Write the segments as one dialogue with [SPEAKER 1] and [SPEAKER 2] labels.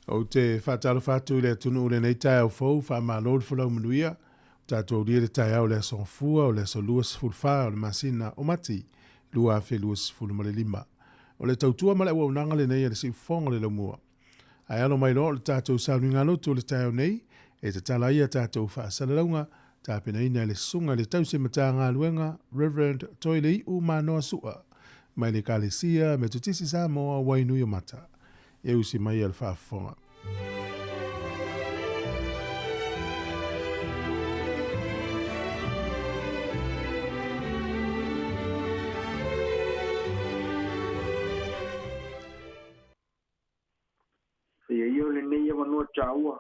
[SPEAKER 1] Ou te faatalofa atu i le atunuu i lenei taeao fou, faamalo le folau manuia. Ua tatou aulia le taeao o le Aso Gafua, o le aso 24 o le masina o Mati 2025. O le tautua ma le auaunaga lenei a le Siufofoga o le Laumua. Ae alo mai loa o le tatou sauniga lotu o le taeao nei, e tatala ai a tatou faasalalauga, tapenaina e le Susuga i le Tausi Matagaluega, Rev. Toelei'u Manoa Su'a, mai le Ekalesia Metotisi Samoa Wainuiomata. E usi mai a le faafofoga.
[SPEAKER 2] Ia ia o lenei avanoa taua,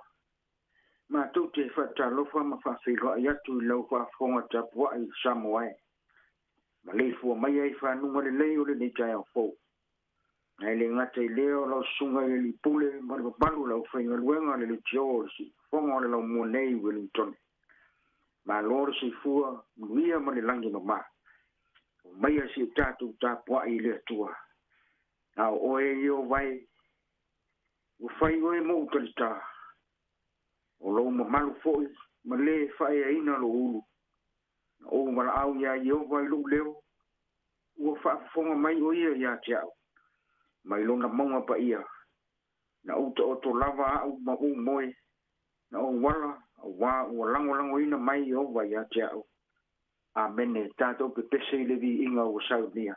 [SPEAKER 2] matou te faatalofa ma faafeiloai atu i lau faafofoga tapuai Samoa e. Maleifua mai ai i fanuga lelei o lenei taeao fou. Ae le gata i lea o lau susuga i le Alii Pule ma le mamalu o le aufaigaluega a le Leitio o le Siufofoga o le Laumua nei i Wellington. Malo le soifua, manuia ma le lagi e mama. Omaia si o tatou tapuai i le Atua. A o oe e Ieova e, ua fai oe mou talitā, o lou mamalu foi ma lē faaeaina lou ulu. Na ou valaau iā Ieova i lou leo, ua faafofoga mai ʻo ia iā te a'u, mai lona mauga paia. Na ou taoto lava a'u ma ou moe, na ou ala, auā ua lagolagoina mai Ieova iā te a'u. Amene. Tatou pepese i le viiga ua saunia.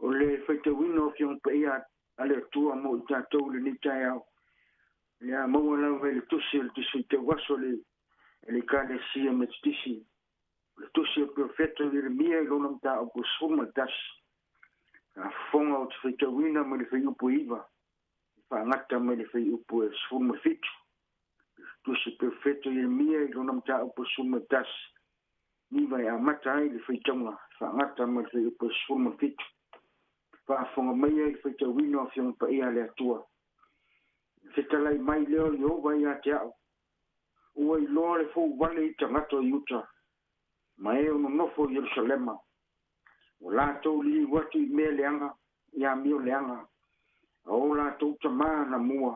[SPEAKER 2] O le faitauina o Afioga Paia a le Atua mo i tatou i lenei taeao, o le a maua lava i le tusi o le Tusi Faitauaso a le Ekalesia Metotisi, o le tusi a le Perofeta Ieremia i lona mataupu e 11. A fofoga ou te faitauina mai le fuaiupu e 9, e faagata mai le fuaiupu e 17. Tusi Perofeta Ieremia i lona mataupu e 11, 9 e amata ai le faitauga, faagata mai le fuaiupu e 17. Faafofoga maia i le faitauina o Afioga Paia a le Atua. Fetalai mai lea o Ieova ia te a'u, Ua iloa le fouvale i tagata o Iuta, ma e o nonofo i Ierusalema. Ua latou liliu atu i mea leaga, i amio leaga. A o latou tamā anamua,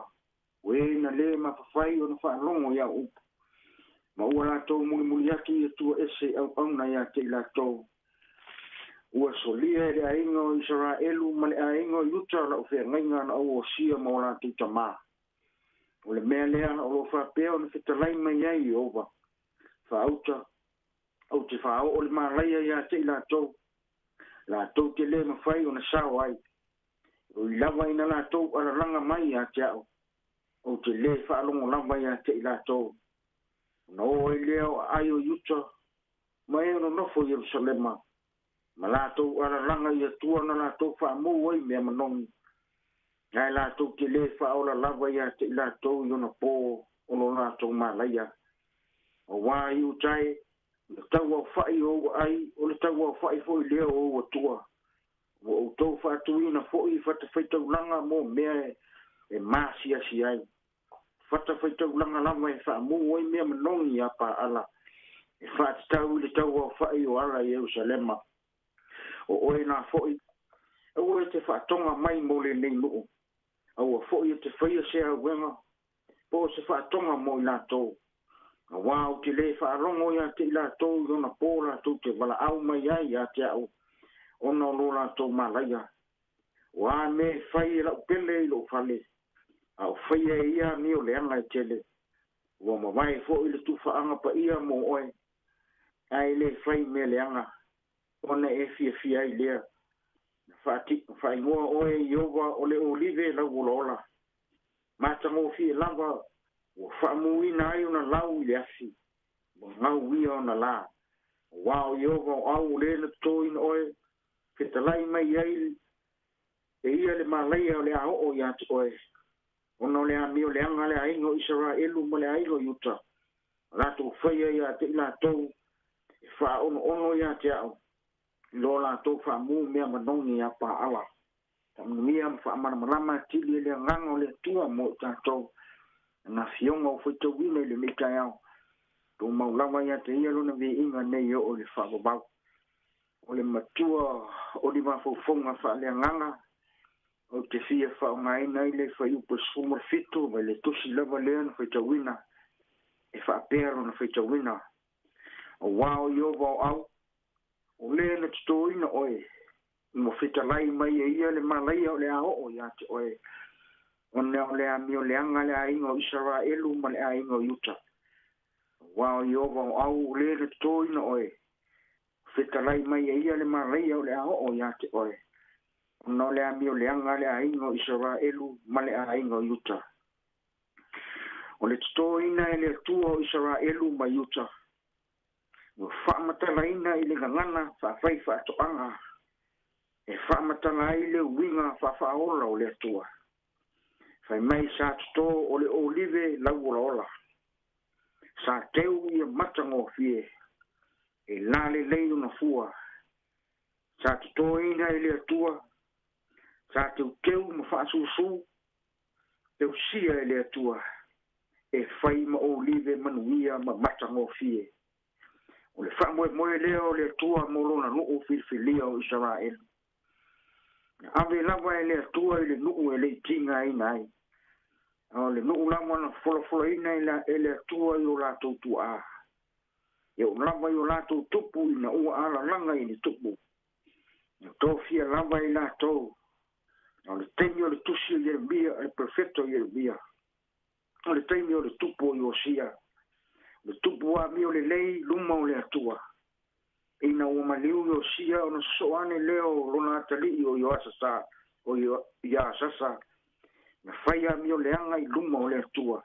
[SPEAKER 2] o e na lē mafafai ona faalogo i au upu, ma ua latou mulimuli atu i atua ese auauna iā te i latou. Ua solia e le aiga o Isaraelu ma le aiga o Iuta lau feagaiga na ou osia ma o latou tamā. O le mea lea o lo o faapea ona fetalai mai ai Ieova, faauta, ou te faaoo le malaia iā te i latou, latou te lē mafai ona sao ai. E ui lava ina latou alalaga mai ia te au, ou te lē faalogo lava iā te i latou. Ona o ai lea o aai o Iuta, ma e nonofo i Ierusalema, ma latou alalaga i Atua na latou faamū ai mea manogi, ae latou te lē faaola lava iā te i latou i ona pō o lo latou malaia. Auā Iuta e, o le tauaofa'i o ou aai, o le tauaofa'i foi lea o ou atua. Ua outou faatuina foi i fatafaitaulaga mo mea e masiasi ai. Fatafaitaulaga lava e faamū ai mea manogi iā Paala, e faatatau i le tauaofa'i o ala i Ierusalema. O oe la foi, aua e te faatoga mai mo lenei nuu, aua foi e te faia se auega po o se faatoga mo i latou. Auā ou te lē faalogo iā te i latou i ona pō latou te valaau mai ai iā te au, ona o lo latou malaia. O a mea e fai e lau pele i lou fale, a o faia e ia amio leaga e tele. Ua mavae foi le tuufaaga paia mo oe, ae lē fai mea leaga, ona e fiafia ai lea. Na faaigoa oe e Ieova o le olive lauolaola, matagofie lava ua faamūina ai ona lau i le afi, ua gau ia ona lā. Auā o Ieova o au o lē na totoina oe, fetalai mai ai e ia le malaia o le a oo iā te oe, ona o le amio leaga a le aiga o Isaraelu ma le aiga o Iuta, latou faia iā te i latou e faaonoono iā te au, i lo latou faamū mea manogi iā Paala. Faamanuia ma faamalamalama atili e le agaga o le Atua mo i tatou, na afioga o faitauina i lenei taeao, tumau lava iā te ia lona viiga nei oo i le faavavau. O le matua o ni mafaufauga faaleagaga ou te fia faaaogaina ai le fuaiupu 17 mai le tusi lava lea na faitauina, e faapea lona faitauina: Auā o Ieova o au, o lē na totoina oe, ua fetalai mai e ia le malaia o le a oo iā te oe, ona o le amio leaga a le aiga o Isaraelu ma le aiga o Iuta. Auā o Ieova o au, o lē na totoina oe, fetalai mai e ia le malaia o le a oo iā te oe, ona o le amio leaga a le aiga o Isaraelu ma le aiga o Iuta. O le totoina e le Atua o Isaraelu ma Iuta, ua faamatalaina i le gagana faafai faatoaga, e faamatala ai le uiga faafaaola o le Atua. Fai mai sa totō o le olive lauolaola, sa teu ia matagofie, e lalelei ona fua, sa totoina e le Atua, sa teuteu ma faasusū, teusia e le Atua, e fai ma olive manuia ma matagofie. O le faamoemoe lea o le Atua mo lona nuu filifilia o Isaraelu. Na ave lava e le Atua i le nuu e le i tigaina ai, a o le nuu lava na folafolaina e le Atua i o latou tuaa, e oo lava i o latou tupu ina ua alalaga i le tupu. Na tofia lava i latou, a o le taimi o le tusi o Ieremia, le perofeta o Ieremia, o le taimi o le tupu o Iosia, o le tupu amio lelei luma o le Atua. Ina ua maliu Iosia ona sosoo ane lea o lona atalii o Ioasasa, o Ioasasa, na fai amio leaga i luma o le Atua.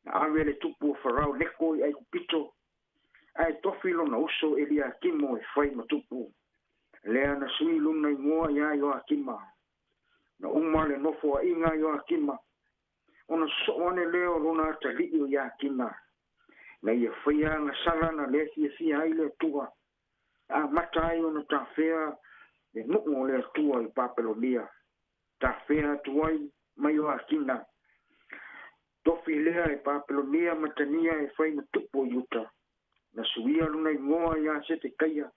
[SPEAKER 2] Na ave le tupu o Farao Neko i Aikupito, ae tofi lona uso Eliakimo e fai ma tupu. Lea na sui lona igoa iā Ioakima. Na uma le nofoaiga a Ioakima, ona sosoo ane lea o lona atalii o Iakina, na ia faia agasala na lē fiafia ai le Atua, na amata ai ona tafea le nuu o le Atua i Papelonia, tafea atu ai ma Ioakina. Tofi lea e Papelonia Matania e fai ma tupu o Iuta, na suia lona igoa iā Setekaia,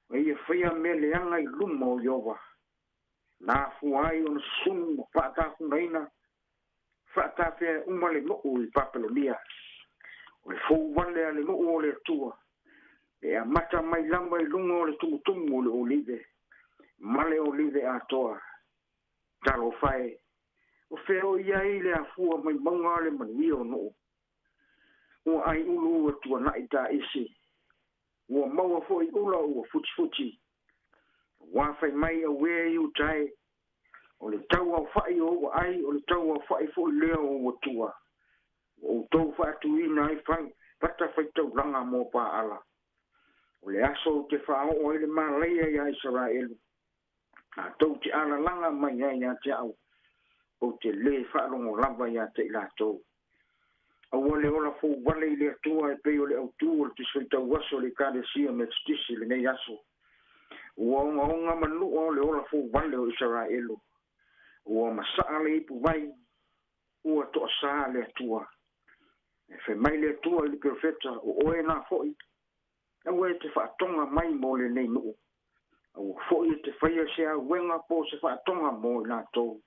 [SPEAKER 2] ma ia faia mea leaga i luma o Ieova. Na afua ai ona susunu ma faatafunaina faatafea uma le nuu i Papelonia. O le fou vale a le nuu o le Atua, e amata mai lava i luga o le tumutumu o le olive, ma le olive atoa. Talofa e, o fea o i ai le afua mai mauga le manuia o nuu. Ua ai ulu ua tuanai taisi, ua maua foi ula ua futifuti. Ua fai mai auē i uta e, o le tau aofa'i o ua ai, o le tau aofa'i foi lea o ua tua. Ua outou faatuina ai fata faitaulaga mo Paala. O le aso ou te faaoo ai le malaia iā Isaraelu, latou te alalaga mai ai ia te au, ou te lē faalogo lava iā te i latou. Aua le ola fou vale i le Atua e pei o le autū o le Tusi Faitau Aso a le Ekalesia Metotisi i lenei aso. Ua ogaoga manua o le ola fou vale o Isaraelu. Ua masaa le ipuvai, ua toasā le Atua. E fai mai le Atua i le perofeta, o oe na foi, aua e te faatoga mai mo lenei nuu. Aua foi e te faia se auega po o se faatoga mo i latou.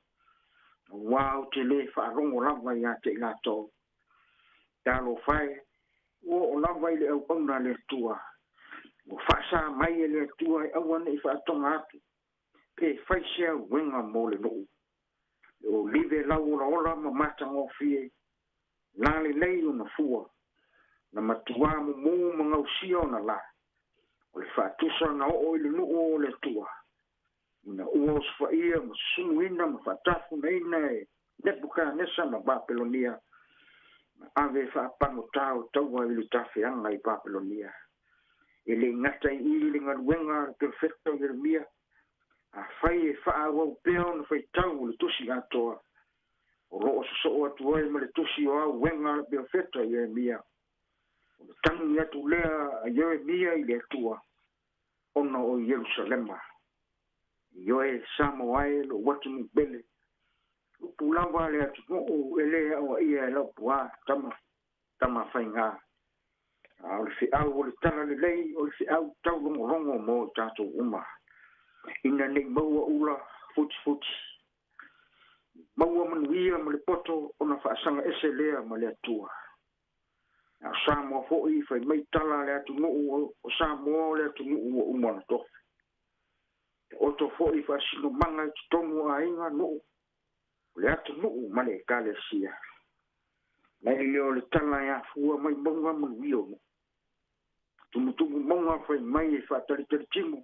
[SPEAKER 2] Auā ou te lē faalogo lava iā te i latou. Talofa e, ua oo lava i le auauna a le Atua. Ua faasā mai e le Atua e aua ne i faatoga atu, pe fai se auega mo le nuu. Le olive lau olaola ma matagofie, la lelei ona fua, na matuā mumū ma gausia ona lā. O le faatusa na oo i le nuu o le Atua, ina ua osofaia ma susunuina ma faatafunaina e Nepukanesa ma Papelonia, ma ave faapagotā o taua i le tafeaga i Papelonia. E le gata i i le galuega a le perofeta o Ieremia, afai e faaauau pea ona faitau o le tusi atoa, o loo sosoo atu ai ma le tusi o auega a le perofeta Ieremia. O le tagi atu lea a Ieremia i le Atua, ona o Ierusalema. Ioe, Samoa e, lou atunuu pele, upu lava le atunuu e lē aoaia e lau puā tama tama faigā. A o le feau o le tala lelei, o le feau taulogologo mo i tatou uma. Ina nei maua ula futifuti, maua manuia ma le poto ona faasaga ese lea ma le Atua. A o Samoa foi, fai mai tala a le atunuu o Samoa o le atunuu ua uma ona tofi. E oto foi faasinomaga i totonu o aiga, nuu, o le atunuu ma le Ekalesia. Mai lea o le tala e afua mai mauga manuia o nuu. Tumutumu mauga fai mai e faatalitali timu,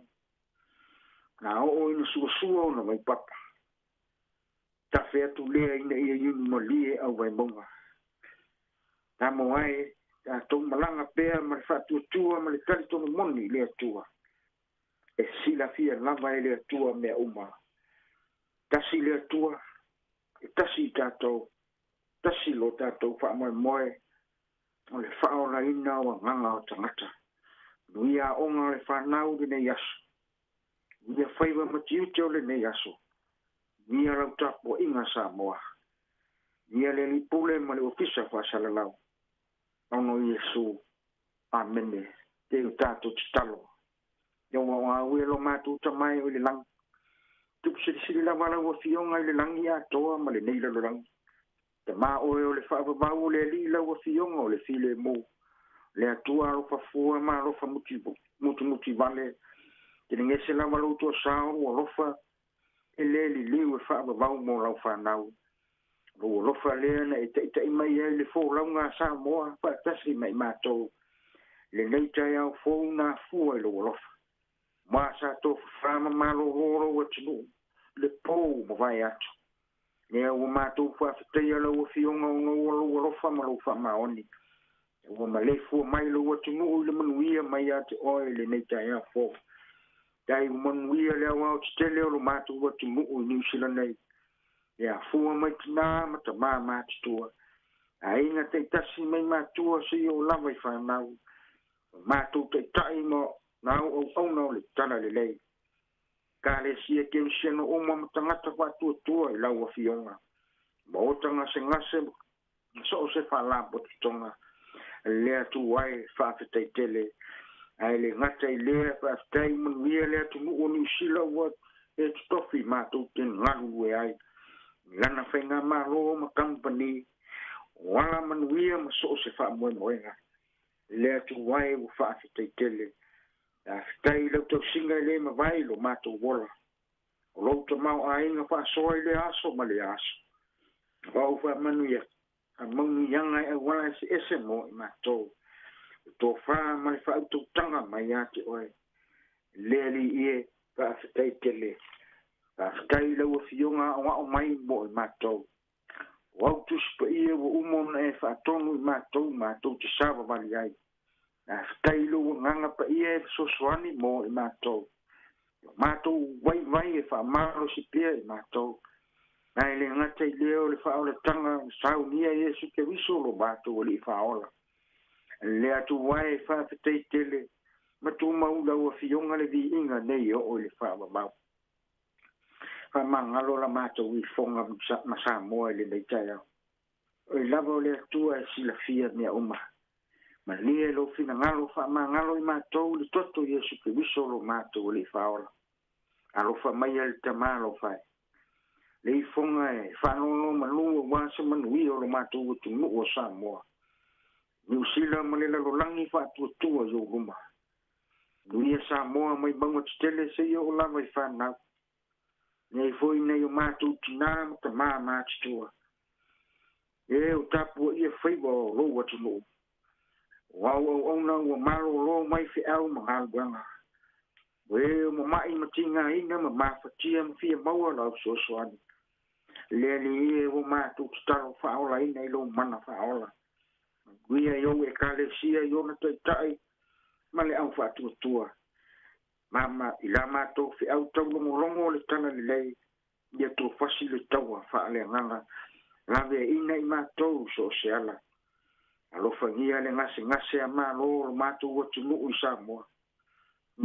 [SPEAKER 2] na oo ina suasua ona vaipapa. Tafe atu lea ina ia iunu malie au vaimauga. Samoa e, tatou malaga pea ma le faatuatua ma le talitonu moni i le Atua. E silafia lava e le Atua mea uma. Tasi le Atua, e tasi i tatou, tasi lo tatou faamoemoe o le faaolaina o agaga o tagata. Manuia aoga o le fanau i lenei aso. Manuia faiva ma tiute o lenei aso. Manuia lau tapuaiga Samoa. Manuia le Alii Pule ma le Ofisa Faasalalau. Ona o Iesu. Amene. Te o tatou tatalo. Ia ua o au e lo matou Tama e o i le lagi. Tupu silisili lava lau Afioga i le lagi atoa ma lenei lalolagi. Tama oe o le faavavau o le Alii lau Afioga o le filemu. Le Atua alofa fua ma alofa mutumuti vale. Telegese lava lou toasao lou alofa e le liliu e faavavau mo lau fanau. Lou alofa lea na e taitai mai ai le folauga a Samoa faatasi ma i matou. Lenei taeao fou na afua i lou alofa. Ma sa tofafā ma malōlō lou atunuu, le pou mavae atu. Lea ua matou faafetaia lau Afioga ona ua lou alofa ma lou faamaoni. Ua maleifua mai lou atunuu i le manuia mai ia te oe i lenei taeao fou. Tai ua manuia le aoao tetele o lo matou atunuu i Niu Sila nei. E afua mai tinā ma tamā matutua. Aiga taitasi mai matua seia oo lava i fanau. O matou taitai ma na auauauna o le tala lelei. Ekalesia Kerisiano uma ma tagata faatuatua i lau Afioga. Maota gasegase ma so o se faalapotopotoga lea tu ai faafetai tele. Ae le gata i lea, faafetai manuia le atunuu o Niu Sila ua e totofi matou te galulue ai i lana faigamalo ma kamupani o alamanuia ma so o se faamoemoega. Le Atua e, ua faafetai tele. Faafetai i lau tausiga e lē mavae i lo matou ola. O lou tamaoaiga faasoa i le aso ma le aso. Ua ou faamanuia faamaunuiaga e auala eseese mo i matou. O tofā ma le faautautaga mai ia te oe. Le Alii e, faafetai tele. Faafetai i lau Afioga aoao mai mo i matou. O au Tusi Paia ua uma ona e faatonu i matou matou te savavali ai. Faafetai i lou Agaga Paia e fesoasoani mo i matou. O matou vaivai e faamalosi pea i matou. Ae le gata i lea o le faaolataga na saunia Iesu Keriso lo matou Alii Faaola. Le Atua e, faafetai tele ma tumau lau Afioga le viiga nei e oo i le faavavau. Faamagalo la matou ifoga ma Samoa i lenei taeao. Oe lava o le Atua e silafia mea uma. Malie lou finagalo faamagalo i matou i le toto o Iesu Keriso lo matou Alii Faaola. Alofa maia le Tama alofa e. Le ifoga e faanonomanu aua se manuia o lo matou atunuu o Samoa. Niu Sila ma le lalolagi faatuatua i ou luma. Manuia Samoa mai mauga tetele seia oo lava i fanau. Nei foi nei o matou tinā ma tamā matutua. E o tapuaia faiva o lou atunuu. O au auauna ua malōlō mai feau ma galuega. O e o mama'i ma tigaina ma mafatia ma fia maua lau fesoasoani. Le Alii e, ua matou tatalo faaolaina i lou mana faaola. Manuia i ou Ekalesia i ona taitai ma le au faatuatua. Ma i la matou feau taulogologo o le tala lelei, ia tofasi le taua faaleagaga, laveaiina i matou so o se ala. Alofagia le gasegase a Malo o lo matou atunuu i Samoa.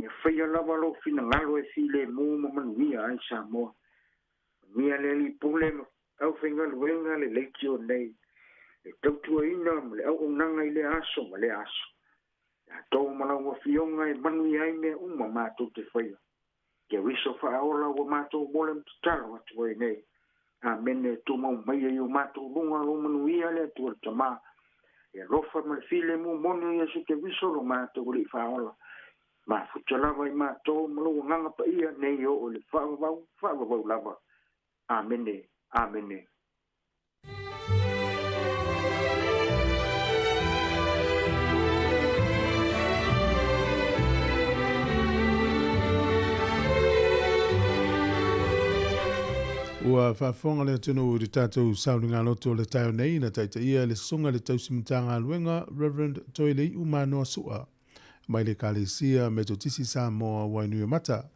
[SPEAKER 2] Ia faia lava lou finagalo e filemu ma manuia ai Samoa. Manuia le Alii Pule ma aufaigaluega le leitio nei, le tautuaina ma le auaunaga i lea aso ma lea aso. Tatou ma lau Afioga e manuia ai mea uma matou te faia. Keriso faaola ua matou mole ma tatalo atu ai nei. Amene. Tumau maia i o matou luga lou manuia le Atua le Tama. E alofa ma le filemu moni o Iesu Keriso lo matou Alii faaola. Mafuta lava i matou ma lou Agaga Paia nei oo i le faavavau, faavavau lava. Amene. Amene.
[SPEAKER 1] Ua faafofoga le atunuu i le tatou sauniga lotu o le taeao nei na taitaia e le Susuga i le Tausi Matagaluega Reverend Toelei'u Manoa Su'a mai le Ekalesia Metotisi Samoa Wainuiomata.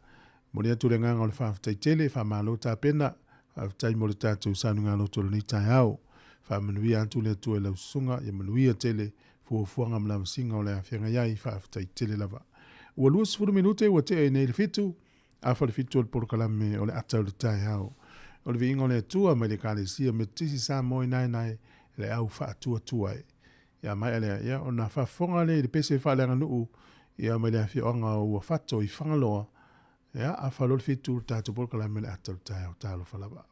[SPEAKER 1] Momoli atu le agaga o le faafetai tele, faamalo tapena, faafetai mo le tatou sauniga lotu o lenei taeao. Faamanuia atu le Atua i lau susuga, ia manuia tele fuafuaga ma lavasiga o le afeagai ai, faafetai tele lava. Ua 20 minute ua tea i nei le 7, afa le 7 o le polokalame o le ata o le taeao. O le viiga o le Atua mai le Ekalesia Metotisi Samoa i Naenae, le au faatuatua e. Ia maea lea, ia ona faafofoga lea i le pese faaleaganuu, ia mai le afioaga o Uafato i Fagaloa, ia afa loa le 7 le tatou polokalame o le ata o le taeao. Talofa lava.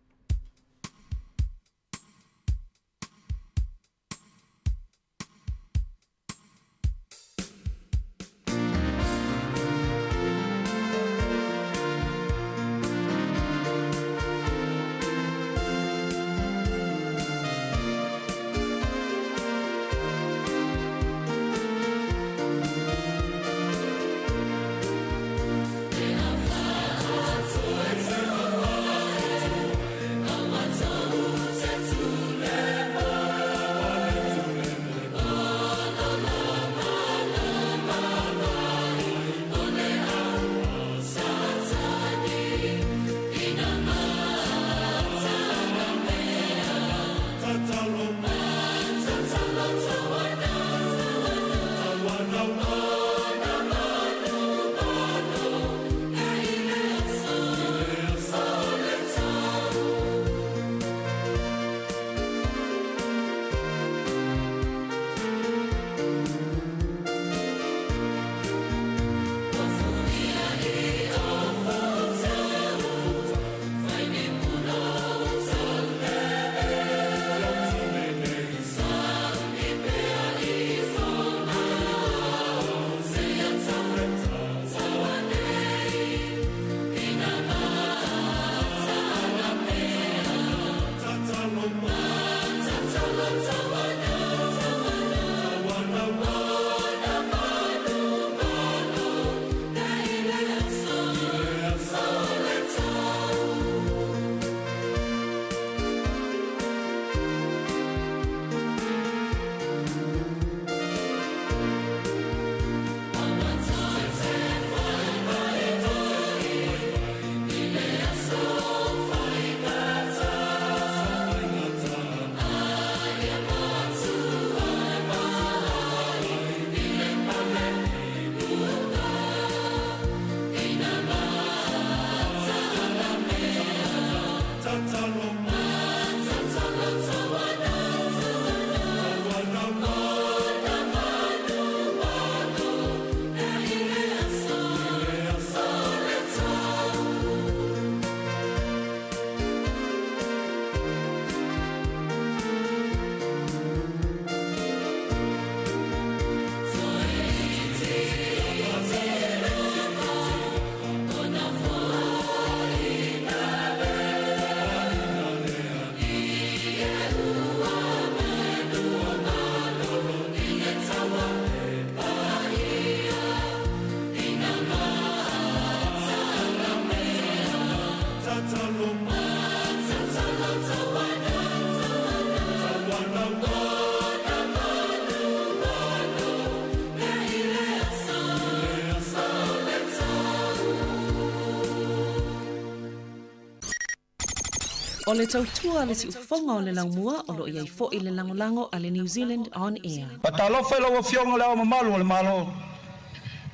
[SPEAKER 3] O le tautua a le siufofoga o le laumua o lo o i ai foi le lagolago a le New Zealand On Air.
[SPEAKER 4] Faatalofa i lau Afioga i Le Ao Mamalu o le Malo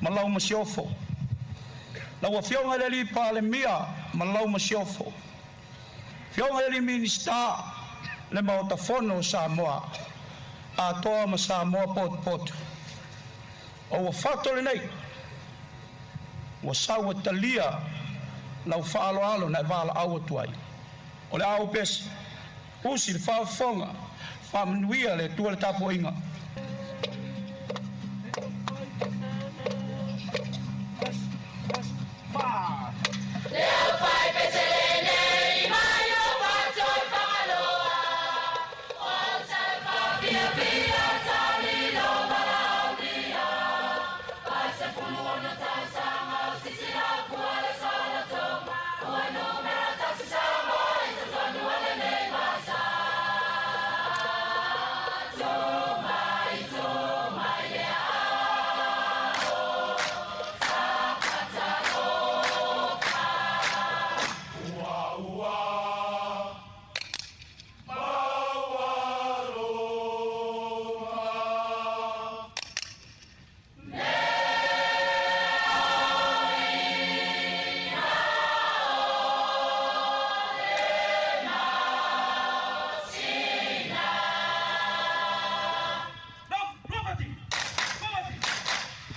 [SPEAKER 4] ma lau Masiofo, lau Afioga i le Alii Palemia ma lau Masiofo, Afioga i Alii Minisita, le Maota Fono o Samoa atoa ma Samoa potopoto. O ua fato lenei, ua sau e talia lau faaaloalo na e valaau atu ai. O le a ou pese, usi le faafofoga, faamanuia le Atua le tapuaiga.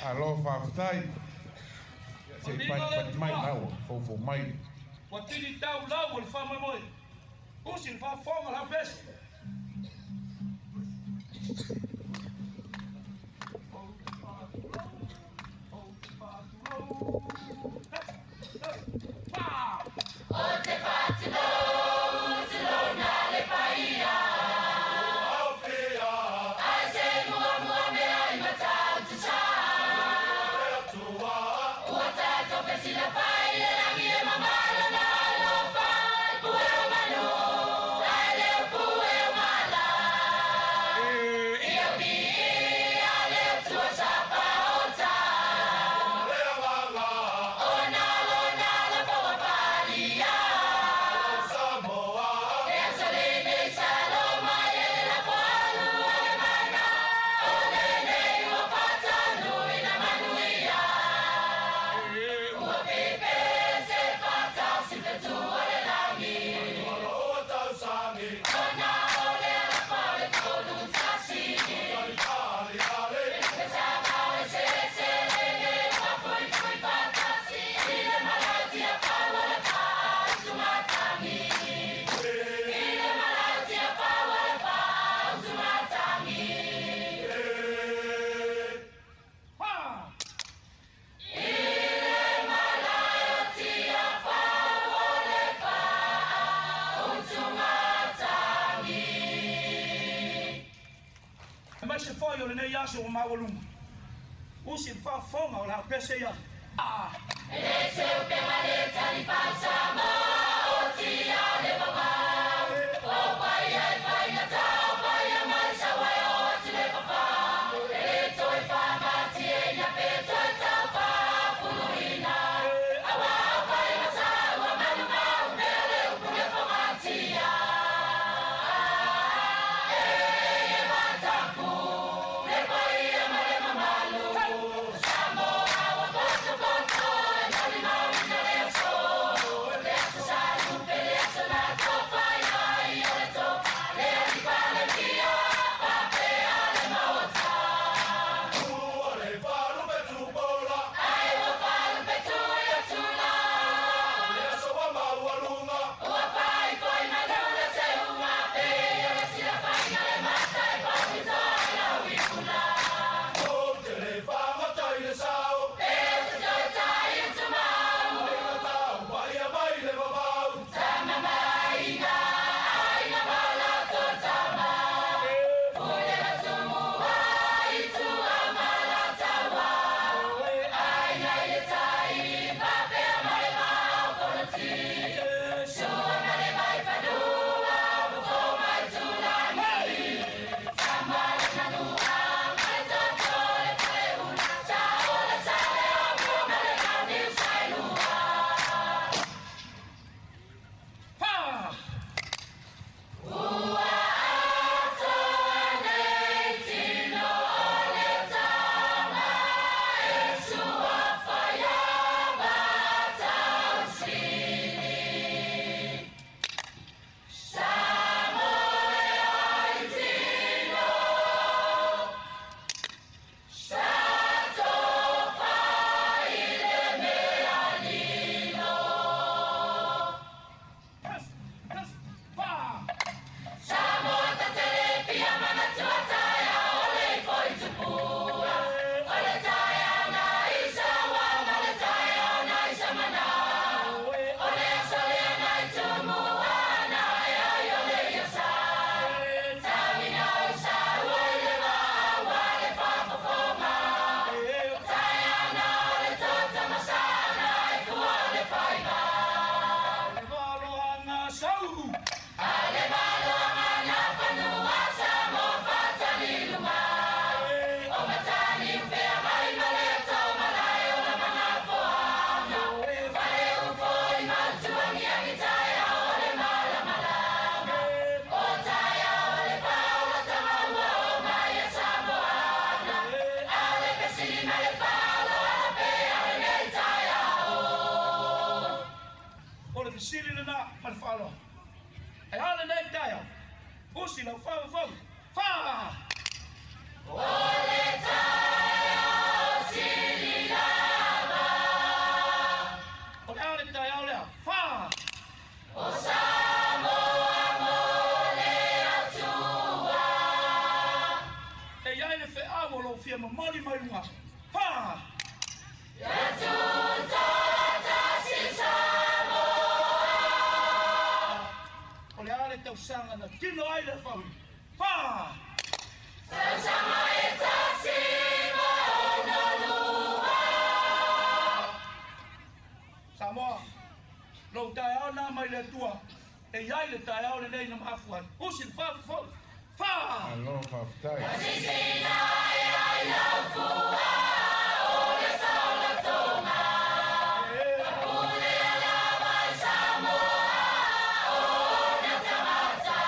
[SPEAKER 5] Alo faafetai. Se i panipani mai lau foufou mai.
[SPEAKER 4] Ua tini tau lau o le faamoemoe, usi le faafofoga lau pese. Aemaise foi o lenei aso ua maualuga, usi le faafofoga o le a pese ia. Usi lau fā fou. Fā!
[SPEAKER 6] O le taeao sili lava.
[SPEAKER 4] O le a le taeao lea. Fā!
[SPEAKER 6] O Samoa mo le Atua.
[SPEAKER 4] E iai le feau o lou fia momoli mai luga. Fā!
[SPEAKER 6] Ia tutoatasi Samoa.
[SPEAKER 4] O le a le tausaga na tino ai le fauli. Fā!
[SPEAKER 6] Tausaga e 162.
[SPEAKER 4] Samoa, lou taeao na mai le Atua. E iai le taeao lenei na maafu ai. Usi le fā fou. Fā!
[SPEAKER 5] Malo faafetai.
[SPEAKER 6] Sisina e ai lau fua o le saolatoga. Pule lava i Samoa o ona tagata.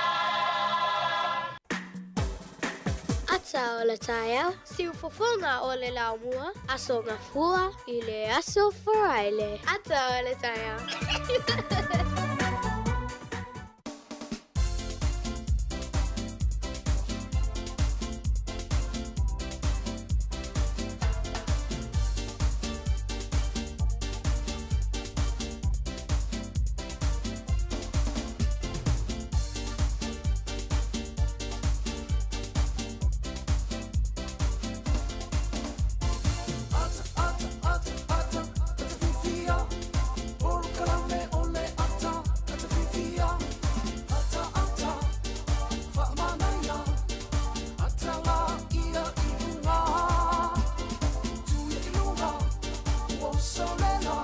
[SPEAKER 7] Ata o le taeao, siufofoga o le laumua, Aso Gafua i le Aso Faraile. Ata o le taeao.
[SPEAKER 8] Ata, ata, ata, ata, ata fifia. Polokalame o le ata, ata fifia. Ata, ata, faamanaia. Ata la ia i luga. Tuia i luga, ua usolela.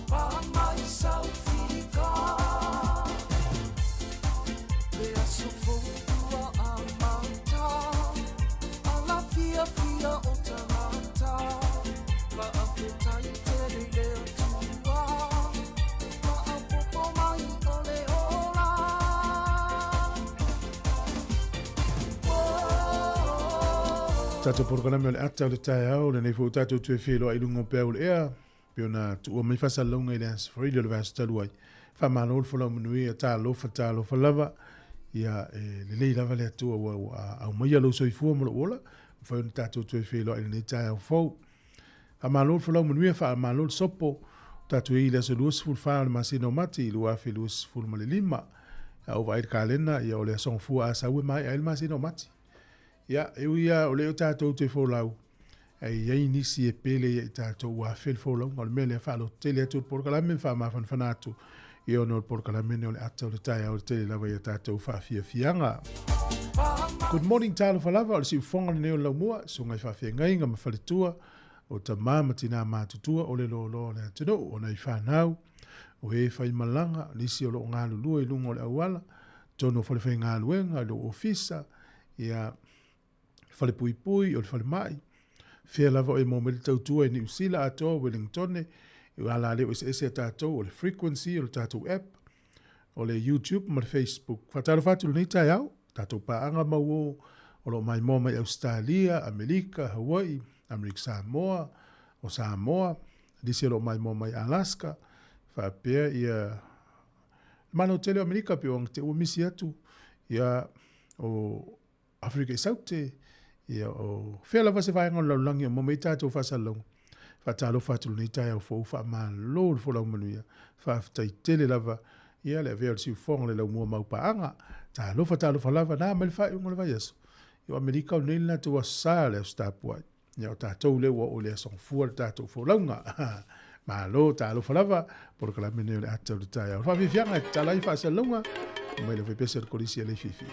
[SPEAKER 8] Pa mai saufika. Le aso fou ua amata. Ala fia fia o tagata. Faafetai tele i le Atua. Faaopoopo mai o le ola.
[SPEAKER 1] Tatou polokalame o le ata o le taeao lenei foi ua tatou toe feiloai i luga o peau o le ea pei ona tuua mai faasalalauga i le Aso Faraile o le vaiaso talu ai. Faamalo le folau manuia, talofa talofa lava. Ia e lelei lava le Atua ua ua aumaia lou soifua ma lou ola, mafai ona tatou toe feiloai i lenei taeao fou. Faamalo le folau manuia, faamalo le sopo. O tatou i ai i le aso 24 o le masina o Mati 2025. A ou vaai i le kalena, ia o le Aso Gafua a sau e maea ai le masina o Mati. Ia, e ui lava o lea o tatou te folau, ae i ai nisi e pele ia i tatou ua afe le folauga. O le mea lea, faalototele atu le polokalame ma faamafanafana atu, ia ona o le polokalame lenei o le ata o le taeao e tele lava ia tatou faafiafiaga. Good morning talofa lava, o le siufofoga lenei o le laumua, susuga i faafeagaiga ma faletua, o tama ma tina matutua o le loaloa o le atunuu, o nai fanau, o e faimalaga, nisi o lo o galulue i luga o le auala, totonu o falefaigaluega, i lou ofisa, ia, falepuipui, o le falemai, fea lava o e maua mai le tautua i Niu Sila atoa, Wellingtone, i ala leo eseese a tatou, o le frequency, o le tatou app, o le YouTube ma le Facebook. Faatalofa atu i lenei taeao, tatou paaga mauō o lo o maimoa mai Ausetalia, Amerika, Hawaii, Amerika Samoa, o Samoa, nisi o lo o maimoa mai Alaska, faapea ia le Malo tele o Amerika pei o te ua misi atu, ia o Afrika i Saute, ia o fea lava se vaega o le lalolagi o maua mai ai tatou faasalalauga. Faatalofa atu i lenei taeao fou, faamalo le folau manuia, faafetai tele lava ia le avea o le siufofoga o le laumua mau paaga. Talofa talofa lava, na mai le faaiuga o le vaiaso. Ia o Amerika o lenei le latou aso sa, le aso tapuai. Ia o tatou lea ua oo i le aso gafua le tatou folauga. Malo, talofa lava, polokalame lenei o le ata o le taeao. Le faafiafiaga e tatala ai faasalalauga mai le aufaipese o le Kolisi a Leififi.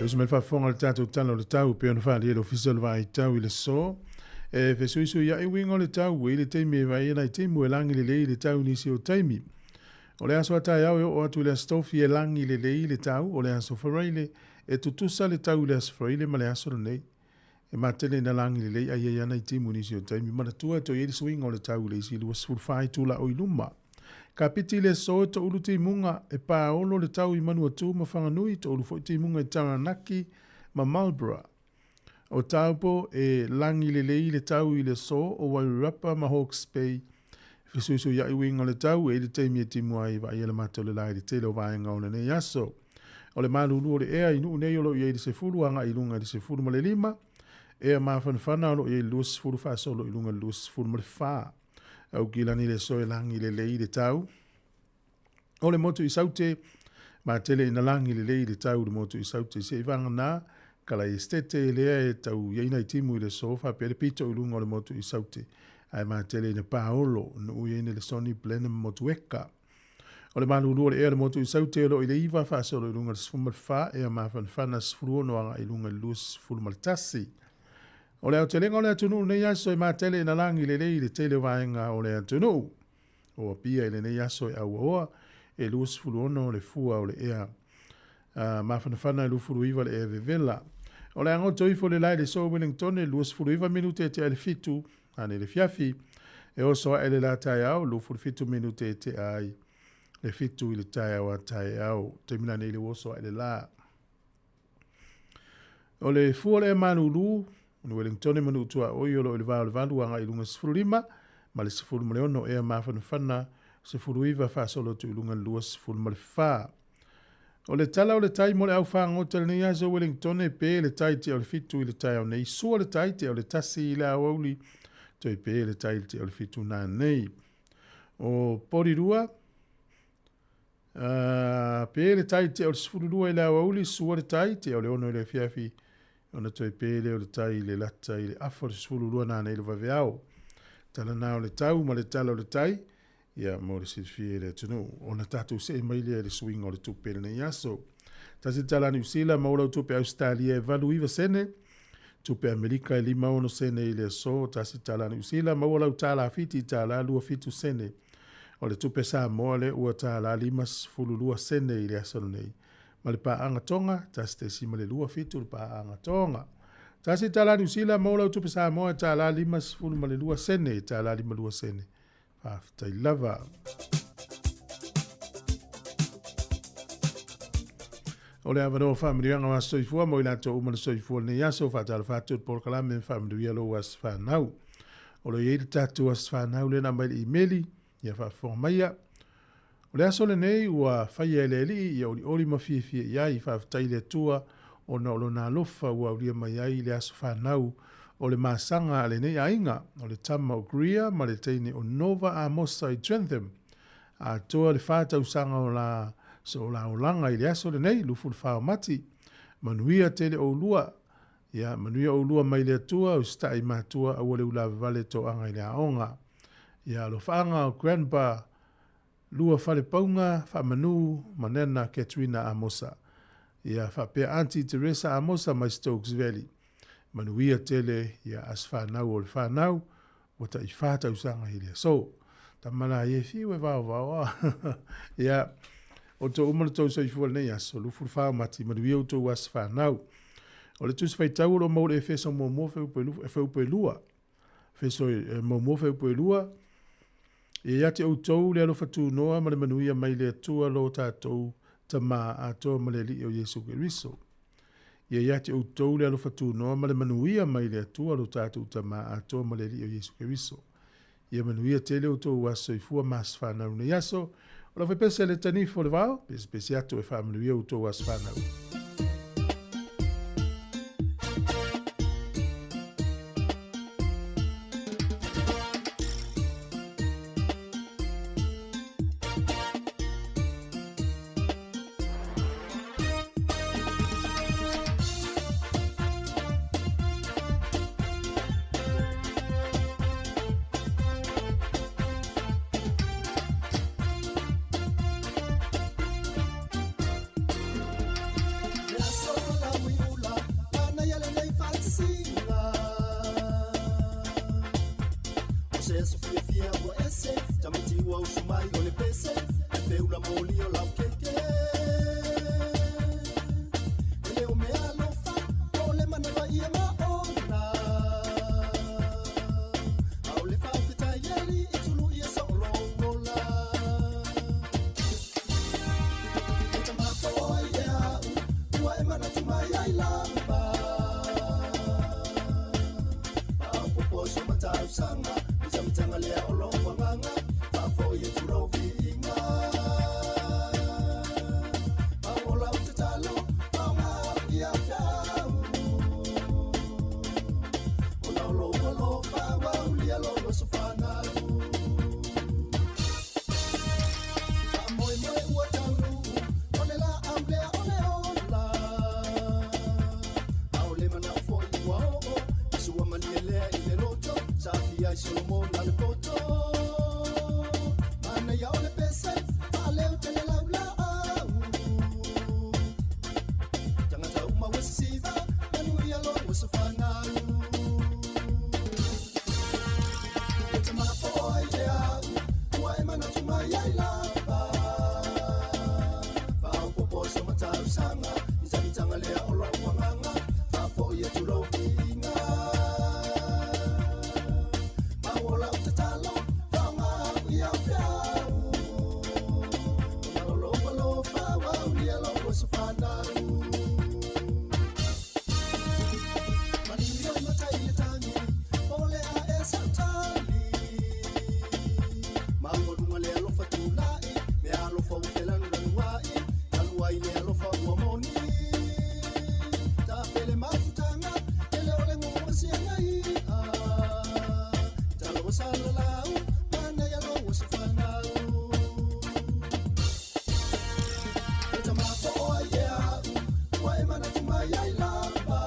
[SPEAKER 1] uso mai le faafofoga i le tatou Tala o le Tau e pei ona faaalia e le Ofisa o le Vaai Tau i le aso. E fesuisuiai uiga o le tau e i le taimi e vaai ai nai timu e lagi lelei le tau i nisi o taimi. O le aso a taeao e oo atu i le Aso Tofi e lagi lelei le tau, o le Aso Faraile e tutusa le tau i le Aso Faraile ma le aso lenei. E matele ina lagi lelei ai ai ana i timu i nisi o taimi. Manatua e toe i ai le suiga o le tau i le isi 24 itula o i luma. Kapiti i le aso e toulu timuga, e paolo le tau i Manuatū ma Whanganui, toulu foi timuga i Taranaki ma Marlborough. O Taupo e lagi lelei le tau i le aso o Wairarapa ma Hawke's Bay. Fesuisuiai uiga o le tau e i le taimi e timu ai vaaia le mata o le la i le tele o vaega o lenei aso. O le malulu o le ea i Nuu nei o lo o i ai le 10 agai i luga i le 15, ea mafanafana o lo o i ai le 20 faasolo i luga i le 24. Aukilani i le aso e lagi lelei le tau. O le motu i Saute, matele ina lagi lelei le tau i le motu i Saute se i vagana kala i estete lea e tau i ai nai timu i le aso faapea le pito i luga o le motu i Saute ae matele ina paolo nuu i ai le Sony Blenheim Motueka. O le malulu o le ea o le motu i Saute o lo o i le 9 faasolo i luga i le 14 ea mafanafana 16 agai i luga i le 21. O le aotelega o le atunuu lenei aso e matele ina lagi lelei i le tele o vaega o le atunuu. O Apia i lenei aso e auaoa e 26 le fua o le ea mafanafana e 29 le ea vevela. O le agoto ifo le la i le aso Wellington e 29 minute e tea i le 7 ane le fiafi. E oso ae le la taeao 27 minute e tea ai le 7 i le taeao a taeao. Taimi la nei le oso ae le la. O le fua o le ea malulu, o le Wellington ma Nuu Tuaoi o lo o i le va o le 8 agai i luga 15 ma le 16 ea mafanafana 19 faasolo atu i luga i le 24. O le tala o le tai mo le au fagota i lenei aso Wellington pe le tai tea o le 7 i le taeao nei, sua le tai tea o le 1 i le aoauli, toe pe le tai tea o le 7 nanei. O Porirua, pe le tai tea o le 12 i le aoauli, sua le tai tea o le 6 i le afiafi, ona toe pe lea o le tai i le lata i le afa o le 12 nanei i le vaveao. Tala na o le tau ma le tala o le tai, ia mo le silafia e le atunuu. Ona tatou see mai lea i le suiga o le tupe i lenei aso. Tasi le tala Niu Sila maua lau tupe Ausetalia e 89 sene, tupe Amerika e 56 sene i le aso. Tasi le tala Niu Sila maua lau tālā Fiti tālā 27 sene. O le tupe Samoa lea ua tālā 52 sene i le aso lenei. Ma le paaga Tonga, 1.27 le paaga Tonga. Tasi le tala Niu Sila maua lau tupe Samoa e tālā 52 sene, tālā 52 sene. Faafetai lava. O le avanoa faamanuiaga o aso soifua mo i latou uma na soifua i lenei aso, faatalofa atu i le polokalame ma faamanuia lou aso fanau. O lo o i ai le tatou aso fanau lea na aumai i le imeli, ia faafofoga maia. O le aso lenei ua faia e le Alii ia olioli ma fiafia i ai, faafetai i le Atua ona o Lona alofa ua aulia mai ai le aso fanau o le masaga a lenei aiga, o le tama o Greer ma le teine o Nova Amosa i Trentham. Atoa le 4 tausaga o la soolaolaga i le aso lenei, 24 o Mati. Manuia tele oulua. Ia, manuia oulua mai le Atua, usitai matua aua le ulavavale toaga i le aoga. Ia, alofaaga o Grandpa Lua Falepauga, Faamanu ma Nana Katrina Amosa. Ia faapea Aunty Teresa Amosa mai Stokes Valley. Manuia tele ia aso fanau o le fanau, ua tai 4 tausaga i le aso. Tama la ia e fiu e vaovao a. Ia, o tou uma le tou soifua lenei aso, 24 o Mati, manuia outou aso fanau. O le tusi faitau o lo o maua i le Efeso muamua feupu e lua. Efeso muamua feupu e lua. Ia ia te outou le alofa tunoa ma le manuia mai le Atua lo tatou Tamā atoa ma le Alii o Iesu Keriso. Ia ia te outou le alofa tunoa ma le manuia mai le Atua lo tatou Tamā atoa ma le Alii o Iesu Keriso. Ia manuia tele outou aso soifua ma aso fanau i lenei aso. O lau faipese le Tanifo o le Vao, pesepese atu e faamanuia outou aso fanau.
[SPEAKER 9] Se aso fiafia ua ese tamaiti ua usu mai o le pese e feula moli o lau keke e le o mea alofa o le manawa ia maona a o le faafetai le alii e tulu ia sa o lou ola e tamafoa ai e a'u ua e manatu mai ai lava faaopopo so matausaga mitagitaga lea o lou agaga faafoi e tulou viiga maola o tatalo faoga ia feau ona o lou alofa ua ulia lou aso fanau faamoemoe ua taunuu o le laau lea o le ola a o le manao foʻi ua oo i sua malie lea i le loto sa afia ai solomona le poto manaia o le pese faaleu tele laulaau tagata uma ua sisiva manuia lou aso fanau e tamafoa ai e a'u ua e manatu mai ai lava faaopopo so matausaga mitagitaga lea o lou agaga faafoi e tulou viiga maola o tatalo faoga ia feau ona o lou alofa ua ulia lou aso fanau Malio matai e tangi, o le a e sautali. Maualuga le alofa tulai, me alofa ua felanulanuai, talu ai le alofa ua moni. Tafele mafutaga, ele o le gogasiaga i'a. Talo ua salalau, manaia lou aso fanau. E tamafoa ai e a'u, ua e manatu mai ai lava.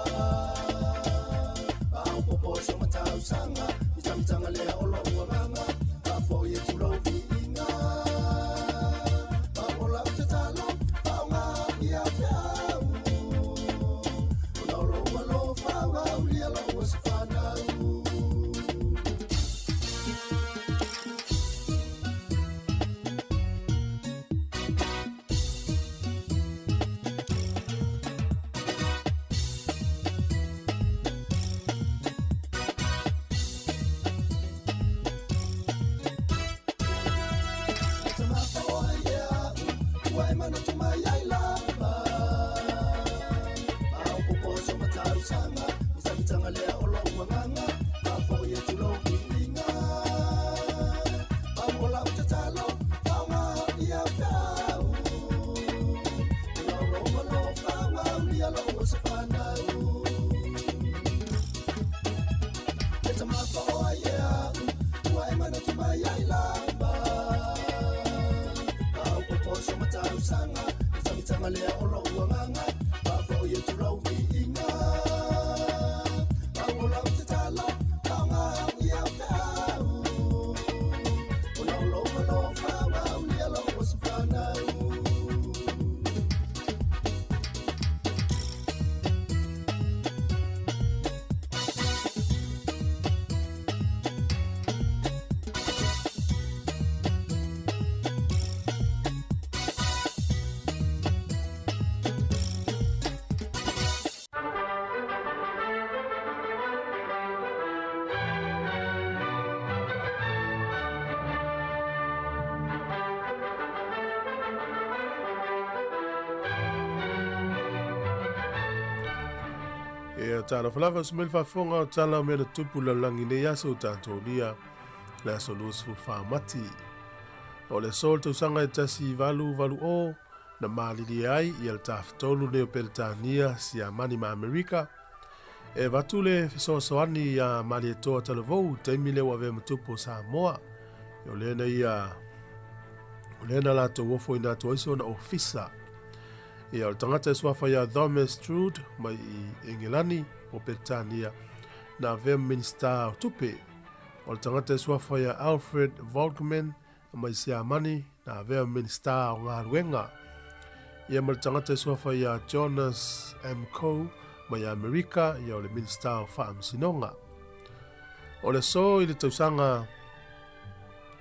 [SPEAKER 9] Faaopopo so matausaga, mitamitaga lea o lou agaga, faafoi e tulou viiga. Maola o tatalo, faoga ia feau. Ona o lou alofa ua ulia lou aso fanau. Tamafoa ai e a'u, ua e manatu mai ai lava. Faaopopo so matausaga, mitagitaga lea o lou agaga, faafoi e tulou viiga. Maola o tatalo, faoga ia feau. Ona o lou alofa ua ulia lou aso fanau. E tamafoa ai e a'u, ua e manatu mai ai lava. Faaopopo so matausaga, mitagitaga lea o lou agaga, faafoi e tulou viiga. Maola o tatalo, faoga ia feau. Ona o lou alofa ua ulia lou aso fanau.
[SPEAKER 1] E talofa lava se mai le faafofoga o tala o mea na tupu lalolagi nei aso tatou lia le aso 24 Mati. O le aso o le tausaga e 1880 na malilie ai ia le tafatolu nei o Peretania, Siamani ma Amerika. E avatu le fesoasoani ia Malietoa Talavou taimi lea ua avea ma tupu o Samoa. E o lea na ia o lea na latou ofoina atu ai sona ofisa. Ia o le tagata e suafa ia Thomas Trude mai i Engelani o Peretania na avea ma Minista o Tupe. O le tagata e suafa ia Alfred Volkman mai Siamani na avea ma Minista o Galuega. Ia ma le tagata e suafa ia Jonas M. Coe mai Amerika ia o le Minista o Faamasinoga. O le aso i le tausaga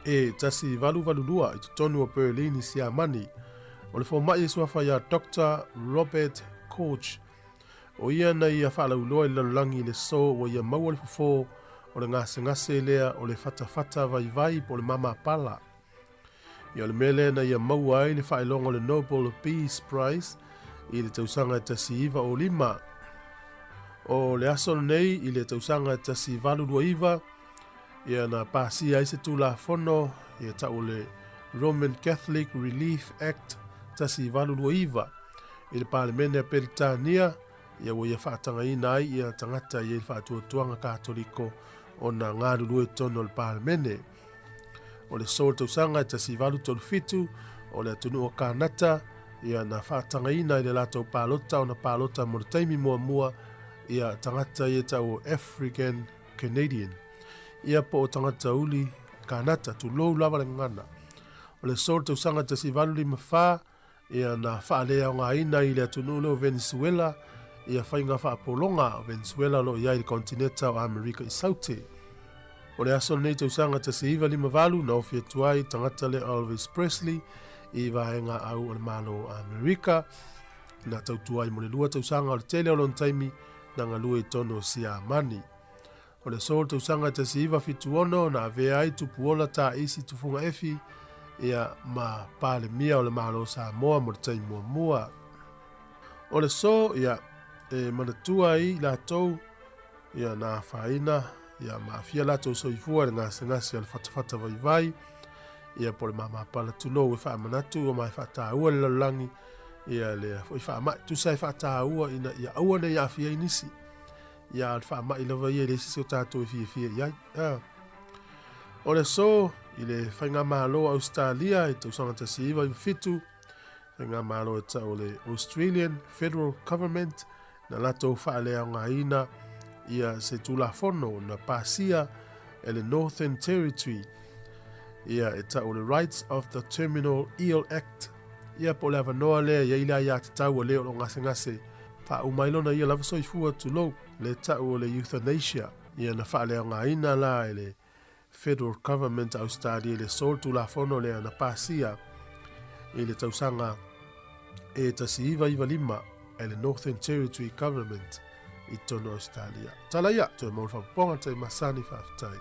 [SPEAKER 1] e 1882 i totonu o Berlin i Siamani, o le fomai e suafa ia Dr. Robert Koch, o ia na ia faalauiloa i le lalolagi i le so ua ia maua le fofo o le gasegase lea o le fatafata vaivai po o le mamapala. Ia o le mea lea na ia maua ai le faailoga o le Nobel Peace Prize i le tausaga e 1905. O le aso lenei i le tausaga e 1829, ia na pasia ai se Tulafono ia tau o le Roman Catholic Relief Act 1829 i le Palemene a Peretania, ia ua ia faatagaina ai ia tagata i ai le faatuatuaga Katoliko ona galulue i totonu o le Palemene. O le so tausaga e 1837 o le atunuu o Kanata, ia na faatagaina i le latou palota ona palota mo le taimi muamua ia tagata ia tau o African Canadian, ia po o tagata uli Kanata, tulou lava le gagana. O le so tausaga 1854, ia na faaleaogaina i le atunuu lea o Venezuela ia faiga faapologa o Venezuela o lo o i ai i le kontineta o Amerika i Saute. O le aso lenei tausaga 1958 na ofi atu ai tagata lea Elvis Presley i vaega au o le Malo o Amerika, na tautua ai mo le 2 tausaga o le tele o lona taimi na galue i totonu o Siamani. O le aso o le tausaga 1976 na avea ai Tupuola Taisi Tufuga Efi ia ma Palemia o le Malo o Samoa mo le taimi muamua. O le aso ia e manatua ai i latou ia na afaina ia ma aafia latou soifua i le gasegase o le fatafata vaivai ia po o le mamapala, tulou, e faamanatu ma e faataua le lalolagi ia le foi faamai tusa e faataua ina ia aua ne i aafia ai nisi. Ia, a o le faamai lava ia e leai se isi o tatou e fiafia i ai. O le aso i le Faigamalo o Ausetalia i tausaga 1997, Faigamalo e tau o le Australian Federal Government, na latou faaleaogaina ia se Tulafono na pasia e le Northern Territory, ia e tau o le Rights of the Terminal Ill Act, ia po o le avanoa lea e i ai le aiatatau a le o lo o gasegase faauma ai lona ia lava soifua, tulou, le tau o le euthanasia. Ia na faaleaogaina la e le Federal Government a Ausetalia i le aso le Tulafono lea na pasia i le tausaga e 1995 e le Northern Territory Government i totonu o Ausetalia. Tala ia, toe mau le faapopoga tai masani, faafetai.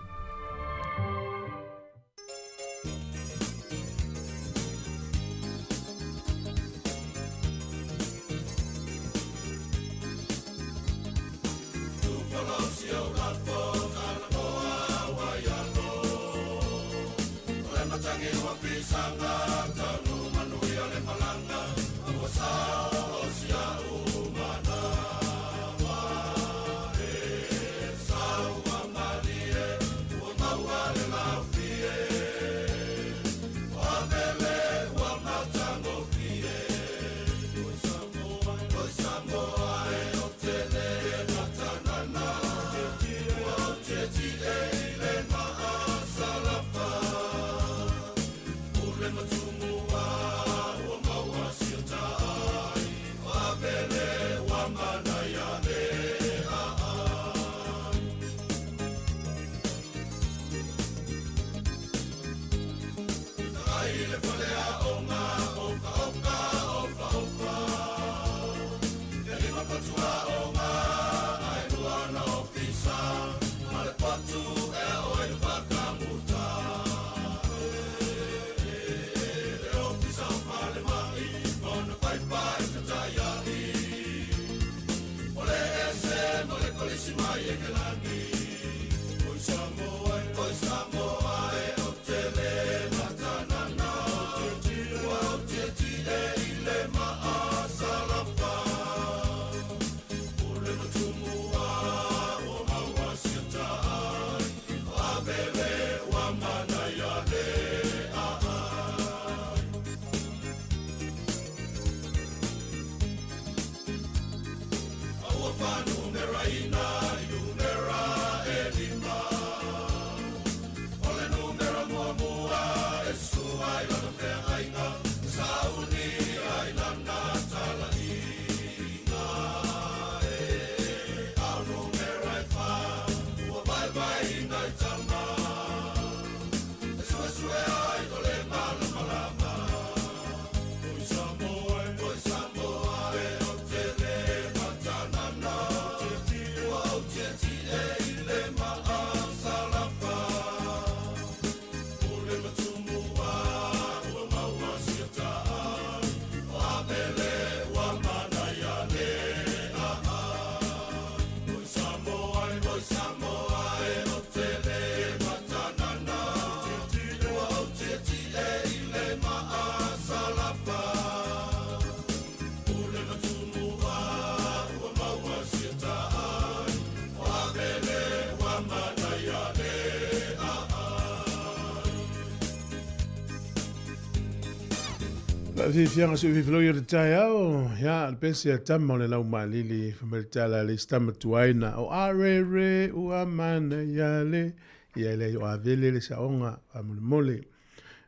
[SPEAKER 1] Faafiafiaga soififiloi o le taeao, ia, le pese a tama o le laumaalili, fai mai le tala a le isi tama tuai na o arere ua mana ia le, ia e leai o Avele le saoga faamolemole.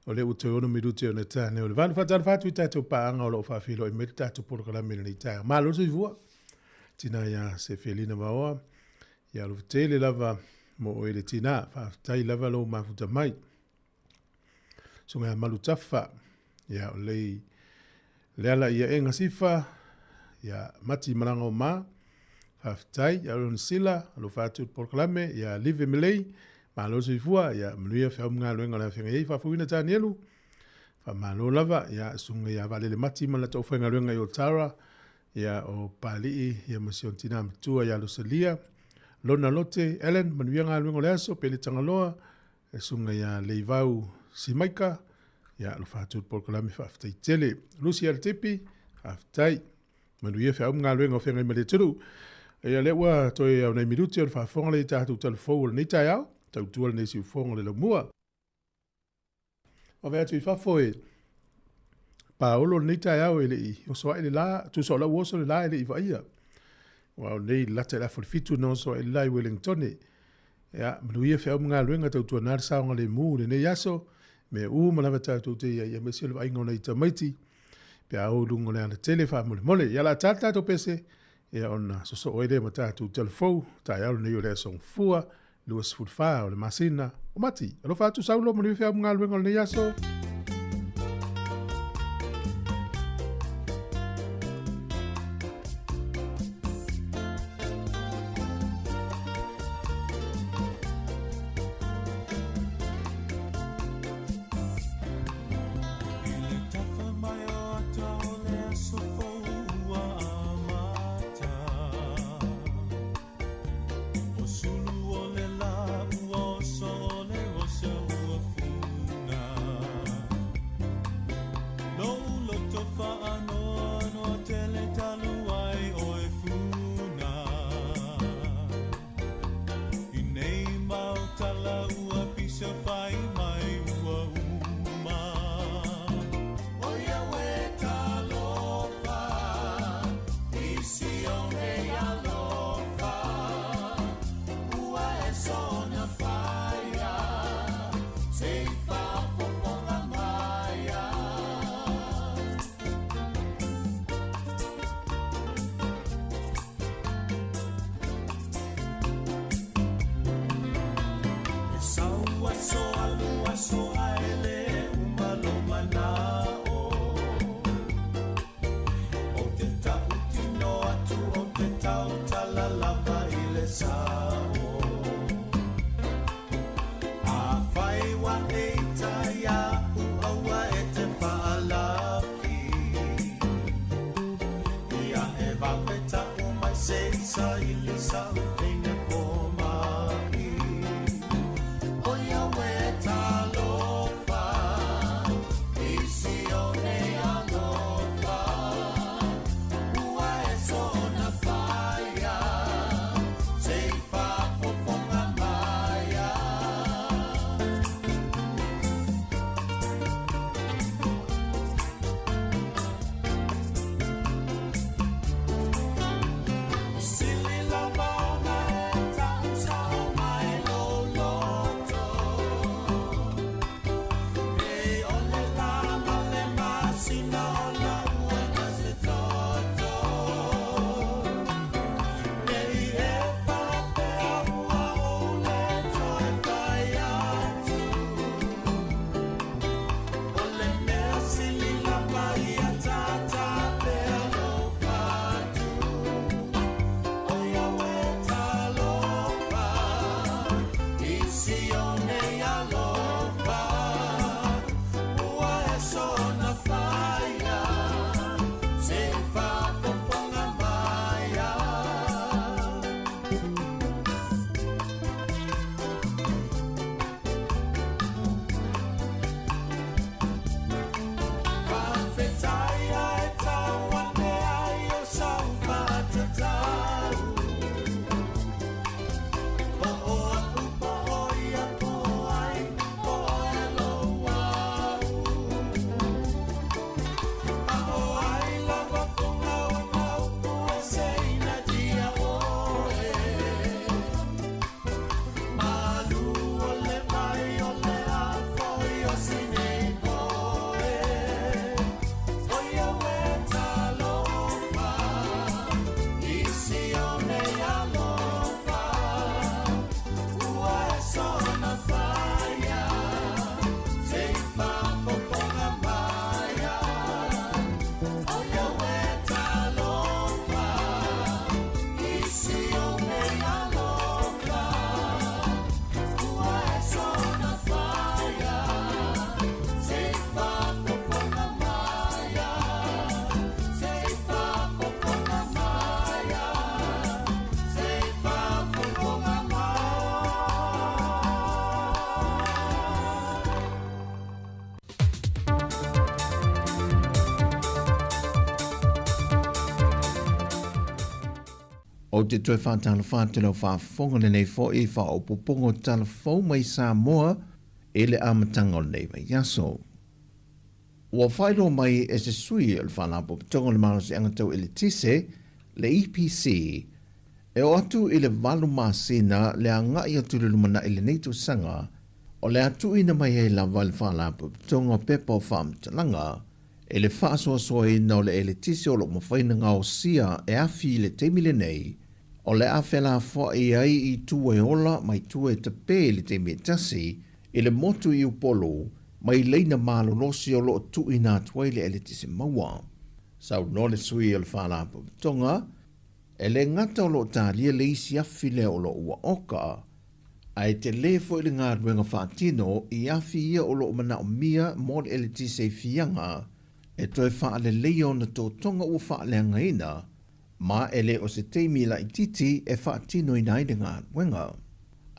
[SPEAKER 1] O lea ua toe 6 minute ona ta nei o le 8. Faatalofa atu i tatou paaga o lo o faafeiloai mai le tatou polokalame i lenei taeao. Malo le soifua. Tina ia Sefelina Vaoa, ia alofa tele lava mo oe le tina. Faafetai lava lou mafuta mai. Susuga ia Malutafa, ia o lei le ala ia e gasifa, ia Mati Malaga o Ma, faafetai, ia Oe Sila, alofa atu i le polokalame, ia Live Melei, malo le soifua, ia manuia feau ma galuega o le afioga i ai, faafouina Tanielu, faamalo lava, ia susuga ia Vaalele Mati ma le latou aufaigaluega i Otara, ia o Palii, ia ma si ona tina matua ia Losalia, Lona Lote, Ellen, manuia galuega o le aso, Pele Tagaloa, E susuga ia Leivau Simaika, ia alofa atu i le polokalame faafetai tele. Lucy Alitipi, faafetai. Manuia feau ma galuega o feagai ma le atunuu. Ia lea ua toe au nai minute o le faafofoga lea i tatou talafou o lenei taeao, tautua lenei siufofoga o le laumua. Ave atu i fafo e paolo lenei taeao e le i oso ae le la, tusa o lau oso le la e le i vaaia. Ua o nei lata i le afa o le 7 na oso ae le la i Wellingtone. Ia, manuia feau ma galuega tautuana le saogalemu i lenei aso, mea uma lava tatou te i ai, aemaise o le vaaiga o nai tamaiti, pe a o i luga o le alatele faamolemole. Ia, o le a ta le tatou pese, ia ona sosoo ai lea ma tatou talafou, taeao lenei o le aso Gafua, 24 o le masina o Mati. Alofa atu Saulo, manuia feau ma galuega o lenei aso.
[SPEAKER 10] Ou te toe faatalofa atu i lau faafofoga lenei foi faaopoopoga o tala fou mai Samoa i le amataga o lenei vaiaso. Ua faailoa mai e se sui o le Faalapotopotoga o le Malosiaga Tau Eletise, le EPC, e oo atu i le valu masina le agai atu i le lumanai i lenei tausaga, o le a tuuina mai ai lava e le Faalapotopotoga pepa o faamatalaga i le faasoasoaina o le eletise o lo o mafai ona gaosia e afi i le taimi lenei, o le a felafoai ai i tua e ola ma i tua e tape i le taimi e tasi i le motu i Upolu mai laina malolosi o lo o tuuina atu ai le eletise maua. Saunoa le sui o le Faalapotopotoga, e le gata o lo o talia le isi afi lea o lo o ua oka, ae tele foi le galuega faatino i afi ia o lo o manaomia mo le eletise i Fiaga e toe faaleleia ona totoga ua faaleagaina ma e le o se taimi laitiiti e faatinoina ai le galuega.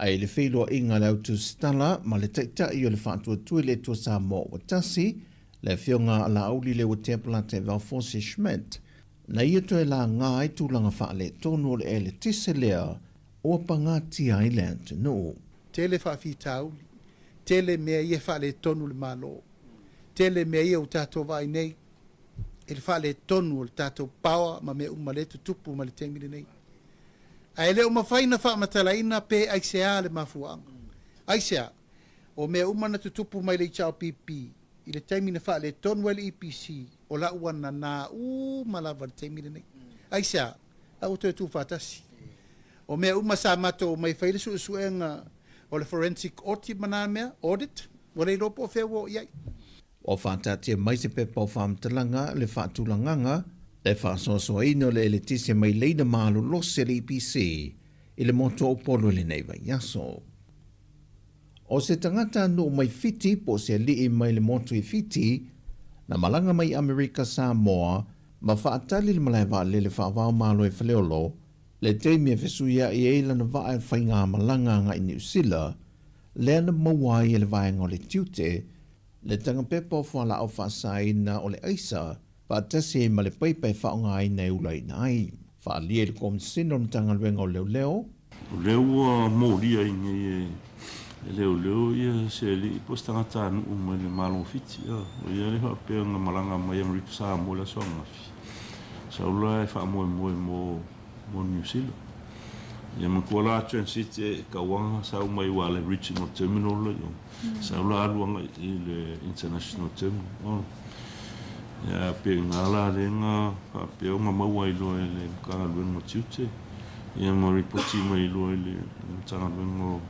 [SPEAKER 10] Ae i le feiloaiga a le Autusitala ma le Taitai o le Faatuatua i le Atua Samoa ua tasi, le Afioga a Laauli Leuatea Polataivao Fosi Schmidt, na ia toe laga ai tulaga faaletonu o le eletise lea ua pagatia ai le atunuu.
[SPEAKER 11] Tele faafitauli, tele mea ia e faaletonu le Malo, tele mea ia ua tatou vaai nei i le faaletonu o le tatou power ma mea uma lea e tutupu mai le taimi lenei. Ae le o mafai ona faamatalaina pe aisea le mafuaaga. Aisea? O mea uma na tutupu mai le HRPP i le taimi na faaletonu ai le EPC, o la ua nanā uma lava i le taimi lenei. Aisea? La ua toe tuufaatasi. O mea uma sa matou omai e fai le suesuega o le forensic audit ma na mea, audit, ua le iloa po o fea ua oo i ai.
[SPEAKER 10] Ua faataatia mai se pepa o faamatalaga le faatulagaga le faasoasoaina o le eletise mai laina malolosi a le EPC i le motu o Upolu i lenei vaiaso. O se tagata nuu mai Fiti po o se alii mai le motu i Fiti, na malaga mai Amerika Samoa ma faatali le malae vaalele faava-o-Malo i Faleolo le taimi e fesuiaʻi ai lana vaa e faigamalaga agai Niu Sila, lea na maua ai e le vaega o le tiute le tagapepa o fualaau faasaina o le aisa faatasi ai ma le paipa e faaaogaina e ulaina ai. Faaalia i le Komisina o le Matagaluega o Leoleo.
[SPEAKER 12] O lea ua molia i inei e leoleo ia se alii po o se tagatanuu mai le Malo o Fiti. O ia lea faapea na malaga mai Amerika Samoa i le aso ananafi. Sau la e faamoemoe mo Niu Sila. Ia matua la transit e tauaga sau mai aua le regional terminal la i o. Sau la alu agai i le international terminal. Ia pe i ina la lea na faapea ona maua ai loa e le Matagaluega o Tiute ia ma ripoti mai loa i le Matagaluega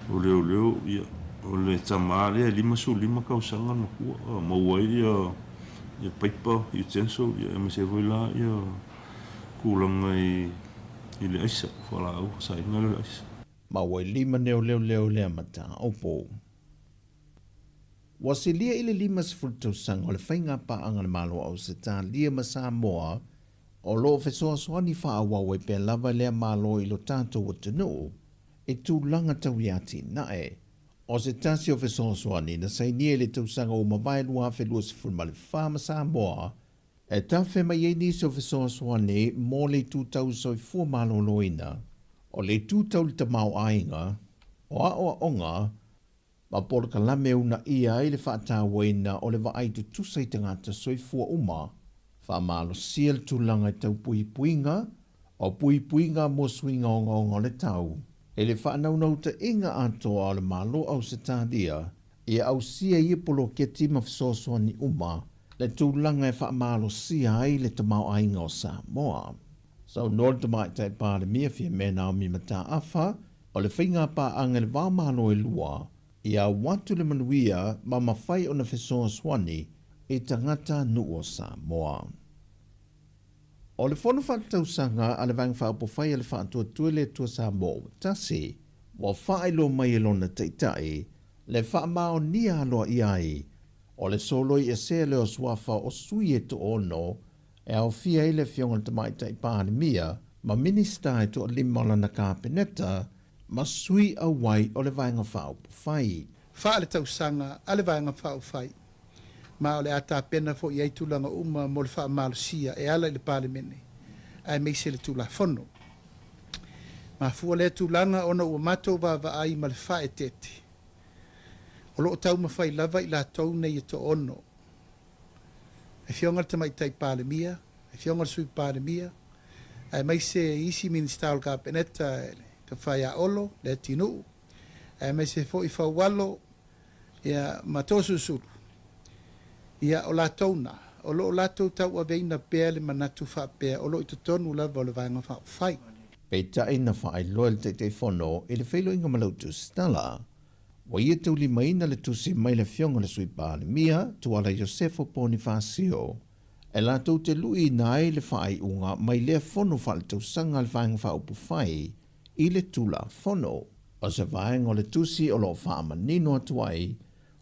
[SPEAKER 12] o Leoleo ia o le tama lea e 55 tausaga le matua maua ai ia paipa utensil ia aemaise ai foi la ia tulaga i le aisa fualaau faasaina lea o le aisa.
[SPEAKER 10] Ma ua i lima nei o leoleo i lea mataupu. Ua silia i le 50 tausaga o le faiga paaga a le Malo o Ausetalia ma Samoa o lo o fesoasoani faaauau ai pea lava lea Malo i lo tatou atunuu i tulaga tau i atinae. O se tasi o fesoasoani na sainia i le tausaga ua mavae 2024 ma Samoa e tafe mai ai nisi o fesoasoani mo le itu tau soifua maloloina, o le itu tau le tamaoaiga, o aoaoga, ma polokalame e uunaia ai le faatauaina o le vaai tutusa i tagata soifua uma, faamalosia le tulaga i tau puipuiga, o puipuiga mo suiga ogaoga o le tau, i le faanaunautaiga atoa o le Malo o Ausetalia ia ausia ia poloketi ma fesoasoani uma le tulaga e faamalosia ai le tamaoaiga o Samoa. Saunoa le Tamaitai Palemia Fiame Naomi Mataafa, o le faiga paaga i le va o Malo e lua, ia au atu le manuia ma mafai ona fesoasoani i tagata nuu o Samoa. O le fono faaletausaga a le Vaega Faaupufai a le Faatuatua i le Atua Samoa ua tasi, ua faailoa mai e lona Taitai le faamaonia aloaia ai o le soloi esea lea o suafa o sui e toaono e aofia ai le Afioga i le Tamaitai Palemia ma Minisita e toalima o lana Kapeneta ma sui auai o le Vaega Faaupufai.
[SPEAKER 11] Faaletausaga a le Vaega Faaupufai, ma o le a tapena foi i ai tulaga uma mo le faamalosia e ala i le Palemene aemaise le Tulafono. Mafua lea tulaga ona ua matou vaavaai ma le faaeteete, o lo o taumafai lava i latou nei e toaono, le Afioga i le Tamaitai Palemia, le Afioga i le Sui Palemia, aemaise isi Minisita o le Kapeneta, le Tofa ia Olo Leatinuu, aemaise foi Faualo ia, ma Toeolesulusulu, ia, o latou na, o lo o latou tauaveina pea le manatu faapea o lo o i totonu lava o le Vaega Faaupufai.
[SPEAKER 10] Peitai na faailoa e le Taitaifono i le feiloaiga ma lau tusitala, ua ia taulimaina le tusi mai le Afioga i le Sui Palemia, Tuala Iosefo Ponifasio, e latou te luiina ai le faaiuga mai lea fono faaletausaga a le Vaega Faaupufai i le Tulafono. O se vaega o le tusi o lo o faamanino atu ai,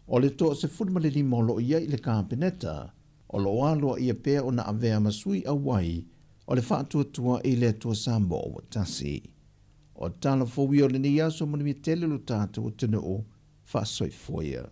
[SPEAKER 10] o le toa 15 o lo o i ai i le Kapeneta, o lo o aloaia pea ona avea ma sui auai o le Faatuatua i le Atua Samoa ua Tasi. O tala fou ia o lenei aso manuia tele lo tatou atunuu faasoifua ia.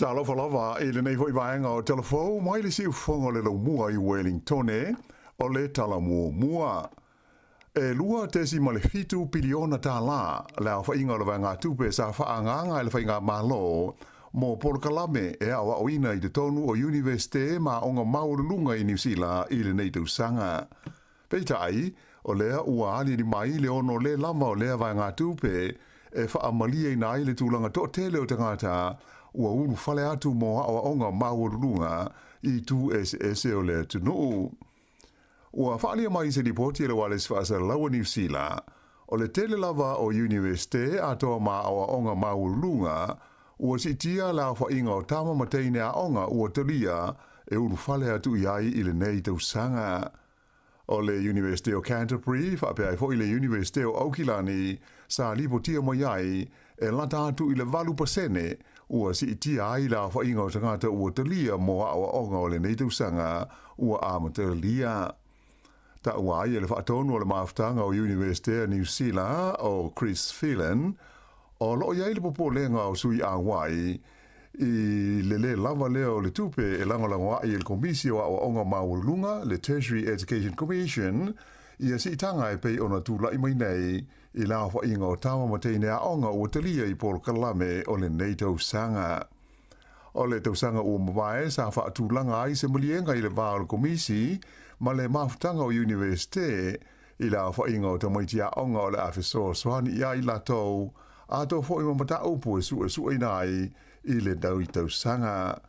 [SPEAKER 5] Talofa lava i lenei foi vaega o Talafou mai le siufofoga o le laumua i Wellingtone o le tala muamua. E $2.7 piliona tālā le aofaiga o le vaegatupe sa faaagaaga e le faigamalo mo polokalame e aoaoina i totonu o Iunivesite ma aoga maualuluga i Niu Sila i lenei tausaga. Peitai, o lea ua aliali mai le ono le lava o lea vaegatupe e faamalieina ai le tulaga toatele o tagata ua ulufale atu mo aoaoga maualuluga i itu eseese o le atunuu. Ua faaalia mai i se lipoti a le Ualesi Faasalalau a Niu Sila, o le tele lava o Iunivesite atoa ma aoaoga maualuluga ua siitia le aofaiga o tama ma teine aoga ua talia e ulufale atu i ai i lenei tausaga. O le Iunivesite o Canterbury faapea ai foi le Iunivesite o Aukilani sa lipotia mai ai e lata atu i le 8% ua siitia ai le aofaiga o tagata ua talia mo aoaoga o lenei tausaga ua amatalia. Taua ai e le faatonu o le mafutaga o Iunivesite a Niu Sila o Chris Phelan, o lo o i ai le popolega o sui auai i le lē lava lea o le tupe e lagolago ai e le Komisi o Aoaoga Maualuluga, le Tertiary Education Commission, ia siitaga e pei ona tulai mai nei i le aofaiga o tama ma teine aoga ua talia i polokalame o lenei tausaga. O le tausaga ua mavae sa faatulaga ai se maliega i le va o le Komisi ma le mafutaga o Iunivesite i le aofaiga o tamaiti aoga o le a fesoasoani i ai latou atoa foi ma mataupu e suesueina ai i lenei tausaga.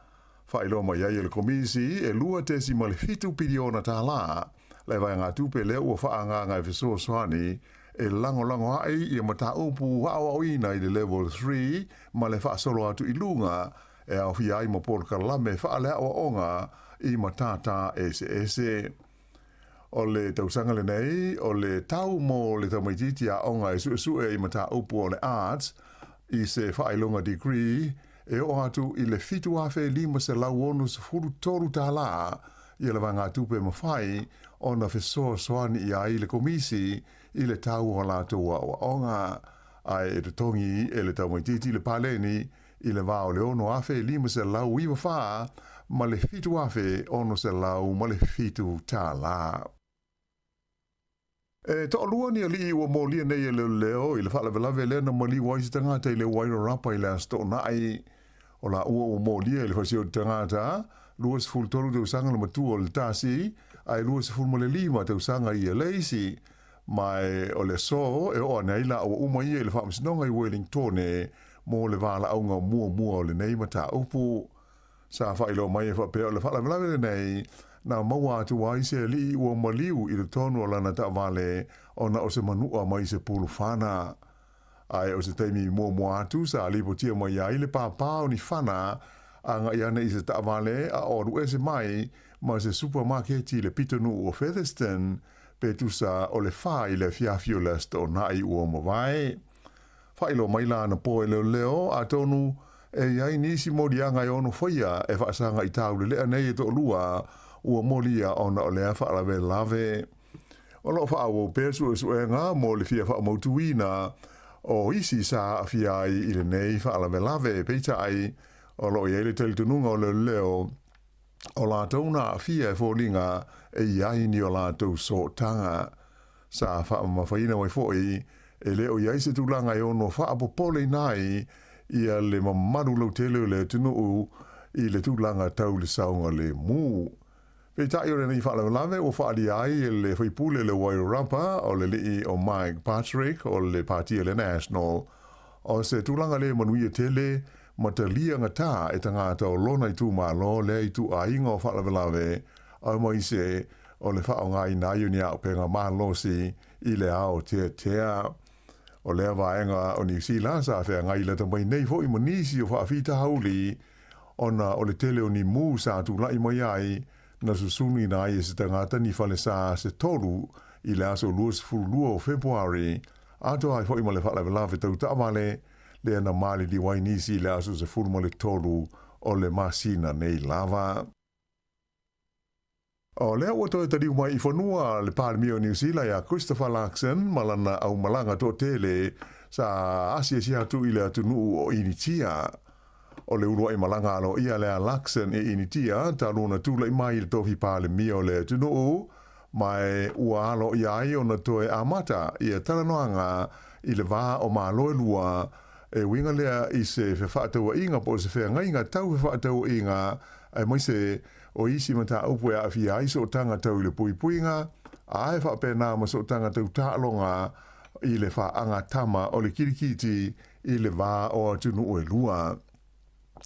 [SPEAKER 5] Faailoa mai ai e le Komisi e $2.7 piliona tālā le vaegatupe lea ua faaagaaga e fesoasoani e lagolago aʻe ia mataupu aoaoina i le Level 3 ma le faasolo atu i luga e aofia ai ma polokalame faaleaoaoga i matata eseese. O le tausaga lenei, o le tau mo le tamaitiiti aoga e suesue i mataupu o le Arts i se faailoga degree e oo atu i le $7,563 ia le vaegatupe e mafai ona fesoasoani i ai le Komisi i le tau o a latou aoaoga, ae e totogi e le tamaitiiti le paleni i le va o le $6,594 ma le $7,607. E toalua ni alii ua molia nei e leoleo i le faalavelave lea na maliu ai se tagata i le Wairarapa i le Aso Toonai. O laua ua molia i le fasioti tagata, 23 tausaga le matua o le tasi, ae 25 tausaga ia le isi. Ma o le aso e oo ane ai laua uma ia i le faamasinoga i Wellingtone mo le valaauga muamua o lenei mataupu. Sa faailoa mai e faapea o le faalavelave lenei na maua atu ai se alii ua maliu i totonu o lana taavale ona o se manua mai se pulufana. Ae o se taimi muamua atu sa lipotia mai ai le pāpā o ni fana agai ane i se taavale a o alu ese mai ma se supamaketi i le pitonuu o Featherston pe tusa o le 4 i le afiafi o le Aso Toonai ua mavae. Faailoa mai la anapo e leoleo, atonu e i ai nisi moliaga e ono faia e faasaga i taulelea nei e toalua ua molia ona o lea faalavelave. O lo o faaauau pea suesuega mo le fia faamautuina o isi sa aafia ai i lenei faalavelave, peitai, o lo o i ai le talitonuga o leoleo o latou na aafia e foliga e i ai ni o latou sootaga. Sa faamamafaina mai foi e le o i ai se tulaga e ono faapopoleina ai ia le mamalu lautele o le atunuu i le tulaga tau le saogalemu. Peitai o lenei faalavelave ua faaalia ai e le faipule o le Wairarapa o le alii o Mike Patrick o le Pati a le National o se tulaga le manuia tele ma talia gata e tagata o lona itumalo lea ituaiga o faalavelave aemaise o le faaaogaina ai o ni auupega malosi i le aoteatea. O lea vaega o Niu Sila sa feagai lata mai nei foi ma nisi o faafitauli ona o le tele o ni mū sa tulai mai ai na susunuina ai e se tagata ni falesa se tolu i le aso 22 o Fepuari, atoa ai foi ma le faalavelave tau taavale lea na maliliu ai nisi i le aso 13 o le masina nei lava. O lea ua toe taliu mai i fanua le Palemia o Niu Sila ia Christopher Luxon ma lana aumalaga toatele sa asiasi atu i le atunuu o Initia. O le uluai malaga aloaia lea a Luxon i Initia talu ona tulai mai i le tofi Palemia o le atunuu, ma e ua aloaia ai ona toe amata ia talanoaga i le va o Malo e lua, e uiga lea i se fefaatauaiga po o se feagaiga tau fefaatauaiga aemaise O isi mataupu e aafia ai sootaga tau i le puipuiga, a e faapena ma sootaga tau taaloga i le faagatama o le kilikiti i le va o atunuu e lua.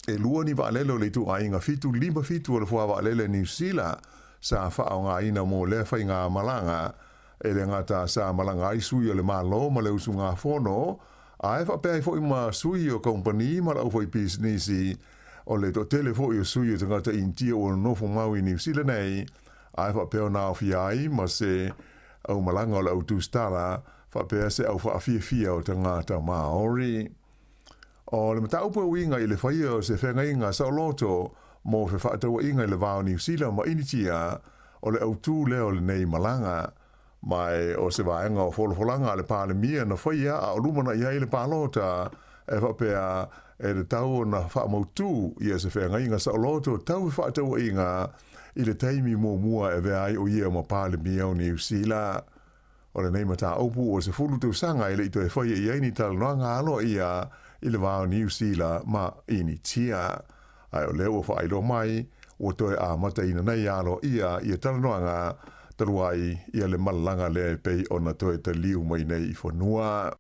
[SPEAKER 5] E lua ni vaalele o le ituaiga 757 o le Foa Vaalele Niu Sila sa faaaogaina mo lea faigamalaga. E le gata sa malaga ai sui o le Malo ma le usugafono, a e faapea ai foi ma sui o kamupani ma le aufaipisinisi. O le toatele foi o sui o tagata Initia ua nonofo mau i Niu Sila nei, a e faapea ona aofia ai ma se aumalaga o le au tusitala, faapea se au faafiafia o tagata Māori. O le mataupu e uiga i le faia o se feagaiga saoloto mo fefaatauaiga i le va o Niu Sila ma Initia, o le autū lea o lenei malaga. Ma e o se vaega o folafolaga a le Palemia na faia a o lumanai ai le palota, e faapea e tatau ona faamautū ia se feagaiga saoloto tau fefaatauaiga i le taimi muamua e avea ai o ia ma Palemia o Niu Sila. O lenei mataupu ua 10 tausaga e le i toe faia i ai ni talanoaga aloaia i le va o Niu Sila ma Initia. Ae o lea ua faailoa mai, ua toe amataina nei aloaia ia talanoaga talu ai ia le malaga lea e pei ona toe taliu mai nei i fanua.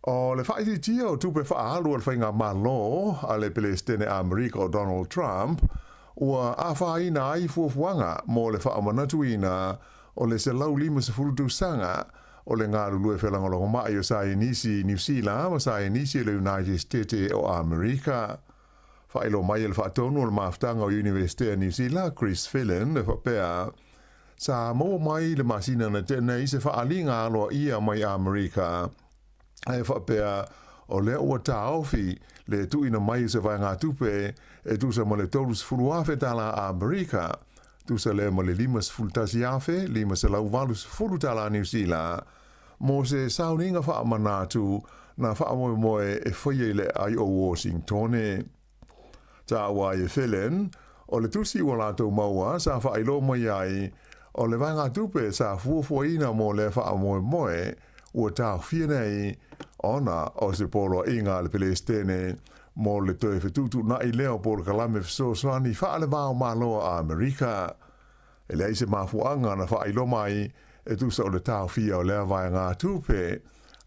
[SPEAKER 5] O le faaitiitia o tupe faaalu a le faigamalo a le Pelesitene Amerika o Donald Trump ua afaina ai fuafuaga mo le faamanatuina o le 150 tausaga o le galulue felagolagomai o saienisi i Niu Sila ma saienisi o le United State o Amerika. Faailoa mai e le faatonu o le mafutaga o Iunivesite a Niu Sila, Chris Phelan, e faapea, Sa maua mai le masina na tea nei se faaaliga aloaia mai Amerika e faapea o lea ua taofi le tuuina mai o se vaegatupe e tusa ma le $30,000 tala Amerika, tusa lea ma le $51,580 tala Niu Sila, mo se sauniga faamanatu na faamoemoe e faia i le aai o Washingtone. Taua ai e Phelan, o le tusi ua latou maua sa faailoa mai ai, o le vaegatupe sa fuafuaina mo lea faamoemoe ua taofia nei ona o se poloaiga a le Pelesitene mo le toe fetuutuunai lea o polokalame fesoasoani faale-va o Malo a Amerika. E leai se mafuaaga na faailoa mai e tusa o le taofia o lea vaegatupe,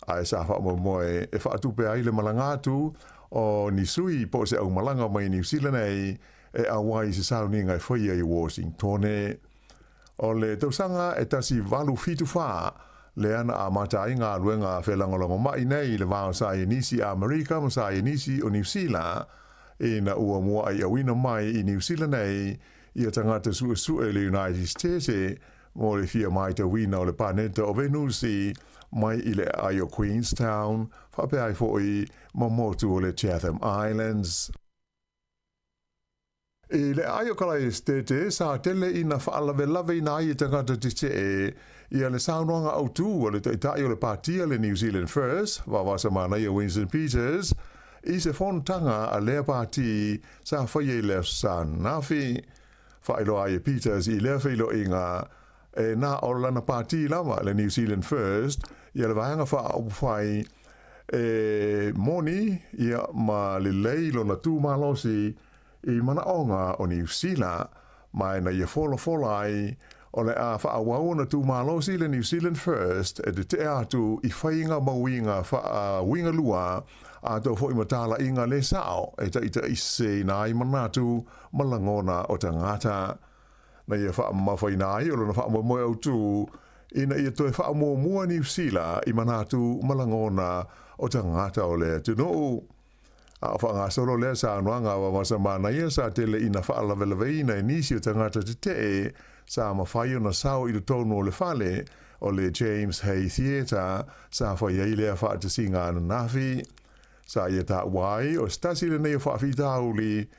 [SPEAKER 5] ae sa faamoemoe e faatupe ai le malaga atu o ni sui po o se aumalaga mai Niu Sila nei e auai i se sauniga e faia i Washingtone. O le tausaga e 1874 lea na amata ai galuega felagolagomai nei i le va o saienisi Amerika ma saienisi o Niu Sila, ina ua mua'i auina mai i Niu Sila nei ia tagata suesue i le United States. mo le fia matauina o le paneta o Venusi mai i le aai o Queenstown faapea ai foi ma motu o le Chatham Islands. I le aai o Kalae Esitete, sa tele ina faalavelaveina ai e tagata tetee ia le saunoaga autu a le Taitai o le Pati a le New Zealand First, Vaavasamanaia Winston Peters, i se fonotaga a lea pati sa faia i le Aso Sa ananafi. Faailoa ai e Peters i lea feiloaiga, e na o lana pati lava, le New Zealand First, ia le vaega faaupufai e moni ia ma lelei lona tu malosi i manaoga o Niu Sila, ma ina ia folafola ai, o le a faaauau ona tu malosi le New Zealand First e tete'e atu i faiga ma uiga faauigalua atoa foi ma talaiga le sa'o e taʻitaʻiseseina ai manatu ma lagona o tagata. Na ia faamamafaina ai o lona faamoemoe autū ina ia toe faamuamua Niu Sila i manatu ma lagona o tagata o le atunuu. A o faagasolo lea saunoaga a Vaavasamanaia sa tele ina faalavelaveina e nisi o tagata tetee sa mafai ona sao i totonu o le fale o le James Hay Theatre sa fai ai lea faatasiga ananafi. Sa ia taua ai o se tasi lenei o faafitauli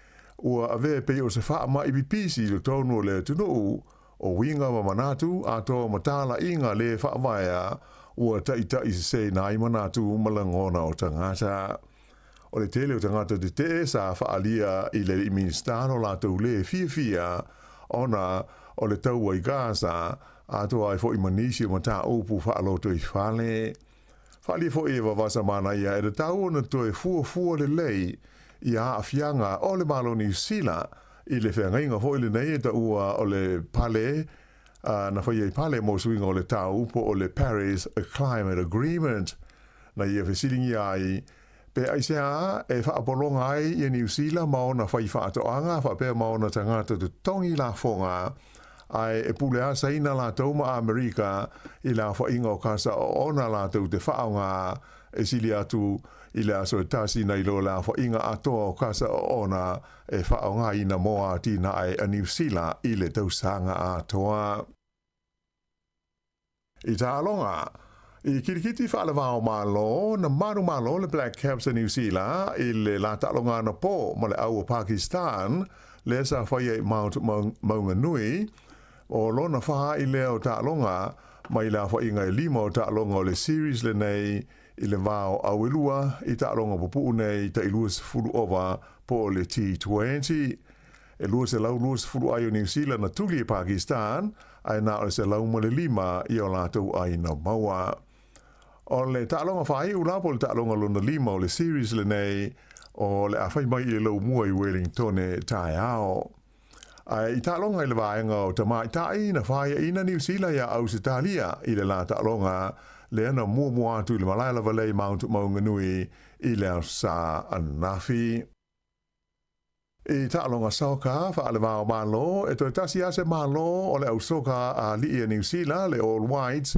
[SPEAKER 5] ua avea e pei o se faamai pipisi i totonu o le atunuu, o uiga ma manatu atoa ma talaiga le faavaea ua taita'iseseina ai manatu ma lagona o tagata. O le tele o tagata tetee sa faaalia i le alii Minisita lo latou le fiafia ona o le taua i Gaza, atoa ai fo'i ma nisi o mataupu faalotoifale. Faaalia fo'i e Vavasamanaia e tatau ona toe fuafua lelei ia aafiaga o le Malo Niu Sila i le feagaiga foi lenei e taua o le pale na faia i pale mo suiga o le tau po o le Paris Climate Agreement. Na ia fesiligia ai pe aisea e faapologa ai ia Niu Sila ma ona faifaatoaga faapea ma ona tagata totogi lafoga ae e pule asaina latou ma Amerika i le aofaiga o kasa oona latou te faaaoga e sili atu i le aso e tasi nai lo le aofaiga atoa o kasa oona e faaaogaina mo atinae a Niu Sila i le tausaga atoa. I taaloga, i kilikiti faalevao Malo, na manumalo le Black Caps a Niu Sila i le la taaloga anapo ma le au o Pakistan, lea sa faia i Mount Maunganui, o lona fā i lea o taaloga mai le aofaiga e lima o taaloga o le series lenei i le va o Auelua i taaloga pupuu nei tai 20 ova po o le T20. E 220 ai o Niu Sila na tuli e Pakistan, ae na o le 105 i o latou aina maua. O le taaloga faaiu la po o le taaloga lona lima o le series lenei o le a fai mai i le laumua i Wellingtone taeao. Ae i taaloga i le vaega o tamaitai na faiaina Niu Sila iā Ausetalia i le la taaloga lea na muamua atu i le malae lava lea i Mount Maunganui i le Aso Sa ananafi. I taaloga soka faalevao Malo, e toe tasi lava se malo o le au soka a alii a Niu Sila, le All Whites,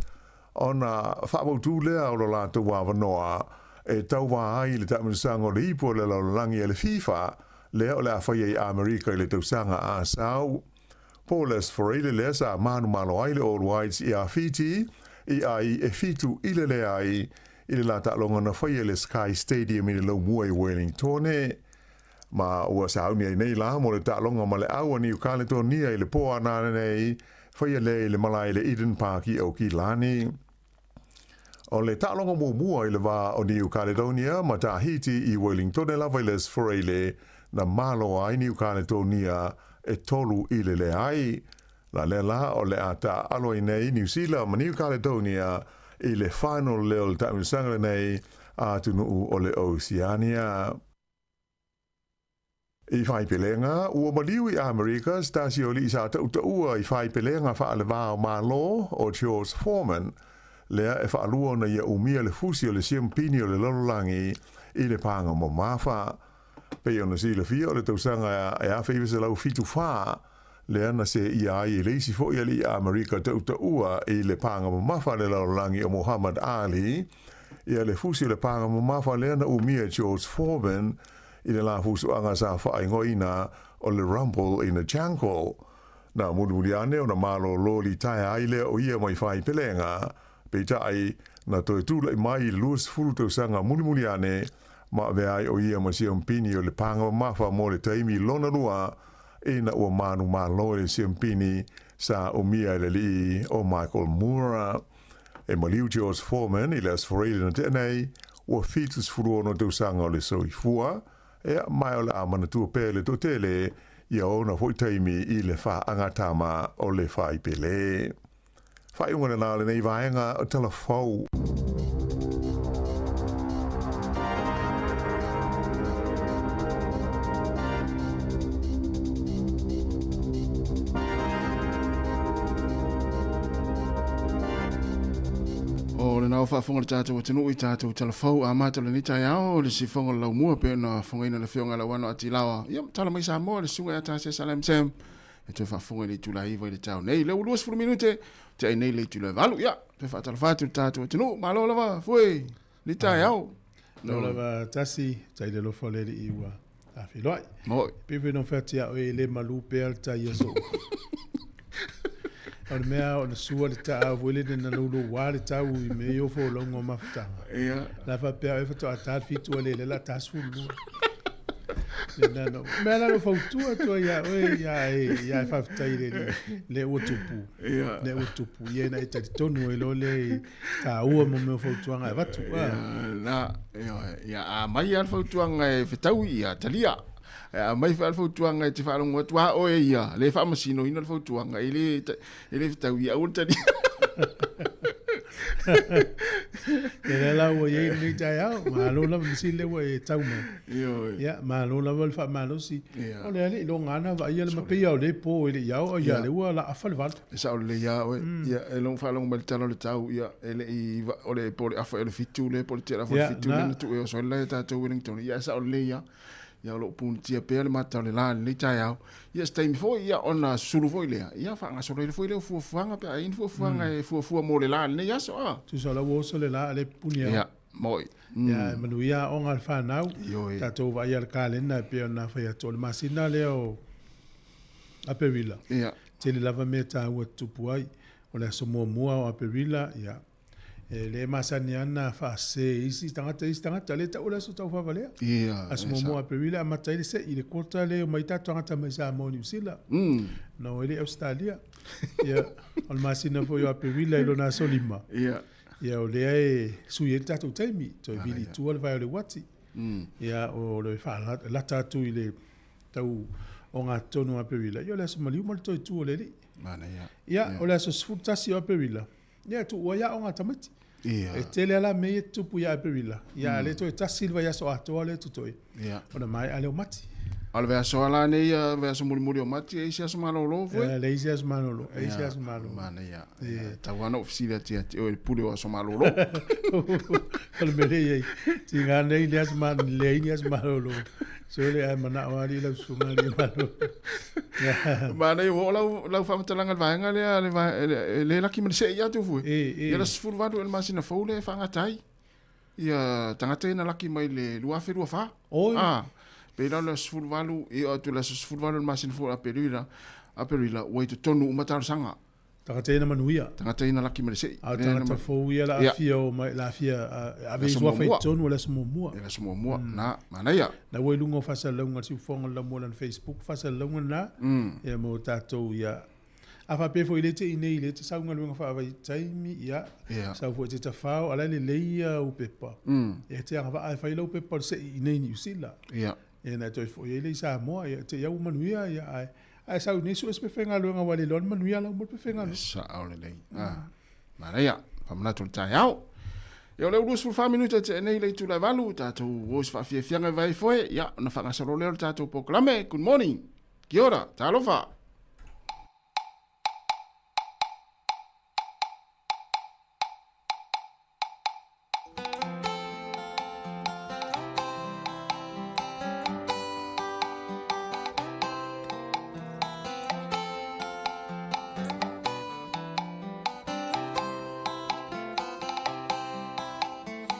[SPEAKER 5] ona faamautū lea o lo latou avanoa e tauva ai i le taamilosaga o le ipu o le lalolagi a le FIFA, lea o le a faia i Amerika i le tausaga a sau. Po Les Foreile lea sa manumalo ai le All Whites iā Fiti i ai e fitu i le leai i le la taaloga na faia i le Sky Stadium i le laumua i Wellingtone. Ma ua sauni ai nei la mo le taaloga ma le au a Niu Kaletonia i le po ana nei, faia lea i le malae i le Eden Park i Aukilani. O le taaloga muamua i le va o Niu Kaledonia ma Tahiti i Wellingtone lava i le Sforeile na malo ai Niu Kaletonia e tolu i le leai. La lea la o le a taaalo ai nei Niu Sila ma Niu Kaledonia i le final lea o le taamilosaga lenei a atunuu o le Oceania. I Faipelega, ua maliu i Amerika se tasi o alii sa tautaua i Faipelega faalevao Malo o George Foreman, lea e faalua ona ia umia le fusi o le siampini o le lalolagi i le paga mamafa. Pei ona silafia o le tausaga e 1974 lea na seia ai e le isi foi alii Amerika tautaua i le paga mamafa a le lalolagi o Muhammad Ali ia le fusi o le paga mamafa lea na umia e George Foreman i le la fusuaga sa faaigoaina o le Rumble in the Jungle. Na mulimuli ane ona malōlō litaea ai lea o ia mai faipelega, peitai, na toe tula'i mai i le 20 tausaga mulimuli ane, ma avea ai o ia ma siampini o le paga mamafa mo le taimi lona lua, ina ua manumalo i le siampini sa umia e le alii o Michael Moore. E maliu George Foreman i le Aso Faraile na tea nei, ua 76 tausaga o le soifua, ea ma o le a manatua pea e le toatele ia ona foi taimi i le faagatama o le faipele. Faaiuga lena o lenei vaega o Tala Fou.
[SPEAKER 13] O lena ua faafofoga le tatou atunuu i tatou tala fou amata o lenei taeao o le sifoga o le laumua pei ona fofogaina le afioga ia Lauano Atilaoa. Ia, tala mai Samoa le susuga ia Tasesa Lam Sam e toe faafofoga i le itula 9 i le taeao nei. Lea ua 20 minute te ai nei le itula 8. Ia, toe faatalofa atu i le tatou atunuu. Malo lava, fue, ni taeao.
[SPEAKER 1] No lava tasi, tai le alofa o le Alii ua tafeiloai.
[SPEAKER 13] Moi.
[SPEAKER 1] Pei foi ona ou fai atu ia oe e le malu pea le tai aso. O le mea ona sua le taau foi lele na louloua le tau i mea ia o folauga o mafutaga.
[SPEAKER 13] Ia.
[SPEAKER 1] La faapea oe faatoa ta le 7 ua lele la ta 12. Le na no. Mea la lo fautua atu ai ia oe ia e ia e faafetai i le Alii le ua tupu.
[SPEAKER 13] Ia.
[SPEAKER 1] Le ua tupu ia ina e talitonu ai loa lea i taua mo mea o fautuaga e avatu.
[SPEAKER 13] Ia, na, ia, ia a mai lava le fautuaga e fetaui, ia talia. A mai foi le fautuaga e te faalogo atu a oe ia, le faamasinoina le fautuaga, e le, e le fetaui, aua le talia.
[SPEAKER 1] Ia lea la ua i ai lenei taeao, malo lava mea sili lea ua e tau mai.
[SPEAKER 13] Ioe.
[SPEAKER 1] Ia, malo lava le faamalosi.
[SPEAKER 13] Ia.
[SPEAKER 1] O le alii loga na vaaia le mapeia o le po e le i ao, ia lea ua laafa le 8.
[SPEAKER 13] E sao lelei lava oe. Ia, e logo faalogo mai le tala o le tau, ia, e le i, o le po o le afa ea o le 7 lea, po o le tiala afa o le 7 lea na tuu e oso ai le lae a tatou Wellington. Ia, e sao lelei lava. Ia, o lo o punitia pea le mata o le la i lenei taeao. Ia, se taimi foi, ia, ona susulu foi lea, ia, faagasolo ai foi lea o fuafuaga pe a i ai ni fuafuaga e fuafua mo le la i lenei aso, a.
[SPEAKER 1] Tusa o la ua oso le la a le pupuni au.
[SPEAKER 13] Ia, moi.
[SPEAKER 1] Ia, e manuia aoga a le fanau.
[SPEAKER 13] Ioe.
[SPEAKER 1] Tatou vaaia le kalena e pei ona fai atu, o le masina lea o Aperila.
[SPEAKER 13] Ia.
[SPEAKER 1] Tele lava mea taua e tutupu ai. O le aso muamua o Aperila, ia, e le masani ana faasese e isi tagata isi tagata, le tau o le aso taufavalea.
[SPEAKER 13] Ia.
[SPEAKER 1] Aso muamua o Aperila amata ai le sei i le quota lea e omai tatou tagata mai Samoa Niu Sila. Na o ai le Ausetalia. Ia, o le masina foi o Aperila i lona aso 5.
[SPEAKER 13] Ia.
[SPEAKER 1] Ia, o lea e sui ai le tatou taimi, toe vili i tua le vae o le uati. Ia, o le faalata atu i le tau ogatotonu o Aperila, ia o le aso maliu ma le toe tu o le alii.
[SPEAKER 13] Manaia.
[SPEAKER 1] Ia, o le aso 11 o Aperila, ia e tuua ai aoga a tamaiti.
[SPEAKER 13] Ia.
[SPEAKER 1] E tele lava la mea ia e tutupu ia Aperila, ia a le toe tasi le vaiaso atoa lea e totoe,
[SPEAKER 13] Ia.
[SPEAKER 1] ona maea lea o Mati.
[SPEAKER 13] A o le vaiaso lava la nei, ia vaiaso mulimuli o Mati, e i ai se aso malolo foi?
[SPEAKER 1] E leai se aso malolo, e leai se aso malolo.
[SPEAKER 13] Manaia. Ia, e tatau lava ona ou fesili atu ia te oe i le pule o aso malolo.
[SPEAKER 1] O le mea lea e i ai, tiga nei le aso malolo, leai ni aso malolo. Sole ae manao lava alii lau susuga alii malolo.
[SPEAKER 13] Manaia ua oo lau, lau faamatalaga i le vaega lea, le, le, le laki ma le sei atu fue.
[SPEAKER 1] E, e.
[SPEAKER 13] Ia le 18 i le masina fou lea e faagata ai. Ia tagata ia na laki mai le 2024.
[SPEAKER 1] Oi.
[SPEAKER 13] Ah, pei la o le 18, ia atu le aso 18 o le masina fou o Aperila, Aperila, ua i totonu uma talosaga.
[SPEAKER 1] Tagata ia na manuia.
[SPEAKER 13] Tagata ia na laki ma le sei.
[SPEAKER 1] A o tagata fou ia la afia o mai, la afia ave i suafa i totonu o le aso muamua.
[SPEAKER 13] Le aso muamua, na, manaia.
[SPEAKER 1] Na ua i luga o faasalalauga a le Siufofoga o le Laumua lana Facebook, faasalalauga lena, ia mo tatou ia. A faapea foi i le te i nei i le te sau galuega faavaitaimi, ia, sau foi te tafao, a la e lelei ia au pepa. Ia te agavaa e fai lau pepa o le sei i nei i Niu Sila.
[SPEAKER 13] Ia.
[SPEAKER 1] Ia na toe foi ai lea i Samoa, ia te i au manuia, ia ae ae sau nei sue se pefaigaluega ua le iloa le manuia lau mo le pefaigaluega.
[SPEAKER 13] Sao lelei. Ah. Manaia, faamanatu o le taeao. Ia o lea ua 24 minute tea nei le itula e 8, tatou o i se faafiafiaga i Vaifoe, ia ona faagasolo lea o le tatou polokalame. Good morning. Kia ora, talofa.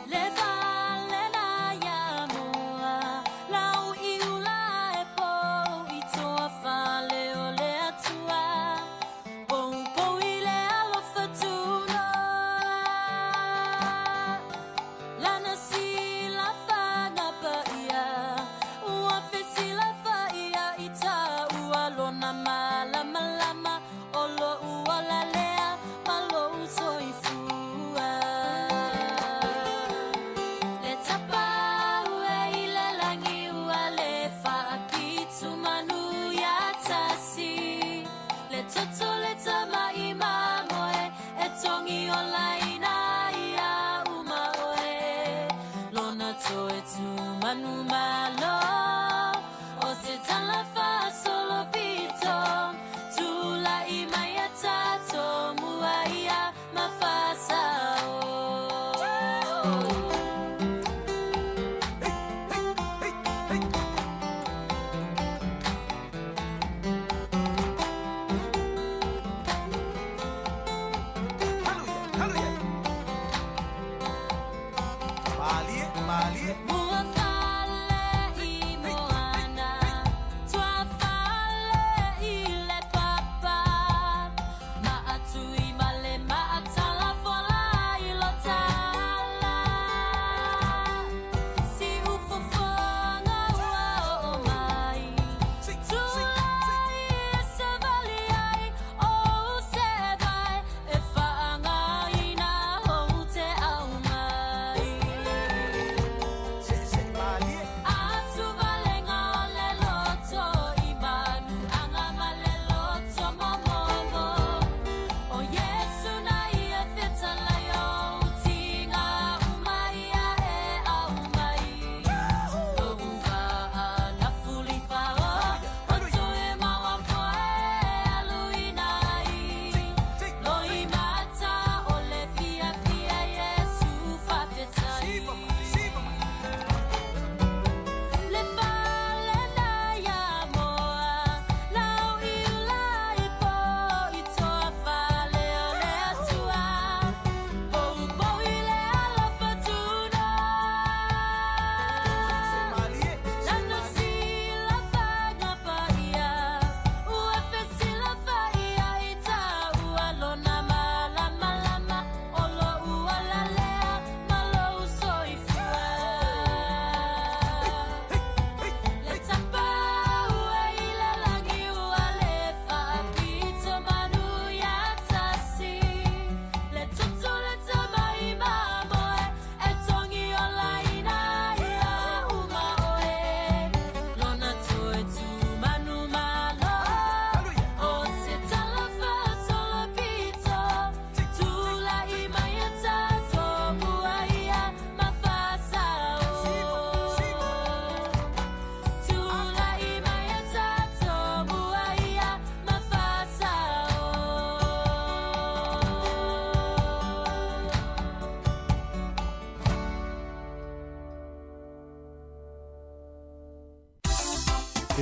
[SPEAKER 6] Le fale la ia moa, lau i ula e pou i toa fale o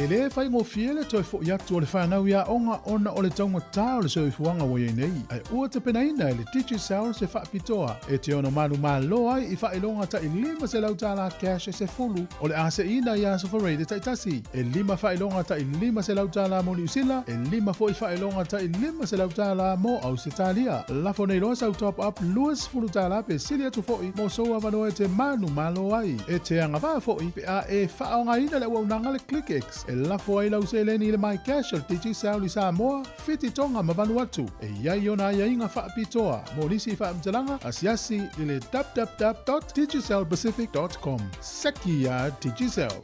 [SPEAKER 1] E lē faigofie le toe foʻi atu o le fanau i aoga ona o le taugatā o le soifuaga ua iai nei, ae ua tapenaina e le Digicel se faapitoa e te ono manumalo ai i faailoga taʻi $500 tālā cash e sefulu o le a seʻiina i aso Faraile taitasi, e lima faailoga taʻi $500 tālā mo Niusila, e lima foʻi faailoga taʻi $500 tālā mo Ausetalia. Lafo nei loa sau top up $20 tālā pe sili atu foʻi mo sou avanoa e te manumalo ai. E te agavaa foʻi pe a e faaaogaina le auaunaga le ClickX e lafo ai lau seleni i le MyCash o le Digicel i Samoa, Fiti, Tonga ma Vanuatu. E i ai ona aiaiga faapitoa mo nisi faamatalaga asiasi i le www.digicelpacific.com. Seki iā Digicel!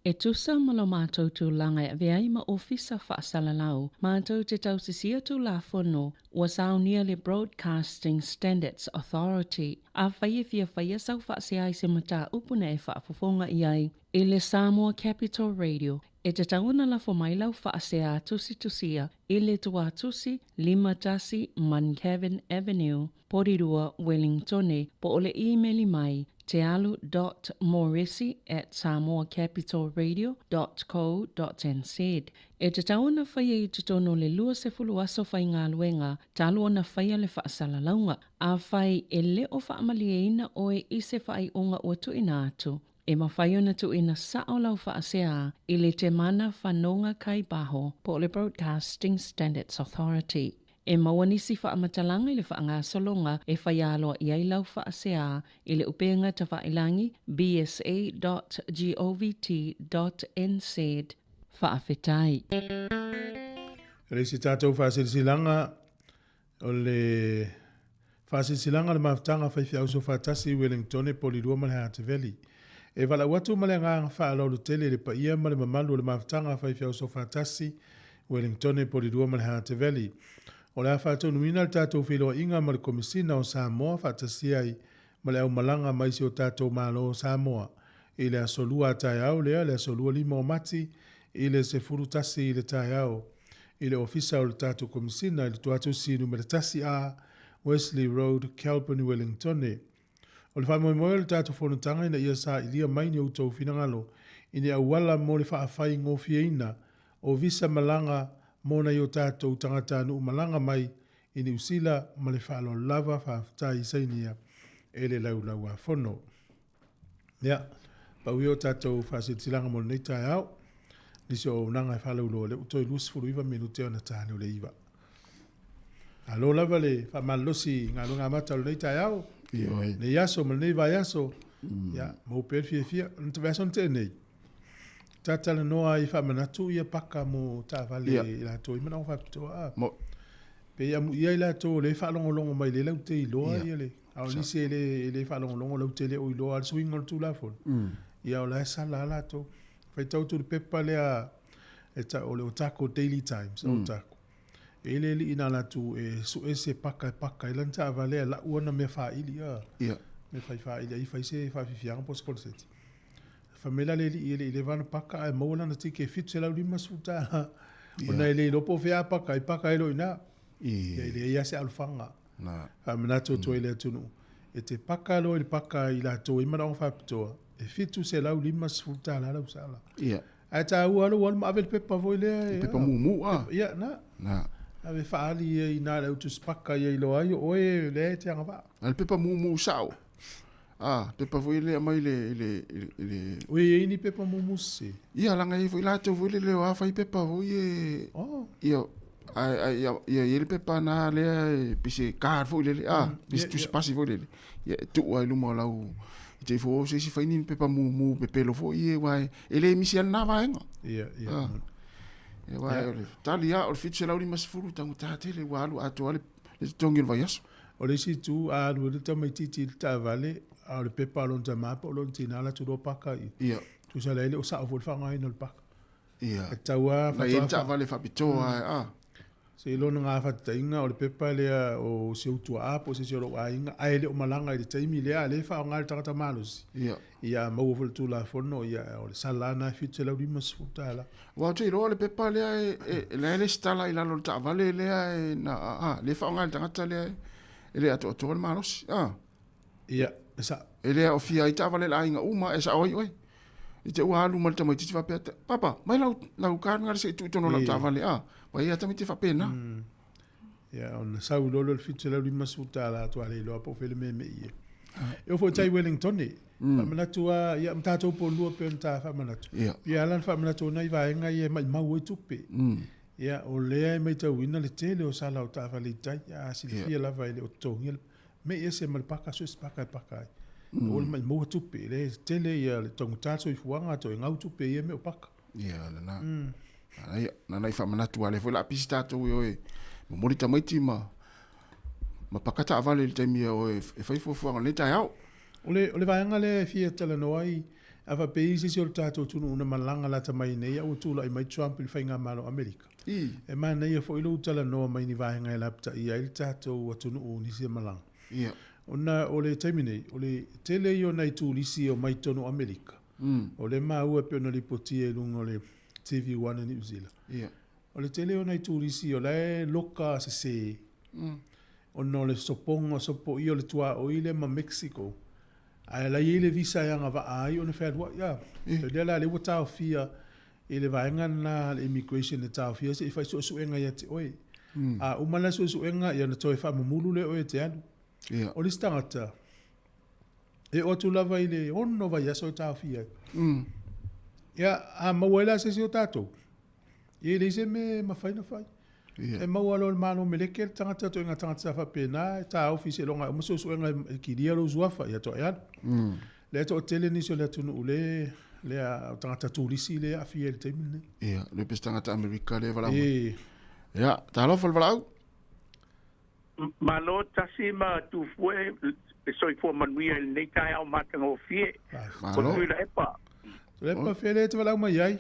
[SPEAKER 3] E tusa ma lo matou tulaga e avea ai ma Ofisa Faasalalau, matou te tausisia Tulafono ua saunia le Broadcasting Standards Authority. Afai e fia faia sau faasea i se mataupu na e faafofoga i ai i le Samoa Capital Radio, e tatau ona lafo mai lau faasea tusitusia i le Tuatusi 51 Muncavin Avenue, Porirua, Wellingtone, po o le imeli mai tealu dot moresi at samoacapitalradio dot co dot nz. E tatau ona faia i totonu o le 20 aso faigaluega talu ona faia le faasalalauga. Afai e le o faamalieina oe i se faaiuga ua tuuina atu, e mafai ona tuuina sao lau faasea i le Temana Whanonga Kaibaho po o le Broadcasting Standards Authority. E maua nisi faamatalaga i le faagasologa e faia aloa i ai lau faasea i le upega tafailangi bsa.govt.nz. Faafetai.
[SPEAKER 1] E le isi tatou faasilasilaga, o le faasilasilaga o le mafutaga faifeau soofaatasi i Wellingtone, Polilua ma le Hateveli. E valaau atu ma le agaga faaaloalo tele i le paia ma le mamalu o le mafutaga faifeau soofaatasi Wellingtone, Polilua ma le Hateveli. O le a faataunuina le tatou feiloaiga ma le Komesina o Samoa faatasi ai ma le aumalaga mai si o tatou Malo o Samoa i le aso Lua a taeao lea, le aso Lua 5 o Mati i le 11 i le taeao i le Ofisa o le tatou Komesina i le Tuatusi Numera 1 A, Wesley Road, Kelburn, Wellingtone. O le faamoemoe o le tatou fonotaga ina ia sailia mai ni outou finagalo i ni auala mo le faafaigofieina o visa malaga mo nai o tatou tagatanuu malaga mai i Niu Sila ma le faaaloalo lava faafetai sainia e le Laulau-a-Fono. Ia, pau ia o tatou faasilasilaga mo lenei taeao. Nisi o auaunaga e faalauiloa lea ua toe 29 minute ona tane o le 9. Malo lava le faamalolosi i galuega amata o lenei taeao.
[SPEAKER 13] Ioe.
[SPEAKER 1] Lenei aso ma lenei vaiaso. Ia, maua pea le fiafia. O le vaiaso na tea nei, ta talanoa ai faamanatu ia paka mo taavale i latou i manaoga faapitoa. A.
[SPEAKER 13] Mo.
[SPEAKER 1] Pei amuia i latou o lea e faalogologo mai lea latou te iloa ia le, a o nisi e le, e le faalogologo latou te le o iloa le suiga o le Tulafono. Ia o la e sala lava latou. Faitau atu i le pepa lea e tau o le Otago Daily Times, Otago. E i ai le alii na alu atu e sue se paka e paka ai lana taavale ae lau ana mea faili a. Mea fai faili ai fai se faafiafiaga po o se koneseti. Fai mai la le alii e le i leva ona paka ae maua lana tike e $750. Ona e le iloa po o fea a paka ai, paka ai loa i ina. Ia e leai lava se alofaga. Faamanatu atu ai i le atunuu, e te paka loa i le paka i latou e i ai manaoga faapitoa, e $750 lau sala. Ae taua lou alu ma ave le pepa foi lea.
[SPEAKER 13] Le pepa mumu a.
[SPEAKER 1] Ia, na.
[SPEAKER 13] Na.
[SPEAKER 1] Ave faaali ia i na le au tusipaka ia iloa ai o oe lea e te agavaa.
[SPEAKER 13] A le pepa mumu sao. A, pepa foi lea aumai le le le.
[SPEAKER 1] Ui e i ai ni pepa mumu sese?
[SPEAKER 13] Ia, leaga e i ai foi latou foi lele o a fai pepa foi e.
[SPEAKER 1] Oh.
[SPEAKER 13] Ia, ae ae ia ia i ai le pepa na lea e pei se card foi lele a, pei se tusipasi foi lele. Ia e tuu lava i luma o lau i te i fo se isi fai ni pepa mumu pepelo foi ia aua e le misi lava lena vaega.
[SPEAKER 1] Ia, ia.
[SPEAKER 13] Ia aua o le tali lava o le 750 taugata tele ua alu atoa le totogi o le vaiaso.
[SPEAKER 1] O le isi itu, a alu ai le tamaitiiti i le taavale, a o le pepa a lona tama po o lona tina latou iloa paka i.
[SPEAKER 13] Ia.
[SPEAKER 1] Tusa la e le o sao foi le faaaogaina o le paka.
[SPEAKER 13] Ia.
[SPEAKER 1] E tatau lava
[SPEAKER 13] Na i ai le taavale faapitoa a.
[SPEAKER 1] Se i lona gafataiga o le pepa lea o si ou tuaa po o se isi o lou aiga ae le o malaga i le taimi lea, a o lea e faaaoga e le tagata malosi.
[SPEAKER 13] Ia.
[SPEAKER 1] Ia a maua foi i le Tulafono, ia o le sala lava lena e $750.
[SPEAKER 13] Aua ou te iloa o le pepa lea e, e, lea e resitala i lalo o le taavale lea e na, a, lea e faaaoga e le tagata lea e, e le atoatoa le malosi. A.
[SPEAKER 1] Ia, e sao.
[SPEAKER 13] E le aofia ai taavale a le aiga uma, e sao ai oe. I te ua alu ma le tamaitiiti faapea, Papa, mai lau, lau card lena se i tuu i totonu o lau taavale, a. Ua i ai lava tamaiti e faapena.
[SPEAKER 1] Ia, ona sau loa lea o le $750 atu a le iloa po o fea le mea e mei ai. E oo foi i tai Wellington, faamanatu lava, ia ma tatou polua pei ona ta faamanatu. Ia ala ona faamanatu o nai vaega ia e maumau ai tupe. Ia, o lea e matauina le tele o sala o taavale i tai, a silafia lava e le o totogia le mei ese ma le paka, so o se paka e paka ai. Aua le maumau tupe, o lea e tele ia le taugata le soifuaga, toe gau tupe i ia mea o paka.
[SPEAKER 13] Ia, lena. Ia, na nai faamanatu lava, lea foi o le a pisi tatou e o e momoli tamaiti ma ma paka taavale i le taimi e o e fai fuafuaga o lenei taeao.
[SPEAKER 1] O le, o le vaega lea e fia talanoa ai, a faapea e i ai se isi o le tatou atunuu na malaga lata mai nei a ua tulai mai Trump i le Faigamalo Amerika. E manaia foi lou talanoa mai ni vaega e lapataia ai le tatou atunuu i nisi e malaga. Ona o le taimi nei, o le tele ia o nai turisi e omai i totonu o Amerika, o lea e maua e pei ona lipotia i luga o le TV One a Niu Sila. O le tele o nai turisi o la e loka sese ona o le sopoga, sopoia o le tuaoi lea ma Mexico, ae la e i ai le visa e agavaa ai ona fealuai. A, o lea la lea ua taofia i le vaega lena a le immigration e taofia se i fai suesuega ia te oe. A uma la suesuega, ia ona toe faamamulu lea o oe e te alu. O le isi tagata, e oo atu lava i le 6 vaiaso e taofia ai. Ia, a maua ai la se isi o tatou, ia e leai se mea e mafai ona fai. E maua loa e le Malo Meleke le tagata, ituaiga tagata sa faapena, e taofi seiloga e uma suesuega e kilia lou suafa, ia toe alu. Lea e toatele nisi o le atunuu le, lea o tagata turisi lea e aafia i le taimi lenei.
[SPEAKER 13] Ia, le pei se tagata Amerika lea e valaau mai. Ia, talofa le valaau.
[SPEAKER 14] Malo tasi ma Tufue le soifua manuia i lenei taeao matagofie. O Tuilaepa.
[SPEAKER 1] Tuilaepa, fea lea e te valaau mai ai?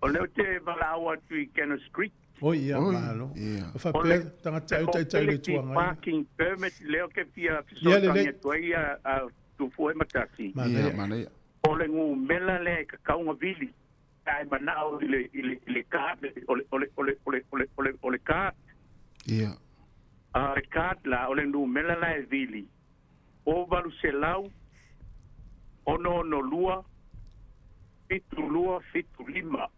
[SPEAKER 14] O lea ou te valaau atu i Cannons Creek.
[SPEAKER 1] Oi, ia, malo. O faapea tagata e taitai le Itu Agai.
[SPEAKER 14] Parking permit lea ou te fia fesoasoani atu ai a Tufue ma Tasi.
[SPEAKER 13] Manaia. Manaia.
[SPEAKER 14] O le numera lea e tatau ona vili. Ae manao i le i le i le card o le o le o le o le o le o le o le card.
[SPEAKER 13] Ia.
[SPEAKER 14] A le card la o le numera la e vili o 800 662 7275.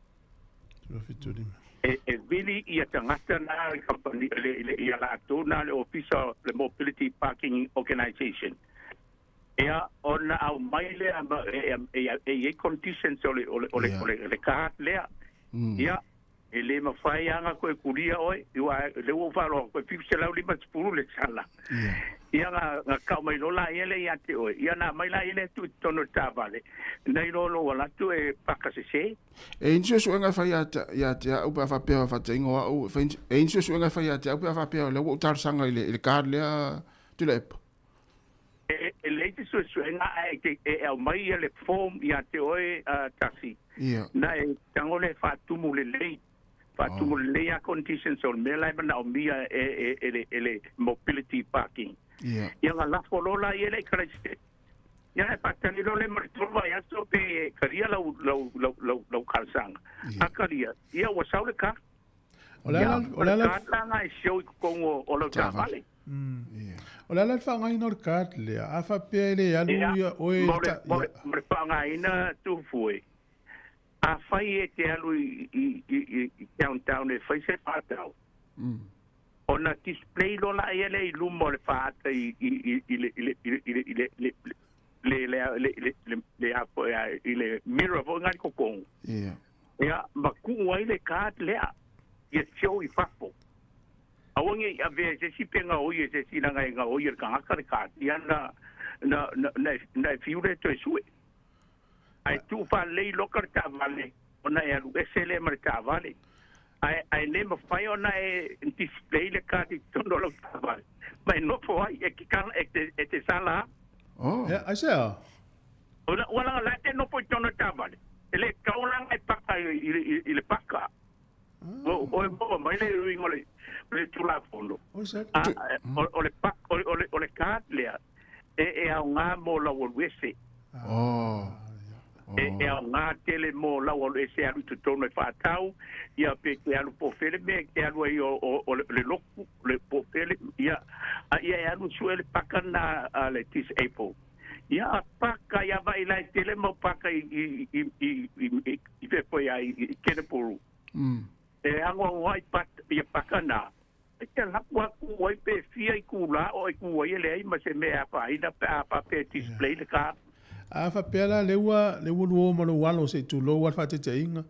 [SPEAKER 1] 75.
[SPEAKER 14] E vili ia tagata na le company le le ia latou na le ofisa le Mobility Parking Organization. Ia ona aumai lea ma e e i ai conditions o le o le o le o le card lea. Ia e le mafai lava ona toe kulia oe, aua o lea ua ou faalogo atu e $750 le sala. Ia na tau mai loa laia lea ia te oe, ia na aumai laia lea tuu i totonu o le taavale, nai lo lou alu atu e paka sese.
[SPEAKER 13] E i ai ni suesuega e fai ia te au pe a faapea o faatainga o au, e i ai ni suesuega e fai ia te au pe a faapea o lea ua ou talosaga i le card lea Tuilaepa.
[SPEAKER 14] E leai se suesuega ae e aumai ia le form ia te oe Tasi. Na e tago lea e faatumu lelei, faatumu lelei a conditions o le mea la e manaomia e le mobility parking. Ia ona lafo loa laia lea i Kalaisete. Ia e faatali loa lea mo le 3 vaiaso pe talia lau talosaga. A talia, ia ua sau le car.
[SPEAKER 1] O le ala, o le ala.
[SPEAKER 14] Card la na e show i totonu o lau taavale.
[SPEAKER 1] O le ala le faaaogaina o le card lea, a faapea e le alu ia oe i
[SPEAKER 14] le Mo le faaaogaina Tufue, afai e te alu i downtown e fai se faatau, ona display loa laia lea i luma o le faata i le mirror foi lena i totonu. Ia, ma tuu ai le card lea ia show i fafo. Aua ne i avea e se isi pe gaoi e se isi leaga e gaoi e le tagata le card, ia na, na, na, na e fiu lea e toe sue. Ae tuu faalelei loka le taavale ona e alu ese lea ma le taavale. Ae, ae le mafai ona e display le card i totonu o lau taavale ma e nofo ai e te, e te, e te sala lava.
[SPEAKER 13] Oh.
[SPEAKER 1] Ia, aisea?
[SPEAKER 14] Ua laga la e te nofo i totonu o le taavale, e le tatau la ona e paka i le paka. O e maua mai le uiga o le Tulafono. O le o le card lea e aoga mo lau alu ese. E aoga tele mo lau alu ese e alu i totonu e faatau, ia pe te alu po o fea le mea e te alu ai o le lotu, po o fea le, ia, a ia e alu e sue le paka lena a le disable. Ia a paka paka ia vai lai tele mau paka i i i i i i i fefo ia i Kenepuru. E ago ai pat ia paka na. E te laku aku ai pe fia i kula o i kua i le ai ma se mea pa ina pe a pa pe display le ka.
[SPEAKER 1] A faapea la lea ua lea ua luo ma lou alo se i tulou a le faateteiga.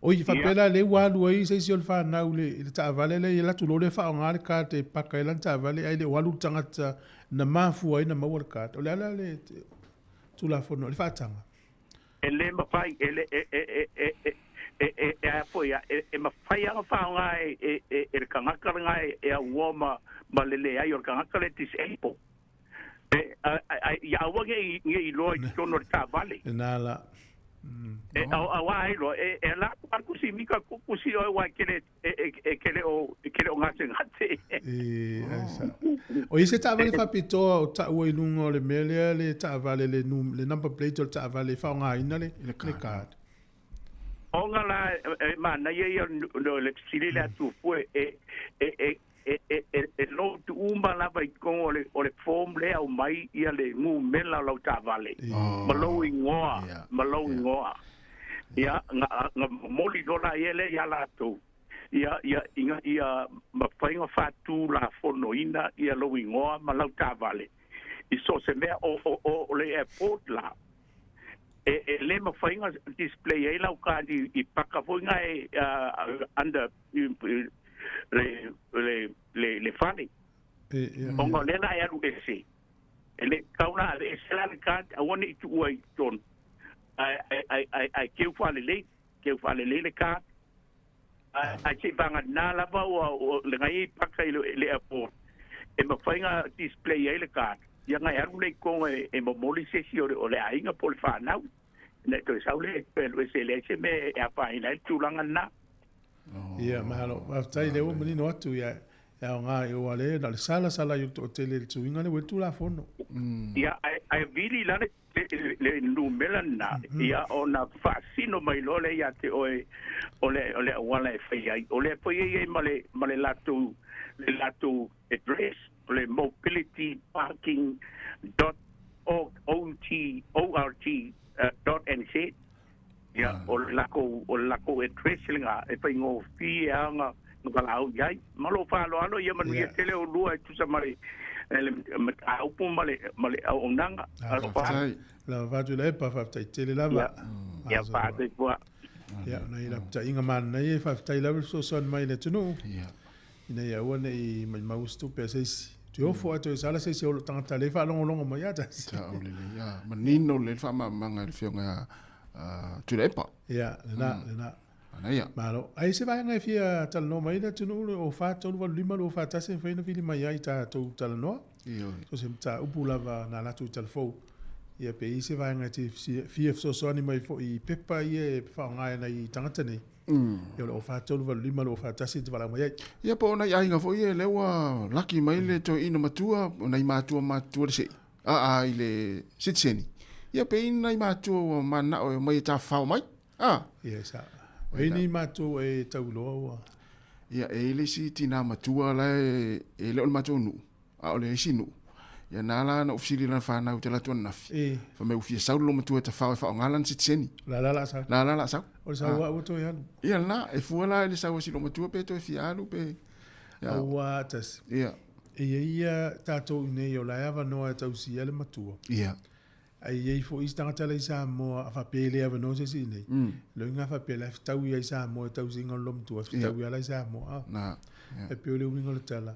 [SPEAKER 1] Oi, faapea la lea ua alu ai se isi o le fanau i le i le taavale lea ia alu atu loa lea faaaoga le card e paka ai lana taavale ae le o alu le tagata na mafua ai ona maua le card. O le a la le Tulafono, le faataga?
[SPEAKER 14] E le mafai, e le, e, e, e, e, e, e, e, e a foi ia, e, e mafai lava ona faaaoga e, e, e, e le tagata lena e, e auoa ma, ma le leai o le tagata lea e disable. E, a, a, a, ia aua ne i, ne i loa i totonu o le taavale.
[SPEAKER 1] Lena la.
[SPEAKER 14] E, au, auā ai loa, e, e ala atu a le tusi mika kusi oe aua e kele, e, e, e kele o, e kele o gasegase.
[SPEAKER 1] E, ai sa. O i se taavale faapitoa o taua i luga o le mea lea le taavale le, nu, le number plate o le taavale e faaaogaina le, le card.
[SPEAKER 14] Ona la e manaia ia o le fesili lea Tufue e e e e e e e load uma lava i totonu o le o le form lea aumai ia le numera o lau taavale ma lou igoa ma lou igoa. Ia na na momoli loa la ia lea ia latou ia ia ina ia mafai ona faatulafonoina ia lou igoa ma lau taavale i so o se mea o o o le airport la e e le mafai ona display ai lau card i i paka foi na e under le le le le fale. Ona o lea la e alu ese. E le tatau la ave ese la le card aua ne i tuua i totonu. Ae ae ae ae keu faalelei, keu faalelei le card. Ae ae se i vagana lava ua ua legai e paka i le airport e mafai ona display ai le card. Ia ona e alu lea i totonu e e momoli se isi o le o le aiga po o le fanau. Ina e toe sau lea e toe alu ese e leai se mea e afaina ai le tulaga lena.
[SPEAKER 1] Ia, mahalo. Faafetai lea ua manino atu ia e aoga i o ale na o le salasala i o le toatele i le tuiga lea ua i le Tulafono.
[SPEAKER 14] Ia, ae ae vili i lalo le le numera lena, ia ona faasino mai loa lea ia te oe o le o le auala e fai ai. O lea foi e i ai ma le ma le latou le latou address, o le mobility parking dot org o t o r g dot nz. Ia, o le lakou, o le lakou address lena e faigofie lava ona valaau i ai. Ma lou faaaloalo, ia manuia tele oulua e tusa ma le mataupu ma le, ma le auaunaga. Alofa.
[SPEAKER 1] Lava atu i le epa, faafetai tele lava.
[SPEAKER 14] Ia, faafetai.
[SPEAKER 1] Ia, nai lapataiga manaia, faafetai lava le fesoasoani mai i le atunuu. Ina ia aua ne i maumau se tupe a se isi. Toe ofo a toe sala se isi o lou tagata lea e faalogologo mai ia tasi.
[SPEAKER 13] Sao lelei, ia. Manino lelei le faamalamalamaga e le Afioga ia Tuilaepa.
[SPEAKER 1] Ia, lena, lena.
[SPEAKER 13] Manaia.
[SPEAKER 1] Malo. Ai se vaega e fia talanoa mai ai le atunuu, o 4 3 8 5 2 4 1 e mafai ona vili mai ai i tatou talanoa.
[SPEAKER 13] Ioe.
[SPEAKER 1] So se mataupu lava na latou talafou. Ia pe i ai se vaega e te fia fesoasoani mai foi i pepa ia e faaaoga e nai tagata nei. Ia o le 4 3 8 5 2 4 1 e te valaau mai ai.
[SPEAKER 13] Ia po o nai aiga foi ia lea ua laki mai le toeaina matua, o nai matua matutua le se'i, a, a, i le sitiseni. Ia pe i nai matua ua mananao e omai e tafafao mai. A.
[SPEAKER 1] Ia sa. O ai nei matou e tauloa ua.
[SPEAKER 13] Ia e i le isi tinā matua la e, e le o le matou nuu, a o le isi nuu. Ia na ala ona ou fesili i lana fanau i te alu atu ananafi.
[SPEAKER 1] E.
[SPEAKER 13] Fai mai ua fia sau le loomatua e tafao e faaaoga lana sitiseni.
[SPEAKER 1] La la la sau.
[SPEAKER 13] La la la sau.
[SPEAKER 1] O le sau a ua toe alu.
[SPEAKER 13] Ia lena, e fua la i le sau a si loomatua pe toe fia alu pe.
[SPEAKER 1] Ia. Aua tasi.
[SPEAKER 13] Ia.
[SPEAKER 1] E i ai ia tatou i inei o la e avanoa e tausia le matua.
[SPEAKER 13] Ia.
[SPEAKER 1] Ae i ai foi isi tagata la i Samoa a faapea e le avanoa se isi i inei. Loiga faapea la e fetaui ai i Samoa e tausiga o le loomatua, e fetaui lava la i Samoa. A.
[SPEAKER 13] Na.
[SPEAKER 1] Ia. E pei o le uiga o le tala.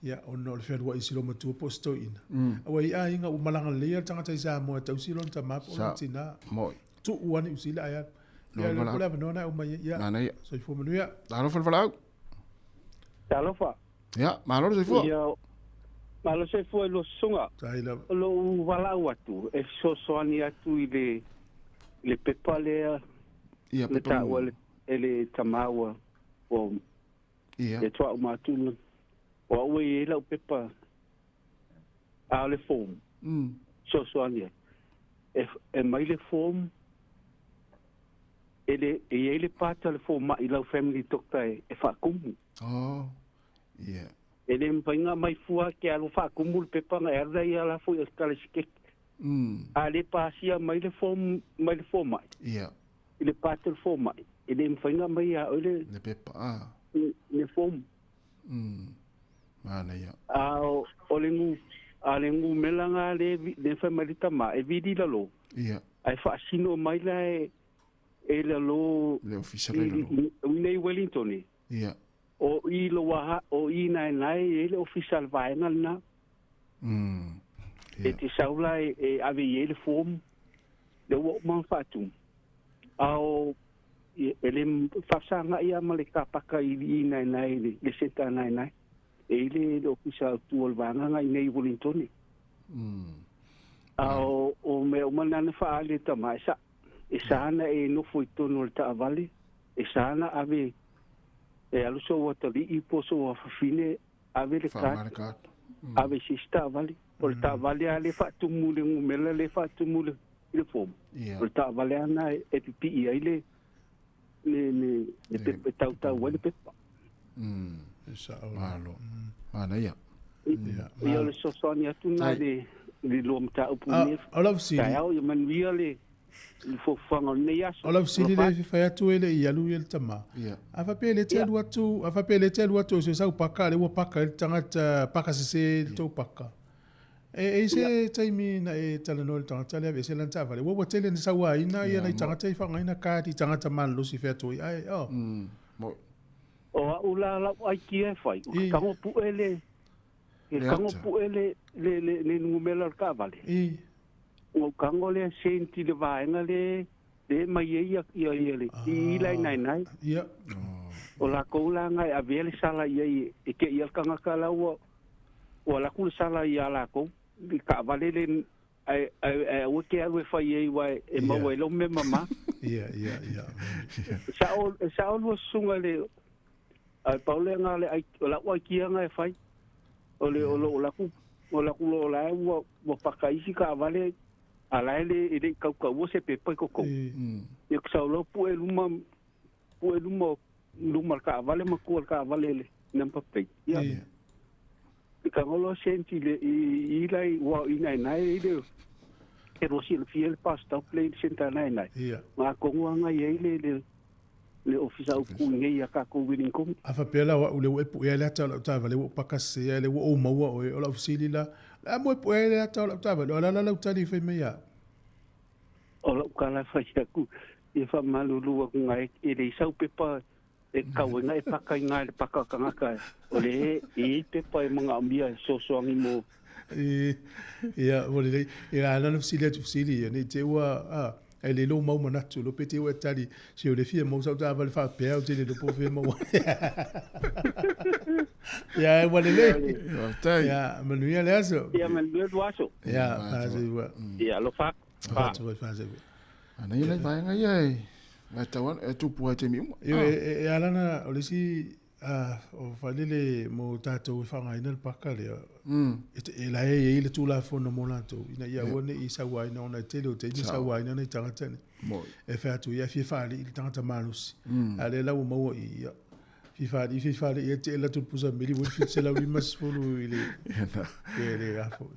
[SPEAKER 1] Ia, ona o le fealuai i si loomatua po o se toeaina. Aua e i ai aiga ua malaga lelei lava le tagata i Samoa e tausi lona tama po o lona tina.
[SPEAKER 13] Moi.
[SPEAKER 1] Tuu ane i Usila ae alu. Ia, le po le avanoa na e aumai ai. Ia,
[SPEAKER 13] Manaia.
[SPEAKER 1] soifua manuia.
[SPEAKER 13] Talofa le valaau.
[SPEAKER 15] Talofa.
[SPEAKER 13] Ia, malo le soifua.
[SPEAKER 15] Ia, malo le soifua i lua susuga.
[SPEAKER 1] Sahi lava.
[SPEAKER 15] O lou valaau atu, e fesoasoani atu i le, le pepa lea
[SPEAKER 13] Ia,
[SPEAKER 15] na
[SPEAKER 13] pepa
[SPEAKER 15] taua e le tama ua, ua
[SPEAKER 13] Ia.
[SPEAKER 15] E toa uma atu na. O au e i ai lau pepa a o le form. Fesoasoani ai. E, e mai le form, e, le, e i ai le part a le fomai i lau family doctor e, e faatumu.
[SPEAKER 13] Oh, ia.
[SPEAKER 15] E le mafai ona aumai fua ke alu faatumu le pepa na e alu lea ia la foi e A le pasia mai le form mai le fomai.
[SPEAKER 13] Ia.
[SPEAKER 15] I le pate o le fomai, e le mafai ona aumai ia oe le
[SPEAKER 13] Le pepa, a.
[SPEAKER 15] Le form.
[SPEAKER 13] Manaia.
[SPEAKER 15] A o le gu, a le gumela na le le fai mai le tama e vili i lalo.
[SPEAKER 13] Ia.
[SPEAKER 15] Ae faasino mai la e e lalo
[SPEAKER 13] Le ofisa le lalo.
[SPEAKER 15] I nei Wellington e.
[SPEAKER 13] Ia.
[SPEAKER 15] O i lo o i naenae e i ai le ofisa a le vaega lena. E te sau la e ave i ai le form, lea ua uma ona faatumu. A o e le faafesagai lava ma le kapaka i i naenae i le centre naenae. E i ai le ofisa autu o le vaega lena i nei i Wellington. A o mea uma na na faaali e tama, e sa, e sa na e nofo i totonu o le taavale, e sa na ave e alu sou atalii po o sou afafine ave le
[SPEAKER 13] Faaaoga le
[SPEAKER 15] card,
[SPEAKER 13] card.
[SPEAKER 15] ave i se isi taavale. O le taavale lava lea e faatumu i le numera lea e faatumu i le form.
[SPEAKER 13] Ia.
[SPEAKER 15] O le taavale lava lena e pipii ai le le le le pepa e tautau ai le pepa.
[SPEAKER 13] Malo. Manaia.
[SPEAKER 15] Ia, o le fesoasoani atu lena i le le lua mataupu
[SPEAKER 1] Ah,
[SPEAKER 15] nei.
[SPEAKER 1] o lau fesili.
[SPEAKER 15] Taeao, ia manuia le le fofofaga o lenei aso.
[SPEAKER 1] O lau fesili lea e fia fai atu e le i alu ia le tama.
[SPEAKER 13] Ia.
[SPEAKER 1] A faapea e le te alu atu, a faapea e le te alu atu o se sau paka, lea ua paka ai le tagata, paka sese le tou paka. E e i se taimi na e talanoa i le tagata lea aveese lana taavale. Ua ua tele na sauaina ia nai tagata i faaaogaina card i tagata malolosi fea atu ai. Ae, oh.
[SPEAKER 15] O au la lau aikia e fai, o tago pue le, e tago pue le, le, le, le numera o le taavale. Ua ou tago lea senti i le vaega le, le mai ai ia, ia, ia le, i ila i naenae.
[SPEAKER 1] Ia.
[SPEAKER 15] O lakou la nga e avea le sala i ai e te ia le tagata la ua, ua alu atu le sala ia lakou, i taavale le, ae, ae, ae aua te alu e fai ai aua e maua ai lau mea mama.
[SPEAKER 1] Ia, ia, ia.
[SPEAKER 15] Sao, e sao lua susuga le, ae pau lea nga le ai, o lau aikia nga e fai. O le, o lo, o laku, o laku lo la ua, ua paka isi taavale, a la e le, e le i kaukaua se pepa i koko. Ia ku sau loa pue luma, pue luma, luma o le taavale ma tua o le taavale le number plate. Ia. I ka ngolo senti le, i, i lai, ua i nai nai, i le, e rosi le fia le pa stop le senta nai nai.
[SPEAKER 1] Ia.
[SPEAKER 15] Nga kongu anga i ai le, le, le ofisa au ku nei a ka ko winning kom.
[SPEAKER 1] A faapea la o au lea ua e puea ai le ata o lau taavale ua ou paka sese ai lea ua ou maua oe o lau fesili la, o le a mo e puea ai le ata o lau taavale? O le a la lau tali fai mai ia au?
[SPEAKER 15] O lau tala e fai atu, ia faamalulu atu ngai e le i sau pepa e kau ai ngai e paka i ngai le paka o tagata o le e i ai pepa e manaomia e fesoasoani mo
[SPEAKER 1] Ia, ua lelei. Ia, a na fesili atu fesili ia, nei te ua, a, ai le lou mau manatu, lo pe te ua e tali, se o le fia mau sau taavale faapea, ou te le iloa po o fea maua ai. Ia, ua lelei.
[SPEAKER 13] Faafetai.
[SPEAKER 1] Ia, manuia le aso.
[SPEAKER 15] Ia, manuia le aso.
[SPEAKER 1] Ia, faasei ua.
[SPEAKER 15] Ia, alofa atu.
[SPEAKER 1] Alofa atu foi, faasei ua.
[SPEAKER 13] Ana ia nai vaega ia e, e tau e tupu ai taimi uma.
[SPEAKER 1] Ioe, e ala ona o le isi o failele mo tatou e faaaogaina le paka lea, e la e i ai le Tulafono mo latou, ina ia aua ne i sauaina ona e tele o taimi e sauaina nai tagata nei. E fai atu ia, e fia faalii i le tagata malosi, a o lea la ua maua i i, ia, fia faalii, fia faalii, ia te alu atu le pusa meli ua 750 i le, i le, a foi,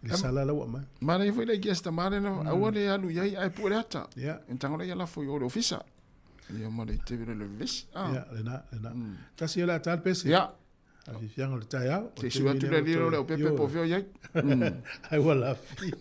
[SPEAKER 1] i le sala la ua aumai.
[SPEAKER 13] Manaia foi le idea a si tama lea, aua le alu i ai ae pue le ata. E tago lea ia lafo i o i le ofisa. Ia ma le teve le vevesi. Ah.
[SPEAKER 1] Ia, lena, lena. Tasi ia le a ta le pese.
[SPEAKER 13] Ia.
[SPEAKER 1] Afiafiaga o le taeao.
[SPEAKER 13] Se i sui atu le alii o le aupepe po o fea o i ai.
[SPEAKER 1] Ai ua lafi.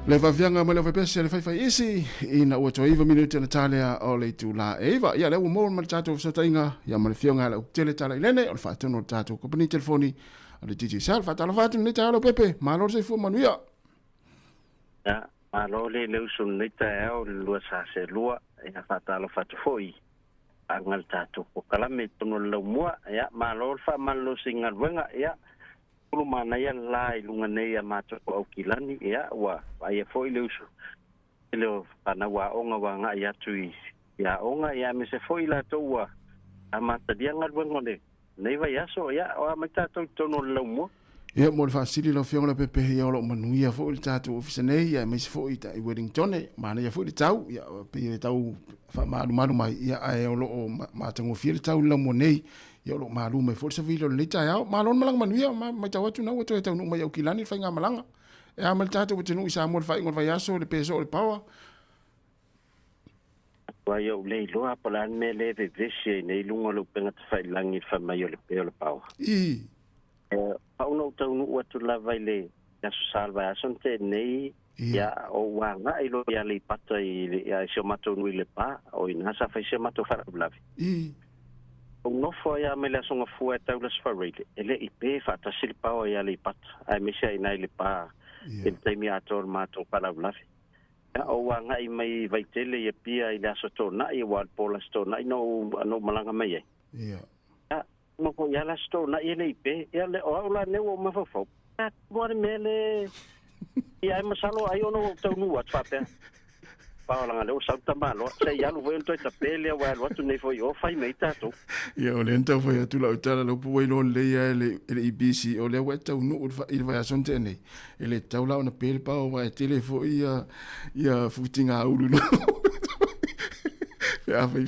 [SPEAKER 13] Le vaafiaga mai le aufaipese le faifaiisi ina ua toe 9 minute ona ta lea o le itulā e 9. Ia lea ua maua ma le tatou fesootaiga ia ma le afioga ia Lautele Talailene o le faatonu o le tatou kamupani telefoni o le Digicel. Faatalofa atu i lenei taeao Leaupepe, malo le soifua manuia.
[SPEAKER 16] Ia, malo le le uso i lenei taeao i le 242. Ia, faatalofa atu foi i aga le tatou polokalame i totonu o le laumua. Ia, malo le faamalolosi i galuega. Ia, Ulu manaia le la i luga nei a matou Aukilani, ia, ua vaaia foi le uso tele o fanau aoga ua agai atu i aoga, ia, aemaise foi i latou ua amatalia galuega o lenei vaiaso, ia, o a mai tatou i totonu o le laumua.
[SPEAKER 13] Ia, mo le faasili lau Afioga Leaupepe, ia o lo o manuia foi le tatou ofisa nei, ia, aemaise foi i Wellingtone, manaia foi le tau, ia, pei e tau faamalumalu mai, ia, ae o lo o matagofie le tau i le laumua nei, Ia o lo o malu mai foi le savili o lenei taeao. Malo le malaga manuia, ma matau atu na ua toe taunuu mai Aukilani le faigamalaga. E a ma le tatou atunuu i Samoa i le faaiuga o le vaiaso, le peso o le paoa.
[SPEAKER 16] Atua ou le iloa po o le a le mea lea e vevesi ai nei i luga o le upega tafailagi i le fai mai o le pe o le paoa.
[SPEAKER 13] I.
[SPEAKER 16] E pau na ou taunuu atu lava i le Aso Sa o le vaiaso na tea nei, ia, ou agai loa i Aleipata i si o matou nuu i Lepa, o i ina sa fai si o matou faalavelave.
[SPEAKER 13] I.
[SPEAKER 16] Ou nofo ai lava mai le Aso Gafua e tau i le Aso Faraile, e le i pe faatasi le paoa i Aleipata, aemaise ai i ina i Lepa i le taimi atoa o le matou faalavelave. Ia, ou agai mai i Vaitele i Apia i le Aso Toonai, aua o le po o le Aso Toonai na ou malaga mai ai.
[SPEAKER 13] Ia.
[SPEAKER 16] Ia, nofo ia le Aso Toonai e le i pe. Ia, o au la nei ua ou mafaufau, a ua le mea le... Ia, ai masalo ai ona ua ou taunuu atu faapea. Paoalaga lea ua sau le tamaloa, se i alu foi ona toe tape lea ua alu atu nei foi i o fai mai tatou.
[SPEAKER 13] Ia, o lea na tau fai atu lau tala, lau po ua iloa lelei lava e le EPC, o lea ua e taunuu i le vaiaso na tea nei, e le tatau la ona pe le pao, aua e tele foi ia futiga ulu i lalo. Pe a fai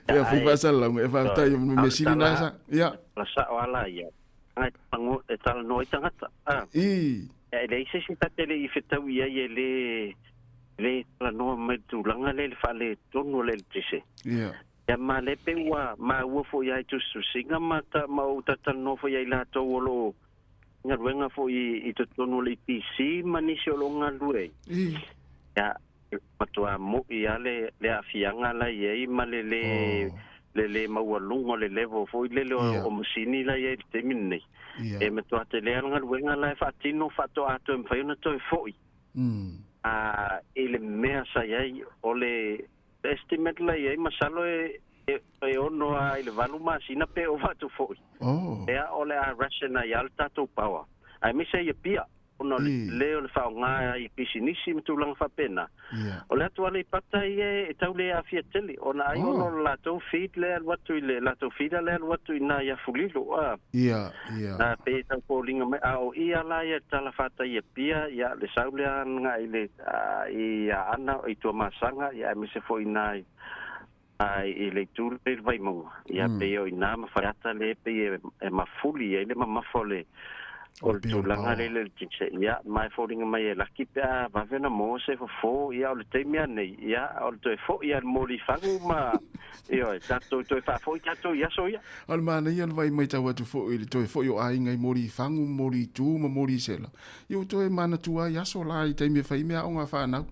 [SPEAKER 13] pe a fai faasalalauga, e faafetai o mea sili na sa. Ia.
[SPEAKER 16] La sao ala ia. Ai pango e talanoa ai tagata.
[SPEAKER 13] Ah. I.
[SPEAKER 16] E leai se isi ta te le i fetau i ai e le le talanoa mai le tulaga lea i le faaletonu o le eletise.
[SPEAKER 13] Ia.
[SPEAKER 16] Ia ma le pe ua maua foi ai tusitusiga ma ta ma ou talatalanoa foi ai latou o lo o galuega foi i totonu o le EPC ma nisi o lo o galulue ai.
[SPEAKER 13] I.
[SPEAKER 16] Ia, e matua mo'i lava le, le aafiaga la i ai ma le lē, le lē maualuga o le level foi lele o, o masini la i ai i le taimi lenei.
[SPEAKER 13] Ia.
[SPEAKER 16] E matua tele lava le galuega la e faatino faatoa toe mafai ona toe fo'i a, i le mea sa i ai. O le estimate la i ai masalo e, e, e 6 lava i le 8 masina pe ova atu foi.
[SPEAKER 13] Oh.
[SPEAKER 16] Ea o le a ration ai lava le tatou power. Aemaise ai Apia, ona o le tele o le faaaoga i pisinisi ma tulaga faapena.
[SPEAKER 13] Yeah.
[SPEAKER 16] O le atu Aleipata ia e tau le aafia tele, ona ai ona o le latou feed lea e alu atu i le latou feeder lea e alu atu i ina i Afulilo, a.
[SPEAKER 13] Ia, ia.
[SPEAKER 16] A pei e tau foliga mai, a o i ala ia i le talafatai i Apia, ia, le sau lea agai i le, i Aana, i Tuamasaga, ia, aemaise foi i ina i, i le itu lea i le Vaimauga, ia, pei o i ina ma Faleata lea pei e mafuli ai le mamafa o le, o le tulaga lea i le eletise. Ia, ma e foliga mai e laki pe a vave ona maua se fofo, ia, o le taimi lava lenei, ia, o le toe foi lava i le moli fagu ma, ioe, tatou toe faafoi tatou i aso ia.
[SPEAKER 13] O le manaia o le vaai matau atu foi i le toe foi o aiga i moli fagu, moli tu ma moli sela, ia ua toe manatua ai aso la i taimi e fai ai meaaoga a fanau.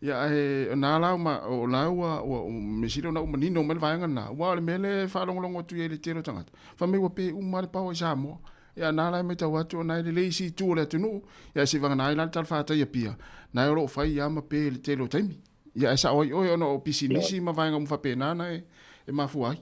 [SPEAKER 13] Ia ae o na la ma o la ua ua mea sili ona ua manino mai le vaega lena, aua o le mea lea e faalogologo atu i ai i le tele o tagata, fai mai ua pe uma lava le paoa i Samoa. Ia na la e matau atu ona e lelei isi itu o le atunuu, ia ae seivagana ai la le talafatai Apia, na e o lo o fai lava ma pe i le tele o taimi. Ia ae sao ai oe ona o pisinisi ma vaega uma faapena na e mafua ai.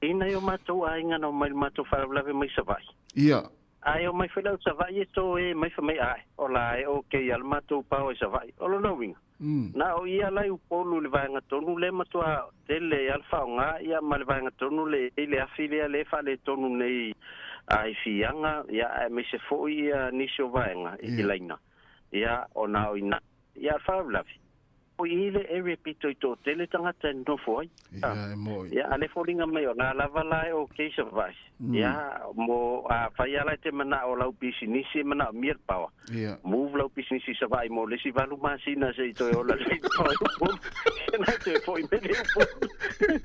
[SPEAKER 16] I nai o matou aiga na omai i le matou faalavelave mai Savaii.
[SPEAKER 13] Ia.
[SPEAKER 16] Ae omai foi lau Savaii e to e mai fai mai ae, o la e okay a le matou paoa i Savaii. O lona uiga, na o ia la i Upolu i le vaega tonu lea matua tele ai le faaaoga ia ma le vaega tonu le i le afi lea lea e faaletonu nei i Fiaga ia aemaise foi ia nisi o vaega i laina ia ona o ina ia le faalavelave. O i le area pito i toatele tagata e nonofo ai.
[SPEAKER 13] Ia, e moi.
[SPEAKER 16] Ia, a le foliga mai o na lava la e okay Savaii. Ia, mo, a fai lava la e te manao o lau pisinisi e manaomia le power.
[SPEAKER 13] Ia.
[SPEAKER 16] Move lau pisinisi i Savaii mo le isi 8 masina se i toe ola lelei le power i Upolu. Ia na e toe foi mai le Upolu.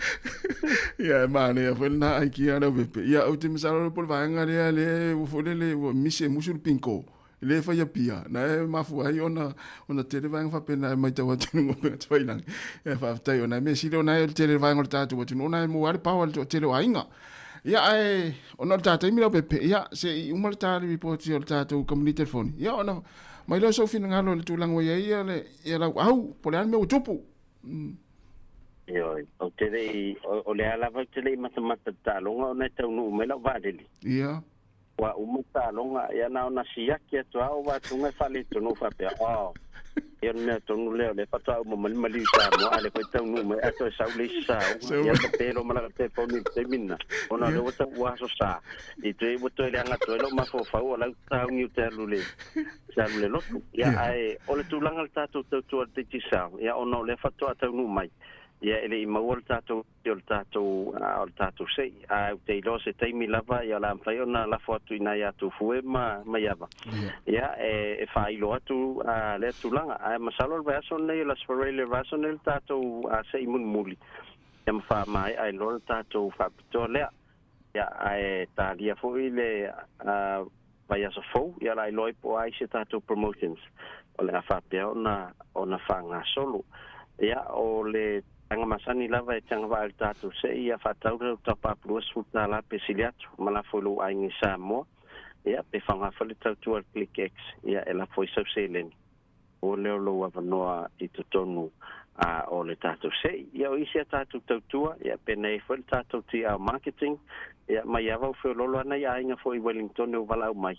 [SPEAKER 13] Ia, e manaia foi lena aikia Leaupepe. Ia, ou te masalo po o le vaega lea, lea ua foi lele, ua misi e musu le bingo. le fai apia na e mafua ai ona ona tele vaega faapena e matau atu i luga o upega tafailagi. Ia faafetai ona e mea sili ona e o le tele vaega o le tatou atunuu ona e maua ai le paoa i le toatele o aiga. Ia ae ona o le ta taimi Leaupepe, ia se i uma le ta lipoti o le tatou kamupani telefoni, ia ona mai lea o sou finagalo i le tulaga ua i ai ia le ia lauau, po o le a le mea ua tupu.
[SPEAKER 16] Ioe, ou te le i, o le a lava ou te le i matamata i le taaloga ona e taunuu mai lau vaalele.
[SPEAKER 13] Ia.
[SPEAKER 16] Ua uma le taaloga, ia na ona siaki atu lava ou vaatuga e faaletonu faapea, oh, ia o le mea tonu lea o lea faatoa uma mai le maliu i Samoa, a o lea foi e taunuu mai ae toe sau le isi saoga. Ia tape loa ma lana telefoni i le taimi lena, ona o lea ua tau ua aso sa, i toe ua toe leaga atu ai lou mafaufau o la e tauni ou te alu i le, te alu i le lotu. Ia, ae o le tulaga o le tatou tautua i le Digicel, ia ona o lea faatoa taunuu mai, ia e le i maua le tatou o le tatou o le tatou sei ae ou te iloa se taimi lava ia o le a mafai ona lafo atu i nai a Tufue ma Maiava ia e faailo atu lea tulaga ae masalo o le vaiaso lenei o le Aso Faraile o le vaiaso lenei le tatou sei mulimuli ia ma faamaea ai loa le tatou faapitoa lea ia ae talia foi le vaiaso fou ia o le a iloa ai po o a isi a tatou promotions o le a faapea ona ona faagasolo. Ia o le aga masani lava e te agavaa i le tatou sei ia faatau le top up $20 pe sili atu ma lafo i lou aiga i Samoa ia pe faoga foi le tautua i le Click X ia e lafo ai sau seleni o lea o lou avanoa i totonu o le tatou sei. Ia o isi a tatou tautua, ia penei foi le tatou TR Marketing, ia mai ava u feololo ana i aiga foi i Wellington o valaau mai.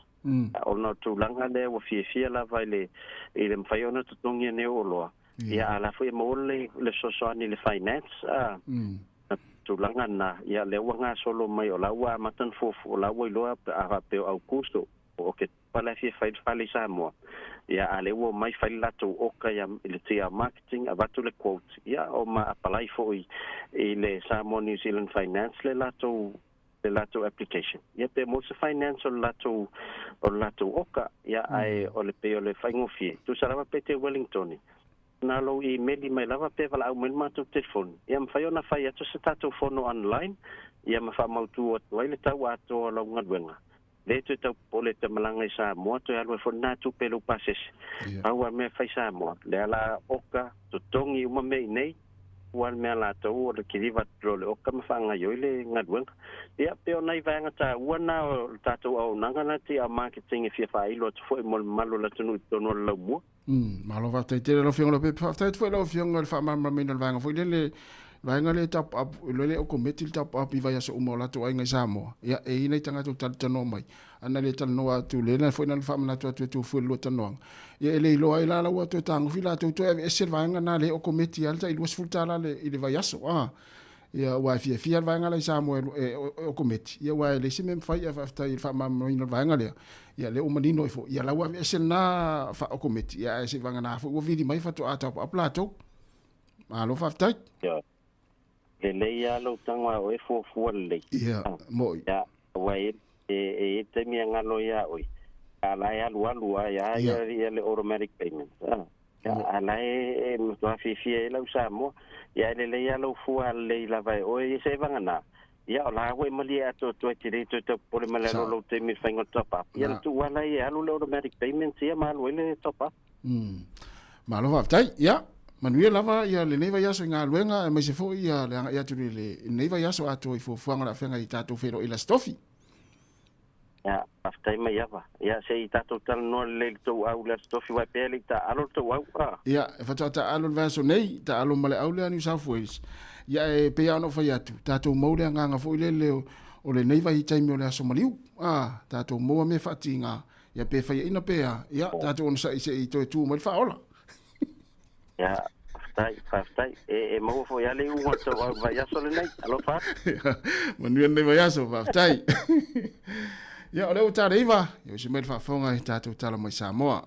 [SPEAKER 16] Ona o tulaga lea ua fiafia lava i le i le mafai ona totogi e nei oloa. Ia a la foi e maua le le fesoasoani i le finance a tulaga na, ia lea ua gasolo mai o la ua amata ona fuafua, o la ua iloa a faapea o Aukuso o ke Pala e fia fai le fale i Samoa, ia a lea ua omai fai le latou oka ia i le TR Marketing, avatu le quote, ia o ma apalai foi i le Samoa New Zealand Finance le latou le latou application. Ia pe maua se finance o le latou o le latou oka, ia ae o le pei o le faigofie. Tusa lava pe te Wellington, na lou imeli mai lava pe valaau mai le matou telefoni, ia mafai ona fai atu se tatou fono online, ia ma faamautu atu ai le tau atoa o lau galuega. Le toe tau popole te malaga i Samoa, toe alu ai foi lena tupe i lou pasese. Pau lava le mea e fai Samoa, lea la oka, totogi uma mea i nei, pau lava le mea latou o le kiliva atu loa o le oka ma faagaioi le galuega. Ia, pei o nai vaega taua na o le tatou auaunaga na te a marketing e fia faailo atu foi mo le mamalu o le atunuu i totonu o le laumua.
[SPEAKER 13] Malo faafetai tele lau Afioga Lopepe. Faafetai atu foi lau Afioga i le faamalamalamaina o le vaega foi lele, vaega lea e top up, le le okometi le top up i vaiaso uma o latou aiga i Samoa. Ia, e i ai nai tagata ua talatalanoa mai, ana le talanoa atu, lea foi na faamanatu atu e Tufue i le lua talanoaga. Ia, e le iloa ai la la ua toe tagofi latou toe aveese le vaega lena lea e okometi lava le tai $20 i le vaiaso. Ia, aua e fiafia le vaega la i Samoa e okometi, ia, aua e leai se mea e mafai, ae faafetai i le faamalamalamaina o le vaega lea, ia, lea ua manino ai foi, ia, la ua aveese lena faaokometi, ia, ae seivagana foi ua vili mai faatoa top up latou. Malo faafetai.
[SPEAKER 16] Ia, lelei lava lou tago a oe fuafua lelei.
[SPEAKER 13] Ia, mo'i.
[SPEAKER 16] Ia, aua e e i ai le taimi e galo ia oe, a la e alualu lava ia ia le automatic payment. Ia, a la e matua fiafia ai lau Samoa. Ia, e lelei lava lou fua lelei lava e oe ia se vagana. Ia, o la ua e malie atoatoa e te le toe tau popole ma le alo o lou taimi i le faiga o le top up. Ia, na tuu ala ai e alu le automatic payment ia ma alu ai le top up.
[SPEAKER 13] Malo faafetai. Ia, manuia lava ia lenei vaiaso i galuega aemaise foi ia le agai atu i lenei vaiaso atoa i fuafuaga o le a feagai i tatou feiloai i le Aso Tofi.
[SPEAKER 16] Ia, faafetai mai ava. Ia, se i tatou talanoa lelei i le tou au i le Aso Tofi, uae pea e le i taaalo le tou au, a.
[SPEAKER 13] Ia, e faatoa taaalo i le vaiaso nei, taaalo ma le au lea New South Wales. Ia, e pei lava ona ou fai atu, tatou mau le agaga foi lele o lenei vaitaimi o le aso maliu, a, tatou maua mea faatiga, ia pe faiaina pe a, ia, tatou onosai se i toe tu mai le faaola.
[SPEAKER 16] Ia, faafetai, faafetai. E, e maua foi lava le iuga o le tauau i le vaiaso lenei. Alofa atu.
[SPEAKER 13] Ia, manuia lenei vaiaso, faafetai. Ia, o lea ua tala iva, ia usi mai le faafofoga i tatou tala mai Samoa.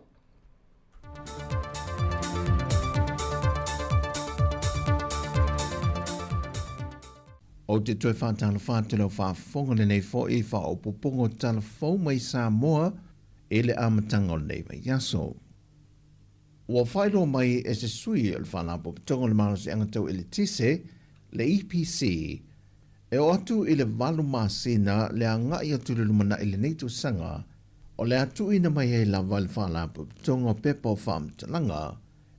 [SPEAKER 10] Ou te toe faatalofa atu i lau faafofoga lenei foi faaopoopoga o tala fou mai Samoa i le amataga o lenei vaiaso. Ua faailoa mai e se sui o le Faalapotopotoga o le Malosiaga Tau Eletise, le EPC, e oo atu i le valu masina le agai atu i le lumanai i lenei tausaga. O le a tuuina mai ai lava e le Faalapotopotoga o Pepa o Faamatalaga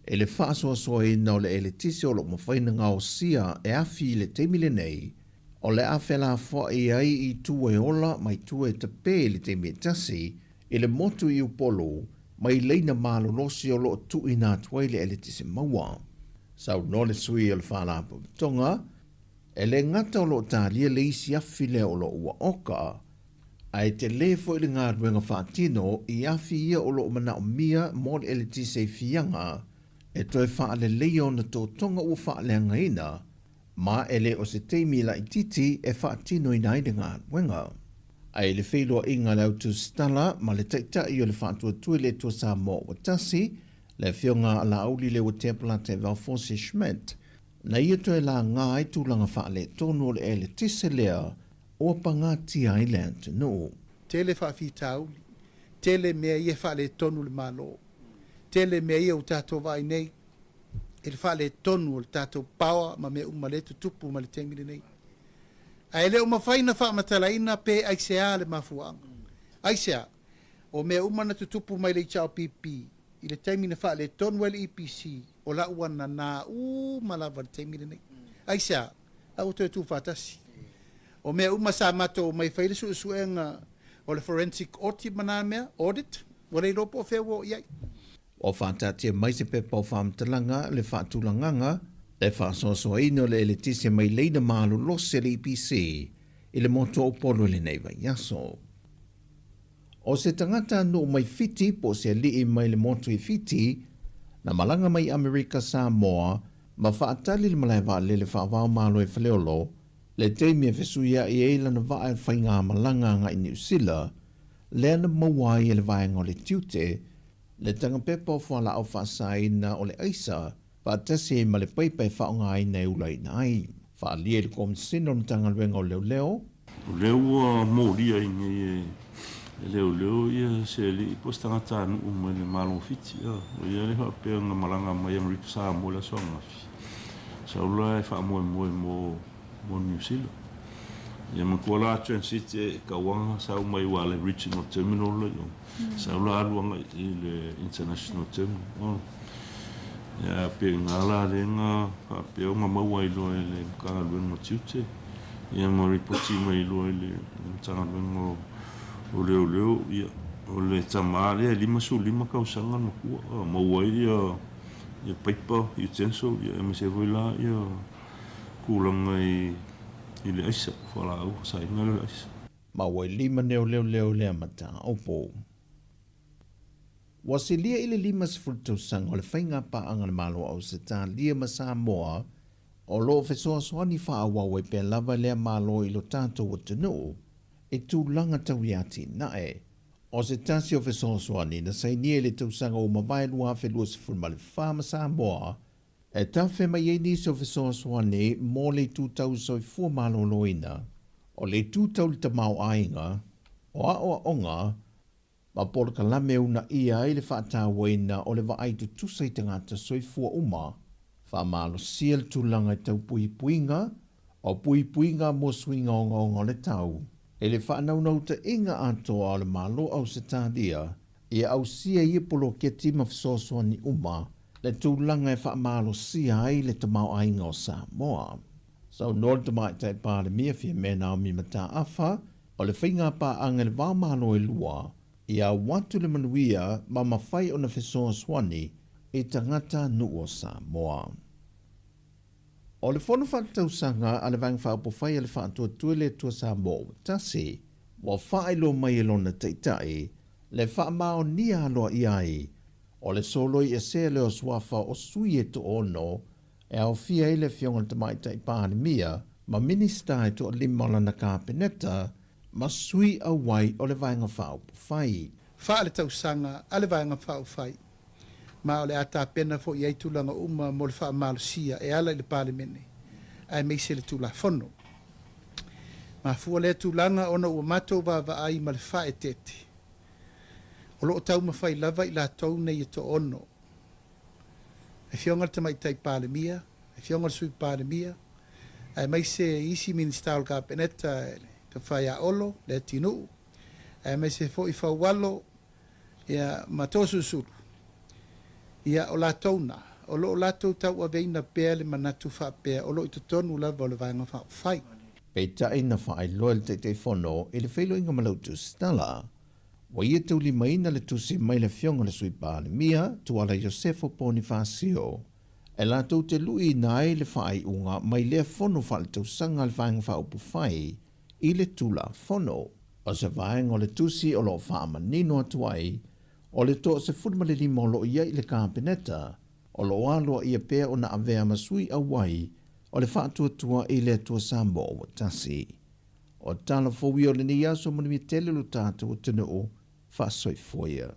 [SPEAKER 10] i le faasoasoaina o le eletise o lo o mafai ona gaosia e afi i le taimi lenei, o le a felafoai ai i tua e ola ma i tua e tape i le taimi e tasi i le motu i Upolu mai laina malolosi o lo o tuuina atu ai le eletise maua. Saunoa le sui o le Faalapotopotoga, e le gata o lo o talia le isi afi lea o lo o ua oka, Ae tele foi le galuega faatino i afi ia o lo o manaomia mo le eletise i Fiaga e toe faaleleia ona totoga ua faaleagaina, ma e le o se taimi laitiiti e faatinoina ai le galuega. Ae i le feiloaiga a le Autusitala ma le Taitai o le Faatuatua i le Atua Samoa ua tasi, le Afioga a Laauli Leuatea Polataivao Fosi Schmidt, na ia toe laga ai tulaga faaletonu o le eletise lea ua pagatia ai le atunuu.
[SPEAKER 11] Tele faafitauli, tele mea ia e faaletonu le Malo, tele mea ia ua tatou vaai nei i le faaletonu o le tatou power ma mea uma lea e tutupu mai le taimi lenei. Ae le o mafai ona faamatalaina pe aisea le mafuaaga. Aisea? O mea uma na tutupu mai le HRPP i le taimi na faaletonu ai le EPC, o la ua nanā uma lava i le taimi lenei. Aisea? La ua toe tuufaatasi. O mea uma sa matou omai e fai le suesuega o le forensic audit ma na mea, audit, ua le iloa po o fea ua oo i ai.
[SPEAKER 10] Ua faataatia mai se pepa o faamatalaga le faatulagaga le faasoasoaina o le eletise mai leina malolosi a le EPC i le motu o Upolu i lenei vaiaso. O se tagata nuu mai Fiti po o se alii mai le motu i Fiti, na malaga mai Amerika Samoa ma faatali le malae vaalele faavaomalo i Faleolo, le taimi e fesuiai ai lana vaa e faigamalaga agai Niu Sila, lea na maua ai e le vaega o le tiute le tagapepa o fualaau faasaina o le aisa faatasi ai ma le paipa e faaaogaina e ulaina ai. Faaalia i le Komisina o le Matagaluega o Leoleo.
[SPEAKER 12] O lea ua molia ai nei e leoleo ia se alii po o se tagatanuu mai le Malo o Fiti. O ia lea faapea na malaga mai Amerika Samoa i le aso ananafi. Sau la e faamoemoe mo Niu Sila. Ia manatua la transit e tauaga sau mai aua le regional terminal la i o. Sau la alu agai i le international terminal. Ia pe i ina la lea na faapea ona maua ai loa e le Matagaluega o Tiute ia ma ripoti mai loa i le Matagaluega o Leoleo, ia o le tama lea e 55 tausaga le matua, maua ai ia paipa, utensil, ia aemaise ai foi la ia tulaga i le aisa, fualaau faasaina lea o le aisa.
[SPEAKER 10] Ma ua i lima nei o leoleo i lea mataupu. Ua silia i le 50 tausaga o le faiga paaga a le Malo o Ausetalia ma Samoa o lo o fesoasoani faaauau ai pea lava lea Malo i lo tatou atunuu i tulaga tau i atinae. O se tasi o fesoasoani na sainia i le tausaga ua mavae 2024 ma Samoa e tafe mai ai nisi o fesoasoani mo le itu tau soifua maloloina, o le itu tau le tamaoaiga, o aoaoga, ma polokalame e uunaia ai le faatauaina o le vaai tutusa i tagata soifua uma, faamalosia le tulaga i tau puipuiga, o puipuiga mo suiga ogaoga o le tau, i le faanaunautaiga atoa o le Malo Ausetalia ia ausia ia poloketi ma fesoasoani uma le tulaga e faamalosia ai le tamaoaiga o Samoa. Saunoa le Tamaitai Palemia Fiamē Naomi Mataafa, O le faiga paaga i le va o Malo e lua, ia au atu le manuia ma mafai ona fesoasoani i tagata nuu o Samoa. O le fono faaletausaga a le Vaega Faaupufai a le Faatuatua i le Atua Samoa ua tasi, ua faailoa mai e lona Taitai le faamaonia aloaia ai o le soloi esea lea o suafa o sui e toaono e aofia ai le Afioga i le Tamaitai Palemia ma Minisita e toalima o lana Kapeneta ma sui auai o le Vaega Faaupufai.
[SPEAKER 11] Faaletausaga a le Vaega Faaupufai, ma o le a tapena foi i ai tulaga uma mo le faamalosia e ala i le Palemene aemaise le Tulafono. Mafua lea tulaga ona ua matou vaavaai ma le faaeteete o lo o taumafai lava i latou nei e toaono, Afioga i le Tamaitai Palemia, Afioga i le Sui Palemia, aemaise isi Minisita o le Kapeneta, le Tofa ia Olo, Leatinuu, aemaise foi Faualo Ia, ma Toeolesulusulu, ia, o latou na, o lo o latou tauaveina pea le manatu faapea o lo o i totonu lava o le Vaega Faaupufai.
[SPEAKER 10] Peitai na faailoa e le Taitaifono i le feiloaiga ma lau tusitala, ua ia taulimaina le tusi mai le Afioga i le Sui Palemia, Tuala Iosefo Ponifasio, e latou te luiina ai le faaiuga mai lea fono faaletausaga a le Vaega Faaupufai i le Tulafono. O se vaega o le tusi o lo o faamanino atu ai, o le toa 15 o lo o i ai i le Kapeneta, o lo o aloaia pea ona avea ma sui auai o le Faatuatua i le Atua Samoa ua Tasi. O tala fou ia o lenei aso manuia tele lo tatou atunuu, faasoifua ia.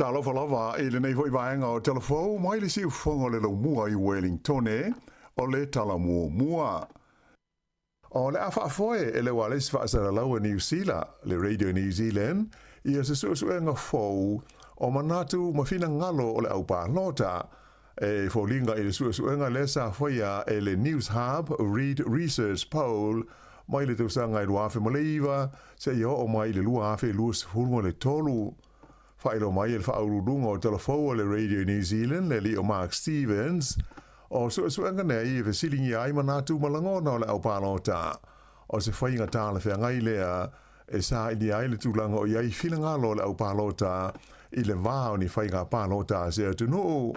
[SPEAKER 5] Talofa lava i lenei foi vaega o Talafou mai le siufofoga o le laumua i Wellingtone o le tala muamua. O le a faafoe e le ualesi faasalalau a Niu Sila, le Radio New Zealand, ia se suesuega fou o manatu ma finagalo o le au palota, e foliga i le suesuega lea sa faia e le Newshub Reid Research Poll mai le tausaga e 2009 seia oo mai i le 2023. Faailoa mai e le faauluuluga o Talafou a le Radio New Zealand, le alii o Mark Stevens, o suesuega nei e fesiligia ai manatu ma lagona o le au palota. O se faiga talafeagai lea e sailia ai le tulaga o i ai finagalo o le au palota i le va o ni faiga palota a se atunuu.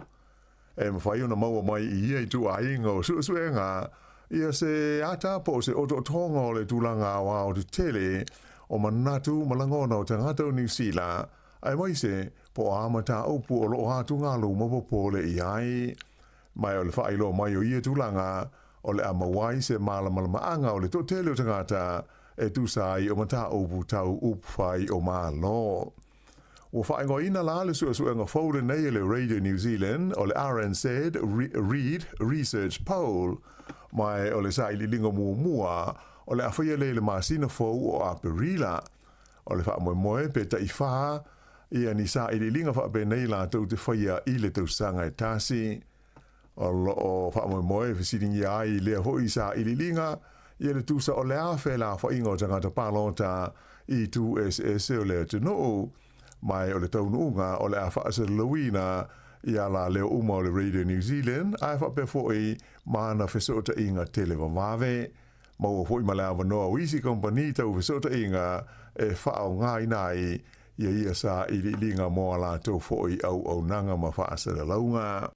[SPEAKER 5] E mafai ona maua mai i ia ituaiga o suesuega ia se ata po o se otootoga o le tulaga aoao tetele o manatu ma lagona o tagata o Niu Sila, aemaise po o a mataupu o lo o atugalu ma popole i ai. Ma o le faailoa mai o ia tulaga, o le a maua ai se malamalamaaga o le toatele o tagata e tusa ai o mataupu tau upufai o Malo. Ua faaigoaina la le suesuega fou lenei e le Radio New Zealand o le RNZ Reid Research Poll, ma o le sailiiliga muamua o le a faia lea i le masina fou o Aperila. O le faamoemoe pe taifā ia ni sailiiliga faapenei latou te faia i le tausaga e tasi. O lo o faamoemoe e fesiligia ai i lea foi sailiiliga ia le tusa o le a felafaiga o tagata palota i itu eseese o le atunuu, ma o le taunuuga o le a faasalalauina i ala leo uma o le Radio New Zealand ae faapea foi ma ana fesootaiga televavave. Maua foi ma le avanoa o isi kamupani tau fesootaiga e faaaogaina ai ia ia sailiiliga mo a latou foi auaunaga ma faasalalauga.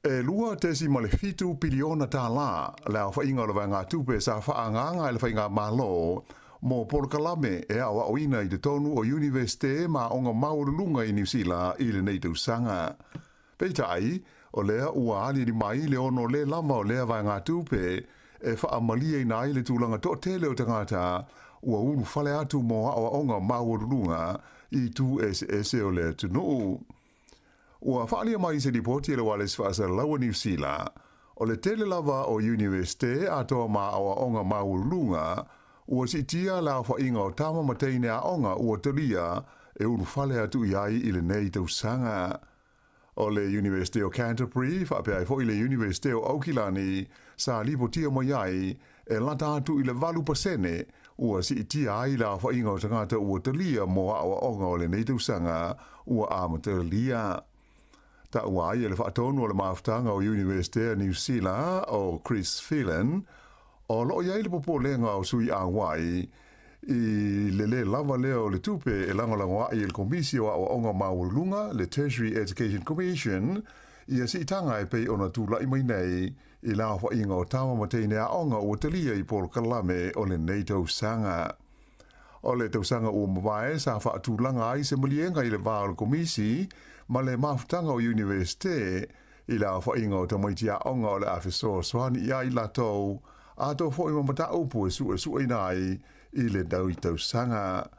[SPEAKER 5] E $2.7 piliona tālā le aofaiga o le vaegatupe sa faaagaaga e le faigamalo mo polokalame e aoaoina i totonu o Iunivesite ma aoga maualuluga i Niu Sila i lenei tausaga. Peitai, o lea ua aliali mai le ono le lava o lea vaegatupe e faamalieina ai le tulaga toatele o tagata ua ulufale atu mo aoaoga maualuluga i itu eseese o le atunuu. Ua faaalia mai i se lipoti e le Ualesi Faasalalau a Niu Sila, o le tele lava o Iunivesite atoa ma aoaoga maualuluga ua siitia le aofaiga o tama ma teine aoga ua talia e ulufale atu i ai i lenei tausaga. O le Iunivesite o Canterbury faapea ai foi le Iunivesite o Aukilani sa lipotia mai ai e lata atu i le 8% ua siitia ai le aofaiga o tagata ua talia mo aoaoga o lenei tausaga ua amatalia. Taua ai e le faatonu o le mafutaga o Iunivesite a Niu Sila o Chris Phelan, o lo o i ai le popolega o sui auai i le lē lava lea o le tupe e lagolago ai e le Komisi o Aoaoga Maualuluga, le Tertiary Education Commission, ia siitaga e pei ona tula'i mai nei i le aofaiga o tama ma teine aoga ua talia i polokalame o lenei tausaga. O le tausaga ua mavae sa faatulaga ai se maliega i le va o le Komisi ma le mafutaga o Iunivesite i le aofaiga o tamaiti aoga o le a fesoasoani i ai latou atoa foi ma mataupu e suesueina ai i lenei tausaga.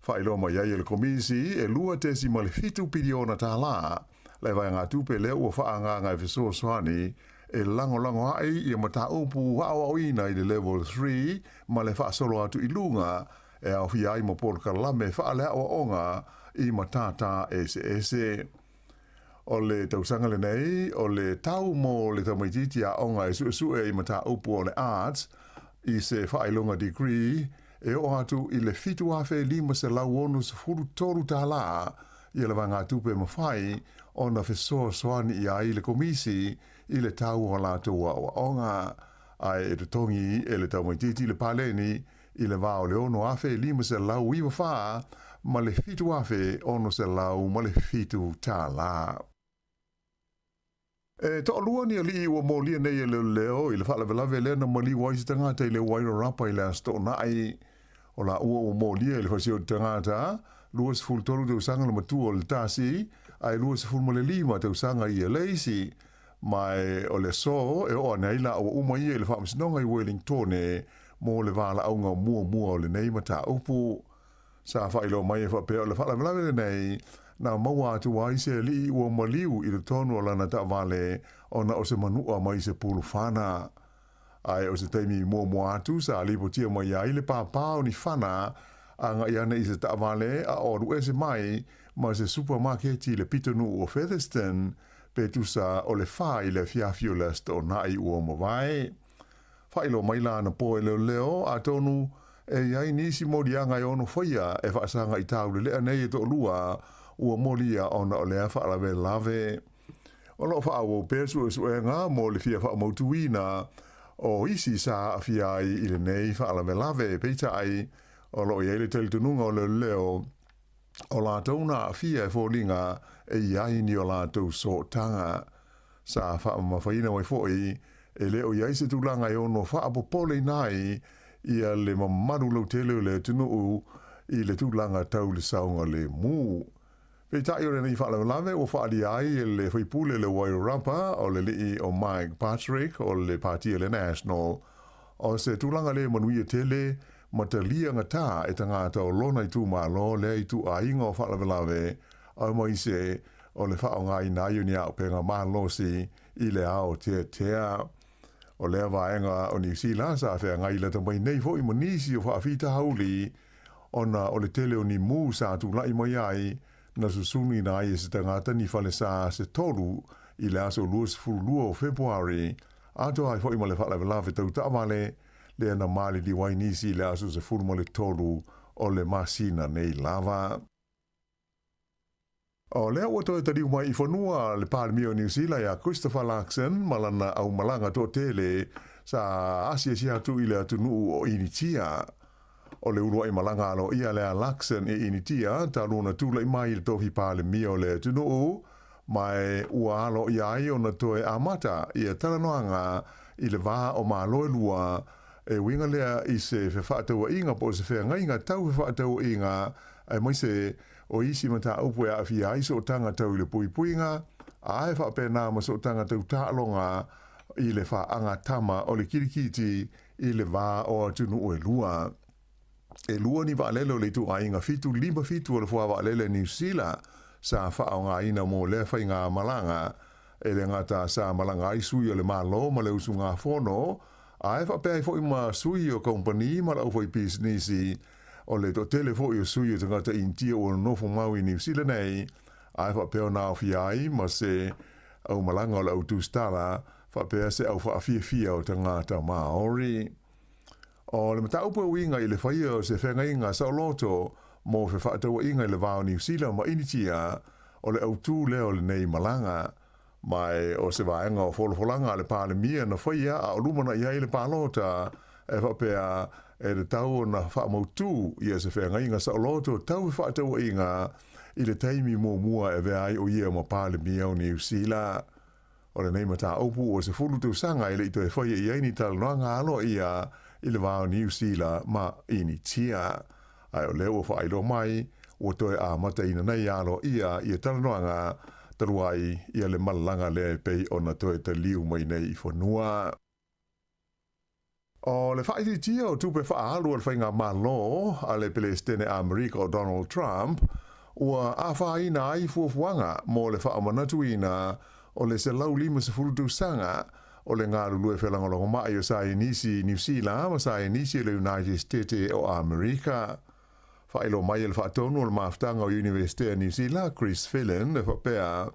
[SPEAKER 5] Faailoa mai ai e le Komisi e $2.7 piliona tālā le vaegatupe lea ua faaagaaga e fesoasoani e lagolago aʻe ia mataupu aʻoaʻoina i le Level 3 ma le faasolo atu i luga e aofia ai ma polokalame faaleaʻoaʻoga i matātā eseese. O le tausaga lenei, o le tau mo le tamaitiiti aʻoga e suʻesuʻe i mataupu o le Arts i se faailoga degree e oo atu i le $7,563 tālā ia le vaegatupe e mafai ona fesoasoani i ai le Komisi i le tau o a latou aʻoaʻoga, ae e totogi e le tamaitiiti le paleni i le va o le $6,594 ma le $7,607 tālā. E toʻalua ni aliʻi ua molia nei e leoleo i le faalavelave lea na maliu ai se tagata i le Wairarapa i le Aso Toonai. O laua ua molia i le fasioti tagata, 23 tausaga le matua o le tasi, ae 25 tausaga ia le isi. Ma e o le aso e oo ane ai laua uma ia i le faamasinoga i Wellingtone mo le valaauga muamua o lenei mataupu. Sa faailoa mai e faapea o le faalavelave lenei na maua atu ai se alii ua maliu i totonu o lana taavale ona o se manuʻa mai se pulufana. Ae o se taimi muamua atu sa lipotia mai ai le pāpā o ni fana agai ana i se taavale a o alu ese mai ma se supamaketi i le pitonuu o Featherston pe tusa o le 4 i le afiafi o le Aso Toonai ua mavae. Faailoa mai la anapo e leoleo, atonu e i ai nisi moliaga e ono faia e faasaga i tauleleʻa nei e toʻalua ua molia ona o lea faalavelave. O lo o faaauau pea suesuega mo le fia faamautuina o isi sa aafia ai i lenei faalavelave, peitai, o lo o i ai le talitonuga o leoleo o latou na aafia e foliga e i ai ni o latou sootaga. Sa faamamafaina mai foi, e le o i ai se tulaga e ono faapopoleina ai ia le mamalu lautele o le atunuu i le tulaga tau le saogalemu. Peitai o lenei faalavelave ua faaalia ai e le faipule le Wairarapa o le alii o Mike Patrick o le Pāti a le National, o se tulaga le manuia tele ma talia gatā e tagata o lona itumalo lea ituaiga o faalavelave aemaise o le faaaogaina ai o ni auupega malosi i le aoteatea. O lea vaega o Niu Sila sa feagai lata mai nei foi ma nisi o faafitauli ona o le tele o ni mū sa tulaʻi mai ai na susuniina ai e se tagata ni falesa se tolu i le aso 22 o Fepuari, atoa ai foi ma le faalavelave tau taavale lea na maliliu ai nisi i le aso 13 o le masina nei lava. O lea ua toe taliu mai i fanua le Palemia o Niu Sila iā Christopher Luxon ma lana aumalaga toatele sa asiasi atu i le atunuu o Initia. O le uluaʻi malaga aloaia lea a Luxon i Initia talu ona tulaʻi mai i le tofi Palemia o le atunuu, ma e ua aloaia ai ona toe amata ia talanoaga i le va o Malo e lua e uiga lea i se fefaatauaiga po o se feagaiga tau fefaatauaiga aemaise o isi mataupu e aafia ai sootaga tau i le puipuiga, a e faapena ma sootaga tau taaloga i le faagatama o le kilikiti i le va o atunuu e lua. E lua ni vaalele o le ituaiga 757 o le Foa Vaalele Niu Sila sa faaaogaina mo lea faigamalaga. E le gata sa malaga ai sui o le Malo ma le usugafono, ae faapea ai foi ma sui o kamupani ma le aufaipisinisi. O le toatele foi o sui o tagata Initia ua nonofo mau i Niu Sila nei, ae faapea ona aofia ai ma se aumalaga o le au tusitala, faapea se au faafiafia o tagata Māori. O le mataupu e uiga i le faia o se feagaiga saoloto mo fefaatauaiga i le va o Niu Sila ma Initia, o le autū lea o lenei malaga. Ma e o se vaega o folafolaga a le Palemia na faia a o lumanai ai le palota, e faapea e tatau ona faamautū ia se feagaiga saoloto tau fefaatauaiga i le taimi muamua e avea ai o ia ma Palemia o Niu Sila. O lenei mataupu ua 10 tausaga e le i toe faia i ai ni talanoaga aloaia i le va o Niu Sila ma Initia. Ae o lea ua faailoa mai, ua toe amataina nei aloaia ia talanoaga talu ai ia le malaga lea e pei ona toe taliu mai nei i fanua. O le faaitiitia o tupe faaalu a le faigamalo a le Pelesitene Amerika o Donald Trump ua afaina ai fuafuaga mo le faamanatuina o le 150 tausaga o le galulue felagolagomai o Saienisi i Niu Sila ma Saienisi o le United State o Amerika. Faailoa mai e le Faatonu o le Mafutaga o Iunivesite a Niu Sila, Chris Phelan, e faapea,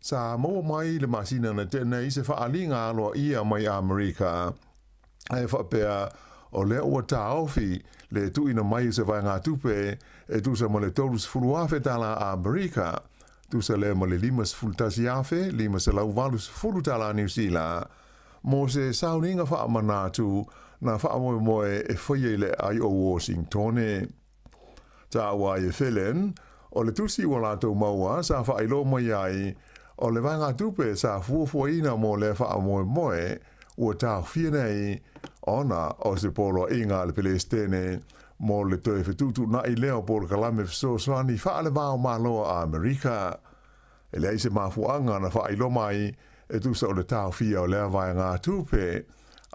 [SPEAKER 5] Sa maua mai i le masina na tea nei se faaaliga aloaia mai Amerika e faapea o lea ua taofi le tuuina mai o se vaegatupe e tusa ma le $30,000 tala Amerika, tusa lea ma le $51,580 tala Niu Sila, mo se sauniga faamanatu na faamoemoe e faia i le aai o Washingtone. Taua ai e Phelan, o le tusi ua latou maua sa faailoa mai ai, o le vaegatupe sa fuafuaina mo lea faamoemoe ua taofia nei ona o se poloaiga a le Pelesitene mo le toe fetuutuunai lea o polokalame fesoasoani faale-va o Malo a Amerika. E leai se mafuaaga na faailoa mai e tusa o le taofia o lea vaegatupe,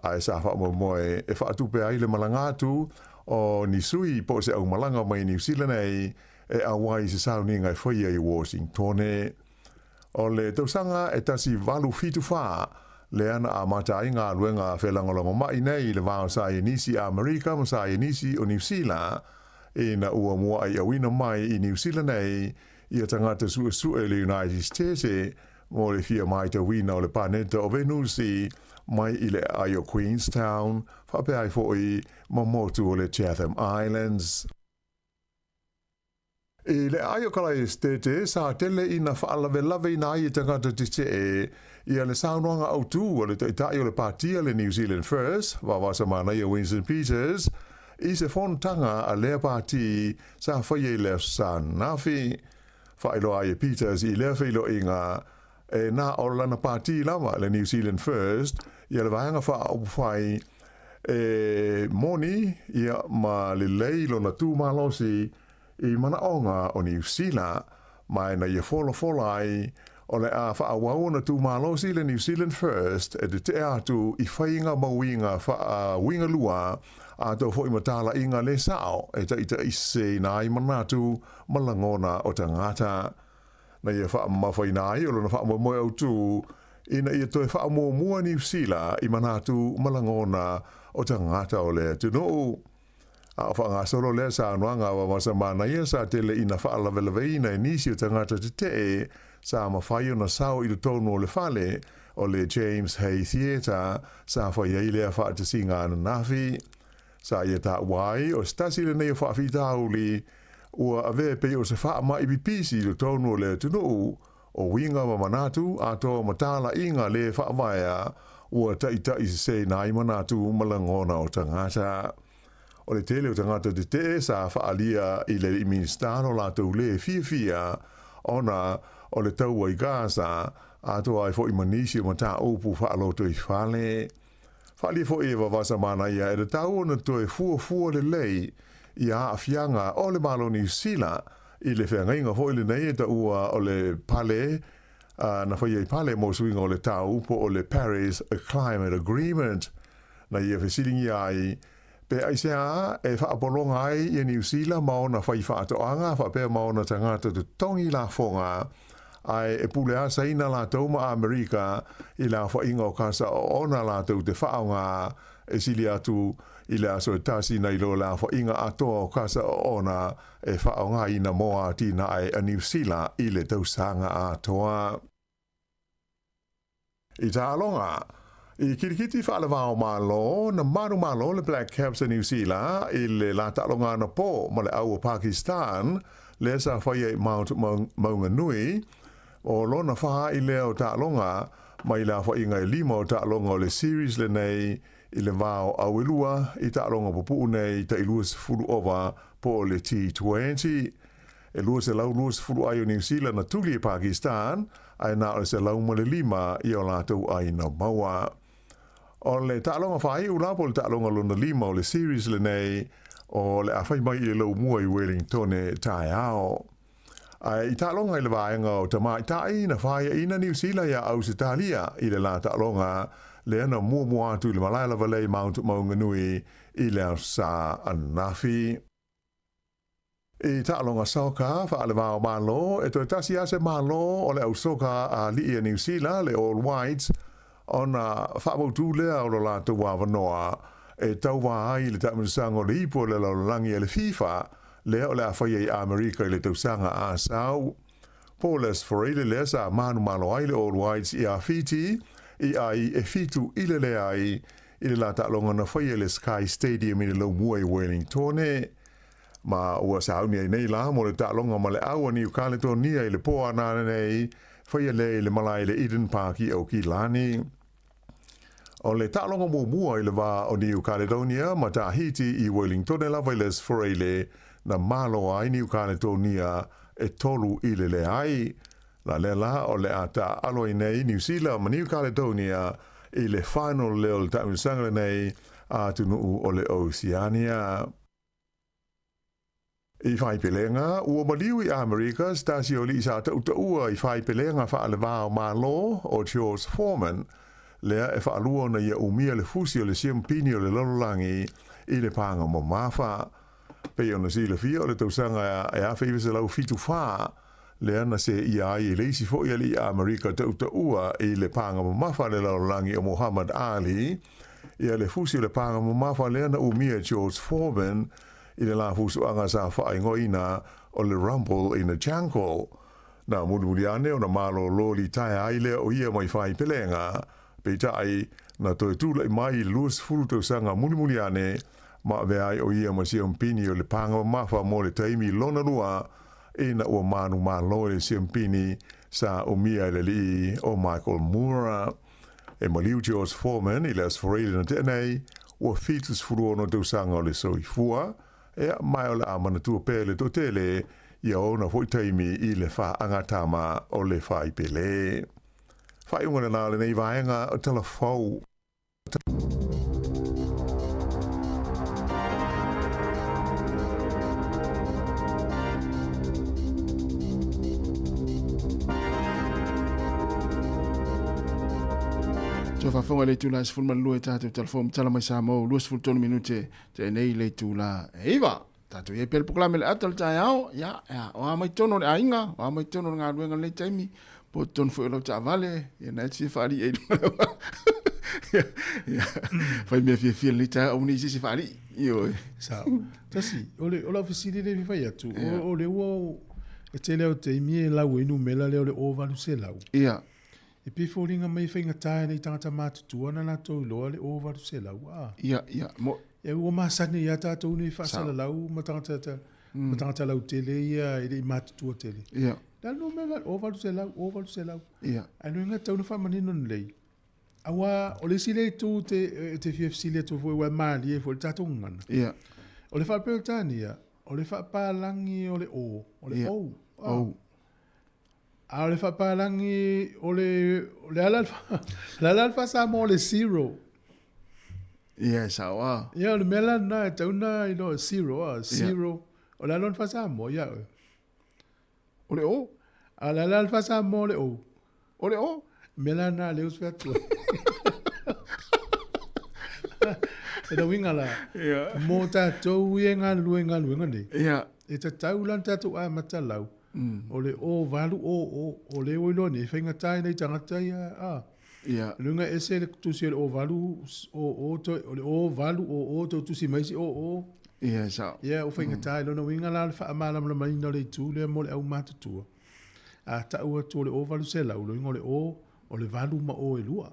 [SPEAKER 5] ae sa faamoemoe e faatupe ai le malaga atu o ni sui po o se aumalaga mai Niu Sila nei e auai i se sauniga e faia i Washingtone. O le tausaga e 1874 lea na amata ai galuega felagolagomai nei i le va o Saienisi a Amerika ma Saienisi o Niu Sila, ina ua muaʻi auina mai i Niu Sila nei ia tagata suesue i le United States mo le fia matauina o le paneta o Venusi mai i le aai o Queenstown faapea ai foi ma motu o le Chatham Islands. I le aai o Kalaesetete, sa tele ina faalavelaveina ai e tagata tetee ia le saunoaga autū a le Taitai o le Pāti a le New Zealand First, Vavasa Manaia Winston Peters, i se fonotaga a lea pāti sa faia i le Aso Sanafi. Faailoa ai e Peters i lea feiloaiga, e na o lana pāti lava, le New Zealand First, ia le vaega faaupufai e moni ia ma lelei lona tū malosi i manaoga o Niu Sila, ma ina ia folafola ai, o le a faaauau ona tū malosi le New Zealand First e teteʻe atu i faiga ma uiga faauigalua a tou foi ma talaiga le sao e taitaiseseina ai manatu ma lagona o tagata. Na ia faamamafaina ai o lona faamoemoe autū ina ia toe faamuamua Niu Sila i manatu ma lagona o tagata o le atunuu. A o faagasolo lea saunoaga a Vavasa Manaia sa tele ina faalavelaveina e nisi o tagata tetee sa mafai ona sao i totonu o le fale o le James Hay Theatre sa fai ai lea faatasiga ananafi. Sa ia taua ai o se tasi lenei o faafitauli ua avea e pei o se faamai pipisi i totonu o le atunuu, o uiga ma manatu atoa ma talaiga le faavaea ua taitaiseseina ai manatu ma lagona o tagata. O le tele o tagata tetee sa faaalia i le alii Minisita lo latou le fiafia ona o le taua i Gaza, atoa ai foi ma nisi o mataupu faalotoifale. Faaalia foi e Vavasa Manaia e tatau ona toe fuafua lelei ia aafiaga o le Malo Niu Sila i le feagaiga foi lenei e taua o le pale na faia i pale mo suiga o le tau po o le Paris Climate Agreement. Na ia fesiligia ai pe aisea e faapologa ai ia Niu Sila ma ona faifaatoaga faapea ma ona tagata totogi lafoga ae e pule asaina latou ma Amerika i le aofaiga o kasa oona latou te faaaoga e sili atu i le aso e tasi nai lo le aofaiga atoa o kasa oona e faaaogaina mo atinae a Niu Sila i le tausaga atoa. I taaloga, i kirikiti faalevao Malo na manumalo le Black Caps a Niu Sila i le la taaloga anapo ma le au o Pakistan lea sa faia i Mount Maunganui, o lona faaii lea o taaloga mai le aofaiga e lima o taaloga o le series lenei i le vao auelua i taaloga pupuu nei tai 20 ova po o le T20. E 220 ai o Niu Sila na tuli e Pakistan, ae na o le 105 i o latou aina maua. O le taaloga faaiu la po o le taaloga lona lima o le series lenei o le a fai mai i le lou mua i Wellingtone taeao. Ae i taaloga i le vaega o tamaitai na faiaina Niu Sila iā Ausetalia i le la taaloga lea na muamua atu i le malae lava lea i Mount Maunganui i le Aso Sa ananafi. I taaloga soka faalevao Malo, e toe tasi lava se malo o le au soka a alii a Niu Sila, le All Whites, ona faamautū lea o lo latou avanoa e tauvā ai i le taamilosaga o le Ipu o le Lalolagi a le FIFA lea o le a faia i Amerika i le tausaga a sau. Po o le Aso Faraile lea sa manumalo ai le All Whites iā Fiti i ai e 7-1 i le la taaloga na faia i le Sky Stadium i le laumua i Wellingtone. Ma ua sauni ai nei la mo le taaloga ma le au a Niu Kaletonia i le pō a nanei, faia lea i le malae i le Eden Park i Aukilani. O le taaloga muamua i le va o Niu Kaledonia ma Tahiti i Wellingtone lava i le Aso Faraile na malo ai Niu Kaletonia e 3-0. La lea la o le a taaalo ai nei Niu Sila ma Niu Kaledonia i le final lea o le taamilosaga lenei a atunuu o le Oceania. I Faipelega, ua maliu i Amerika se tasi o alii sa tautaua i faipelega faalevā o Malo, o George Foreman, lea e faalua ona ia umia le fusi o le siampini o le lalolagi i le paga mamafa. Pei ona silafia o le tausaga e 1974 lea na seia ai e le isi foi alii Amerika tautaua i le paga mamafa a le lalolagi o Muhammad Ali, ia le fusi o le paga mamafa lea na umia e George Foreman i le la fusuaga sa faaigoaina o le Rumble in the Jungle. Na mulimuli ane ona malōlō litaea ai lea o ia mai faipelega, peitai, na toe tula'i mai i le 20 tausaga mulimuli ane, ma avea ai o ia ma siampini o le paga mamafa mo le taimi lona lua ina ua manumalo i le siampini sa umia e le alii o Michael Moorer. E maliu George Foreman i le Aso Faraile na tea nei, ua 76 tausaga o le soifua, ea, ma o le a manatua pea i le toatele ia ona foi taimi i le faagatama o le faipele. Faaiuga lena o lenei vaega o Tala Fou.
[SPEAKER 13] Toe faafofoga i le itula e 12 e tatou telefoni matala mai Samoa 23 minute te nei le itula e 9. Tatou i ai pea le polokalame le ata o le taeao, ia, ia, o a mai tonu o le aiga, o a mai tonu o le galuega lenei taimi, po o totonu foi o lau taavale, ia na e te fia faalii ai luga ia, ia, fai mea fiafia lenei taeao, aua ne i se isi e faalii. Ioe.
[SPEAKER 1] Sao. Tasi, o le, o lau fesili lea e fia fai atu, o, o le ua e tele au taimi e lau ai numera lea o le 800.
[SPEAKER 13] Ia.
[SPEAKER 1] E pei e foliga mai e faigata e nai tagata matutua ona latou iloa le 800 a.
[SPEAKER 13] Ia, ia, mo.
[SPEAKER 1] Ia ua masani ai a tatou nei faasalalau ma tagata ma tagata lautele ia e le i matutua tele.
[SPEAKER 13] Ia.
[SPEAKER 1] Le a le numera 800, 800.
[SPEAKER 13] Ia.
[SPEAKER 1] Ae le uiga e tatau ona faamanino lelei, aua o le isi lea itu te, te fia fesili atu foi aua e malie foi le tatou gagana.
[SPEAKER 13] Ia.
[SPEAKER 1] O le faa-Peretania, o le faapalagi o le O, o le
[SPEAKER 13] Ia.
[SPEAKER 1] O.
[SPEAKER 13] O.
[SPEAKER 1] A o le faapalagi o le, o le ala le ala le faa-Samoa o le zero.
[SPEAKER 13] Ia, e sao a.
[SPEAKER 1] Ia, o le mea la lena e tatau ona iloa, zero, a, zero. O le ala o le faa-Samoa ia oe.
[SPEAKER 13] O le O.
[SPEAKER 1] A o le ala le faa-Samoa o le O.
[SPEAKER 13] O le O.
[SPEAKER 1] Mea la lena lea ou te fai atu ai. E na uiga la, mo tatou ia e galulue i galuega nei, e tatau la ona tatou amata lau, o le O 8 O O, o lea ua iloa nei, e faigata i nai tagata ia, a.
[SPEAKER 13] Ia.
[SPEAKER 1] O le uiga e ese le tusi o le O 8 O O toe, o le O 8 O O toe tusi mai isi O O.
[SPEAKER 13] Ia, e sao.
[SPEAKER 1] Ia, ua faigata i lona uiga la o le faamalamalamaina o le itu lea mo le aumatutua. A tau atu o le O 800, o lona uiga o le O, o le 8 ma O e lua.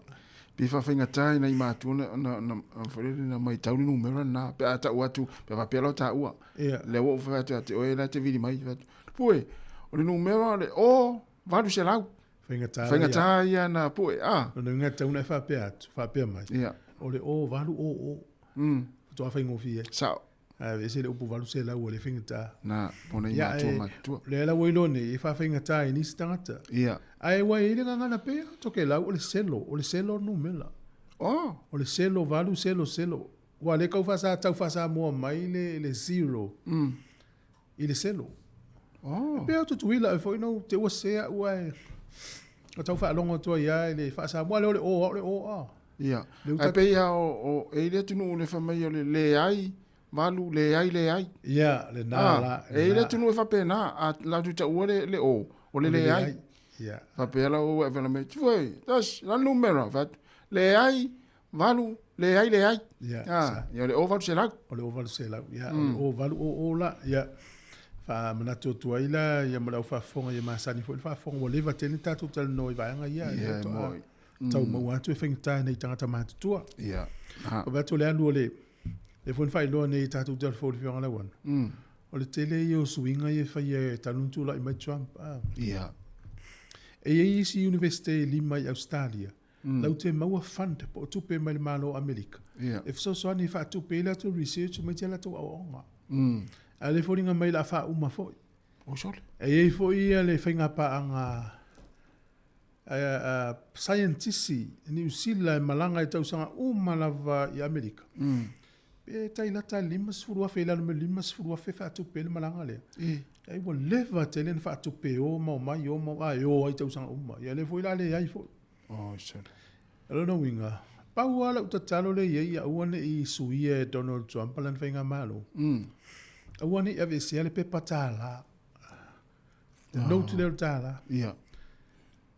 [SPEAKER 13] Pei faafaigata i nai matua na, na, na, foi lele na matau le numera lena, pe a tau atu, pe a faapea la o taua.
[SPEAKER 1] Ia.
[SPEAKER 13] Lea ua ou fai atu ia te oe la e te vili mai, fai atu, Pue, o le numera o le O 800.
[SPEAKER 1] Faigata,
[SPEAKER 13] Faigata ia na pue, a.
[SPEAKER 1] Lona uiga e tatau ona e faapea atu, faapea mai.
[SPEAKER 13] Ia.
[SPEAKER 1] O le O 8 O O. Faatoa faigofie ai.
[SPEAKER 13] Sao.
[SPEAKER 1] Ae aveese le upu 800 ua le faigata.
[SPEAKER 13] Na, po nei
[SPEAKER 1] Ia,
[SPEAKER 13] matua
[SPEAKER 1] e,
[SPEAKER 13] matutua.
[SPEAKER 1] lea la ua iloa nei, e faafaigata ai nisi tagata.
[SPEAKER 13] Ia.
[SPEAKER 1] Ae ua i ai le gagana pea, Tokelau, o le selo, o le selo numera.
[SPEAKER 13] Oh.
[SPEAKER 1] O le selo 8 selo selo. Ua le kau faasa, tau faasamoa mai le, le zero. I le selo.
[SPEAKER 13] Oh.
[SPEAKER 1] E pei o Tutuila e foi no te ua se a'u ae o tau faalogo atu ai lava i le faasamoa lea o le O a o le O a.
[SPEAKER 13] Ia.
[SPEAKER 1] Le uta
[SPEAKER 13] Ae pei lava o, o, e i le atunuu le fai mai o le leai, valu, leai, leai.
[SPEAKER 1] Ia, lena
[SPEAKER 13] Ah,
[SPEAKER 1] la,
[SPEAKER 13] e i le
[SPEAKER 1] lena.
[SPEAKER 13] atunuu e faapena, a latou taua le, le O, o le leai.
[SPEAKER 1] Ia.
[SPEAKER 13] Faapea la ua e fai mai, Tue, tas, la numera, fai atu, Leai, valu, leai, leai.
[SPEAKER 1] Ia,
[SPEAKER 13] Ah,
[SPEAKER 1] sa.
[SPEAKER 13] ia o le 800.
[SPEAKER 1] O le 800, ia, o le 0800 la, ia. Faamanatu atu ai la, ia ma le au faafofoga ia masani foi le faafofoga ua leva tele tatou talanoa i vaega ia.
[SPEAKER 13] Ia,
[SPEAKER 1] Ia,
[SPEAKER 13] e
[SPEAKER 1] faatoa
[SPEAKER 13] moi.
[SPEAKER 1] tau maua atu e faigata i nai tagata matutua.
[SPEAKER 13] Ia.
[SPEAKER 1] O vaai atu le alu o le le foi na faailoa nei i tatou telefoni Afioga Lauana. O le tele ia o suiga ia e faia e talu ona tulai mai Trump. Ah.
[SPEAKER 13] Ia.
[SPEAKER 1] E i ai isi Universite e lima i Australia, lau te maua fund po o tupe mai le Malo o Amerika.
[SPEAKER 13] Ia.
[SPEAKER 1] E fesoasoani e faatupe ai latou research ma iti a latou aoaoga. A o lea e foliga mai o le a faauma foi.
[SPEAKER 13] O sole.
[SPEAKER 1] E i ai foi ia le faigapaaga a saienitisi Niu Sila e malaga i tausaga uma lava i Amerika. Pe tai lata i le 50,000 i lalo mai le 50,000 e faatupe ai le malaga lea. Ai ua leva tele ona faatupe e o ma omai, o ma a e o ai tausaga uma. Ia lea foi la leai foi.
[SPEAKER 13] Oh, sole.
[SPEAKER 1] O lona uiga, pau lava lau tatalo lea e i ai, ia aua ne i suia e Donald Trump lana faigamalo. Aua ne i aveesea le pepa tālā. Le note lea o le tālā.
[SPEAKER 13] Ia.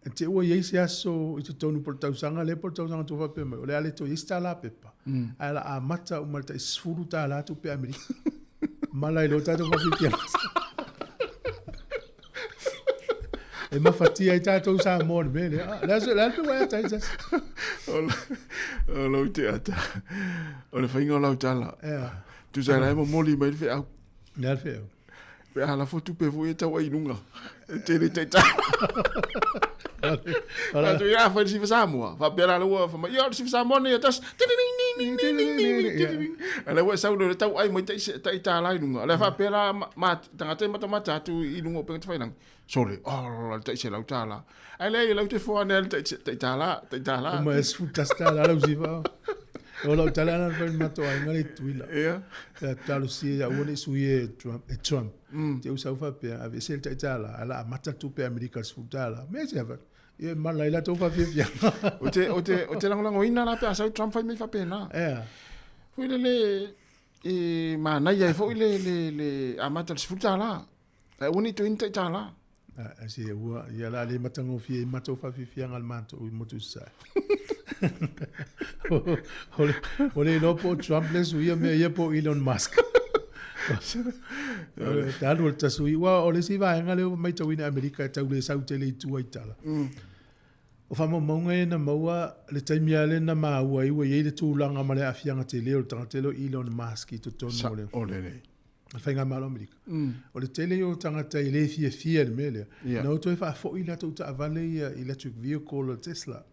[SPEAKER 1] E te ua i ai se aso i totonu po o le tausaga lea po o le tausaga atu faapea mai, o le a le toe i ai se tālā pepa, ae o le a amata uma i le tai $10 tupe Amerika. Mala ai loa tatou faafiafiaga. E mafatia ai tatou Samoa i le mea lea. Ah, le aso, le a le mea ua e ata ai Jesse?
[SPEAKER 13] O lau te ata. O le faiga o lau tala.
[SPEAKER 1] Ea.
[SPEAKER 13] Tusa la e momoli mai le feau.
[SPEAKER 1] Le a le feau?
[SPEAKER 13] Pe a lafo tupe foi e tau ai i luga. E tele taitala. Tatou ia fai le sifa Samoa. Faapea la ua fai mai, ia o le sifa Samoa nei e tasi. A lea ua e sau le tau ai mai tai tai tālā i luga. O lea faapea la ma tagata e matamata atu i luga o upega tafailagi. Sole, oh, le tai $100. Ai lea lau te foa nei le tai tai tālā, tai tālā.
[SPEAKER 1] Uma e $11 lau sifa. O lau tala ana fai mato ai ngale tuila.
[SPEAKER 13] Ia.
[SPEAKER 1] Ia talosia ia ua nei sui e Trump, e Trump. Te u sau faapea, aveese le tai tālā, a la amata tupe Amerika le $10. Mea se ava. Ia e mala ai latou faafiafiaga.
[SPEAKER 13] O te o te o te lagolagoina la pe a sau Trump fai mai faapena.
[SPEAKER 1] Ea.
[SPEAKER 13] Foi le le e manaia ai foi le le le amata le $10. Ae aua ne i toe i ni tai tālā.
[SPEAKER 1] A se ua ia la le matagofie i matou faafiafiaga le matou i motu sae. O le o le iloa po o Trump le suia mea ia po o Elon Musk. O le talu o le tasui. Ua o le isi vaega lea ua matauina i Amerika e tau le sau tele i tua i tala. O faamaumauga ia na maua le taimi lava lea na maua ai ua i ai le tulaga ma le aafiaga tele o le tagata lea o Elon Musk i totonu o le
[SPEAKER 13] O le lelei.
[SPEAKER 1] le Faigamalo Amerika. O le tele ia o tagata e le fiafia i le mea lea.
[SPEAKER 13] Ia.
[SPEAKER 1] Na o toe faafoi latou taavale ia electric vehicle o Tesla.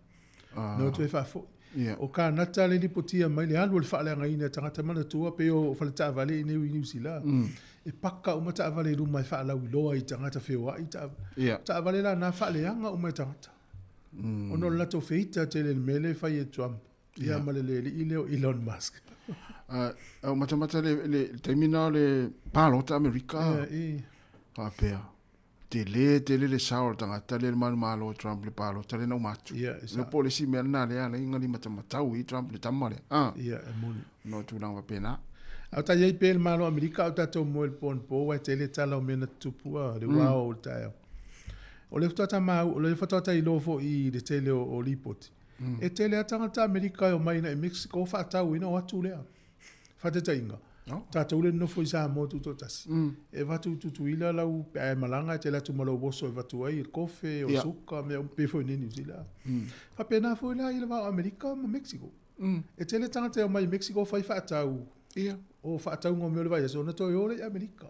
[SPEAKER 1] Na o toe faafoi.
[SPEAKER 13] Ia.
[SPEAKER 1] O Kanata le lipotia mai le alu o le faaleagaina e tagata manatua pei o fale taavale i nei i Niu Sila. E paka uma taavale i luma e faalauiloa i tagata feoai taavale.
[SPEAKER 13] Ia.
[SPEAKER 1] Taavale la na faaleaga uma e tagata. Ona o le latou feita tele i le mea lea e fai e Trump. Ia ma le le alii lea o Elon Musk.
[SPEAKER 13] Au matamata le le taimi na o le palota Amerika.
[SPEAKER 1] Ia, i.
[SPEAKER 13] Faapea. Tele tele le sao o le tagata lea le manumalo o Trump le palota lea na uma atu.
[SPEAKER 1] Ia, e sa.
[SPEAKER 13] Le po o le isi mea lena lea alai na limatamatau i Trump le tama lea. Ah.
[SPEAKER 1] Ia, e moni.
[SPEAKER 13] No tulaga faapena.
[SPEAKER 1] A o ta i ai pea i le Malo o Amerika a o tatou moe i le po anapo aua e tele tala o mea na tutupu a le uao o le taeao. O lea faatoa ta mau, o lea faatoa ta iloa foi i le tele o lipoti. E tele lava tagata Amerika e omai agai i Mexico faatauina o atu lea. Faataitaiga, tatou lea nonofo i Samoa tutoatasi, e avatu i Tutuila lau, pe a e malaga e te alu atu ma lou oso e avatu ai le kofe, o le suka, mea uma, pei foi i Niu Sila. Faapena foi la i le va o Amerika ma Mexico. E tele tagata e omai i Mexico fai faatau, o faatauga o mea o le vaiaso, ona toe o lea i Amerika.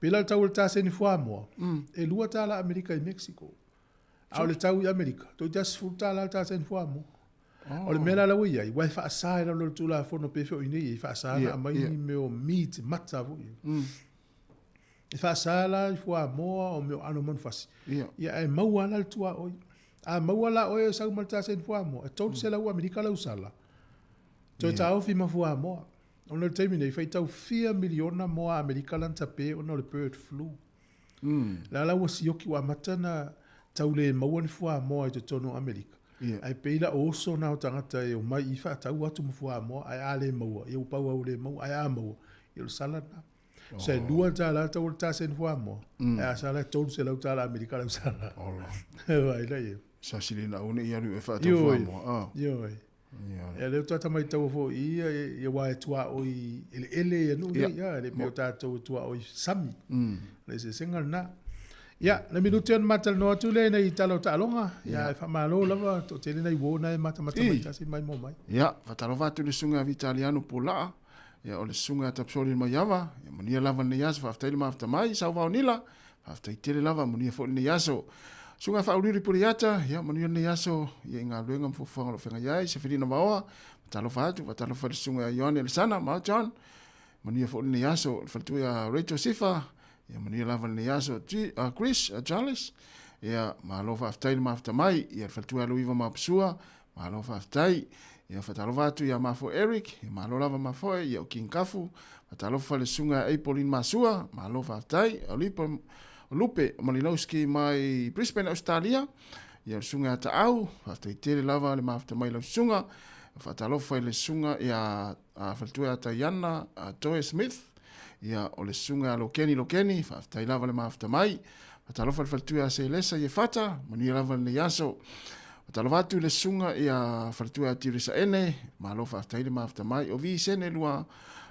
[SPEAKER 1] Pei la o le tau o le taseni fuamoa, e $2 Amerika i Mexico. A o le tau i Amerika, toeitiiti lava $10 le taseni fuamoa. O le mea la la ua i ai, ua e faasa i lalo o le Tulafono pei foi o i inei e faasa ona aumai ni mea o meat, mata foi. E faasa la i fuamoa o mea o aano o manufasi. Ia ae maua lava la le tuaoi. A maua la oe e sau ma le taseni fuamoa, e $300 Amerika lau sala, toe taofi ma fuamoa. Ona o le taimi nei, faitau fia miliona moa Amerika la na tape ona o le bird flu. La la ua sioki ua amata ona tau le maua ni fuamoa i totonu o Amerika. Ae pei la o oso na o tagata e omai i faatau atu ma fuamoa, ae a le maua, ia ua pau lava ua le maua, ae a maua, ia o le sala lena. So e $2 le tau o le taseni fuamoa, ae a sala e $300 Amerika lau sala. Vaai la i ai.
[SPEAKER 13] Sasili na aua ne i alu e faatau fuamoa. Ah.
[SPEAKER 1] Ioe. Ia lea faatoa matau foi i ia, ia aua e tuaoi eleele ia nuu nei, ia, e le pei o tatou e tuaoi sami. O le eseesega lena. Ia, le minute ona ma talanoa atu lea i nai tala o taaloga, ia ae faamalo lava, toatele nai uo na e matamata mai tasi mai moa mai.
[SPEAKER 13] Ia, faatalofa atu i le susuga ia Vitaliano Pulaa, ia o le susuga ia Tapsoli Maiava, ia manuia lava lenei aso, faafetai le mafuta mai, Sauvao Nila, Faafetai tele lava, manuia foi lenei aso. Susuga Faauluulu Puleiata, ia manuia lenei aso ia i galuega ma fuafuaga o lo o feagai ai, Sefelina Vaoa, faatalofa atu, faatalofa i le Susuga ia Ioane Alesana, ma John, manuia foi lenei aso, le faletua ia Rachel Sifa, ia manuia lava lenei aso, G, Chris, Charles, ia malo faafetai le mafuta mai, ia le faletua ia Luiva Maposua, Malo faafetai. Ia faatalofa atu ia Mafoe Eric, ia malo lava Mafoe, ia o King Kafu, faatalofa le susuga ia Apolin Masua, malo faafetai. O Lipo, o Lupe Malinowski mai Brisbane, Australia, ia le susuga ia Taau, faafetai tele lava le mafuta mai lau susuga. Faatalofa i le susuga ia faletua ia Taiana Toe Smith, ia o le susuga ia Lokeni Lokeni, faafetai lava le mafuta mai. Faatalofa i le faletua ia Selesa Iefata, manuia lava lenei aso. Faatalofa atu i le susuga ia faletua ia Tirisa Ene, malo faafetai le mafuta mai. O Visene Lua,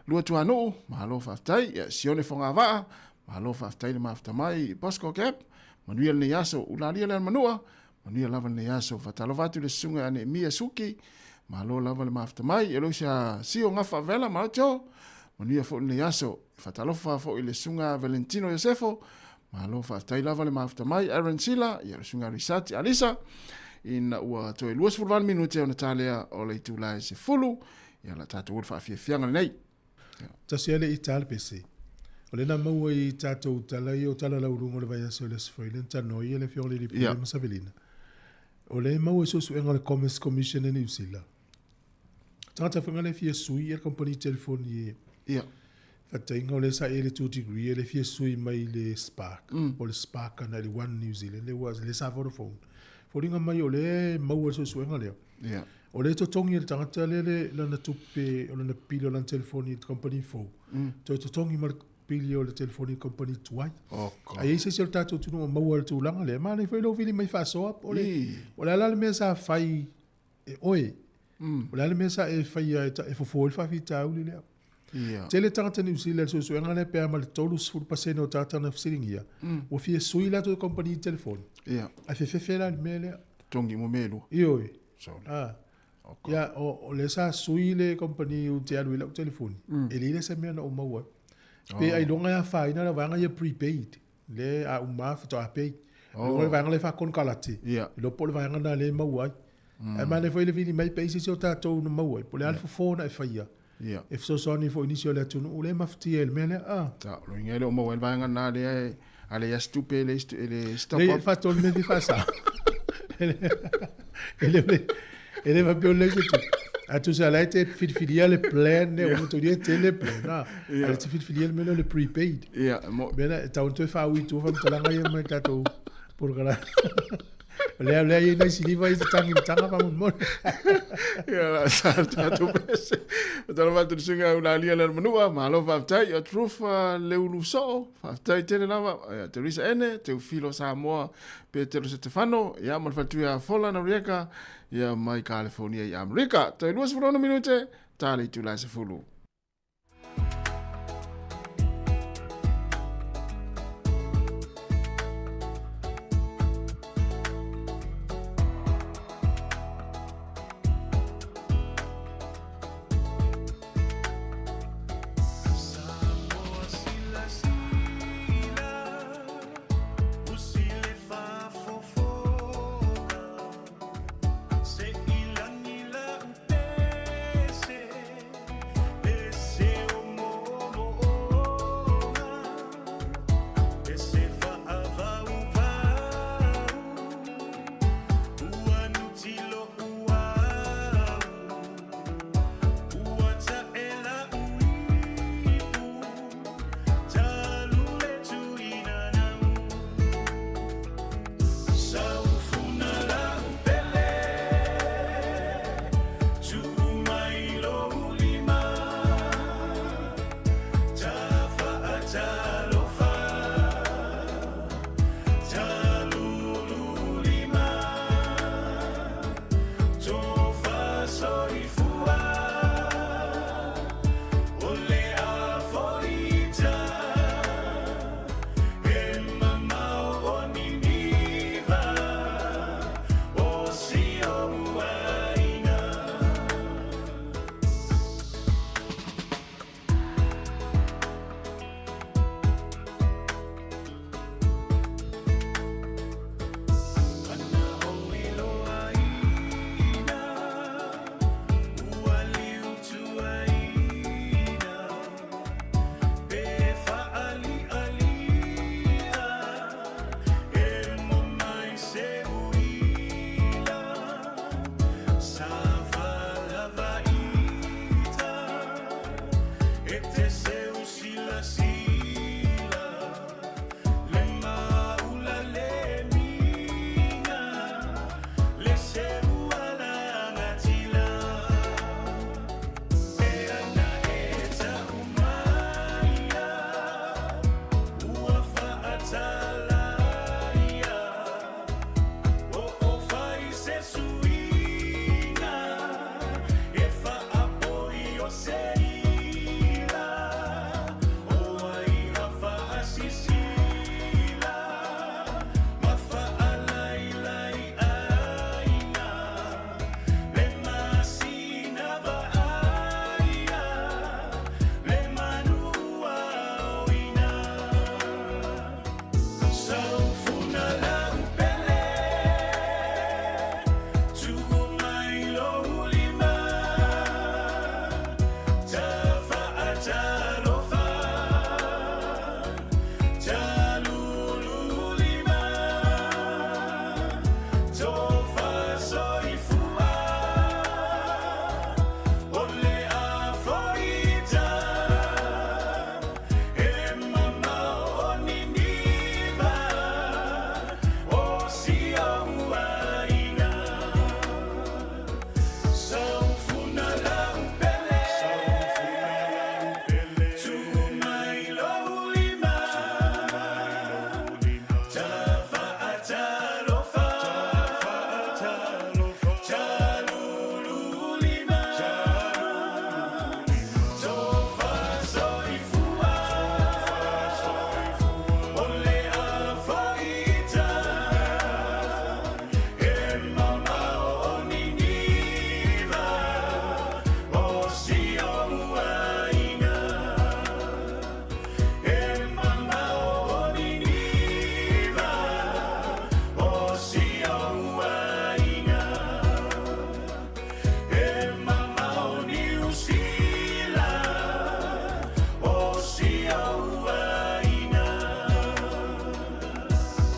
[SPEAKER 13] Lua Tuanuu, malo faafetai. Ia Sione Fogavaa, malo faafetai le mafuta mai. Bosco Gap, manuia lenei aso. Ulalia le Manua, manuia lava lenei aso. Faatalofa atu i le susuga ia Neemia Suki, malo lava le mafuta mai. Eloisia Sio Gafa Vela, malo Joe, manuia foi lenei aso. Faatalofa foi i le susuga Valentino Iosefo, Malo faafetai lava le mafuta mai Aaron Sila, ia le susuga Risati Alisa, ina ua toe 28 minute ona talea o le itula e 10, ia la tatou le faafiafiaga lenei.
[SPEAKER 1] Tasi lava le ita a le pese. O lea na maua i tatou tala ia o tala laualuga o le vaiaso i le Aso Faraile na talanoa ai le Afioga i le Alii Pule ma Savelina. O lea e maua i suesuega a le Commerce Commission i Niu Sila. Tagata foi lea e fia sui ia le kamupani telefoni e faataitaiga o lea sa i ai le 2 degree e le fia sui mai le Spark po o le Spark ana i le One New Zealand lea ua lea sa Vodafone. Foliga mai o lea e maua le suesuega lea. O lea e totogi e le tagata lea le lana tupe o lana pili o lana telefoni i le kamupani fou. Toe totogi ma le pili o le telefoni i le kamupani tuai. A i ai se isi o le tatou atunuu o maua i le tulaga lea, manaia foi lou vili mai faasoa po o le, o le a la le mea sa fai e oe, o le a le mea sa e faia e fofo ai le faafitauli lea?
[SPEAKER 13] Ia.
[SPEAKER 1] Tele tagata Niu Sila i le suesuega lea pe a ma le 30% o tagata na fesiligia, ua fia sui latou kamupani telefoni.
[SPEAKER 13] Ia.
[SPEAKER 1] Ae fefefe la i le mea lea.
[SPEAKER 13] Totogi mo mea e lua.
[SPEAKER 1] Ioe.
[SPEAKER 13] Saole.
[SPEAKER 1] Ah. Ia, o lea sa sui le kamupani ou te alu ai lau telefoni, e leai la se mea na ou maua ai. Pe ailoga e afaina le vaega ia prepaid. Le a uma lava faatoa pay. Oh. Le vaega lea faakonekarate, iloa po o le vaega lena lea e maua ai. Ae manaia foi le vili mai pe i ai se isi o tatou na maua ai, po o le a le fofo na e faia e fesoasoani foi i nisi o le atunuu lea e mafatia i le mea lea. Ah.
[SPEAKER 13] Ta, o lona uiga e le o maua ai le vaega lena lea e a leai lava se tupe e le stop
[SPEAKER 1] up. Leai, e faatonu mea fia faasa. E le e le faapea o le leai se tupe. Ae tusa la e te filifilia le plan lea, ua manatua e tele plan, a. Ae te filifilia le mea lea o le prepaid.
[SPEAKER 13] Ia, mo.
[SPEAKER 1] Mea lea, e tatau ona toe faaui i tua faamatalaga ia mai le tatou polokalame. O lea, lea e i ai nai siliva ia e tatagi i le taga faamolemole.
[SPEAKER 13] Ia, la sa le tatou pese. Matalo atu le susuga Eulalia Lealamanua, malo faafetai. Ia Truth Leulusoo, faafetai tele lava. Ia Teresa Ene, Teufilo Samoa, Petero Setefano, ia ma le faletua ia Fola Noriega, ia mai Kalifonia i Amerika. Toe 26 minute, ta le itula e 10.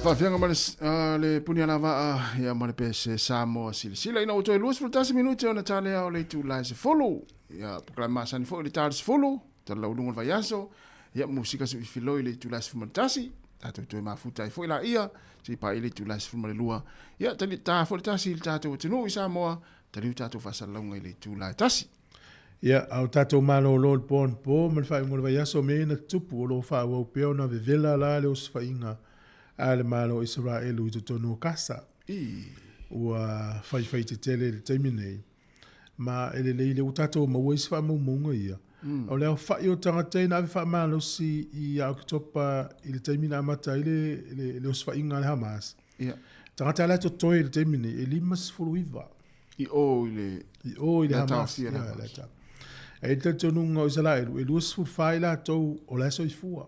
[SPEAKER 13] Faafiaga ma le, uh, le puni alavaa ia ma le pese Samoa silasila ina ua toe 21 minute ona talea o le itula e 10. Ia pokala masani foi le ta le 10, tala lauluga o le vaiaso. Ia musika se fifiloi le itula e 11. Tatou toe mafuta ai foi laia, se i paia le itula e 12. Ia tali ta foi le tasi i le tatou atunuu i Samoa, taliu tatou faasalalauga i le itula e 1.
[SPEAKER 1] Ia, a o tatou malolo i le po anapo ma le faaiuga o le vaiaso, o mea ia na tutupu, o lo o faaauau pea ona vevela la le osofaiga a le Malo o Isaraelu i totonu o Kasa. Ua faifai tetele i le taimi nei, ma e lelei lea ua tatou maua isi faamaumauga ia. O le aofai o tagata ia na ave faamalosi ia Oketopa i le taimi na amata ai le, le, le osofaiga a le Hamas.
[SPEAKER 13] Ia.
[SPEAKER 1] Tagata la e totoe i le taimi nei, e 59.
[SPEAKER 13] I o i le...
[SPEAKER 1] I o i le Hamas.
[SPEAKER 13] Ia, le
[SPEAKER 1] ta. E i le talitonuga o Isaraelu, e 24 i latou o la e soifua.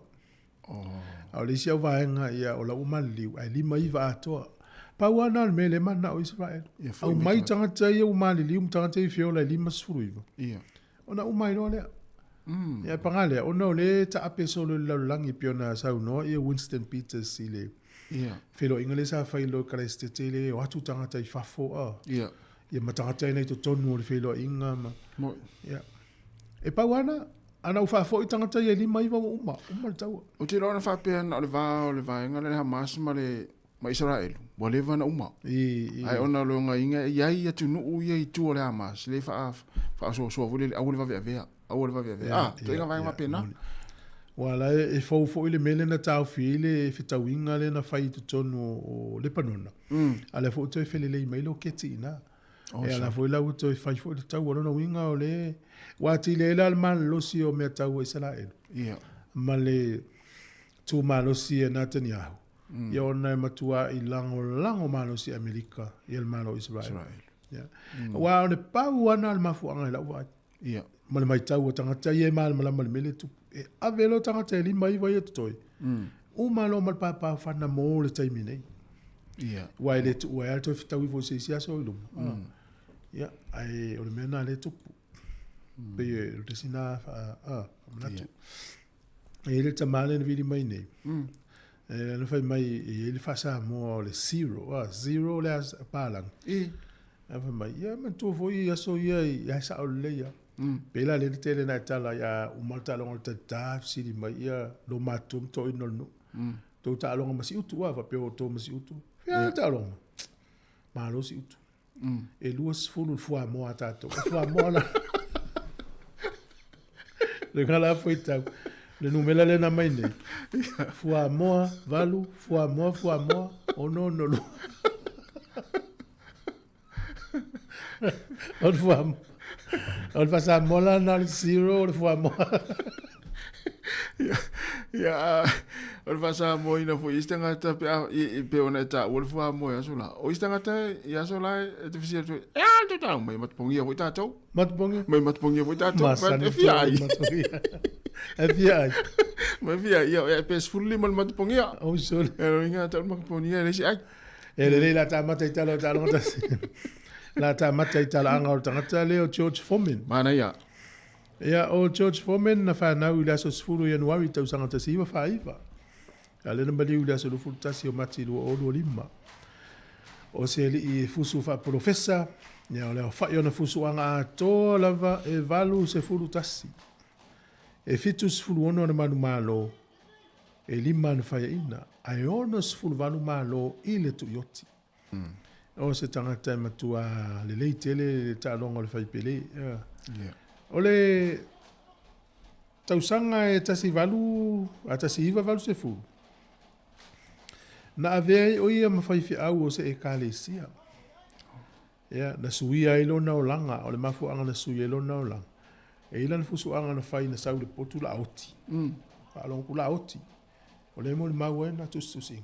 [SPEAKER 13] Oh.
[SPEAKER 1] A o le isi au vaega, ia, o la ua maliliu, ae 59 atoa. Pau lava na o le mea lea e mananao o Isaraelu.
[SPEAKER 13] Ia, foi
[SPEAKER 1] Au
[SPEAKER 13] mai
[SPEAKER 1] mai tagata ia ua maliliu ma tagata ia i fiola e 59.
[SPEAKER 13] Ia.
[SPEAKER 1] Ona uma ai loa lea. Ia, paga lea, ona o lea e taape solo i le lalolagi pei ona saunoa ia Winston Peters i le
[SPEAKER 13] Ia.
[SPEAKER 1] feiloaiga lea sa fai i le Ekalesia le o atu tagata i fafo a.
[SPEAKER 13] Ia.
[SPEAKER 1] Ia ma tagata ina i totonu o le feiloaiga ma.
[SPEAKER 13] Moi.
[SPEAKER 1] Ia. E pau ana, ana ua faafoi tagata ia e 59 ua uma, uma le taua.
[SPEAKER 13] Ou te iloa na faapea na o le va o le vaega lea le Hamas ma le ma Isaraelu, ua leva ona uma.
[SPEAKER 1] I, i.
[SPEAKER 13] Ae ona o le ogaiga e i ai atunuu ia i tua o le Hamas, le faa, faasoasoa foi lele, aua le vaveavea, aua le vaveavea.
[SPEAKER 1] Ia,
[SPEAKER 13] Ah, ituaiga vaega faapena.
[SPEAKER 1] moni. Ua la e, e fou foi le mea lea na taofi ai le fetauiga lea na fai i totonu o, o Lepanona. A lea foi ua toe felelei mai le oketi i ina.
[SPEAKER 13] Oh,
[SPEAKER 1] E ala
[SPEAKER 13] sure.
[SPEAKER 1] foi la ua toe fai foi le taua. O lona uiga o le ua atili ai la le malolosi o mea tau a Isaraelu.
[SPEAKER 13] Ia.
[SPEAKER 1] Ma le tumalosi e Netanyahu. Ia ona e matuai lagolago malosi e Amerika ia le Malo o Israel.
[SPEAKER 13] Israel.
[SPEAKER 1] Ia. Aua o le pau ana o le mafuaaga i lau vaai.
[SPEAKER 13] Ia.
[SPEAKER 1] Ma le maitau a tagata ia e malamalama i le mea lea e tupu. E ave loa tagata e 59 ia totoe. Uma loa ma le papaofana mo le taimi nei.
[SPEAKER 13] Ia.
[SPEAKER 1] Aua e le tuua ai lava le toe fetaui foi i se isi aso i luma. Ia, ae o le mea lena lea e tupu. Pei o le isi lena faamanatu. E i ai le tama lea na vili mai nei. E na fai mai e i ai le faa-Samoa o le zero, a, zero le palangi.
[SPEAKER 13] I.
[SPEAKER 1] A fai mai, ia manatua foi i aso ia i ai sao lelei lava. Pei la lea le tele na e tala ia uma le taaloga o le tatā, fesili mai ia lo matua ma toeaina o le nuu. Tou taaloga ma Siutu a, faapea o outou ma Siutu. Fea le taaloga? Malo Siutu. E 20 le fuamoa a tatou. O fuamoa la. Le ngala fuaitau. Le numera lea na mai nei. Fuamoa, valu, fuamoa, fuamoa, ono, ono, lua. O le fuamoa. O le faasamoa la na o le zero o le fuamoa.
[SPEAKER 13] Ia, o le faasamoaina foi i isi tagata pe a, i, i, pei ona e taua le fuamoa i aso la. O isi tagata i aso la e te fesili atu ai, e a le tou taaloga? Mai matapogia foi tatou.
[SPEAKER 1] Matapogia?
[SPEAKER 13] Mai matapogia foi tatou.
[SPEAKER 1] Masani
[SPEAKER 13] E fia ai.
[SPEAKER 1] matapogia. E fia ai.
[SPEAKER 13] Mai fia ai. Ia, pe 15 le matapogia.
[SPEAKER 1] Oh, sole.
[SPEAKER 13] E loiga tau le matapogia e le isi ai.
[SPEAKER 1] E lelei la ta amata i tala o taaloga tasi. La ta amata i talaaga o le tagata lea o George Foreman.
[SPEAKER 13] Manaia.
[SPEAKER 1] Ia, o George Foreman na fanau i le aso 10 o Ianuari tausaga 1949. A lea na maliu i le aso 21 o Mati 2025. O se alii e fusu faapolofesa, ia o le aofai ona fusuaga atoa lava e 81. E 76 ona manumalo, e 5 ana faiaina, ae 68 malo i le tuioti. O se tagata e matua lelei tele le taaloga o le faipele. Ia.
[SPEAKER 13] Ia.
[SPEAKER 1] O le tausaga e 18 a 1980, na avea ai o ia ma faifeau o se ekalesia. Ia, na suia ai lona olaga, o le mafuaaga na suia ai lona olaga. E i ai lana fusuaga na fai na sau i le potu laoti. Faalogo atu laoti. O lea e molimau ai na tusitusiga.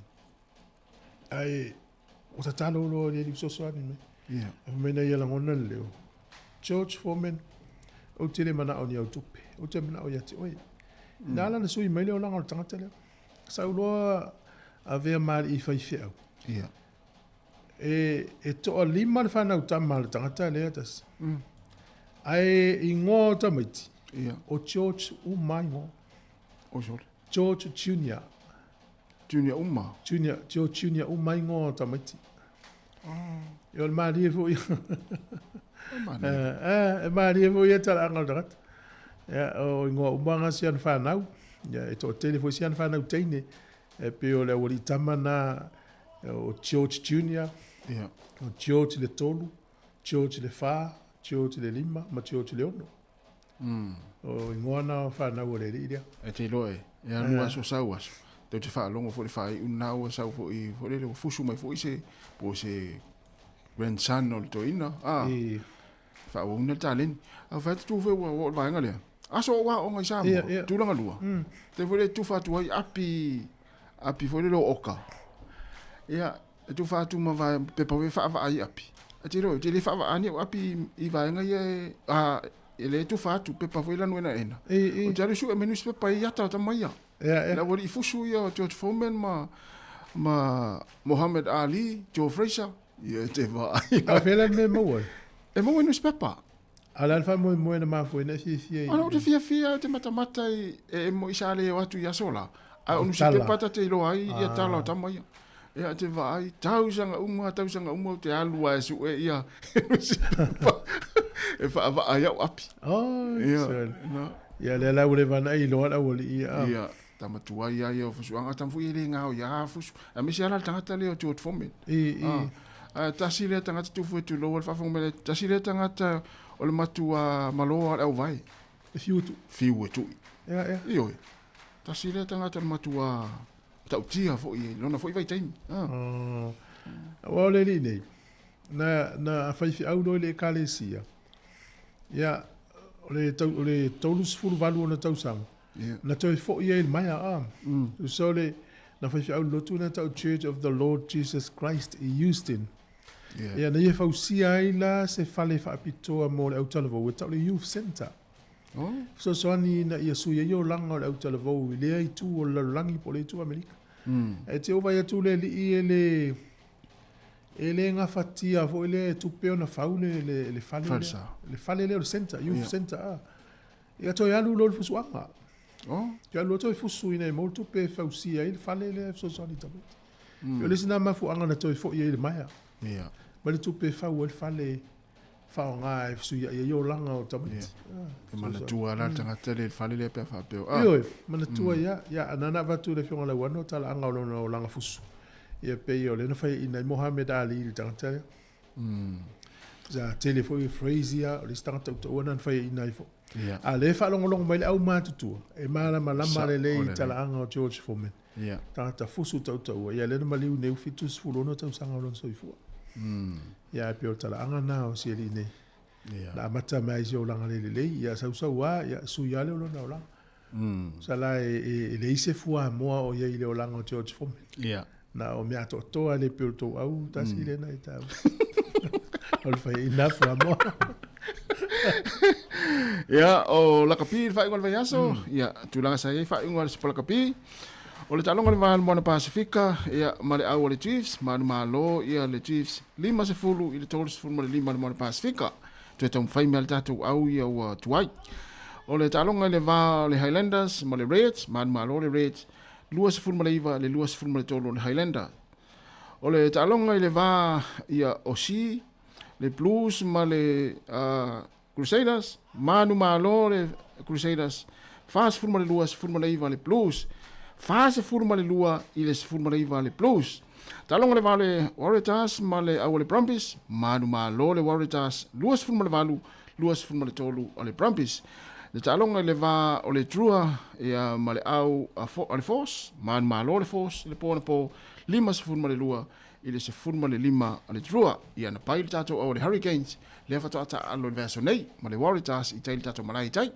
[SPEAKER 1] Ae ua tatalo loa i le Alii fesoasoani mai.
[SPEAKER 13] Ia.
[SPEAKER 1] Ae fai mai na ia lagona le leo. George Foreman, ou te le manao ni au tupe. Ou te manao ia te oe. Na ala na sui mai le olaga o le tagata lea. Sau loa avea ma alii faifeau.
[SPEAKER 13] Ia.
[SPEAKER 1] E, e toalima le fanau tama a le tagata lea tasi. Ae igoa o tamaiti,
[SPEAKER 13] Ia.
[SPEAKER 1] o George uma igoa.
[SPEAKER 13] O sole.
[SPEAKER 1] George Junior.
[SPEAKER 13] Junior uma.
[SPEAKER 1] Junior, George Junior uma igoa o tamaiti. Ia o le malie foi ia. E malie foi ia talaaga o le tagata. Ia, o igoa uma na si ana fanau. Ia, e toatele foi si ana fanau teine. E pei o le aualii tama na o George Junior,
[SPEAKER 13] Ia.
[SPEAKER 1] o George le tolu, George le fa, George le lima, ma George le ono. O igoa na o fanau a le alii lea.
[SPEAKER 13] E te iloa e, e alu aso sau aso, tou te faalogo foi i le faaiu lena ua sau foi, foi lele ua fusu mai foi se, po o se grandson o le toeaina, a, faaauauina le taleni. Ae fai atu tu foi ua oo i le vaega lea, aso o ou aoga i Samoa, tulaga lua, taimi foi lea e tufa atu ai api, api foi lele o oka. Ia, e tufa atu ma vae, pepa foi e faavaa ai api. Ae te iloa, ou te le faavaa ni au api i vaega ia e, a, e le tufa atu pepa foi lanu enaena. Ou te alu sue mai newspaper i ata o tama ia. Le aualii fusu ia o George Foreman ma, ma Muhammad Ali, Joe Frazier. Ia e te vaai.
[SPEAKER 1] A o fea la le mea e maua ai?
[SPEAKER 13] E maua i newspaper.
[SPEAKER 1] A o le a le faamoemoe na mafua ai na e fiafia i.
[SPEAKER 13] Ana ou te fiafia ou te matamata i e emo i sa le o atu i aso la. A o nusipepa ta te iloa ai ia tala o tama ia. Ia te vaai tausaga uma tausaga uma ou te alu a e sue ia nusipepa e faavaa ai au api.
[SPEAKER 1] Oh,
[SPEAKER 13] Ia, na.
[SPEAKER 1] Ia lea la ua leva ona e iloa le aualii ia.
[SPEAKER 13] Ia, tama tuai a ia o fusuaga tama foi e le gao ia fusu. Aemaise lava la le tagata lea o George Foreman.
[SPEAKER 1] I, i.
[SPEAKER 13] Ah, tasi lea tagata tufu e tulou a le faafofoga mai le tasi lea tagata o le matua maloa o le auvae.
[SPEAKER 1] E fiu e tui.
[SPEAKER 13] Fiu e tui.
[SPEAKER 1] Ia, ia.
[SPEAKER 13] Ioe. Tasi lea tagata o le matua matautia foi i lona foi vaitaimi. Ah.
[SPEAKER 1] Oh. Aua o le alii nei, na, na faifeau loa i le ekalesia, ia, o le, tau, o le 38 ona tausaga,
[SPEAKER 13] Yeah.
[SPEAKER 1] Na toe foi ai i le maea, a. So le, na faifeau i le lotu lena tau Church of the Lord Jesus Christ i Houston.
[SPEAKER 13] Yeah.
[SPEAKER 1] Ia, na ia fausia ai la se fale faapitoa mo le autalavou e tau le Youth Centre.
[SPEAKER 13] Oh.
[SPEAKER 1] Fesoasoani ina ia sui ai olaga o le autalavou i lea itu o le lalolagi po o le itu Amerika. E te ova atu le alii e le e le gafatia foi lea e tupe ona fau le, le, le fale lea, le fale lea o le centre, youth centre. A. Ia toe alu loa le fusuaga.
[SPEAKER 13] Oh.
[SPEAKER 1] Toe alu loa toe fusu ina ia maua le tupe e fausia ai le fale lea e fesoasoani i tamaiti. O le isi lena mafuaaga na toe foi ai i le maea.
[SPEAKER 13] Ia.
[SPEAKER 1] Ma le tupe e fau ai le fale faaaoga e fesuiai ai olaga o tamaiti.
[SPEAKER 13] Ia. E manatua la le tagata lea i le fale lea pe a faapea. Ah.
[SPEAKER 1] Ioe, manatua ia. Ia, na na avatu le Afioga i Lauano talaaga o lona olaga fusu. Ia pei o lea na faiaina ai Mohamed Ali i le tagata lea. Sa tele foi Frazier, o le isi tagata tautaua na na faiaina ai foi.
[SPEAKER 13] Ia.
[SPEAKER 1] A lea e faalogologo mai le aumatutua, e malamalama lelei i
[SPEAKER 13] lelei.
[SPEAKER 1] talaaga o George Foreman.
[SPEAKER 13] Ia.
[SPEAKER 1] Tagata fusu tautaua, ia lea na maliu nei ua 76 tausaga o lona soifua. Ia ae pei o le talaaga lena o si alii nei.
[SPEAKER 13] Ia.
[SPEAKER 1] Na amata mai ai si olaga le lelei, ia sausau lava, ia sui lava lea o lona olaga. Sa la e, e, e leai se fuamoa o i ai i le olaga o George Foreman.
[SPEAKER 13] Ia.
[SPEAKER 1] Na o mea atoatoa le pei o le tou au tasi lena i tau. O le faiaina fuamoa.
[SPEAKER 13] Ia, o lakapi i le faaiuga o le vaiaso, ia, tulaga sa i ai faaiuga o le Super Lakapi. O le taaloga o le va o le Moana Pasifika, ia, ma le au a le Chiefs, manumalo, ia, le Chiefs, 50 i le 35 le Moana Pasifika. Toe taumafai mea le tatou au ia ua tuai. O le taaloga i le va o le Highlanders ma le Reds, manumalo le Reds, 29 i le 23 o le Highlander. O le taaloga i le va ia o Sea, le Blues ma le Crusaders, manumalo le Crusaders, 42 19 le Blues, 42 i le 19 le Blues. Taaloga le va o le Waratahs ma le au o le Brumbies, manumalo le Waratahs, 28 23 o le Brumbies. Le taaloga i le va o le Drua ia ma le au a le Force, manumalo le Force i le po anapo, 52 i le 15 o le Drua. Ia na pai le tatou au o le Hurricanes, lea faatoa taaalo i le vaiaso nei ma le Waratahs i tai i le tatou malae i tai.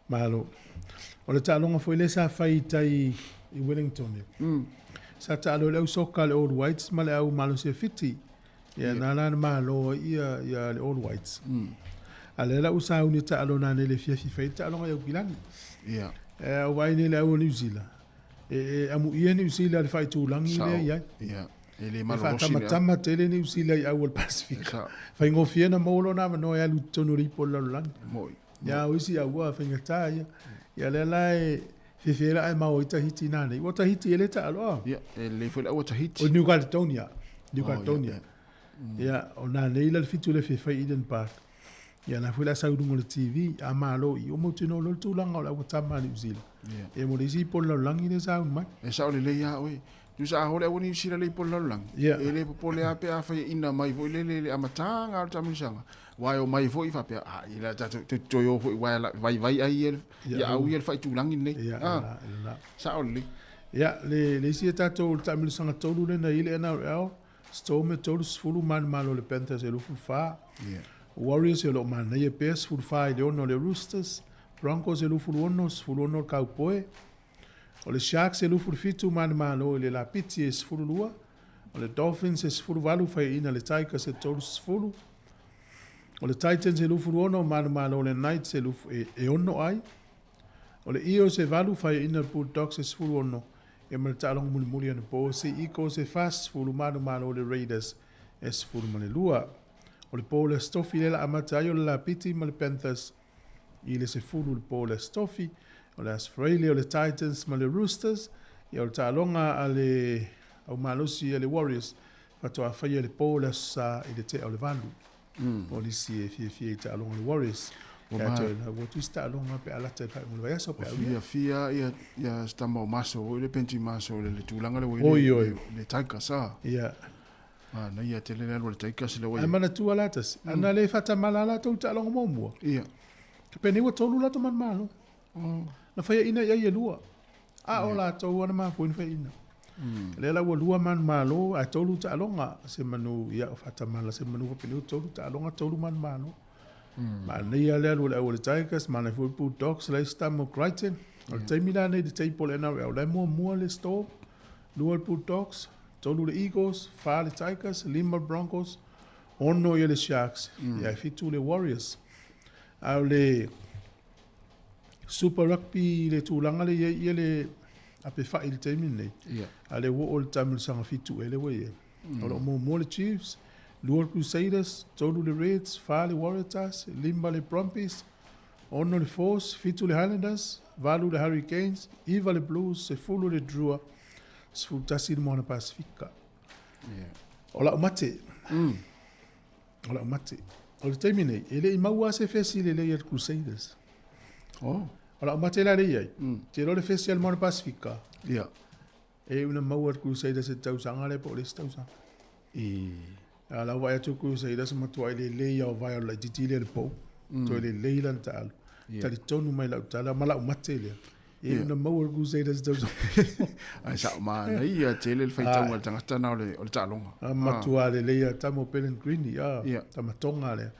[SPEAKER 1] Malo. O le taaloga foi lea sa fai i tai i Wellington. Sa taalo ai le au soka a le All Whites ma le au malosi a Fiti. Ia na la na malo ai ia ia le All Whites. A lea la ua sauni e taalo nanei i le afiafi fai le taaloga i Aukilani.
[SPEAKER 13] Ia.
[SPEAKER 1] E au vaai nei le au o Niu Sila. E, e amuia Niu Sila i le faaitulagi lea i ai.
[SPEAKER 13] Ia. E le
[SPEAKER 1] E
[SPEAKER 13] malolosi le au.
[SPEAKER 1] faatamatama tele Niu Sila i au o le Pasifika.
[SPEAKER 13] Sao.
[SPEAKER 1] Faigofie ona maua lona avanoa e alu i totonu o le ipu o le lalolagi.
[SPEAKER 13] Moi.
[SPEAKER 1] Ia o isi au ua faigata ia. Ia lea la e Fiafia la ai mau i Tahiti nā nei. Ua Tahiti e le taalo a?
[SPEAKER 13] Ia, e lelei foi le aua Tahiti.
[SPEAKER 1] O New Caledonia. New Caledonia. Ia, o nā nei la le fitu le fia fai Eden Park. Ia, na foi la sau i luga o le TV, a malo i o mautinoa loa le tulaga o le aua tama a Niu Sila. Ia, mo le isi i po o le lalolagi lea sa mai.
[SPEAKER 13] E sao lelei lava oe. Tusa a hole aua Niu Sila le i po o le lalolagi. E le popole lava pe afai e ina mai foi lele i le amataga o le taamilosaga. Aua e omai foi faapea, a, ia la tatou toe o foi aua e vaivai ai ia, ia au ia le faaitulagi lenei.
[SPEAKER 1] Ia,
[SPEAKER 13] Ah,
[SPEAKER 1] e lena.
[SPEAKER 13] sao lelei.
[SPEAKER 1] Ia, le isi e tatou le taamilosaga tolu lena i le NRL, Storm e 30 manumalo le Panthers e 24. Warriors e o loo manaia pea 14 i le 6 le Roosters, Broncos e 26, 16 le Cowboy. O le Sharks e 27 manumalo i le Lapiti e 12. O le Dolphins e 18 faiaina le Tigers e 30. O le Titans e 26 manumalo le Knights e 6 ai. O le Eels e 8 faiaina le Bulldogs e 16 e ma le taaloga mulimuli anapo o Sea Eagles e 40 manumalo le Raiders e 12. O le po o le Aso Tofi lea la amata ai o le Lapiti ma le Panthers i le 10 le po o le Aso Tofi. O le Aso Faraile o le Titans ma le Roosters. Ia o le taaloga a le au malosi a le Warriors faatoa faia le po o le Aso Sa i le tea o le 8. O nisi e fiafia i taaloga a le Warriors. Ua ua tuisi taaloga pe a lata i le faaiuga o le vaiaso pe a
[SPEAKER 13] uia. Fiafia ia ia se tama o Maso foi le Benji Maso le le tulaga le ua i le le Tigers a.
[SPEAKER 1] Ia.
[SPEAKER 13] Manaia tele le alu a le Tigers le ua
[SPEAKER 1] Ai manatua la tasi. Ana le faatamala latou i taaloga muamua.
[SPEAKER 13] Ia.
[SPEAKER 1] Penei ua tolu latou manumalo. Na faiaina i ai e lua. A o latou ana mafua na faiaina. Lea la ua lua manumalo ae tolu taaloga se manu ia o faatamala se manu faapena ua tolu taaloga tolu manumalo. Manaia le alu o le au o le Tigers, manaia foi le Bulldogs, Leicester mo Crichton. O le taimi la nei i le table o le NRL, la e muamua le Storm, lua le Bulldogs, tolu le Eagles, fa le Tigers, lima le Broncos, ono ia le Sharks, ia e fitu le Warriors. A o le Super Rugby i le tulaga lea i ai ia le ape fai i le taimi lenei. A lea ua oo le taamilosaga fitu ea lea ua i ai. O lo o muamua le Chiefs, lua le Crusaders, tolu le Reds, fa le Waratahs, lima le Brumbies, ono le Force, fitu le Highlanders, valu le Hurricanes, iva le Blues, 10 le Drua, 11 le Moana Pasifika. O lau mate. O lau mate. O le taimi nei, e le i maua se fesi lelei a le Crusaders.
[SPEAKER 13] Oh.
[SPEAKER 1] O lau mate la le i ai. Te iloa le fesi a le Moana Pasifika.
[SPEAKER 13] Ia.
[SPEAKER 1] E una maua le Crusaders i le tausaga lea po o le isi tausaga.
[SPEAKER 13] I.
[SPEAKER 1] A lau vaai atu Crusaders matuai lelei lava o vae o le laitiiti lea i le pou. Toe lelei lana taalu. Talitonu mai lau tala ma lau mate lea. E una maua le Crusaders i tausaga.
[SPEAKER 13] Ae sao manaia tele le faitauga a le tagata na o le o le taaloga.
[SPEAKER 1] A matua lelei a tama o Pellegrini a tama Tonga lea.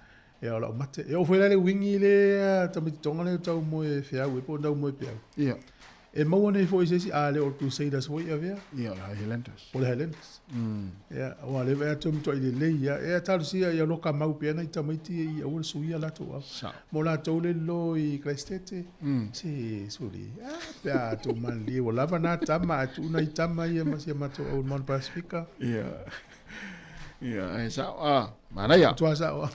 [SPEAKER 1] Ia o lau mate. E oo foi la i le wingi lea tamaiti Tonga lea tau moe feau e po o tau moe peau.
[SPEAKER 13] Ia.
[SPEAKER 1] E maua nei foi i se isi, a le o le Crusaders foi e avea.
[SPEAKER 13] Ia, o le Highlanders.
[SPEAKER 1] Po o le Highlanders. Ia, aua lea e vaai atu e matuai lelei lava. E talosia ia loka mau pea nai tamaiti ia i aua le suia latou au.
[SPEAKER 13] Sao.
[SPEAKER 1] Mo latou le lilo i Christete, se suli, a pe a tou malilie ua lava na tama ae tuu nai tama ia ma si a matou au i le Moana Pasifika.
[SPEAKER 13] Ia. Ia, ae sao, a, manaia.
[SPEAKER 1] Matua sao.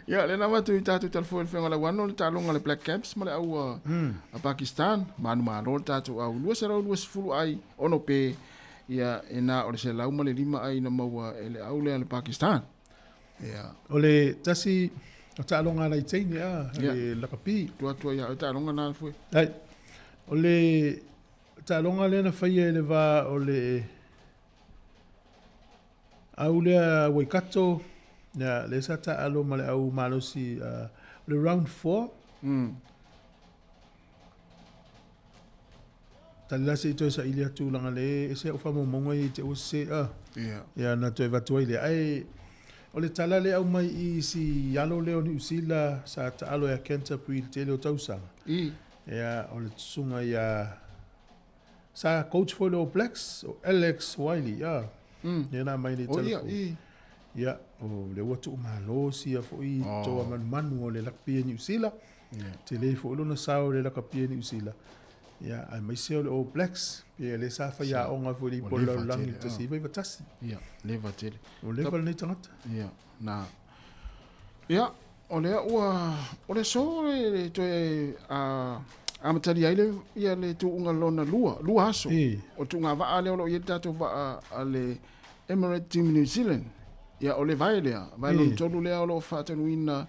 [SPEAKER 13] Ia, lea na avatu i tatou talafou e le Feoga Lauano le taaloga a le Black Caps ma le au a Pakistan. Manumalo le tatou au 220 ai ono pe ia e na o le 105 ai na maua e le au lea a le Pakistan. Ia.
[SPEAKER 1] O le tasi o taaloga a nai teine a, le lakapi.
[SPEAKER 13] Tua tua ia o taaloga na foi.
[SPEAKER 1] Ai. O le taaloga lea na faia i le va o le au lea Waikato, ia, lea sa taalo ma le au malosi, o le round 4. Tali la se i toe saili atu leaga le ese au faamaumauga ia i te ua sese a. Ia na toe avatu ai lea. Ae o le tala lea aumai i si alo lea o Niu Sila sa taalo ia Canterbury i le tele o tausaga. Ia o le susuga ia sa coach foi le All Blacks o Alex Wiley a. Ia na aumai nei
[SPEAKER 13] Oh,
[SPEAKER 1] tala
[SPEAKER 13] ia,
[SPEAKER 1] fou.
[SPEAKER 13] i.
[SPEAKER 1] Ia o lea ua tuumalosi ia foi toa manumanu o le rugby a Niu Sila. Tele foi lona sao i le lakapi a Niu Sila. Ia, aemaise o le All Blacks, pei lea sa faiaoga foi i le ipu o le lalolagi i le 1991.
[SPEAKER 13] Ia, leva tele.
[SPEAKER 1] Ua leva lenei tagata.
[SPEAKER 13] Ia, na. Ia, o lea ua, o le aso le toe a, Amatalia ai le ia le tuuga lona lua, lua aso. O le tuuga vaa lea o lo o i ai le tatou vaa a le Emirates Team New Zealand. Ia o le vae lea, vae lona tolu lea o lo o faataunuuina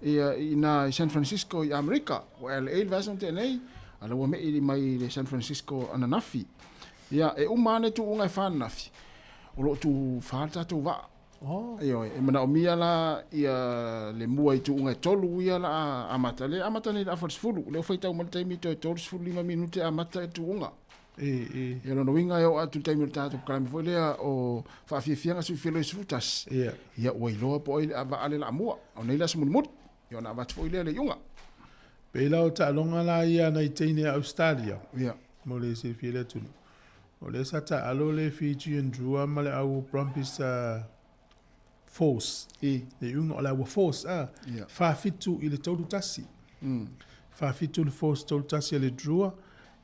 [SPEAKER 13] ia i ina i San Francisco i Amerika. Ua LA le vaiaso na tea nei, a o la ua me'i mai i le San Francisco ananafi. Ia e uma ane tuuga e fa ananafi, o lo o tufa le tatou vaa.
[SPEAKER 1] Oh.
[SPEAKER 13] Ioe, e manaomia la ia le mua i tuuga e tolu ia la a amata. Le amata nei le afa le 10, lea ua faitau mai le taimi toe 35 minute amata e tuuga.
[SPEAKER 1] E, e.
[SPEAKER 13] Ia lona uiga e oo atu i le taimi o le tatou polokalame foi lea o faafiafiaga sui felo 11.
[SPEAKER 1] Ia.
[SPEAKER 13] Ia ua iloa po o ai le vaa le laamua. O nei le aso mulimuli. Ia ona avatu foi lea le iuga.
[SPEAKER 1] Pei la o taaloga la ia nai teine a Australia.
[SPEAKER 13] Ia.
[SPEAKER 1] Mo le silafia e le atunuu. O lea sa taaalo le Fijian Drua ma le au Brumbies Force.
[SPEAKER 13] I.
[SPEAKER 1] Le iuga o le au Force a.
[SPEAKER 13] Ia.
[SPEAKER 1] 4-7 i le 3-1. 4-7 le Force 3-1 a le Drua.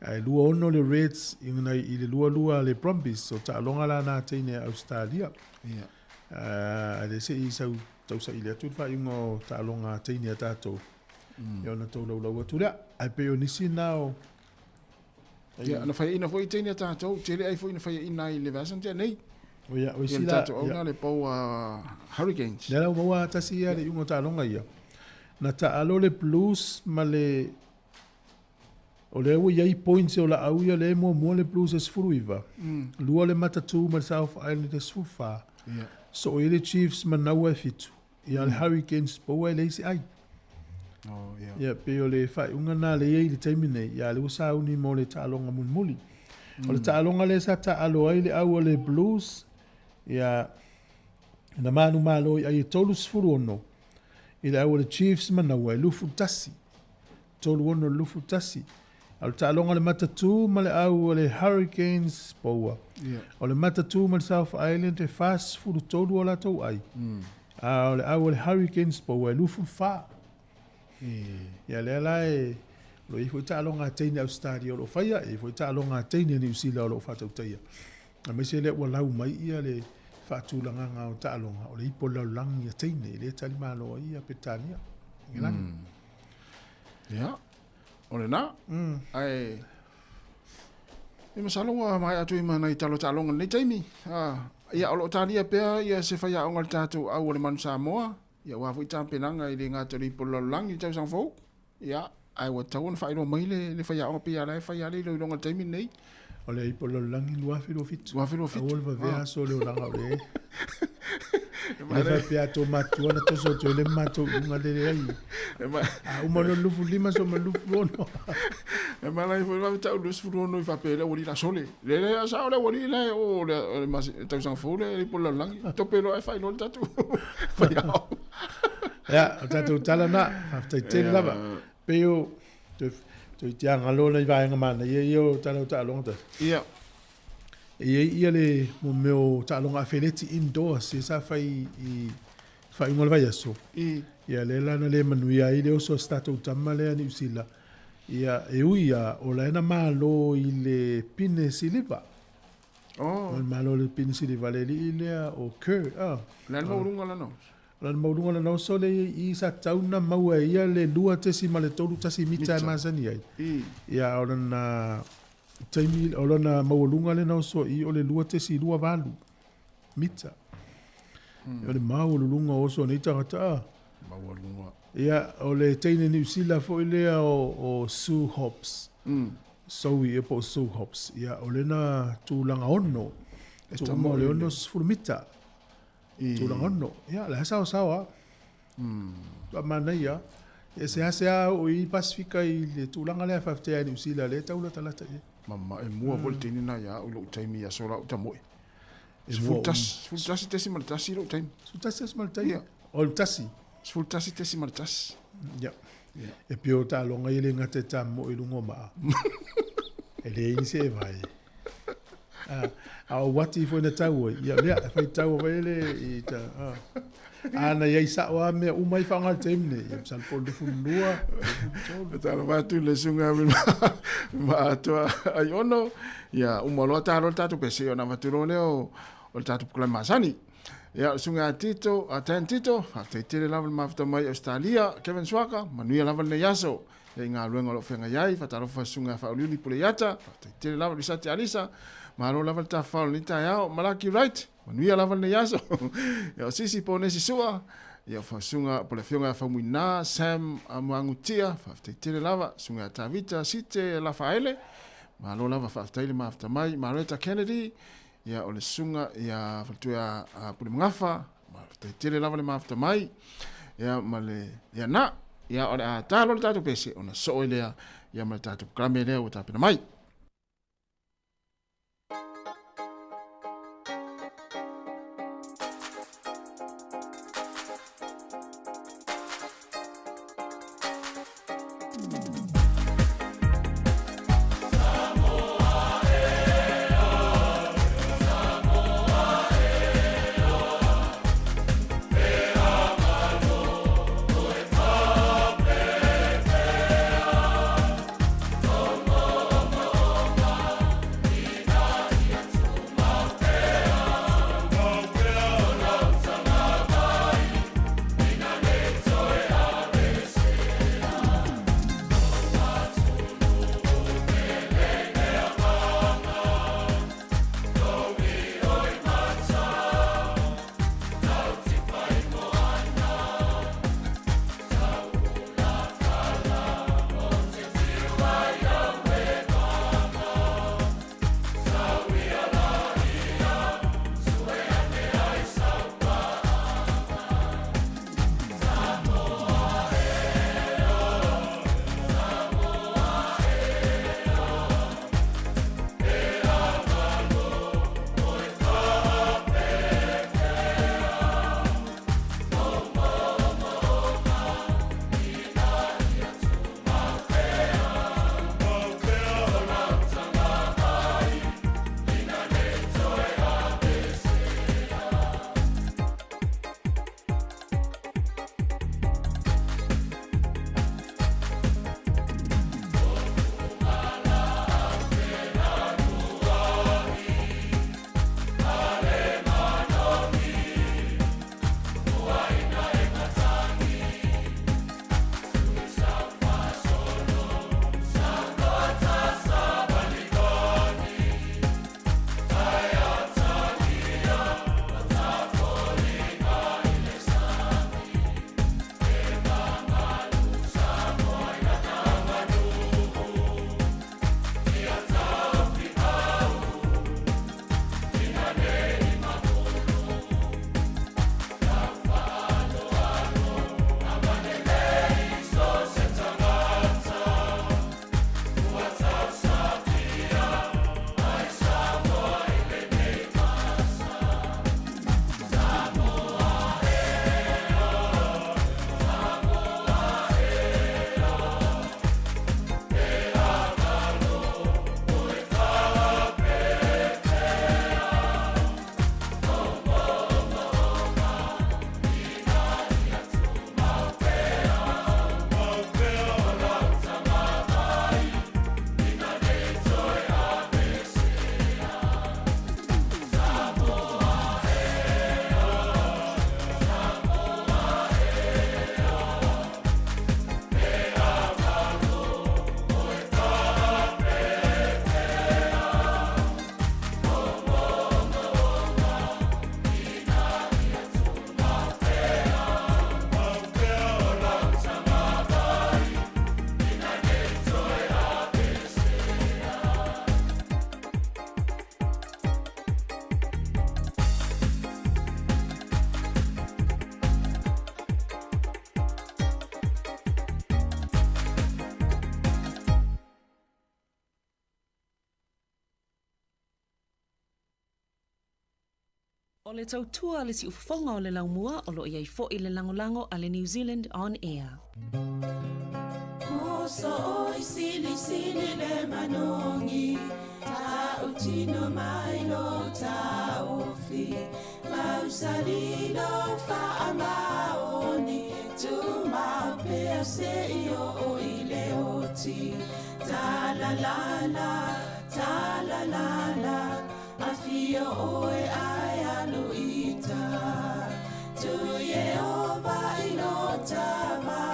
[SPEAKER 1] Ae 2-6 le Reds i nai i le 2-2 a le Brumbies. O taaloga la na teine a Australia.
[SPEAKER 13] Ia.
[SPEAKER 1] A le se i sau tausaili atu le faaiuga o taaloga a teine a tatou. Ia ona tolaulau atu lea. Ae pei o nisi na o
[SPEAKER 13] Ia, na faiaina foi i teine a tatou, tele ai foi na faiaina ai i le vaiaso na tea nei.
[SPEAKER 1] O ia, o
[SPEAKER 13] Ia
[SPEAKER 1] isi
[SPEAKER 13] le
[SPEAKER 1] la,
[SPEAKER 13] tatou au
[SPEAKER 1] ia.
[SPEAKER 13] na le pou a Hurricanes.
[SPEAKER 1] Lea la ua maua tasi ia le iuga o taaloga ia. Na taalo le Blues ma le o lea ua i ai points o laau ia lea e muamua le Blues e 19. Lua le Matatū ma le South Island e 14.
[SPEAKER 13] Ia.
[SPEAKER 1] Soo i le Chiefs ma Naua e 7. Ia le Hurricanes poua e leai se ai.
[SPEAKER 13] Oh, ia.
[SPEAKER 1] Ia, pei o le faaiuga lena lea e i ai i le taimi nei, ia lea ua sauni mo le taaloga mulimuli. O le taaloga lea sa taalo ai le au a le Blues, ia, na manumalo i ai e 36 i le au a le Chiefs ma Naua e 21. 36 i le 21. A o le taaloga a le Matatū ma le au a le Hurricanes poua.
[SPEAKER 13] Ia.
[SPEAKER 1] O le Matatū ma le South Island e 43 o latou ai. A o le au a le Hurricanes poua e 24. Ia lea la e o lo o i ai foi taaloga a teine Ausetalia o lo o faia, e i ai foi taaloga a teine Niu Sila o lo o faatautaia. Aemaise lea ua lau mai ia le faatulagaga o taaloga o le ipu o le lalolagi a teine i lea talimalo ai ia Peretania, Ingelani.
[SPEAKER 13] Ia, o lena. Ae, e masalo ua maea atu ai ma nai tala o taaloga i lenei taimi. Ia, o lo o talia pea ia se faiaoga a le tatou au o le Manu Samoa, ia aua foi tapenaga i le gata o le ipu o le lalolagi i le tausaga fou. Ia, ae ua tatau ona faailoa mai le, le faiaoga pei lava la e fai lava le iloiloga i le taimi lenei.
[SPEAKER 1] O le ipu o le lalolagi 2027.
[SPEAKER 13] 2027.
[SPEAKER 1] Aua le vavea aso o le olaga o le E le faapea a tou matutua na toso atu ai le matou iuga le leai. A uma loa le 25 soo ma le 26.
[SPEAKER 13] E malaia foi le vave tau 26 i faapea le aualii la sole. Le le sao le aualii la e o le le tausaga fou le ipu o le lalolagi. Tope loa e faailoa le tatou faiaoga.
[SPEAKER 1] Ia, o tatou tala na, faafetai tele lava. Pei o toe toe tiagalo nai vaega manaia ia o tala o taaloga tasi.
[SPEAKER 13] Ia.
[SPEAKER 1] E i ai ia le mo mea o taaloga afeleti indoors ia sa fai i faaiuga o le vaiaso.
[SPEAKER 13] I.
[SPEAKER 1] Ia lea la na le manuia ai le oso a si tatou tama lea Niu Sila. Ia e ui ia o la e na malo i le pine siliva.
[SPEAKER 13] Oh.
[SPEAKER 1] O le malo i le pine siliva le alii lea o Kerr. Ah.
[SPEAKER 13] Le a le maualuga lana oso?
[SPEAKER 1] O lana maualuga lana oso lea i i sa tatau na maua e ia le 2.31 mita e masani ai.
[SPEAKER 13] I.
[SPEAKER 1] Ia o lana taimi o lona maualuga lena oso i o le 2.28 mita. O le maualuluga o oso o nei tagata a.
[SPEAKER 13] Maualuga.
[SPEAKER 1] Ia, o le teine Niu Sila foi lea o Sue Hobbs. Zoe ia po o Sue Hobbs. Ia, o lena tulaga ono.
[SPEAKER 13] E
[SPEAKER 1] Tuuma o le 60 mita. Tulaga ono. Ia, la e saosaoa a. Ua manaia. Ia seasea oo i Pasefika i le tulaga lea faafetai ia Niu Sila lea e tau latalata i ai.
[SPEAKER 13] Mama, e mua foi le teine na ia au i lou taimi i aso la ou tamoe.
[SPEAKER 1] E mua
[SPEAKER 13] 11.1 lou taimi.
[SPEAKER 1] 11.1?
[SPEAKER 13] Ia.
[SPEAKER 1] O le tasi?
[SPEAKER 13] 11.1.
[SPEAKER 1] Ia. E pei o taaloga ia e le gata e tamoe i luga o maa. E leai ni se e vae. A o uati foi na tau ai, ia lea, e faitau mai le i ta, a. A na i ai sao lava mea uma i faaaoga i le taimi nei, ia masalo po o le 22, 23.
[SPEAKER 13] E talofa atu i le susuga ma Atoa Aiono, ia uma loa ta loa le tatou pese ona avatu loa lea o le tatou polokalame masani. Ia, o le susuga ia Tito, a Tan Tito, faafetai tele lava le mafuta mai i Ausetalia, Kevin Suaka, manuia lava lenei aso. ia i galuega o lo o feagai ai. Faatalofa i susuga ia Faauliuli Puleiata, faafetai tele lava Lisati Alisa, malo lava le tafafao i lenei taeao. Malaki Wright, manuia lava lenei aso. Ia o Sisi Ponesi Sua, ia o susuga po o le afioga ia Faumuina Sam Muagutia, faafetai tele lava. Susuga ia Tavita Site Lafaele, malo lava faafetai le mafuta mai. Mareta Kennedy, ia o le susuga ia Faletua ia Pulemagafa, faafetai tele lava le mafuta mai. Ia ma le ia na, ia o le a talo le tatou pese ona soo ai lea ia ma le tatou programe lea ua tapena mai.
[SPEAKER 3] O le tautua a le siufofoga o le laumua o lo o i ai foi le lagolago a le New Zealand On Air.
[SPEAKER 8] Muso oi sili sili le manogi Tautino mai lo taufi Mausali lo faamaoni Tumau pea se i o i le oti Ta la la la, ta la la la Afio oe ai alu ita Tu Yehova i lo tama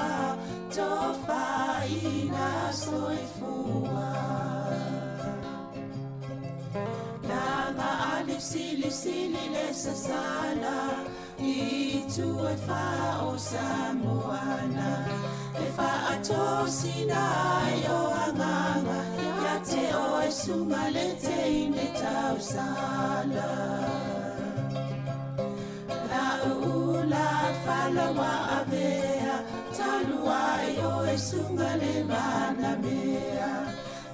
[SPEAKER 8] Tofaina. soifua. Langa alisilisili le sasala i tu e wha o Samoana. E whaatosina ai o anganga ia te o e sunga le teine tausala. La uula falawa avea talua ai o e sunga le manamea.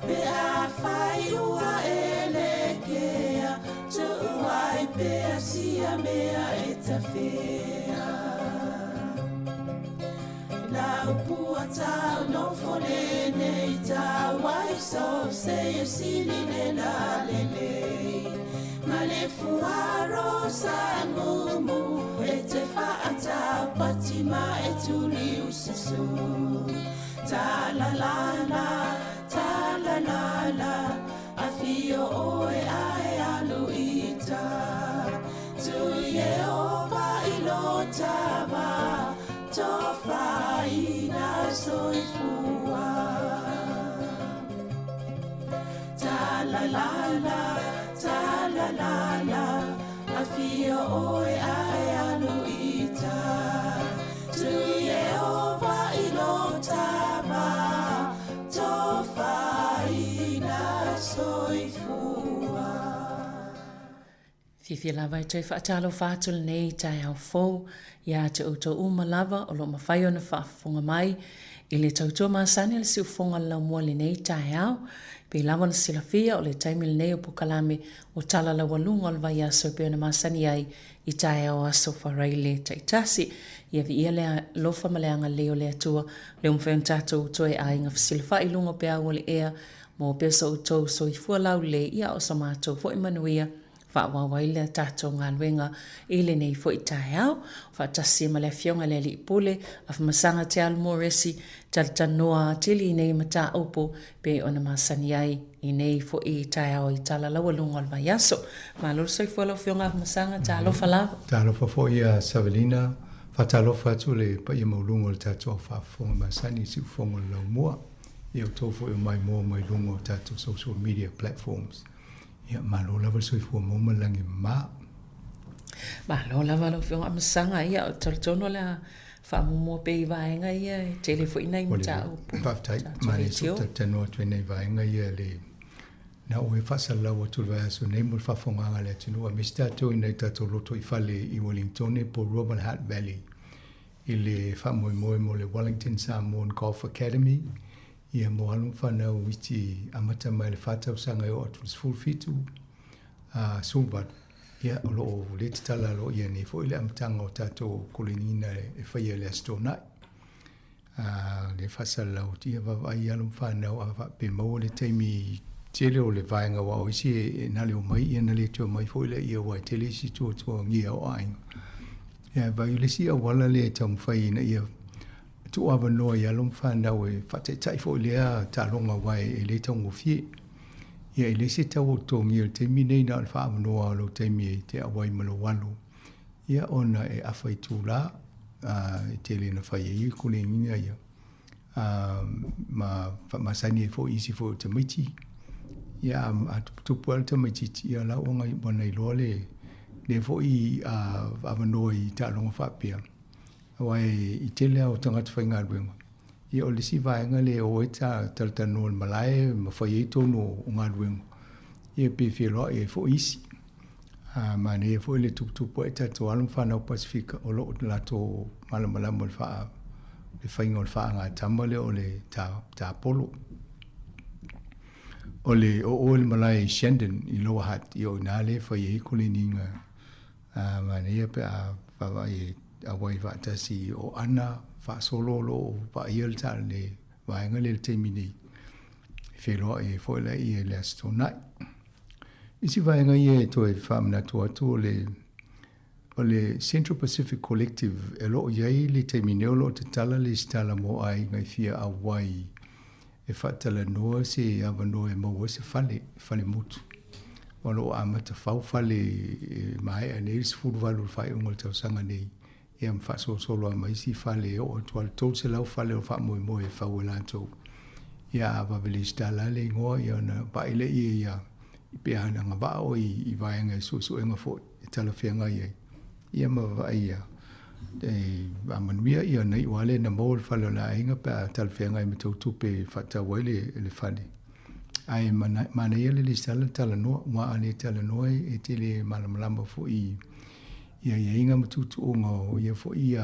[SPEAKER 8] Pe a whai ua e le kea tuua ai pea sia mea e tawhea. La upua tau no fone nei tau ai so se e sili le la le le. Ma le fuaro sa ngumu e te whaatau pati ma e tuli ususu. Ta la la la, ta la la la, a fio oe ae alu ita. Tui e ova i lo tava, tō whaina soifua. Ta la la la, ta la la la, a fio oe ae alu ita. Tui e ova i lo tava, tō whaina soifua.
[SPEAKER 3] Fiafia lava e toe faatalofa atu lenei taeao fou iā te outou uma lava o lo o mafai ona faafofoga mai i le tautua masani a le siufofoga o le laumua i lenei taeao. Pei lava ona silafia o le taimi lenei o pokalame o tala laualuga o le vaiaso e pei ona masani ai i taeao Aso Faraile taitasi. Ia viia le alofa ma le agalelei o le Atua lea ua mafai ona tatou toe aiga fesilafai i luga o peau o le ea maua pea so outou soifua laulelei ia a o so matou foi manuia Faaauau ai le tatou galuega i lenei foi taeao, faatasi ma le Afioga i le Alii Pule, Afamasaga Te Alu Moresi, talatalanoa atili i nei mataupu pei ona masani ai i nei foi taeao i tala laualuga o le vaiaso. Malo le soifua lau Afioga Afamasaga, talofa lava.
[SPEAKER 17] Talofa foi ia Savelina, faatalofa atu le paia maualuga o le tatou au faafofoga masani i siufofoga o le laumua, ia outou foi o maimoa mai luga o tatou social media platforms. Ia, malo lava le soifua maua ma le lagi mama.
[SPEAKER 3] Malo lava lau Afioga Amasaga. Ia, ou te talitonu o le a faamuamua pea i vaega ia e tele foi nai mataupu.
[SPEAKER 17] Faafetai. Manaia se ou talatalanoa atu ai nai vaega ia le na ou e faasalalau atu le vaiaso nei mo le faafofogaaga a le atunuu aemaise tatou i nai tatou loto i fale i Wellingtone, Porirua ma le Hutt Valley i le faamoemoe mo le Wellington Samoan Golf Academy Ia mo alo ma fanau iti amata mai le fa tausaga e oo atu i le 17 a 18, ia o lo o le tatala aloaia nei foi le amataga o tatou koleniina e faia i le Aso Toonai. A le faasalalau atu ia vaavaai i alo ma fanau a faapea maua le taimi tele o le vaega aua o isi e na le omai ia na le toe omai foi laia aua e tele isi tuatuagia o aiga. Ia vaai o le isi auala lea e taumafai ina ia tuu avanoa i alo ma fanau e faataitai foi lea taaloga aua e le taugofie. Ia e le se tau o totogia i le taimi nei na o le faaavanoa o lou taimi e te auai ma lou alo ia ona e afa itulā e tele ina fai ai koleniga ia ma faamasani ai foi isi foi o tamaiti. Ia a tuputupu lava le tamaitiiti ia la ua ua iloa le lea foi avanoa i taaloga faapea. Aua i tele lava o tagata faigaluega, ia o le isi vaega lea e o ai talatalanoa i le malae ma fai ai tonu o galuega, ia pe feloai ai foi isi. A manaia foi le tuputupu ae tatou alo ma fanau Pasefika o lo o latou malamalama i le faa le faiga o le faagatama lea o le tapolo. O le oo i le malae i Shandon i Lower Hutt, ia o i ina lea e fai ai koleniga A manaia pe a vaavaai e auai faatasi o ana faasolo o lo o vaaia le ta le vaega lea i le taimi nei e feiloai ai foi laia i le Aso Toonai. Isi vaega ia e toe faamanatu atu o le o le Central Pacific Collective e lo o i ai le taimi nei o lo o tatala le lesitala mo aiga e fia auai e faatalanoa se avanoa e maua ai se fale, fale motu. O lo o amata fau fale e maea nei le 18 o le faaiuga o le tausaga nei, ia ma faasolosolo lava ma isi fale e oo atu lava i le 300 fale o faamoemoe e fau e latou. Ia a vave lesitala le igoa ia ona vaai lea ia pe a agavaa oe i vaega e suesuega foi e talafeagai ai ia ma vaai ia e amanuia ia na iu lava lea na maua le fale o le aiga pe a talafeagai ma tou tupe e faatau ai le fale. Ae manaia le lesitala le talanoa aua a le talanoa e tele malamalama foi i aiaiga ma tuutuuga o ia foi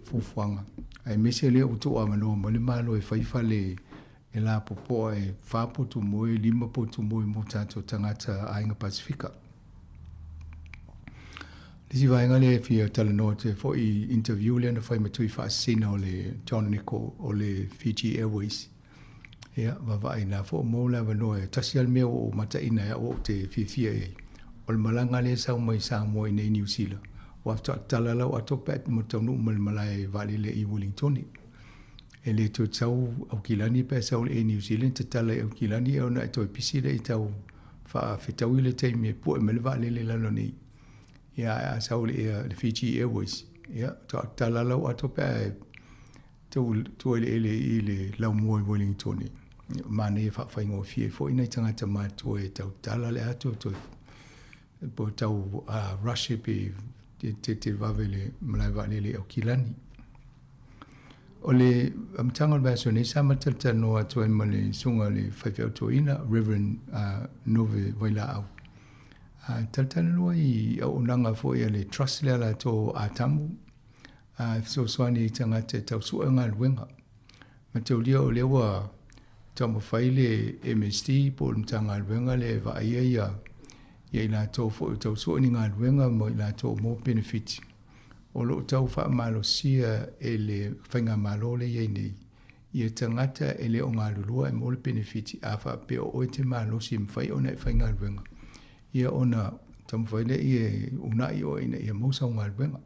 [SPEAKER 17] fuafuaga aemaise lea ua tuuavanoa mai le Malo e fai fale e lapopoa e fa potu moe, lima potu moe mo tatou tagata Aiga Pasifika. Le isi vaega lea e fia talanoa atu ai foi i interview lea na fai ma tui faasisina o le John Nicol o le Fiji Airways. Ia, vaavaai na foi mo le avanoa e tasi lava le mea ua ou mataina e au ou te fiafia i ai. O le malaga lea e sau mai Samoa i nei Niu Sila, ua faatoa tala lau ato pe a taunuu mai le malae vaalele i Wellingtone. E le toe sau Aukilani pe a sau i le Air New Zealand tatala i Aukilani ona e toe pisi lea i tau faafetaui le taimi e pue mai le vaalele i lalo nei. Ia ae a sau i le Air, le Fiji Airways, ia faatoa tala lau ato pe a e tua eleele i le laumua i Wellingtone. Manaia faafaigofie foi nai tagata matutua e tau tala le ato toe po tau rush e pe te vave le malae vaalele i Aukilani. O le amataga o le vaiaso nei sa matalatalanoa atu ai ma le susuga i le faifeau toeaina Reverend Nove Vailaau. Talatalanoa i auaunaga foi a le trust lea a latou o Atamu e fesoasoani i tagata e tau sue galuega. Mataulia o lea ua taumafai le MSD po o le Matagaluega lea e vaaia ia ia i latou foi o tau sue ni galuega ma i latou o maua penefiti. O lo o tau faamalosia e le Faigamalo lea e i ai nei ia tagata e le o galulua e maua le penefiti a faapea o oe e te malosi e mafai ona e faigaluega ia ona taumafai lea e uunai oe ina ia maua sau galuega.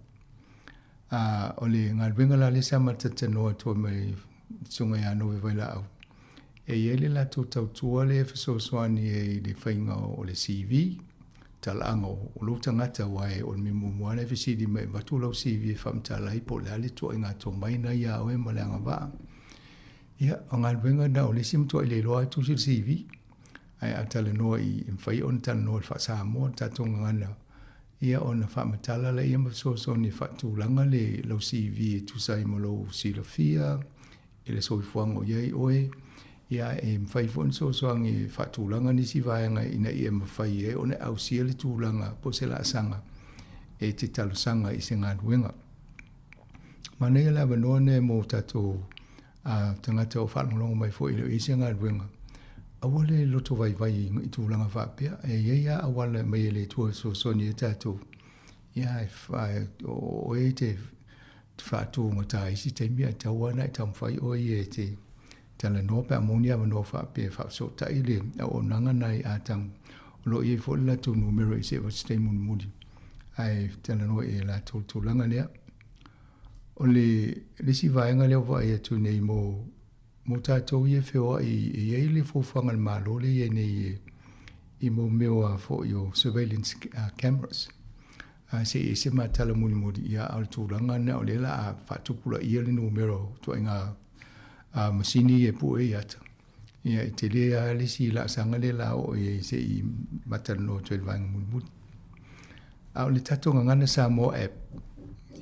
[SPEAKER 17] A o le galuega la lea sa matatanoa atu ai ma le Susuga ia Nove Vailaau, e i ai le latou tautua lea e fesoasoani ai i le faiga o le CV, talaaga o lou tagata, aua o le mea muamua lava lea e fesili mai e avatu lau CV e faamatala ai po o le a le ituaiga tomai lena ia oe ma le agavaa. Ia, o galuega lena o le isi matuai le iloa lava tusi le CV. Ae a talanoa i, e mafai ona talanoa i le faa-Samoa le tatou gagana, ia ona faamatala lea ma fesoasoani e faatulaga le lau CV e tusa ai ma lou silafia i le soifuaga o i ai oe, ia e mafai foi ona fesoasoani e faatulaga nisi vaega ina ia mafai ai ona ausia le tulaga po o se laasaga e te talosaga i se galuega. Manaia le avanoa lenei mo tatou a tagata o faalogologo mai foi e le o i ai se galuega, aua le loto vaivai i tulaga faapea. E i ai lava auala e aumai e le Atua e fesoasoani ai tatou. Ia, o oe e te faatugata i isi taimi ae tatau lava ona e taumafai oe ia e te talanoa pe a maua ni avanoa faapea e faafesootai le auaunaga lena i Atamu. O lo o i ai foi le latou numera i se i avatu se taimi mulimuli ae talanoa i ai e latou le tulaga lea. O le isi vaega lea ua vaai atu nei mo mo tatou ia e feoai e i ai le fuafuaga a le Malo lea e i ai nei i mo mea o a foi o surveillance cameras. A se i ese ma tala mulimuli, ia a o le tulaga lena o lea o le a faatupulaia le numera o ituaiga masini ia e pue i ata. Ia e tele lava le isi laasaga lea o le a oo i ai se i matalanoa atu ai i le vaega mulimuli. A o le tatou gagana Samoa app,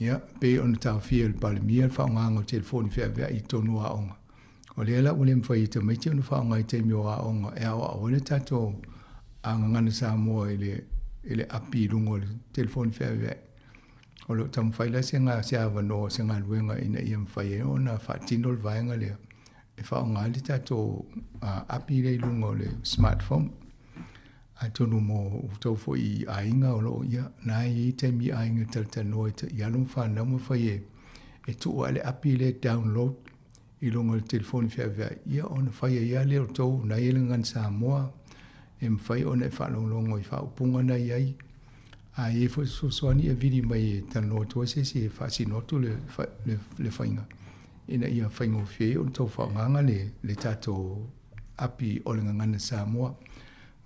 [SPEAKER 17] ia, pei ona taofia e le Palemia le faaaogaina o telefoni feaveai i totonu o aoga. O lea la ua le mafai e tamaiti ona faaaoga i taimi o aoga e aoao ai le tatou gagana Samoa i le, i le api i luga o le telefoni feaveai. O lo o taumafai la se, se avanoa, se galuega ina ia mafai ai ona faatino le vaega lea e faaaoga ai le tatou api lea i luga o le smartphone. Atonu mo outou foi i aiga o lo o ia, na e i ai taimi i aiga e talatalanoa i alo ma fanau ma fai e tuu ae le api lea e download i luga o le telefoni feaveai, ia ona fai ai lava lea o outou na i ai le Gagana Samoa e mafai ona e faalogologo i faaupuga na i ai. A i ai foi se fesoasoani e vili mai e talanoa atu ai se isi e faasino atu le faiga ina ia faigofie ai ona outou faaaogaina le tatou api o le Gagana Samoa.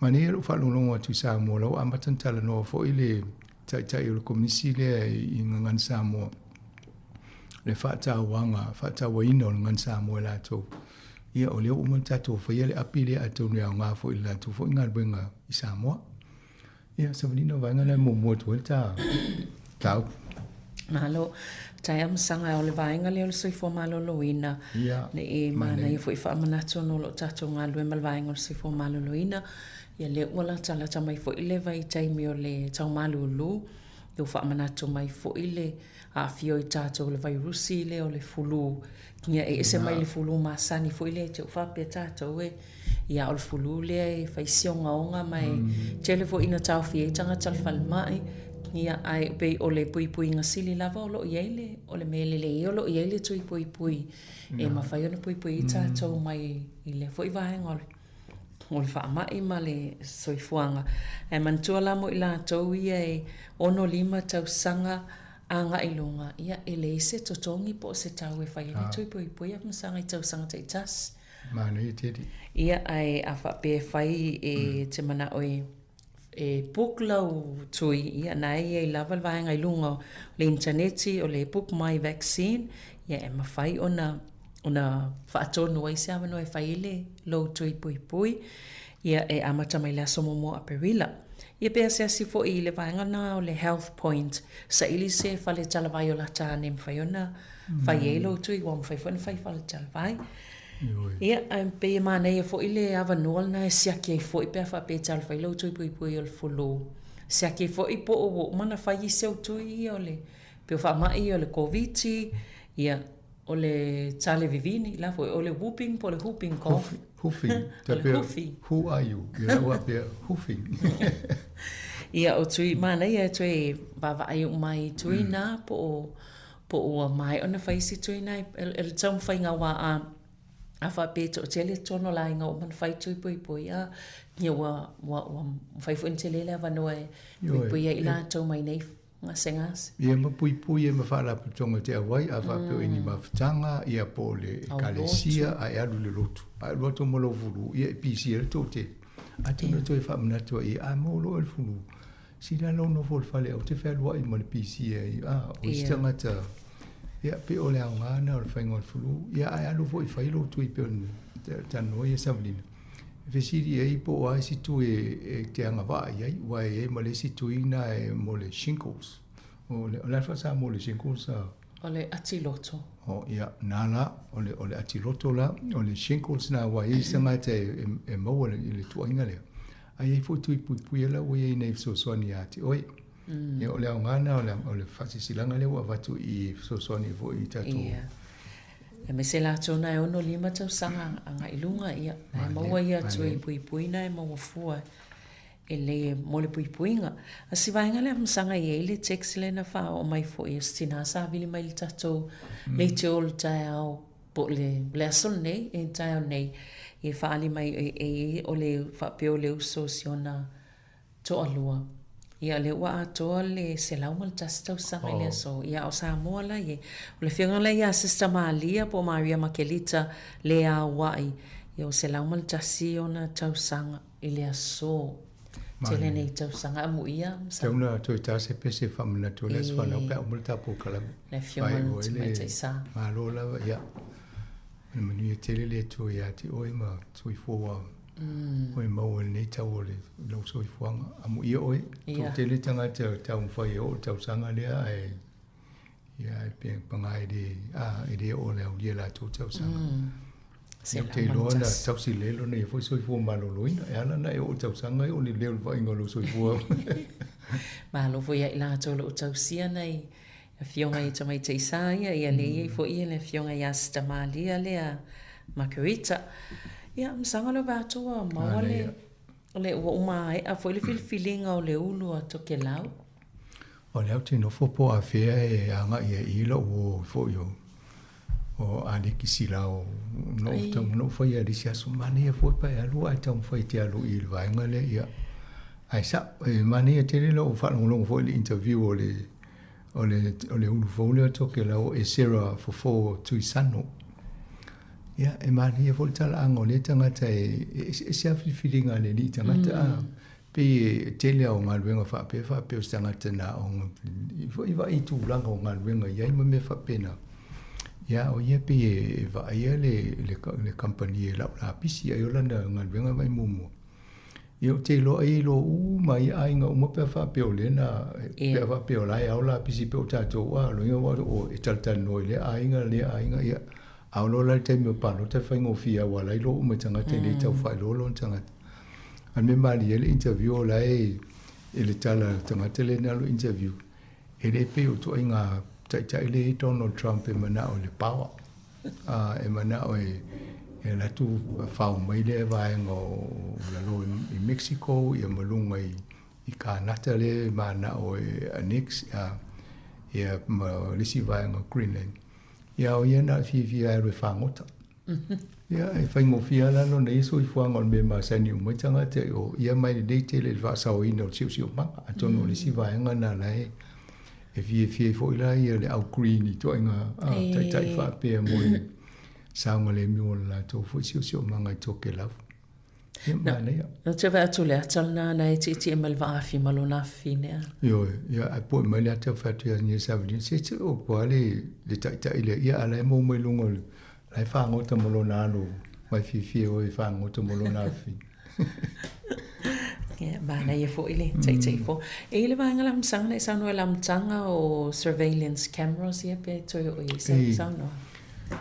[SPEAKER 17] Manaia lou faalogologo atu i Samoa, la ua amata ona talanoa foi le Taitai o le Komisi lea i Gagana Samoa, le faatauaga, faatauaina o le Gagana Samoa e latou. Ia, o lea ua uma ona tatou faia le api lea, atonu e aoga foi i le latou foi galuega i Samoa. Ia, Savalina, o vaega na e muamua atu ai le ta mataupu.
[SPEAKER 3] Malo. Taea masaga o le vaega lea o le soifua maloloina.
[SPEAKER 17] Ia,
[SPEAKER 3] Ne i manaia foi faamanatu ona o lo o tatou galulue ma le vaega o le soifua maloloina. Ia lea ua latalata mai foi le vaitaimi o le taumalulu. Ia ua faamanatu mai foi le aafia o i tatou i le vairusi lea o le fulu. Ia e ese mai le fulu masani foi lea e te faapea tatou e ia o le fulu lea e fai si ogaoga ma e tele foi ina taofia ai tagata i le falemai. Ia ae pei o le puipuiga sili lava o lo o i ai le o le mea lelei ai o lo o i ai le tui puipui e mafai ona puipui ai tatou mai i lea foi vaega o le o le faamai ma le soifuaga. Ae manatua la mo i latou ia e 65 tausaga agai i luga, ia e leai se totogi po o se tau e fai ai le tui puipui a masaga i tausaga taitasi.
[SPEAKER 17] Manaia tele.
[SPEAKER 3] Ia, ae a faapea e fai e te manao e e book lau tui, ia na e i ai lava le vaega i luga o le initaneti o le book my vaccine, ia e mafai ona ona faatonu ai se avanoa e fai ai le lou tui puipui, ia e amata mai le aso muamua o Aperila. Ia pe asiasi foi i le vaega lena o le Health Point, saili se fale talavai o lata ane e mafai ona fai ai lou tui, ua mafai foi ona fai i fale talavai. Ia, ae pei e manaia foi le avanoa lena e siaki ai foi pe a faapea e talo fai lou tui puipui o le fulu. Siaki ai foi po o ua uma ona fai isi ou tui ia o le pei o faamai ia o le Koviti, ia, o le tale vivini, la foi, o le whooping po o le whooping cough.
[SPEAKER 17] Whooping.
[SPEAKER 3] O le whooping.
[SPEAKER 17] Who are you? Ia, ua faapea, whooping.
[SPEAKER 3] Ia, o tui, manaia e toe vaavaai uma ai i tui na po o Po o ua maea ona fai isi tui na e le taumafaiga aua a a faapea e toatele tonu o le aiga ua uma ona fai tui puipui a ia ua ua ua mafai foi ona tele le avanoa e puipui ai i latou mai nei gasegase.
[SPEAKER 17] Ia ma puipui ai ma faalapotopotoga te auai a faapea o i ni mafutaga ia po o le ekalesia ae alu i le lotu. A e alu atu ma lou fulu ia e pisi ai le toatele. Atonu e toe faamanatu ai a maua loa le fulu Sila lou nofo i le fale ou te fealuai ma le pisi ai a o isi tagata ia pei o le aoga lena o le faiga o le flu ia ae alu foi e fai lou tui pei ona talanoa ia Savalina e fesili ai po o a isi tui e te agavaa i ai aua e i ai ma le isi tui na e mo le shingles o le o le a le faa-Samoa o le shingles a
[SPEAKER 3] O le atiloto.
[SPEAKER 17] O ia na la o le o le atiloto la o le shingles na aua e i ai isi tagata e maua i le tuuaiga lea Ae i ai foi tui puipuia la ua i ai nei fesoasoani ia te oe. Ia o le aoga lena o le, o le faasilasilaga lea ua avatu i fesoasoani foi i tatou.
[SPEAKER 3] Ia. Aemaise latou na e 65 tausaga agai i luga, ia, na e maua ia tui puipui na e maua fua e le mo le puipuiga. A si vaega lea masaga e i ai le text lea na faaoo mai foi e si tina sa vili mai i le tatou leitio o le taeao Po o le, le aso lenei, e taeao nei, e faaali mai e, e, o le faapea o le uso o si ona toalua. Ia, lea ua atoa le 101 tausaga i le aso. Ia, a o Samoa la i ai. O le afioga la ia Sister Malia po o Maria Makelita Leauai, ia ua 101 ona tausaga i le aso. Tele nei tausaga amuia.
[SPEAKER 17] Tau na toe ta se pese faamanatu o le aso fanau pe a uma le ta polokalame.
[SPEAKER 3] Le afioga i le Tamaitai Sa.
[SPEAKER 17] Malo lava, ia. O le manuia tele le Atua ia te oe ma soifua oe maua i lenei tau o le lou soifuaga. Amuia oe, toatele tagata e taumafai e oo i le tausaga lea ae Ia, e pe paga e le, a, e le oo le aulia latou tausaga. Ia, ou te iloa na tausi lelei lona ia foi soifua maloloina. E ala ona e oo i tausaga e oo ni leo i le vaaiga o lou soifua.
[SPEAKER 3] Malo foi ia i latou o lo o tausia nai afioga i tamaitai sa ia, ia lea e i ai foi ia le afioga ia Sita Malia lea Margarita. Ia, masaga lou vae atu ua maua le, le, ua umaea foi le filifiliga o le ulu a Tokelau.
[SPEAKER 17] O lea ou te nofo po o afea e agai ai i lou uo foi o o Aleki Silao na ou tau na ou faia i le isi aso manaia foi pa e alu ae taumafai e te alu i le vaega lea ia ae sa'o e manaia tele lou faalogologo foi i le interview o le o le o le ulu fou lea o Tokelau o Esera Fofo Tuisano ia e manaia foi le talaaga o lea tagata e eseese lava filifiliga a le alii tagata a Pei e tele lava o galuega faapea faapea o se tagata na o i vaai i tulaga o galuega i ai ma mea faapena. Ia, o ia pei e vaaia le, le, le kamupani e lau lapisi ai o lana galuega e vaai muamua. Ia ou te iloa ai e iloa uma ai aiga uma pe a faapea o lea na, pe a faapea o la e ao lapisi pei o tatou, a, lona uiga ua e talatalanoa i lea aiga, lea aiga, ia. A oo loa la i le taimi o palota e faigofie lava aua o la e iloa uma e tagata e le tau faailoa lona tagata. A o le mea malie ai le interview o la e i le tala a le tagata lea na alu e interview, E le pei o ituaiga taitai lea i Donald Trump e manao i le power, a e manao e e alu atu fao mai lea vaega o lalo i Mexico ia ma luga i i Kanata lea e manao e annex a ia ma le isi vaega o Greenland. Ia o ia na o le fiafia e alu e fagota. Ia, e faigofie lava la lona ia soifuaga o le mea e masani uma ai tagata i o, ia mai lelei tele i le faasaoina o le siosiomaga. Atonu o le isi vaega lena la e e fiafia ai foi la ia le au green i ituaiga taitai faapea mo le saogalemu o le latou foi siosiomaga i Tokelau. Ia, manaia.
[SPEAKER 3] Ou te vaai atu i le ata lena na e tietie mai le vaafi ma lona afafine a.
[SPEAKER 17] Ioe, ia ae poe mai le ata fai atu ia Nia Savelina, se te o pua le, le taitai lea, ia a la e maua mai luga o le, la e fagota ma lona alo, mai fiafia oe e fagota ma lona afafine.
[SPEAKER 3] Ia, manaia foi le taitai fou. E i le vaega la amataga na e saunoa i le amataga o surveillance cameras ia pe toe oo i ai sau saunoaga.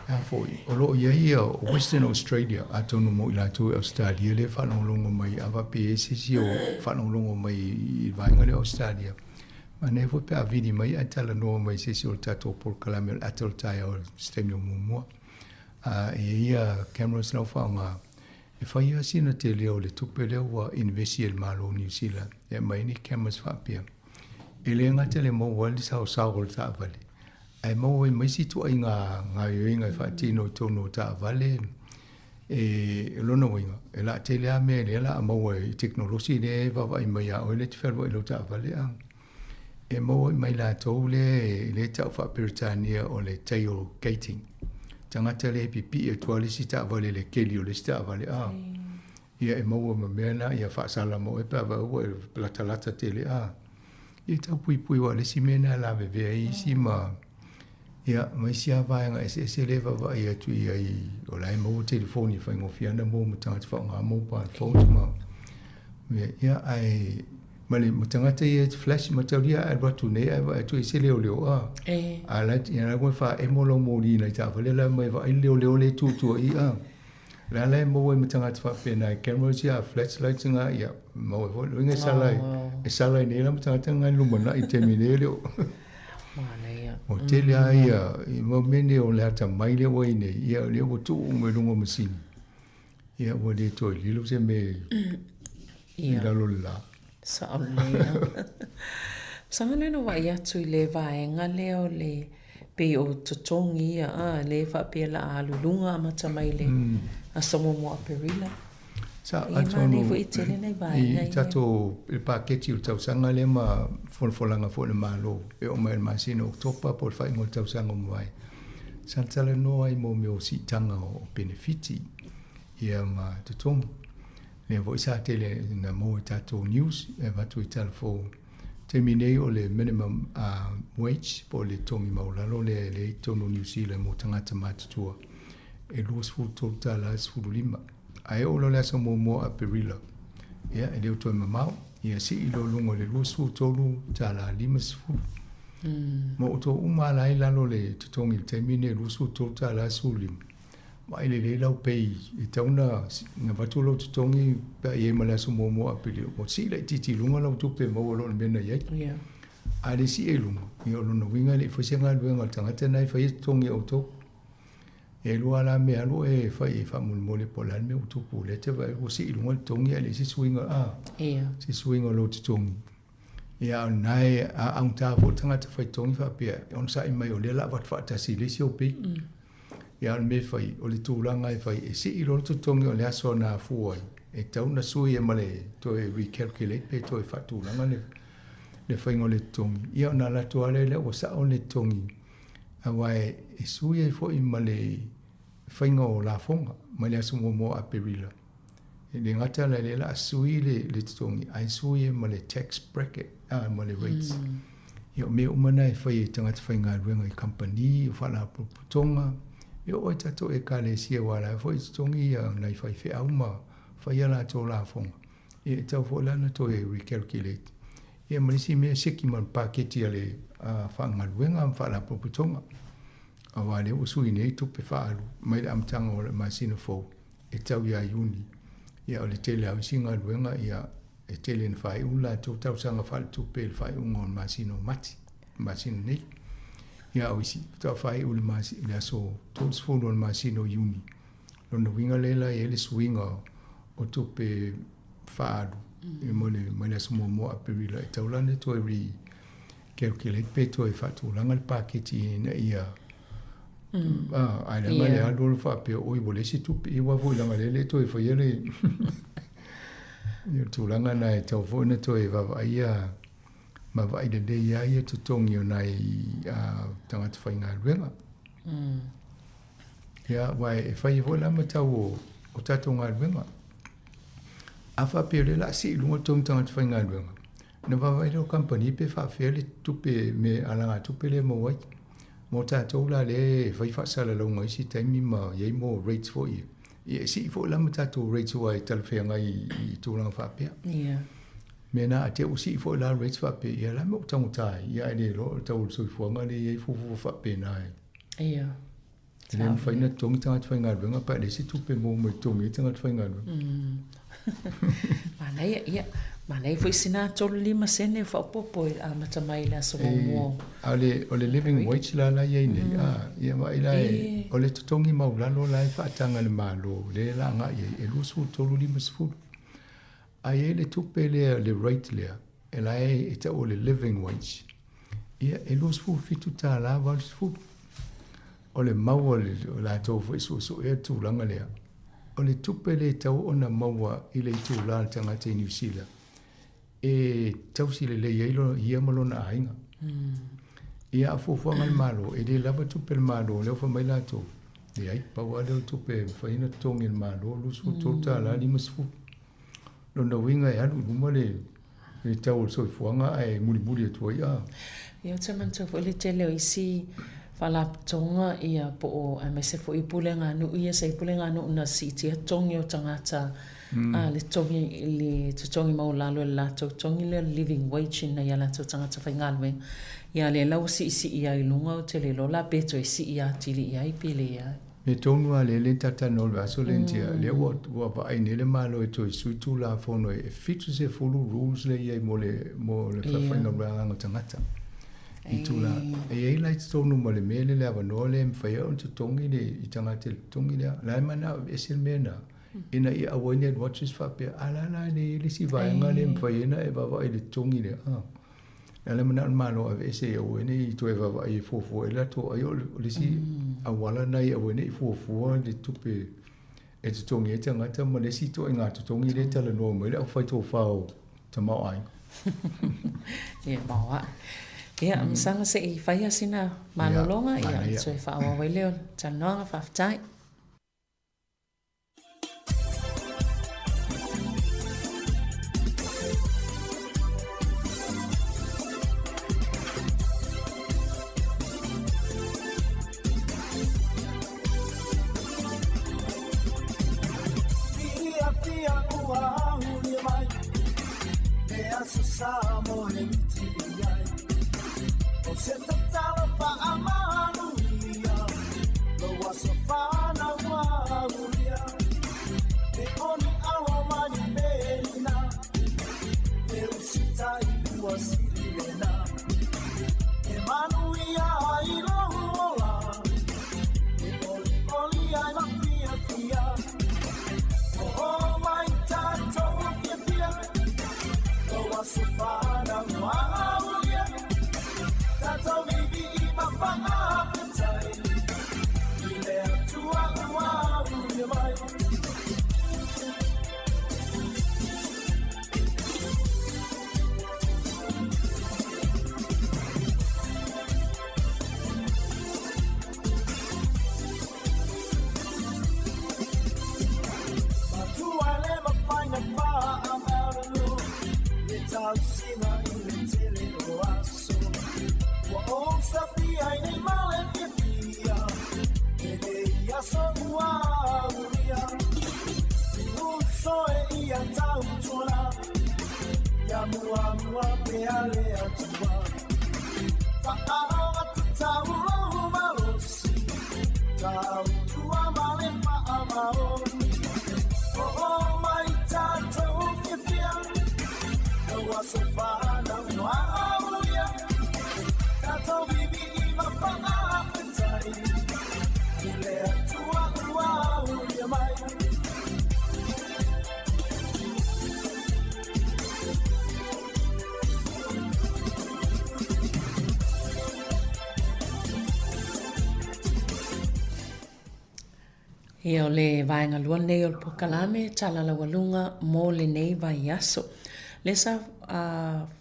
[SPEAKER 17] A foi, o lo o i ai ia o Western Australia, atonu mo i latou i Ausetalia lea e faalogologo mai, a faapea e i ai se isi o faalogologo mai i le vaega lea o Ausetalia, manaia foi pe a vili mai ae talanoa mai i se isi o le tatou polokalame o le ata o le taeao i se taimi o muamua. A e i ai ia cameras la ua faaaoga, e fai lava sina tele o le tupe lea ua invest e le Malo o Niu Sila e aumai ai ni cameras faapea. E le gata le maua ai le saosao o le taavale, ae maua ai ma isi ituaiga gaoioiga e faatino i totonu o taavale. E, o lona uiga, e laatele lava mea lea o le a maua i tekonolosi lea e vaavaai mai ia oe lea e te fealuai i lau taavale. A e maua mai latou lea lea e tau faa-Peretania o le tailgating. Tagata lea e pipii atu lava le isi taavale i le keli o le isi taavale. A ia e maua ma mea na ia faasala ma oe pe a vaai ua e latalata tele. A ia tau puipui aua o le isi mea lena e lavevea ai isi ma ia ma isi lava vaega eseese lea e vaavaai atu i ai o la e maua telefoni e faigofie lava ona maua ma tagata faaaoga mobile phones ma mea ia ae ma le ma tagata ia e flash mataulia a alu atu nei ae vaai atu e ese leoleo a a la ia la ua faaemo lau moli nai taavale la mai vaai le leoleo lea e tutua'i a Le a la e maua ai ma tagata faapena i cameras ia a flashlights nga ia maua ai foi loiga e sala ai e sala ai nei la ma tagata nga i lumanai i taimi nei e le o
[SPEAKER 3] Manaia.
[SPEAKER 17] Ua tele lava ia i mau mea nei o le atamai lea ua i nei ia lea ua tuu uma i luga o masini ia ua le toe lilo se mea i lalo o le la.
[SPEAKER 3] Sao lelei lava. Masalo lea na vaai atu i le vaega lea o le pei o totogi ia a lea faapea la a alu luga amata mai le aso muamua o Aperila.
[SPEAKER 17] Sa atonu foi tele nai vaega i tatou i le paketi o le tausaga lea ma folafolaga foi a le Malo e oo mai i le masina o Oketopa po o le faaiuga o le tausaga ua mavae. Sa talanoa ai mo mea o siitaga o penefiti ia ma totogi. Lea foi sa tele na maua i tatou news e avatu i tala fou. Taimi nei o le minimum wage po o le togi maualalo lea e lea i totonu o Niu Sila mo tagata matutua e $23.15. Ae oo loa le aso muamua o Aperila, ia e le o toe mamao, ia sii loa i luga i le $23.50. Ma outou uma lava la e i lalo o le totogi i le taimi lenei e $23.15. Vaai lelei lau pay e tatau ona avatu lou totogi pe a i ai ma le aso muamua o Aperila, ua sii laitiiti i luga lau tupe e maua loa i le mea na i ai.
[SPEAKER 3] Yeah.
[SPEAKER 17] A le sii ai i luga, ia o lona uiga e le i fai se galuega a le tagata lena e faia totogi e outou. E lua la mea alu e fai e faamolemole po o le a le mea ua tupu, lea e te vaai ua sii i luga le totogi ae leai se suiga, a,
[SPEAKER 3] yeah.
[SPEAKER 17] se suiga o lou totogi. Ia a o lena e augata foi le tagata fai totogi faapea e onosai mai o lea o le a avatu faatasi i le isi ou pay. Ia a o le mea e fai, o le tulaga e fai e sii loa le totogi o le aso na afua ai, e tatau ona sui ai ma le toe recalculate pe toe faatulaga le le faiga o le totogi. Ia ona alu atu lava lea ua sao le totogi aua e sui ai foi ma le faiga o lafoga mai le aso muamua o Aperila. E le gata la lea o le a sui le totogi, ae sui ai ma le tax bracket, ma le rates. Ia o mea uma na e fai e tagata faigaluega i kamupani, o faalapotopotoga, e oo i tatou ekalesia aua o la e foi e totogi ia nai faifeau ma fai a latou lafoga. Ia e tatau foi la ona toe recalculate ia ma le isi mea siki ma le paketi a le faagaluega ma faalapotopotoga aua lea ua sui nei tupe faaalu mai le amataga o le masina fou e tau ia Iuni. Ia o le tele lava o isi galuega ia e tele ina faaiu le latou tausaga faaletupe i le faaiuga o le masina o Mati, le masina nei. Ia o isi faatoa faaiu i le, le aso 30 o le masina o Iuni. Lona uiga lea la e i ai le suiga o tupe faaalu mo le mai le aso 1 o Aperila e tatau la ona toe recalculate pe toe faatulaga le paketi ina ia ae leaga le alu alu faapea oi ua leai se tupe ia aua foi leaga lea e le toe faia le ia tulaga na e tatau foi ona toe vaavaaia ma vaai lelei ai ia totogi o nai tagata faigaluega. Ia, aua e fai ai foi la ma tau o, o tatou galuega. A faapea o lea o le a sii i luga totogi o tagata faigaluega, ona vaavaai lea o kamupani pe faapefea le tupe me alagatupe lea e maua ai. Mo tatou la lea e fai faasalalauga i isi taimi ma i ai mo rates foi ia, ia e sii foi la ma tatou rates aua e talafeagai i tulaga faapea.
[SPEAKER 3] Ia.
[SPEAKER 17] Mea na a te ua sii foi la rates faapea, ia la mea ua taugata ai, ia ae le iloa o le tau o le soifuaga lea e i ai fuafua faapena e.
[SPEAKER 3] Ia.
[SPEAKER 17] E le mafai ona totogi tagata faigaluega pe a leai se tupe maua mai totogi ai tagata faigaluega.
[SPEAKER 3] Manaia, ia. Manaia foi sina 35 sene o faaopoopo i le amata mai i le aso muamua o.
[SPEAKER 17] A o le living wage la la e i ai nei, a, ia vaai la e, o le totogi maualalo la e faataga e le Malo lea e laga i ai, e $23.50. Ae i ai le tupe lea, le rate lea, e la e tau o le living wage, ia e $27.80. O le mau a le latou foi suesuea le tulaga lea, o le tupe lea e tatau ona maua i le itula a le tagata i Niu Sila e tausi lelei ai ia ma lona aiga. Ia a fuafuaga a le Malo, e le lava tupe a le Malo, lea ua fai mai latou, leai, pau lava lea o le tupe e mafai ona totogi e le Malo, $23.50. Lona uiga e alu i luma le le tau o le soifuaga ae mulimuli atu ai a.
[SPEAKER 3] Ia ou te manatua foi le tele o isi faalapotopotoga ia po o aemaise foi o pulega a nuu ia sa i ai pulega a nuu na siitia totogi o tagata a le totogi le totogi maualalo e le latou totogi lea o le living wage i nai a latou tagata faigaluega. Ia lea la ua siisii ai i luga ou te le iloa la pe toe sii atili i ai pe leai.
[SPEAKER 17] Mea tonu lava lea le talanoa i le vaiaso lea India, lea ua ua vaai nei le Malo e toe sui Tulafono e 70 rules lea e i ai mo le mo le faafaigaluegaga o tagata. I tula, e i ai la i totonu ma le mea lea le avanoa lea e mafai ai ona totogi le i tagata i le totogi lea. O la e manao e ese le mea lena, ina ia aua ai ne i alu atu se isi faapea, a la la e i ai le isi vaega lea e mafai ai ona e vaavaai i le totogi lea. A lea manao le Malo e aveese ia aua ne i toe vaavaai e fuafua ai latou ai o le isi auala lena ia aua ne i fuafua le tupe e totogi ai tagata ma le isi ituaiga totogi lea e talanoa mai le aufaitofa o tamaoaiga.
[SPEAKER 3] Ia maoae. Ia, masalo se i fai lava sina malologa, ia, toe faaauau ai lea o le talanoaga. Faafetai.
[SPEAKER 9] O safia ai nei male fiafia E nei aso ua aulia Uso e ia tautua Ia mua mua pe ale atua Fa'aoga tatau malosi Tautua ma le fa'amaoni O mai tatou fiafia Ua aso fanau ua aulia Tatou vivi'i ma fa'afetai I le Atua ua aulia mai.
[SPEAKER 3] Ia, o le vaega lua lenei o le polokalame Tala Laualuga mo lenei vaiaso. Lea sa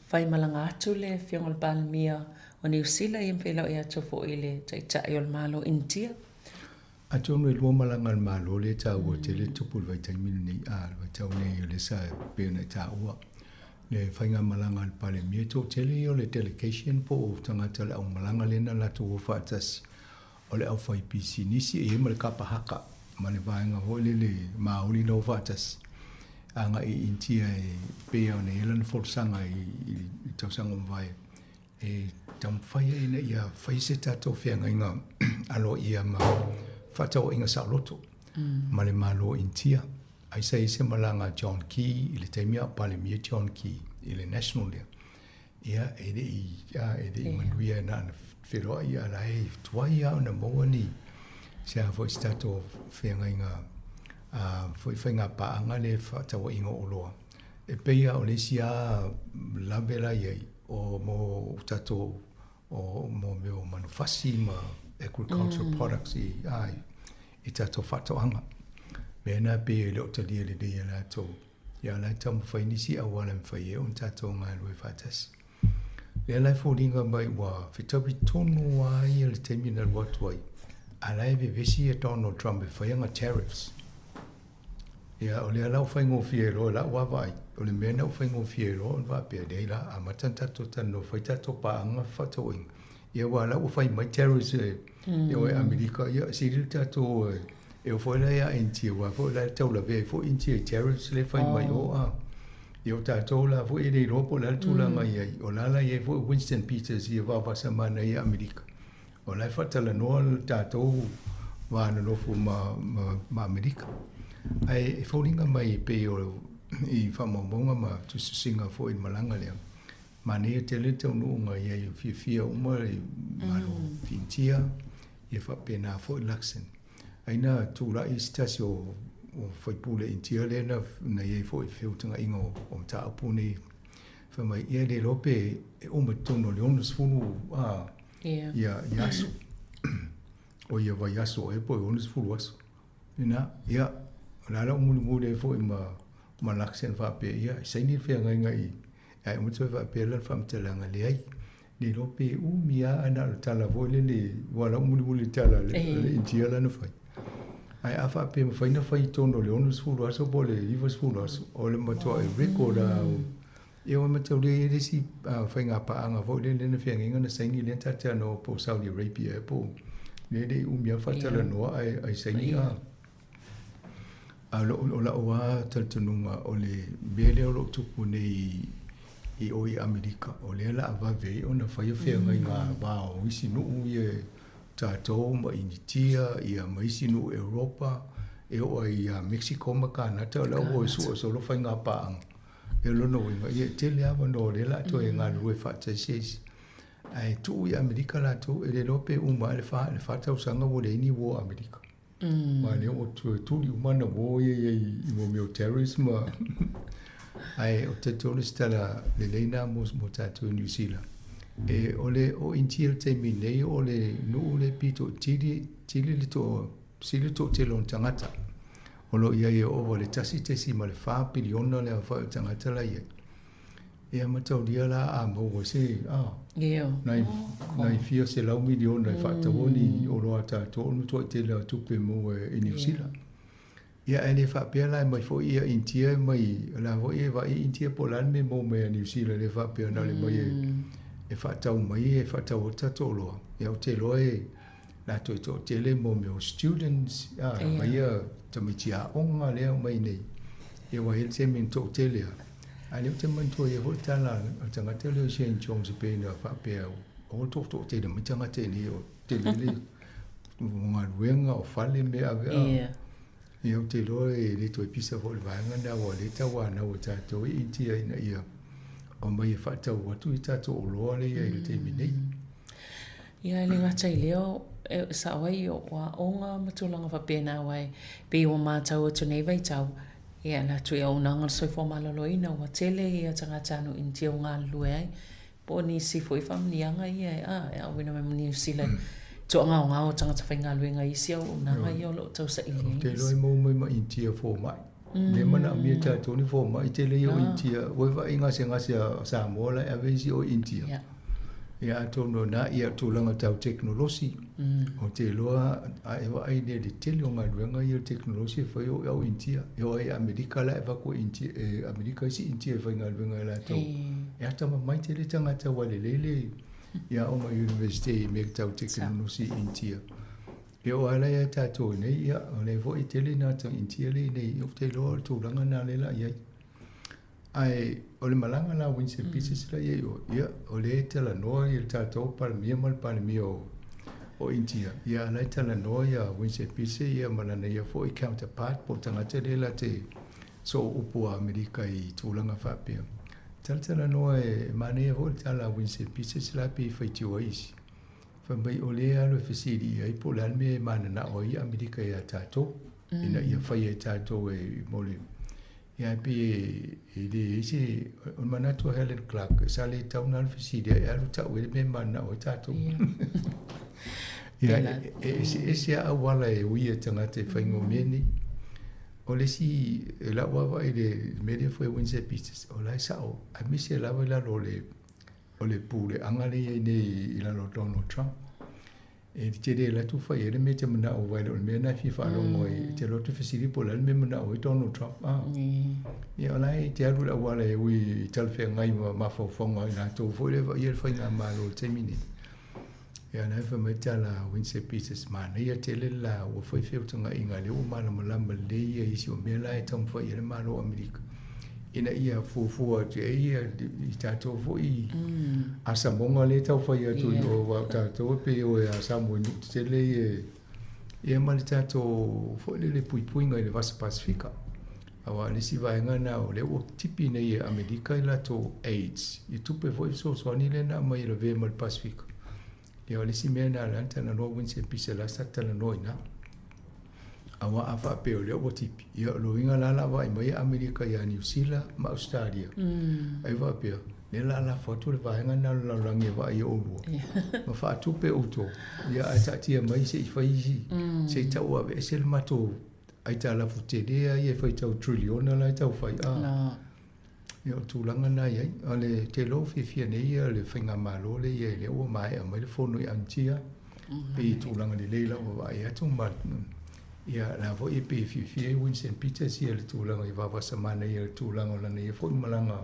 [SPEAKER 3] faimalaga atu le Afioga i le Palemia o Niu Sila ia ma feiloai atu foi i le Taitai o le Malo o Initia.
[SPEAKER 17] Atonu e lua malaga a le Malo lea e taua tele le tupu i le vaitaimi lenei, a le vaitau nei o lea sa pei ona e taua le faigamalaga a le Palemia, e toatele ia o le delegation po o tagata o le aumalaga lea na latou o faatasi o le aufaipisinisi e i ai ma le kapa haka ma le vaega foi lele maoli na o faatasi agai i Initia e pei ona i ai lana folasaga i le tausaga ua mavae e taumafai ai ina ia fai se tatou feagaiga aloaia ma faatauaiga saoloto ma le Malo o Initia. Ai sa i ai se malaga a John Key i le taimi a o Palemia John Key i le National lea. Ia, e le i, a, e le i manuia na ona feloai a la e tuai lava ona maua ni, se a foi se tatou feagaiga, a, foi faiga paaga lea fefaatauaiga o oloa. E pei lava o le isi lava lave la i ai, o mo tatou, o mo mea o manufasi ma agricultural products i, a, i tatou faatoaga. Mea na pei e le o talia lelei e latou. Ia la e taumafai nisi auala e mafai ai ona tatou galulue faatasi. Lea la e foliga mai ua fetaui tonu lava ia le taimi na alu atu ai, a la e vevesi ia Donald Trump e fai ana tariffs. Ia, o lea la ua faigofie loa i lau vaavaai, o le mea na ua faigofie loa ona faapea, leai la, amata ona tatou talanoa, fai tatou paaga fefaatauaiga. Ia aua o la ua fai mai tariffs e e Amerika, ia sili le tatou e oo foi la ia Initia, aua foi o la e taulavea ai foi Initia i tariffs lea e fai mai o a. Ia o tatou la foi e le iloa po o le a le tulaga i ai, o la la i ai foi Winston Peters ia vaovasamana i Amerika. O la e faatalanoa le tatou va nonofo ma, ma, ma Amerika. Ae e foliga mai e pei o i faamaumauga ma tusitusiga foi i le malaga lea, Manaia tele le taunuuga i ai o fiafia uma le Malo Initia, ia faapena foi Luxon. Ai na tulai se tasi o faipule Initia lea na, na i ai foi feutagaiga o, o mataupu nei. Fai mai, ia le iloa pe e uma i totonu o le 60 a,
[SPEAKER 3] yeah.
[SPEAKER 17] ia, ia aso. O ia vaiaso ea po o le 60 aso. Ina, ia, o le a lau mulimuli ai foi ma, ma Luxon faapea, ia, e saini le feagaiga i, ae uma toe faapea lana faamatalaga, leai, le iloa pe umi lava ae na o le tala foi lele, ua lau mulimuli le tala a le, a le Initia lana fai. Ae a faapea e mafai ona fai i totonu o le 60 aso po o le 90 aso, o le matuai record lava o, ia ua mataulia e i ai le isi faiga paaga foi lele na feagaiga na saini lea na ta talanoa po o Saudi Arabia ea po o lea e le i umi lava faatalanoa ae ae saini a. A o la'u lava talitonuga o le mea lea o lo o tupu nei i o i Amerika, o lea o le a vave ai ona faia feagaiga va o isi nuu ia tatou ma Initia ia ma isi nuu Europa e oo ai ia Mexico ma Kanata, o la ua sue solo faiga paaga. E o lona uiga, ia e tele avanoa o lea o le a toe galulue faatasi ai isi. Ae tuu i Amerika latou, e le iloa pe uma ae le fa tausaga ua leai ni war Amerika. Aua lea ua toe tuli uma ana war ia i ai i mo mea o terrorists ma ae ou te talitonu o se tala lelei lena mo mo tatou i Niu Sila. E o le o Initia i le taimi nei o le nuu lea pito i tili tili le toa sili le toatele o ona tagata. O lo o i ai e ova i le 1.4 piliona le aofai o tagata la i ai. Ia mataulia la a maua se a nai nai fia selau miliona e faataua ni oloa a tatou ona matuai tele lava o tupe e maua e Niu Sila. Ia ae le faapea la e mai foi ia Initia e mai o la foi e vaai Initia po o le a le mea e maua mai a Niu Sila le faapea na o le mai e. e faatau mai e faatau ai tatou oloa. Ia ou te iloa e latou e toatele mo mea o students, a, mai ia tamaiti aoga lea omai nei. Ia ua i ai le taimi na toatele lava. A o lea ou te manatua ai foi le tala a le tagata lea o Shane Jones e pei ona faapea, aua le toatoatele mai tagata i inei o tele le galuega, o fale mea ave a. Ia ou te iloa e le toe pisa foi le vaega lena aua o lea e tauanau e tatou i Initia ina ia aumai e faatau atu i tatou oloa lea i ai i le taimi nei.
[SPEAKER 3] Ia e le gata i lea, e sao ai o aoga ma tulaga faapena aua e pei ua matau atu nei vaitau, ia le atu i auaunaga o le soifua maloloina ua tele ia tagata Initia ua galulue ai. Po o nisi foi faamanuiaga ia e, a, e auina mai ma Niu Sila i toagaogao o tagata faigaluega i isi auaunaga ia o lo o tausaili ai.
[SPEAKER 17] Ou te iloa e maua mai ma Initia fomai. Lea e manaomia e tatou ni fomai tele ia o Initia. Ua e vaai i gasegase a Samoa la e ave isi o Initia. Ia atonu o na ia tulaga tau tekonolosi. Ou te iloa a e vaai nei i le tele o galuega ia o le tekonolosi e fai o au Initia. E oo lava i Amerika la e avatu e Initia, e Amerika isi Initia e faigaluega e latou. E atamamai tele tagata ua lelei le i aoga Universite i mea tau tekonolosi i Initia. E oo lava la ia tatou i nei, ia, o lea foi e tele nā tau Initia lea i nei, ou te iloa o le tulaga lena lea la i ai. Ae o le malaga la a Winston Peters la i ai o, ia, o lea e talanoa ia le tatou Palemia ma le Palemia o, o Initia, ia a la e talanoa ia Winston Peters ia ma lana ia foi counterpart po o le tagata lea la te sooupu a Amerika i tulaga faapea. Talatalanoa e manaia foi le tala a Winston Peters la pei e faitio ai isi. Fai mai o lea e alu e fesili i ai po o le a le mea e mananao ai Amerika ia tatou, ina ia faia e tatou e mo le Ia e pei e leai se... O le manatu o Helen Clark, sa le tatau ona alu fesili ai, e alu tau ai le mea e mananao ai tatou. Ia, e eseese lava auala e ui e tagata e faiga o mea nei. O le isi, e lau lava vaai i le mea lea foi a Winston Peters, o la e sao, aemaise lava i lalo o le puleaga lea e i ai nei i lalo o Donald Trump. E te le alu atu fai ai le mea e te manao ai, o le mea lena e fia faalogo ai, e te alu atu fesili po o le a le mea e manao ai Donald Trump. Ah. Ia o la e te alu i le auala e ui i talafeagai ma mafaufauga o i latou foi lea e vaaia le faigamalo i le taimi nei. Ia na e fai mai tala a Winston Peters, manaia tele le laua foi feutagaiga lea ua malamalama lelei ia isi o mea la e taumafai i ai le Malo o Amerika ina ia fuafua atu ai ia i tatou foi asamoga lea e tau fai atu i o aua o tatou e pei o e asamo i nuu tetele ia ia ma le tatou foi lele puipuiga i le Vasa Pasifika. Aua o le isi vaega lena o lea ua tipi nei e Amerika i latou aids i tupe foi fesoasoani lea na aumai e lavea mai le Pasifika. Ia o le isi mea lena lea na talanoa Winston Pisa la sa talanoa i ina. Aua a faapea o lea ua tipi, ia o le uiga la la vaai mai Amerika ia Niu Sila ma Ausetalia. Ai faapea, lea la lafo atu le vaega lena o le lalolagi e vaai e oulua ma faatupe outou, ia ae taatia mai se i fai isi, se i tau aveese le matou aitalafu tele lava ia e faitau triliona la e tau fai. A, ia o le tulaga lena e i ai. O le te iloa ua fiafia nei ia le faigamalo lea e i ai lea ua maea mai le fono i Anitia, pei e tulaga lelei lau vaavaai atu ma ia la foi e pei e fiafia ai Winston Peters ia le tulaga i vavasa manaia le tulaga o lana ia foi malaga.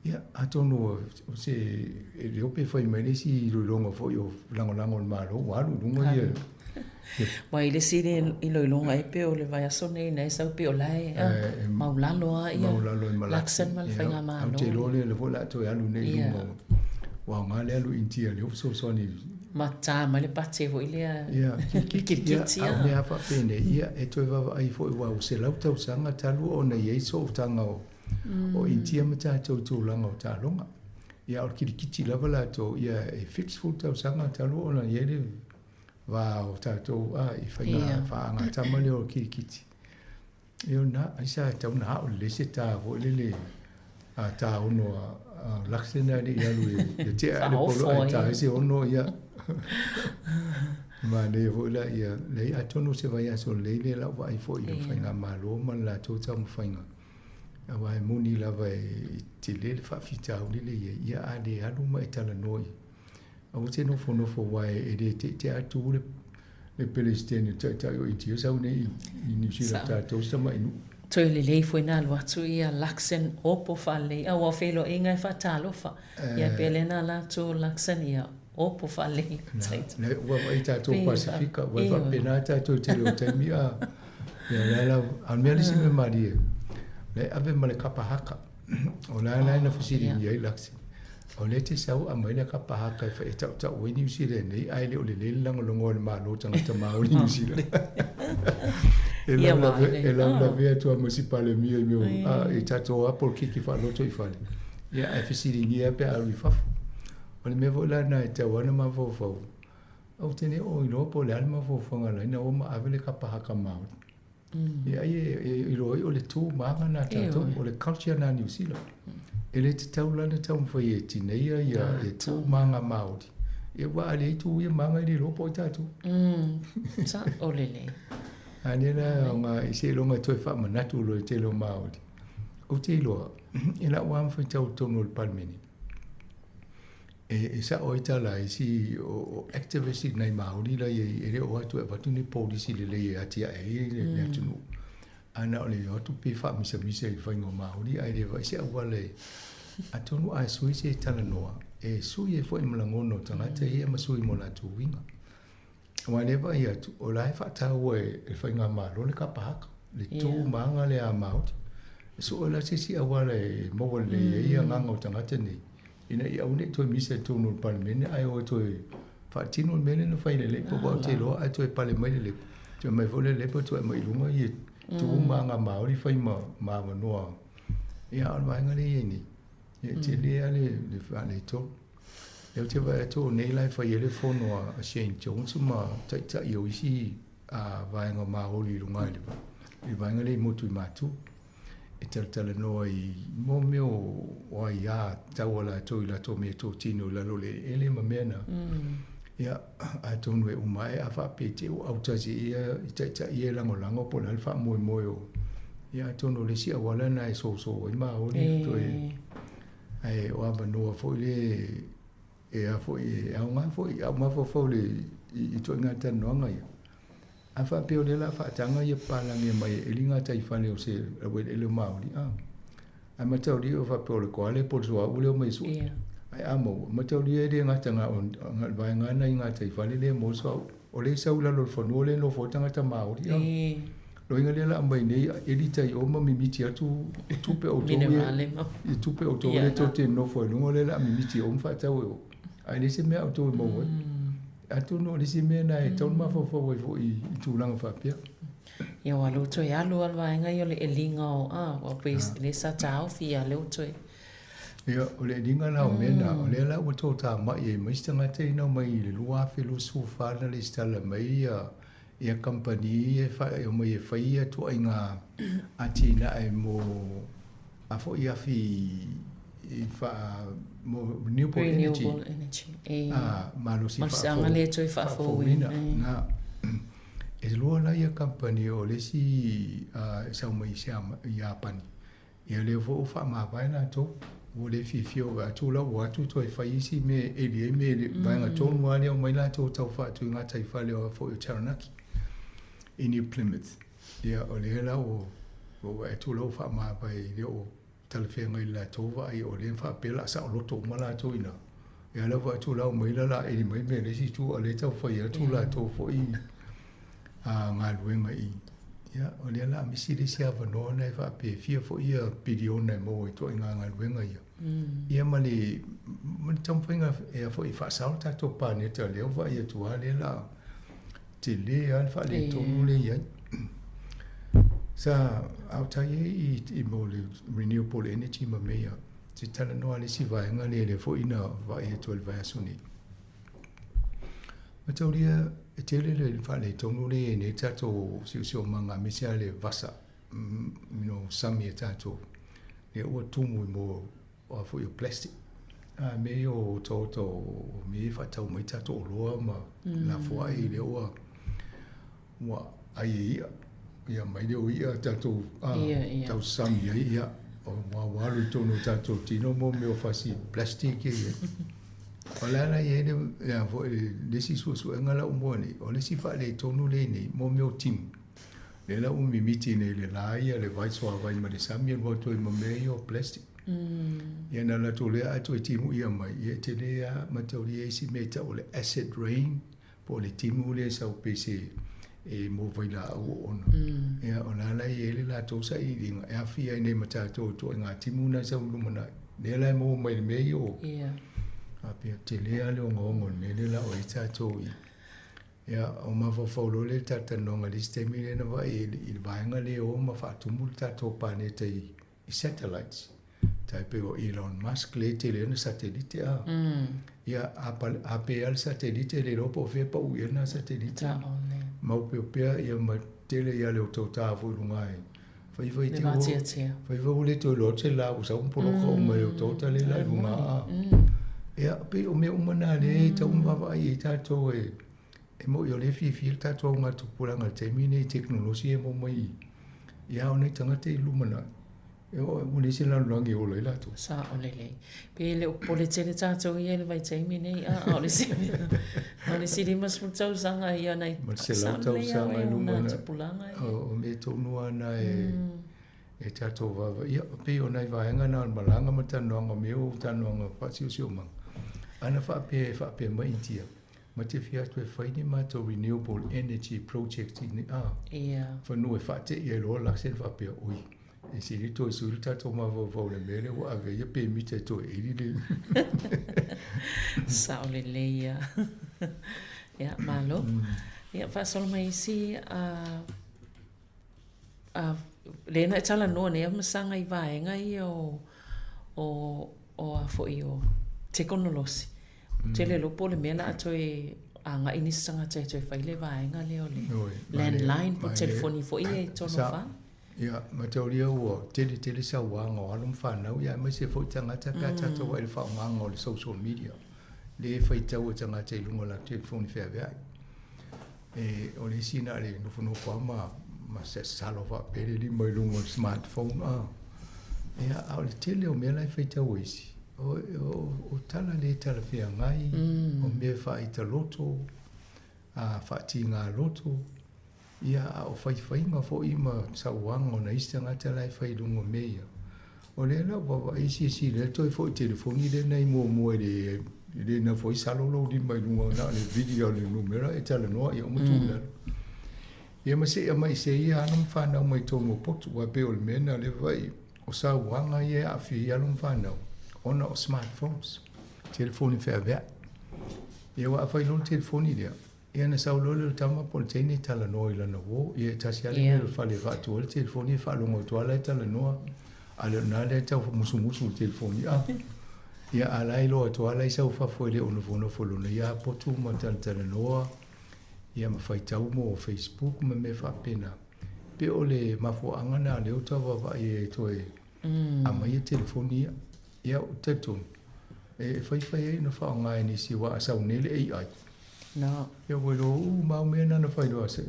[SPEAKER 17] Ia, atonu o se, e le iloa pe fai mai le isi iloiloga foi o lagolago o le Malo, ua alu i luga ia.
[SPEAKER 3] Ua i le isi iloiloga e pei o le vaiaso nei na e sau pei o la e maulalo lava ia Luxon ma le Faigamalo.
[SPEAKER 17] Ou te iloa lea foi o le a toe alu nei i luga, ua aoga le alu i Initia lea ua fesoasoani.
[SPEAKER 3] Ma ta mai le pate foi lea
[SPEAKER 17] kirikiti. Ia, a o mea lava faapenei, ia e toe vaavaai foi aua ua 100 tausaga talu ona i ai sootaga o O Initia ma tatou i tulaga o taaloga. Ia, o le kilikiti lava latou, ia e 70 tausaga talu ona i ai le va o tatou a, i faiga faagatama lea o le kilikiti. Ia o lena, ai sa tatau ona ao lelei se ta foi lele a ta ono a Luxon ae le i alu e tea le polo ae ta ai se ono, ia. Manaia foi la, ia, leai, atonu o se vaiaso lelei lea lau vaai foi i le faigamalo ma le latou taumafaiga. Aua e moni lava e tele le faafitauli lea e i ai, ia a le alu ma e talanoa i, aua te nofonofo aua e le tetea atu le Peresetene, le Taitai o Initia sau nei i Niu Sila tatou se tamai nuu.
[SPEAKER 3] Toe lelei foi na alu atu ia Luxon opo faalelei a ua feiloaiga e faatalofa ia pe lea na ala atu Luxon ia opo faalelei
[SPEAKER 17] Na, ua vaai tatou Pasifika, ua faapena tatou i tele o taimi a. Ia la la, a o le mea le isi mea malie, la e ave ma le kapa haka. O la la na fesiligia ai Luxon. O lea e te sau aumai le kapa haka e e tautau ai Niu Sila nei, ae le o lelei le lagolago a le Malo tagata Māori Niu Sila. E lavelave, e lavelave atu lava ma si Palemia i mea a i tatou lava polokiki faaloto i fale. Ia ae fesiligia pe a alu i fafo. O le mea foi la lena e tatau lava ona mafaufau, ou te le o iloa po o le a le mafaufauga la ina ua ma ave le kapa haka Māori. Ia ai e iloa ai o le tu ma aga na tatou, o le culture na Niu Sila. E le tatau la ona taumafai e tineia ia e tu ma aga Māori. Ia ua a leai tu ia ma aga e le iloa po o ai tatou.
[SPEAKER 3] Sa o lelei.
[SPEAKER 17] A lea la aoga i seiloga e toe faamanatu loa i tele o Māori. Ou te iloa, i lau lava faitau i totonu o le Palemene, E sao ai tala a isi o activists i nai Māori la i ai, e le o atu e avatu ni polisi lelei e atiae ai le atunuu. Ae na o le o atu pe faamisamisa i le faiga o Māori ae le vaai se auala e atonu a sui se talanoa e sui ai foi ma lagona o tagata ia ma sui mo latou uiga. Aua lea e vaai atu, o la e faataua e le Faigamalo le kapa haka, le tu ma aga lea a Māori. E sue la se isi auala e maua lelei ai agaga o tagata nei, ina ia aua ne i toe misa i totonu o le Palemene, ae o e toe faatino le mea lea na fai e le Labour, aua ou te iloa a toe pale mai le Labour, toe aumai foi le Labour toe aumai i luga ia tu ma aga Māori fai ma avanoa. Ia, a o le vaega lea e i ai nei, E tele lava le faaletonu. Lea ou te vaai atu o nei la e fai ai le fono a Shane Jones ma taitai o isi vaega Māori i luga i le vaega lea i Motu i Matu. E talatalanoa i mo mea o aia tatau a latou i latou meatotino i lalo o le eleele ma mea na. Ia, atonu e uma ae a faapea i te i ua autasi ia i taitai ia e lagolago po o le a le faamoemoe o ia atonu o le isi auala lena e soso ai Māori toe ae o avanoa foi le e a foi e aoga foi a mafaufau le i ituaiga talanoaga ia. A faapea o lea o le a faataga ia papalagi e aumai e eli gataifale o se laueleele o Māori, a. Ae mataulia o faapea o le koale po o le suauu lea e omai e sue. Ae a maua, mataulia e le gata na o le vaega lena i gataifale lea e maua le suauu. O lea e sau i lalo o le fanua lea e nofo ai tagata Māori, a. Loiga lea o le a aumai nei, eli tai o ma mimiti atu tupe o outou ia, i tupe o outou lea tou te nonofo ai i luga, o lea o le a mimiti o ma faatau e o. Ae leai se mea a outou e maua ai. Atonu o le isi mea lena e tatau ona mafaufau ai foi i tulaga faapea.
[SPEAKER 3] Ia ua lou toe alu a le vaega ia o le eliga o a ua pei lea sa taofi ia lea ua toe.
[SPEAKER 17] Ia o le eliga la o mea na, o lea la ua toatamai ai ma isi tagata ia na omai i le 2024 na lesitala mai ia ia kamupani ia e omai e fai ia tuaiga atinae mo a foi afi i faa mo renewable energy.
[SPEAKER 3] Renewable energy. E.
[SPEAKER 17] A malosi
[SPEAKER 3] Malosiaga lea e toe faafouina.
[SPEAKER 17] Na. E lua la ia kamupani o le isi e sau mai i Iapani. Ia lea foi ua faamavae latou. Ua le fiafia o atu la ua atu toe fai isi mea e eli ai mea i le vaega tonu lava lea omai latou tau faatu i gataifale o foi o Taranaki i New Plymouth. Ia o lea la ua vaai atu la ua faamavae e le o talafeagai i le latou vaai o lea faapea o le a saoloto uma latou i ina. Ia la ua vaai atu la omai la o le a eli mai mea i le isi itu a o lea e tau fai atu latou foi galuega i i. Ia o lea o le a misi le isi avanoa lena e faapea e fia foi ia piliona e maua i ituaiga galuega ia. Ia ma le ma le taumafaiga e foi e faasao le tatou paneta lea ua vaai atu lava lea o le a tele lava le faaletonu lea e i ai. Sa autai ai i mo le renewable energy ma mea ia, se talanoa a le isi vaega lea lea foi na vaai atu ai i le vaiaso nei. Mataulia e tele le faaletonu lea e i ai nei le tatou siosiomaga aemaise lava le vasa, you know, sami a tatou, lea ua tumu i mo a foi o plastic. A mea ia o otaota o mea ia e faatau mai tatou oloa ma lafoai lea ua ua ai e i'a. Ia mai lea o i'a tatou a tausami ai ia ua ua alu i totonu o tatou tino mo mea o fasi plastic ia i ai. O le a la i ai le a foi le isi suesuega la ua maua nei, o le isi faaletonu lea i nei mo mea o timu. Lea la ua mimiti nei i le la ia le vai suavai ma le sami alu atu ai ma mea ia o plastic. Ia na latou lea ae toe timuia mai, ia e tele lava mataulia isi mea e tau o le acid rain po o le timu lea e sau pei se e mo vailaau oona. Ia o la la e i ai le latou sailiiliga e aafia ai nei ma tatou i ituaiga timu na e sau i le lumanai. Lea la e maua mai i le mea ia o a pei e tele lava le ogaoga o le mea lea o le a oo i ai tatou i Ia, o mafaufau loa lea i le talatalanoaga i le isi taimi lea na vaai ai i le vaega lea e o ma faatumu le tatou paneta i i satellites. Tai pei o Elon Musk lea e tele ai ona satelite a. Ia, a, a pe lava le satelite le iloa po o fea e pau i ai lena satelite. Maopeopea ia ma tele ia le otaota foi i luga e fai fai te fai fai ua le toe iloa atu se la ua sau ma poloka uma e otaota le la i luga a. Ia, pei o mea uma na lea e tatau ona vaavaai i ai tatou e e moni o lea e fiafia le tatou augatupulaga i le taimi lenei i tekonolosi e maua mai i i a o nai tagata i lumanai, e oo ua leai se lalolagi e ola ai latou.
[SPEAKER 3] Sao lelei. Pe le o popole tele tatou ia i le vaitaimi nei, a, a o le isi a o le isi 50 tausaga ia nai
[SPEAKER 17] Ma le 100 tausaga i lumanai. O mea tonu lava na e e tatou vaavaai. Ia, pei o nai vaega na o le malaga ma talanoaga o mea o talanoaga faasiosiomaga. Ana faapea e faapea mai Initia, Ma te fia atu e fai ni matou renewable energy project i ni a fanua e faate'i ai loa lakse na faapea, oi, e sili toe sui le tatou mafaufau i le mea lea ua ave ai ia pemita e toe eli le
[SPEAKER 3] Sao lelei ia. Ia, malo. Ia, faasolo mai isi a a lea na e talanoa nei a masaga i vaega ia o o o a foi o tekonolosi. Ou te le iloa po o le mea o le a toe agai nisi tagata e toe fai le vaega lea o le landline po o telefoni foi ia i totonu o fale.
[SPEAKER 17] Ia, mataulia ua tele tele sauaga o alo ma fanau, ia aemaise foi tagata pe a tatou vaai i le faaaogaga o le social media, lea e faitau e tagata i luga o latou telefoni feaveai. E, o le isi na o le nofonofo lava ma, ma sasalo faapea le lima i luga o le smartphone. A, ia, a o le tele o mea la e faitau e isi, o, o, o tala le talafeagai, o mea faaitaloto, a faatiga loto, ia, a o faifaiga foi ma sauaga o nai isi tagata la e fai i luga o mea ia. O lea la ua vaavaai silasila ai toe foi telefoni lea na i muamua i le e le nofo ai salo lou lima i luga na o le vili o le numera e talanoa ia uma tuu i lalo. Ia ma seia mai se ia alo ma fanau mai totonu o potu aua pei o le mea lena lea vaai o sauaga ia e aafia ai alo ma fanau ona o smartphones, telefoni feaveai. Ia aua afai loa le telefoni lea Ia ona sau loa lea o le tama po o le teine e talanoa i lana uo. Ia e tasi lava le mea o le fale e faatu ai le telefoni e faalogo atu lava la e talanoa. A le o lena lea e tau musumusu i le telefoni. A! Ia a la e iloa atu lava la e sau i fafo e le o nofonofo i lona ia potu ma talatalanoa ia ma faitau mo Facebook ma mea faapena. Pe o le mafuaaga lena o lea ua tau vaavaai e toe aumai telefoni ia. Ia ou te talitonu, e faifai ai ona faaaoga e nisi aua a sau nei le AI,
[SPEAKER 3] No.
[SPEAKER 17] Ia ua iloa uma lava mea na na fai loa se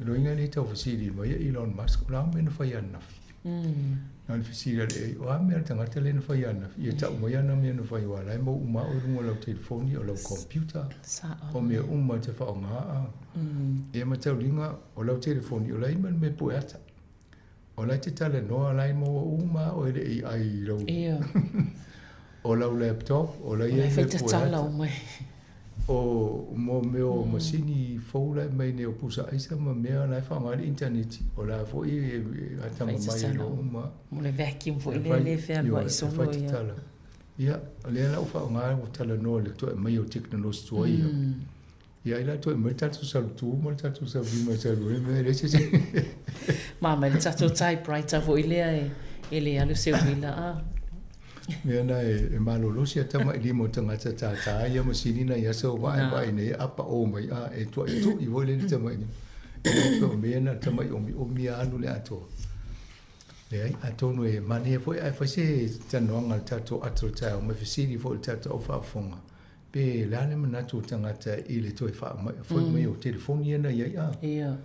[SPEAKER 17] loiga lea tau fesili mai e Elon Musk, o le a mea na fai ananafi? Na o le fesili a le AI, o a mea a le tagata lea na fai ananafi? Ia tau mai ana mea na fai aua o la e maua uma lava oe i luga o lau telefoni, o lau computer, o mea uma e te faaaoga a. Ia ma tauliga, o lau telefoni, o la e i ai ma le mea e pue ata. O la e te talanoa, o la e maua uma lava oe e le AI i lau... O lau laptop, o la e i ai mea pue ata. O mo mea o masini fou la e aumai nei o pusa aisa ma mea la e faaaoga ai le initaneti, o la foi e atamamai ai loa uma.
[SPEAKER 3] Mo le vacuum foi lea e fealuai solo ia.
[SPEAKER 17] Ia, o lea la ua faaaoga ua talanoa i le toe aumai o tekonolosi tuai ia. Ia ai la toe aumai le tatou salutu ma le tatou salulima e salu ai mea e leai se isi.
[SPEAKER 3] Ma aumai le tatou typewriter foi lea e le alu se uila a.
[SPEAKER 17] Mea na e malolosi a tamailima o tagata tātā ia masini na i aso vaevae nei apa o mai a e tuaitui foi le tamailima. E le o mea na tamai omiomi a alu le atoa. Leai, atonu e manaia foi ae fai se talanoaga a le tatou ata o le taeao ma fesili foi i le tatou au faafofoga Pe le a le manatu o tagata i le toe foi mai o telefoni ia na i ai a?
[SPEAKER 3] Ia.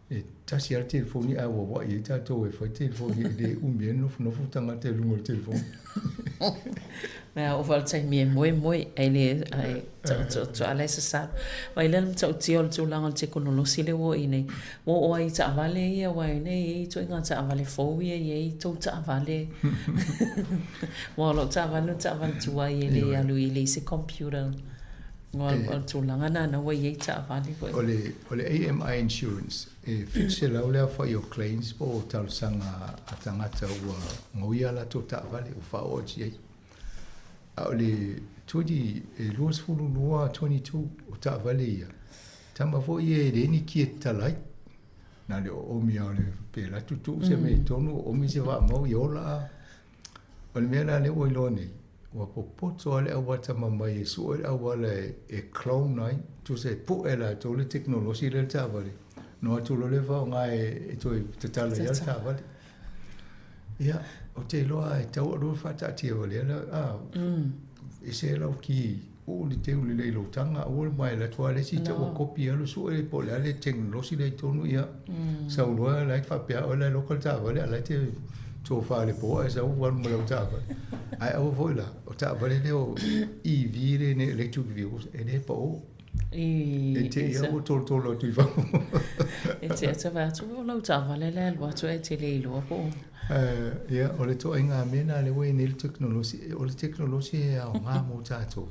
[SPEAKER 17] E tasi lava le telefoni ae auauai ai tatou e fai telefoni e le umi ai le nofonofo tagata i luga o le telefoni.
[SPEAKER 3] Mea oo foi le taimi e moemoe ae le ae taotoa la e sasalo. Vaai la le matautia o le tulaga o le tekonolosi lea ua oo i nei, ua oo ai i taavale ia aua e nei e i ai ituaiga taavale fou ia e i ai tou taavale. Aua o lau taavale o le taavale tuai e le alu e leai se computer. O le tulaga lena na ua i ai taavale
[SPEAKER 17] foi. O le, o le AMI Insurance, e 700 le aofai o claims po o talosaga a tagata ua gaoia a latou taavale ua faaoo atu i ai. A o le 20, e 22, 22 o taavale ia, tama foi ia e leai ni kia e tatala ai. Na o le oomi lava o le pela tuutuu se mea i totonu, oomi se faamau ia ola a. O le mea la lea ua iloa nei, ua popoto lava le au atamamai e sue le auala e clone ai, tusa e pue e latou le tekonolosi lea i le taavale, ona o atu loa lea faaaoga e toe tatala ai le taavale. Ia, ou te iloa e tatau ona faataatia valea la, a, ese lau ki, uu le teu lelei i lou taga, aua le mae alu atu lava le isi te ua kopi alu sue po o le a le tekonolosi lea i totonu, ia, sau loa la e faapea oe la e loka le taavale a o la e te tofa i le po ae sau alu ma lau taavale. Ae aua foi la, o taavale lea o EV lea nei electric vehicles, e le pao. E te i a ua tolotolo atu i fafo.
[SPEAKER 3] E te ata vaai atu o lau taavale la e alu atu ae te le iloa po o.
[SPEAKER 17] Ia, o le ituaiga mea lena lea ua i ai nei le tekonolosi, o le tekonolosi e aoga mo tatou.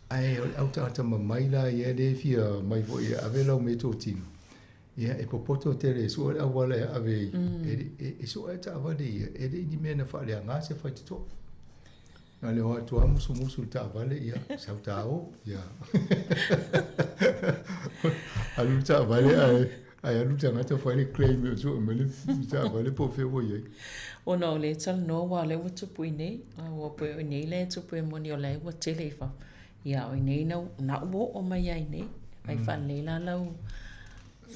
[SPEAKER 17] Ae o le au tagata mamai la ia lea e fia mai foi e ave lau meatotino, ia e popoto tele e sue le auala e ave ai, e sue ai taavale ia, e le i ni mea na faaleaga se faitotoa. Na o le o atu lava musumusu i le taavale, ia, sau ta o, ia. Alu le taavale ae, ae alu le tagata fai le claim e sue mai le taavale po o fea ua i ai.
[SPEAKER 3] Ona o lea e talanoa aua o lea ua tupu i inei, a ua pei o i inei lea e tupu e moni o la e ua tele i fafo. Ia, o i inei na, na ua oo mai lava i inei. Ai faalelei la lau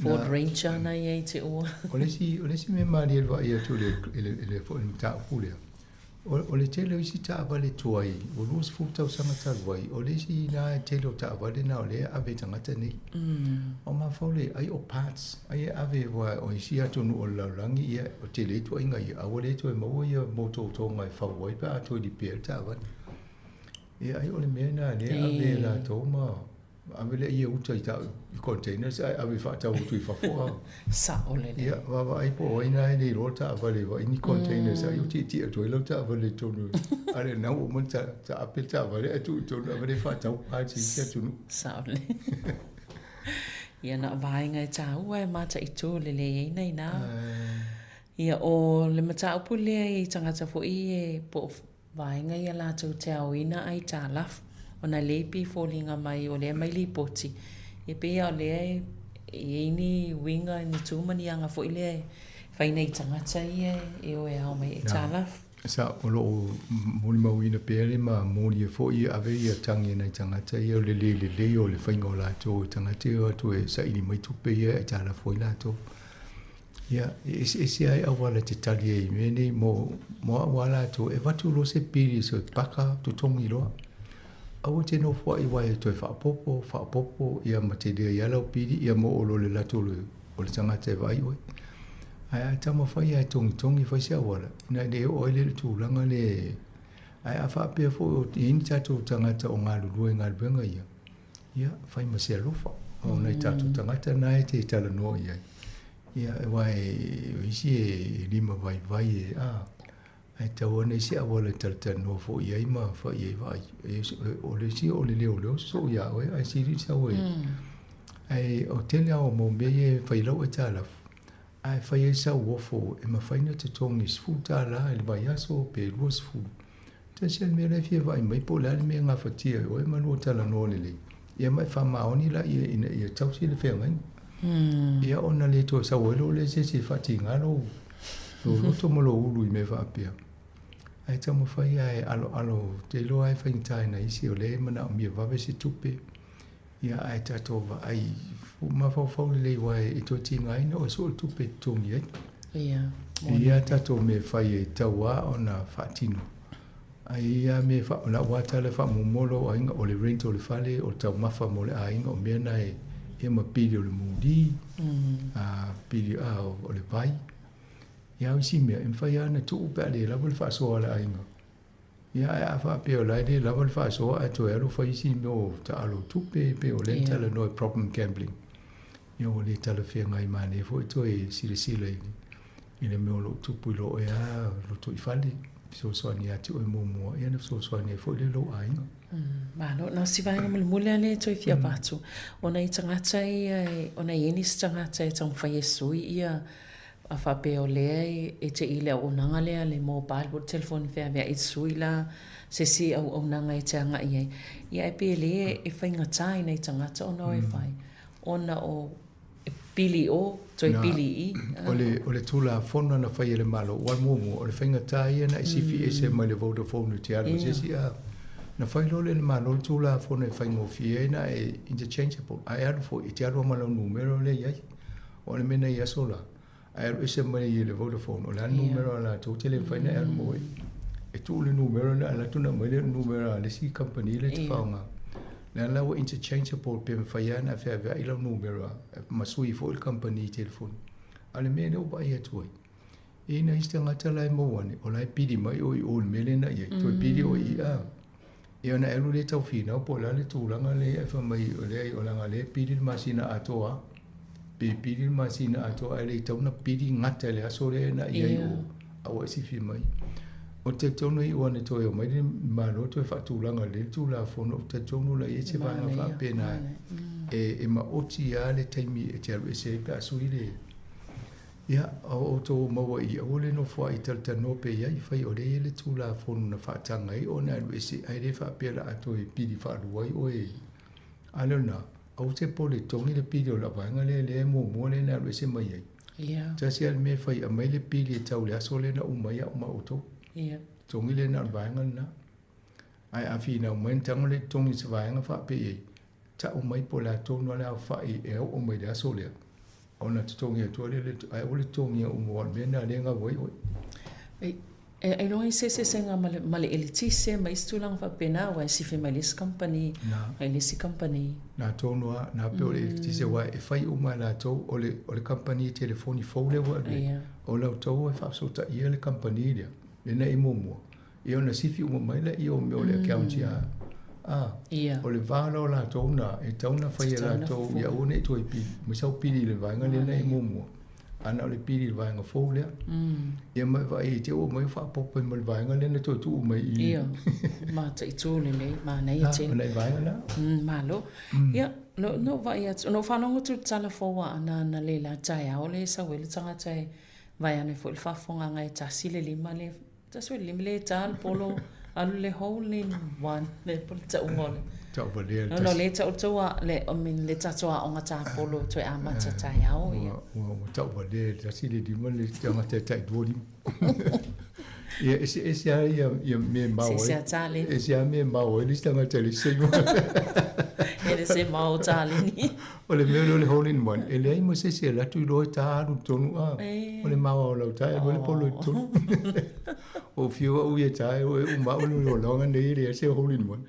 [SPEAKER 3] Ford Ranger na ia i te ua.
[SPEAKER 17] O le isi, o le isi mea malie i le vaai atu i le, i le, i le foi mataupu lea, O le tele o isi taavale tuai, ua 20 tausaga talu ai, o le isi la tele o taavale na o lea e ave i tagata nei. O mafaufau le ai o parts, ai e ave aua o isi atunuu o le lalolagi, ia, o tele ituaiga ia, a ua le toe maua ia motootoga e fau ai pe a toe lipea le taavale. Ia ai o le mea lena lea e ave e latou ma Ave lea ia uta i ta i containers ae ave faatau atu i fafo a.
[SPEAKER 3] Sao lelei.
[SPEAKER 17] Ia, vaavaai po o ai na e le iloa le taavale vaai ni containers ai o tietie atu ai lau taavale i totonu. A le na ua uma ona taape le taavale ae tuu i totonu ave lea faatau parts i isi atunuu.
[SPEAKER 3] Sao lelei. Ia na o vaega e taua e mataitu lelei ai na inā. Ia o le mataupu lea i tagata foi e po o Vaega ia latou te aoina aitalafu, ona lea e pei foliga mai o lea mai lipoti, e pei a o lea e i ai ni uiga, ni tu ma ni aga foi lea e fai nai tagata ia e o e ao mai aitalafu.
[SPEAKER 17] Sa o lo o molimauina pea le ma molia foi e ave ia tagi a nai tagata ia o le le lelei o le faiga o latou e tagata e o atu e saili mai tupe ia e aitalafu ai latou. Ia, e eseese ai auala e te tali ai i mea nei mo, mo au a latou, e avatu loa se pili e toe paka totogi loa. Aua te nofoaʻi aua e toe faaopoopo, faaopoopo, ia ma te leai lava lau pili ia ma oo loa i le lato o le, o le tagata e vaai oe. Ae a taumafai lava e togitogi fai se auala, ina le oo ai lea i le tulaga lea, ae a faapea foi o i ai ni tatou tagata o galulue i galuega ia, Ia, fai ma se alofa. O nai tatou tagata na e te talanoa i ai. Ia, aua e, o isi e limavaivai e, a, ae tatau ona i se auala e talatalanoa foi i ai ma fai i ai vaai. E, o le isi o le leoleo sosoo iā oe, ae sili le sau e, ae o tele lava o mau mea ia e fai lau aitalafu, ae fai ai sau ofo e mafai ona totogi $10 i le vaiaso pe 20. Tasi lava le mea la e fia vaai mai po o le a le mea e gafatia e oe ma lua talanoa lelei, ia ma e faamaoni laia ina ia tausi le feagaiga. Ia ona le toe sau ai loa lea se isi e faatiga lou loto ma lou ulu i mea faapea. Ae taumafai lava e aloalo, ou te iloa lava e faigata i nai isi o lea e manaomia vave se tupe, ia ae tatou vaai mafaufau lelei aua e toe tigaina oe soo le tupe e totogi ai.
[SPEAKER 3] Ia.
[SPEAKER 17] E i ai tatou mea e fai e tatau lava ona faatino. Ae i ai lava mea o lau lava tala e faamuamua lou aiga, o le rent o le fale, o le taumafa mo le aiga, o mea na e Ia ma pili o le muli, pili o le vai. Ia o isi mea, e mafai lava ona tuu pe a le lava le faasoa a le aiga. Ia ae a faapea o la e le lava le faasoa ae toe alu fai isi mea o taalo tupe pe o lea na talanoa i problem gambling. Ia ua le talafeagai manaia foi toe silasila i le mea o lo o tupu i lo oe lava lotoifale, fesoasoani ia te oe muamua, ia ona fesoasoani ai foi lea i lou aiga.
[SPEAKER 3] Malo. Na o si vaega mulimuli lava lea e toe fia avatu, o nai tagata ia, ona e i ai nisi tagata e taumafai e sui ia a faapea o lea e te i le auaunaga lea le mobile po o le telefoni feaveai e sui la se isi auaunaga e te agai ai. Ia ae pei e le e faigata i nai tagata ona o e fai ona o e pili i o, toe pili i i.
[SPEAKER 17] O le, o le Tulafono na fai e le Malo, aua muamua, o le faigata ia na e sifi ese mai le Vodafone i te alu i se isi, a na fai loa lea e le Malo le Tulafono e faigofie ai na e interchangeable, a e alu foi, e te alu lava ma lau numera lea e i ai. O le mea na i aso la, a e alu ese mai i le Vodafone, o le a le numera a latou, e te le mafai ona e alu ma oe. E tuu le numera lea, alu atu ona aumai lea o le numera a le isi kamupani lea e te faaaoga. Lea la ua interchangeable pe mafai lava ona feaveai lau numera ma sui foi le kamupani telefoni. A o le mea lea ua vaai atu ai, e i ai nai isi tagata la e maua ane, o la e pili mai oe i o i le mea lea na i ai, toe pili oe i i a. Ia ona e alu lea tau finau po o le a le tulaga lea e fai mai o leai o leaga o lea e pili le masina atoa lava. Pe pili le masina atoa ae le i tatau ona pili gata i le aso lea na i ai o a ua e sifi mai. Ou te talitonu i ua na toe omai le Malo toe faatulaga lelei le Tulafono, ou te talitonu la i ai se vaega faapena e maoti lava le taimi e te alu ese ai pe a sui le Ia, o outou o maua i, aua le nofoaʻi talatalanoa pea i ai, fai o lea e i ai le Tulafono na faataga ai ona alu ese, ae le faapea la a toe pili faalua ai oe. A lea o lena, aua te pole, togi le pili o lau vaega lea, lea e muamua lea na alu ese mai ai.
[SPEAKER 3] Ia.
[SPEAKER 17] Tasi lava le mea e fai, aumai le pili e tau i le aso lea na uma ai au ma outou.
[SPEAKER 3] Ia.
[SPEAKER 17] Togi lea na o le vaega lena. Ae a finau mai na tago lea e togi i se vaega faapea i ai, Tau mai po o le a tonu lava le aofai e oo mai i le aso lea, ona totogi atu ai lea le, ae aua le totogia uma aua o le mea lena lea e gau ai oe.
[SPEAKER 3] E ailoga i se eseesega ma le, ma le eletise ma isi tulaga faapena aua e sifi mai le isi kamupani mai le isi kamupani.
[SPEAKER 17] Na tonu lava, na pei o le eletise aua e fai uma e latou, o le, o le kamupani telefoni fou lea ua alu ai, o latou e faafesootaia le kamupani lea, lena e i muamua, Ia ona sifi uma mai laia o mea o le account ia a o le va la o latou na e tatau ona fai e latou ia aua nei toe pili mai sau pili i le vaega lea na i muamua a na o le pili i le vaega fou lea ia ma e vaai i te ua omai faaopoopo ai ma le vaega lea na toe tuu mai i
[SPEAKER 3] Ia mataitu lelei manaia tele
[SPEAKER 17] o nai vaega na.
[SPEAKER 3] Malo. Ia na ou vaai atu na ou faalogo atu i le tala fou a Anaana le la taeao lea e sau ai le tagata e vaeane foi le faafofogaaga e tasi le lima le Tasi le lima le ta le polo alu le hole in one le po le tauga o le
[SPEAKER 17] Tau valea
[SPEAKER 3] le No, le tau tau a le I mean le tatou aoga tapolo toe amata taeao ia.
[SPEAKER 17] Ua ua tau valea le tasi le lima le tagata e tailua lima. Ia ese ese lava ia ia mea e mao ai.
[SPEAKER 3] Se se taleni.
[SPEAKER 17] Ese lava mea e mao ai le isi tagata i le isi taimi.
[SPEAKER 3] E le se mao taleni.
[SPEAKER 17] O le mea lea o le hole in one, e leai ma se isi e alu atu i loa e ta alu i totonu, a, o le mao o lau ta e alu ai le polo i totonu. Ua ou fiu au ia e ta e o e uma au le olaga nei e leai se hole in one.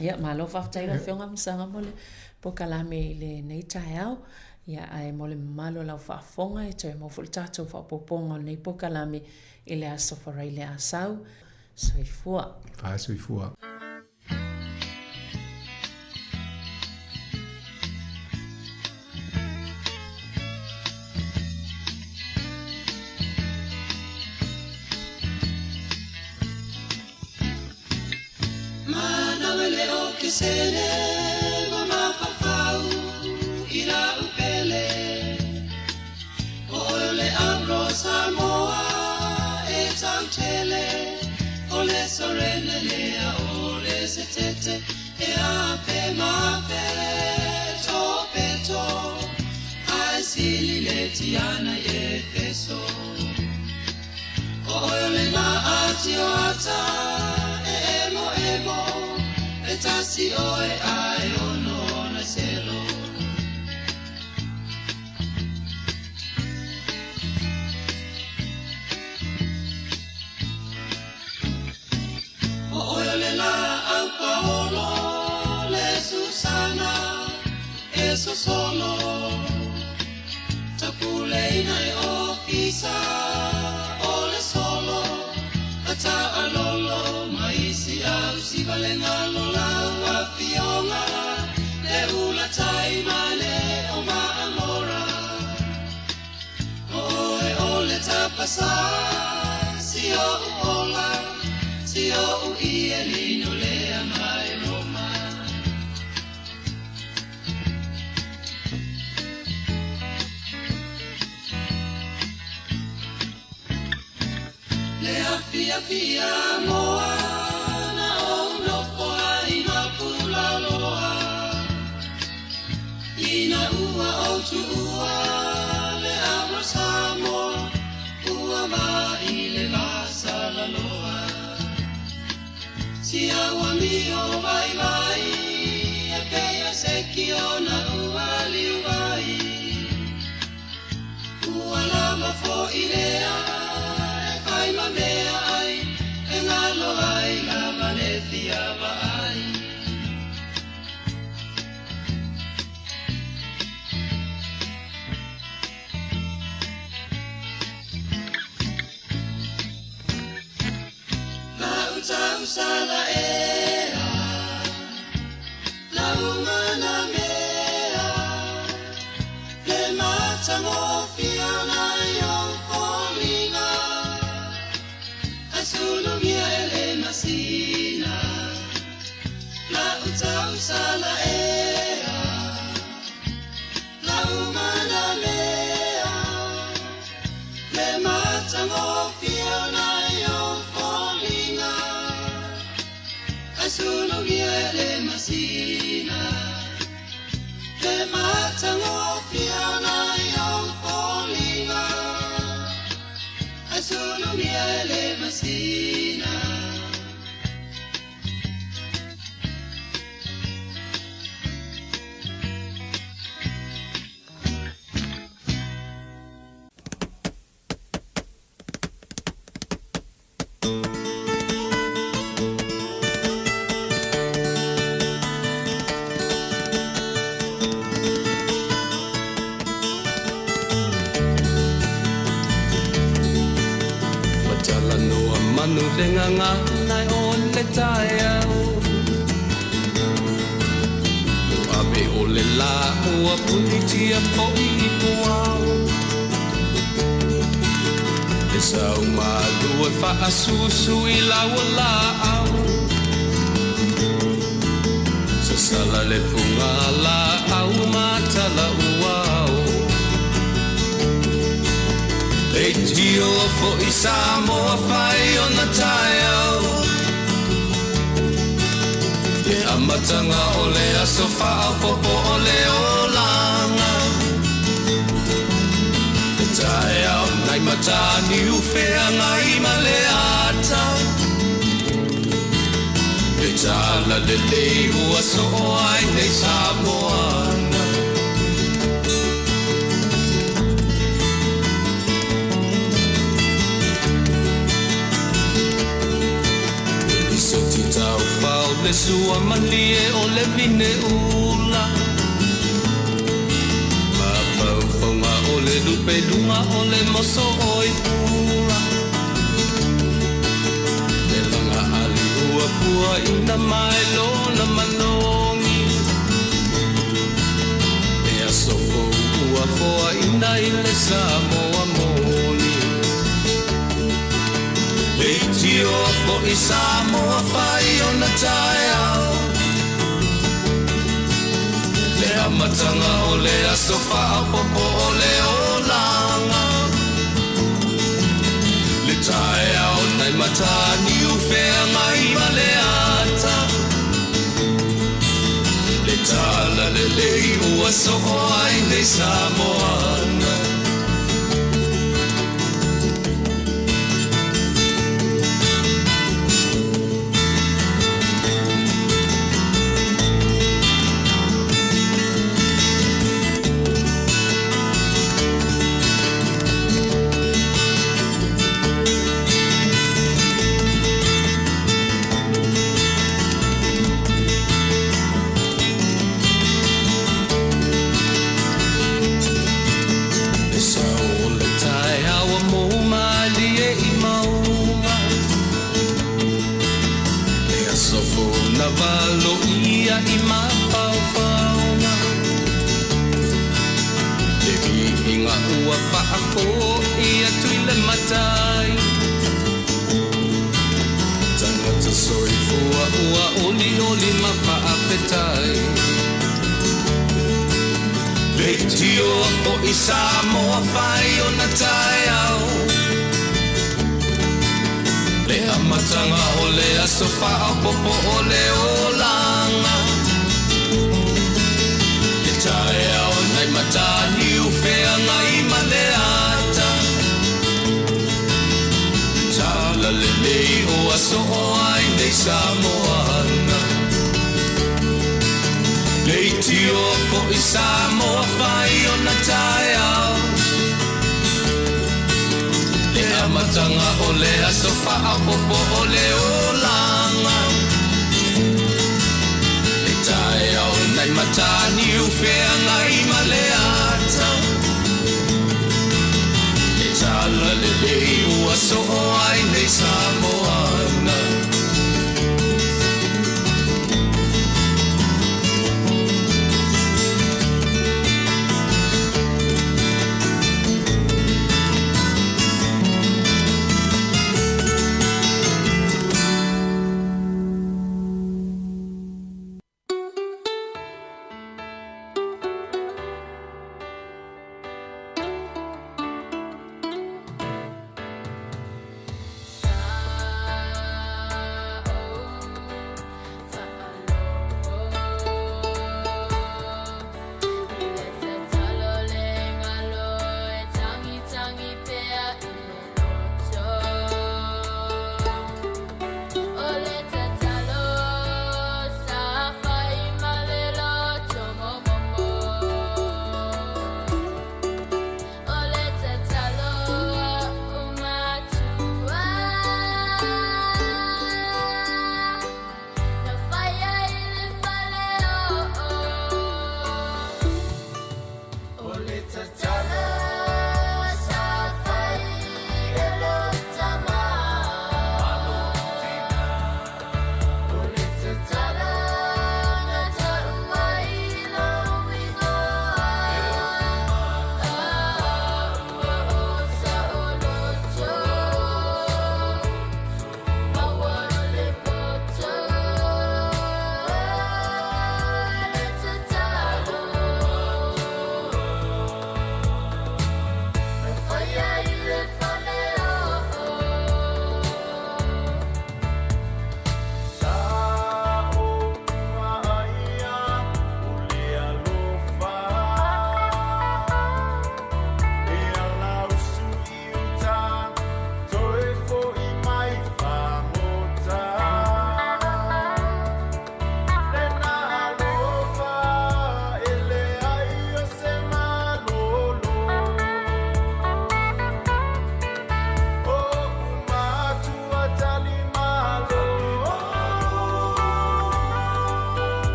[SPEAKER 3] Ia, malo faafetai lau Afioga Masaga mo le polokalame i lenei taeao. Ia, ae mo le mamalu o lau faafofoga, e toe maua foi le tatou faaopoopoga o lenei polokalame i le Aso Faraile a sau. Soifua.
[SPEAKER 17] Faasoifua.
[SPEAKER 8] solosolo Tapuleina e ofisa o le solo Ata alolo maisi au si valenga lola ua fionga Le ula tai male o maamora O oe o le tapasa Si o u ola Si o u ie lino lea mai Roma. Le afia fia moa na o nofo ai mapula loa. Ina ua o tuua le amo Samoa ua va i le vasala loa. Si aua mio vai vai e peia se ki ona ua liu vai. Ua lava fo i lea e fai ma mea ai e ngalo ai lava le fia vaai. La utau sala ea, la umana mea, le matangofia na yo folinga, asulungia ele masina. La utau sala ea, la umana mea, le matangofia na yo folinga, asulungia ele masina. Le matangofia na yo folinga, asulungia ele masina.
[SPEAKER 18] Matalanoa manu le ngangana o le taeao. O ave o le la ua punitia fo'i i puao. E sau malu e faasusu i lau laau. Sasala le punga la au matala uao. E tio fo'i Samoa fai o na taeao. Le amatanga o le aso faapopo o le olanga. Le taeao nai matani ufeanga i ma le ata. Le tala le lei ua soo ai nei Samoana. Isoti tau pau le sua malie o le vine ula. Ma pau fonga o le lupe lunga o le moso oi pula. Le langa ali ua pua ina mai lona manongi. E aso fou ua foa ina i le Samoa moni. Le tio fo'i Samoa fai o na taeao. Le amatanga o le aso faapopo o le olanga. Le taeao nai matani ufeanga i ma le ata. Le tala le lei ua soo ai nei Samoana. aso fou na valoia i mafaofaoga Le viiga ua faafo'i atu i le matai Tagata soifua ua olioli ma faafetai Le tio fo'i Samoa fai ona taeao Le amataga o le aso faaopopo o le olaga Le taeao nai mataniu feagai ma le ata Tala lelei o aso o ai nei Samoana Le itio fo'i Samoa fai ona taeao Le amataga o le aso faaopopo o le olaga Le taeao nai mataniu feagai ma le ata Le tala lelei ua soo ai nei Samoana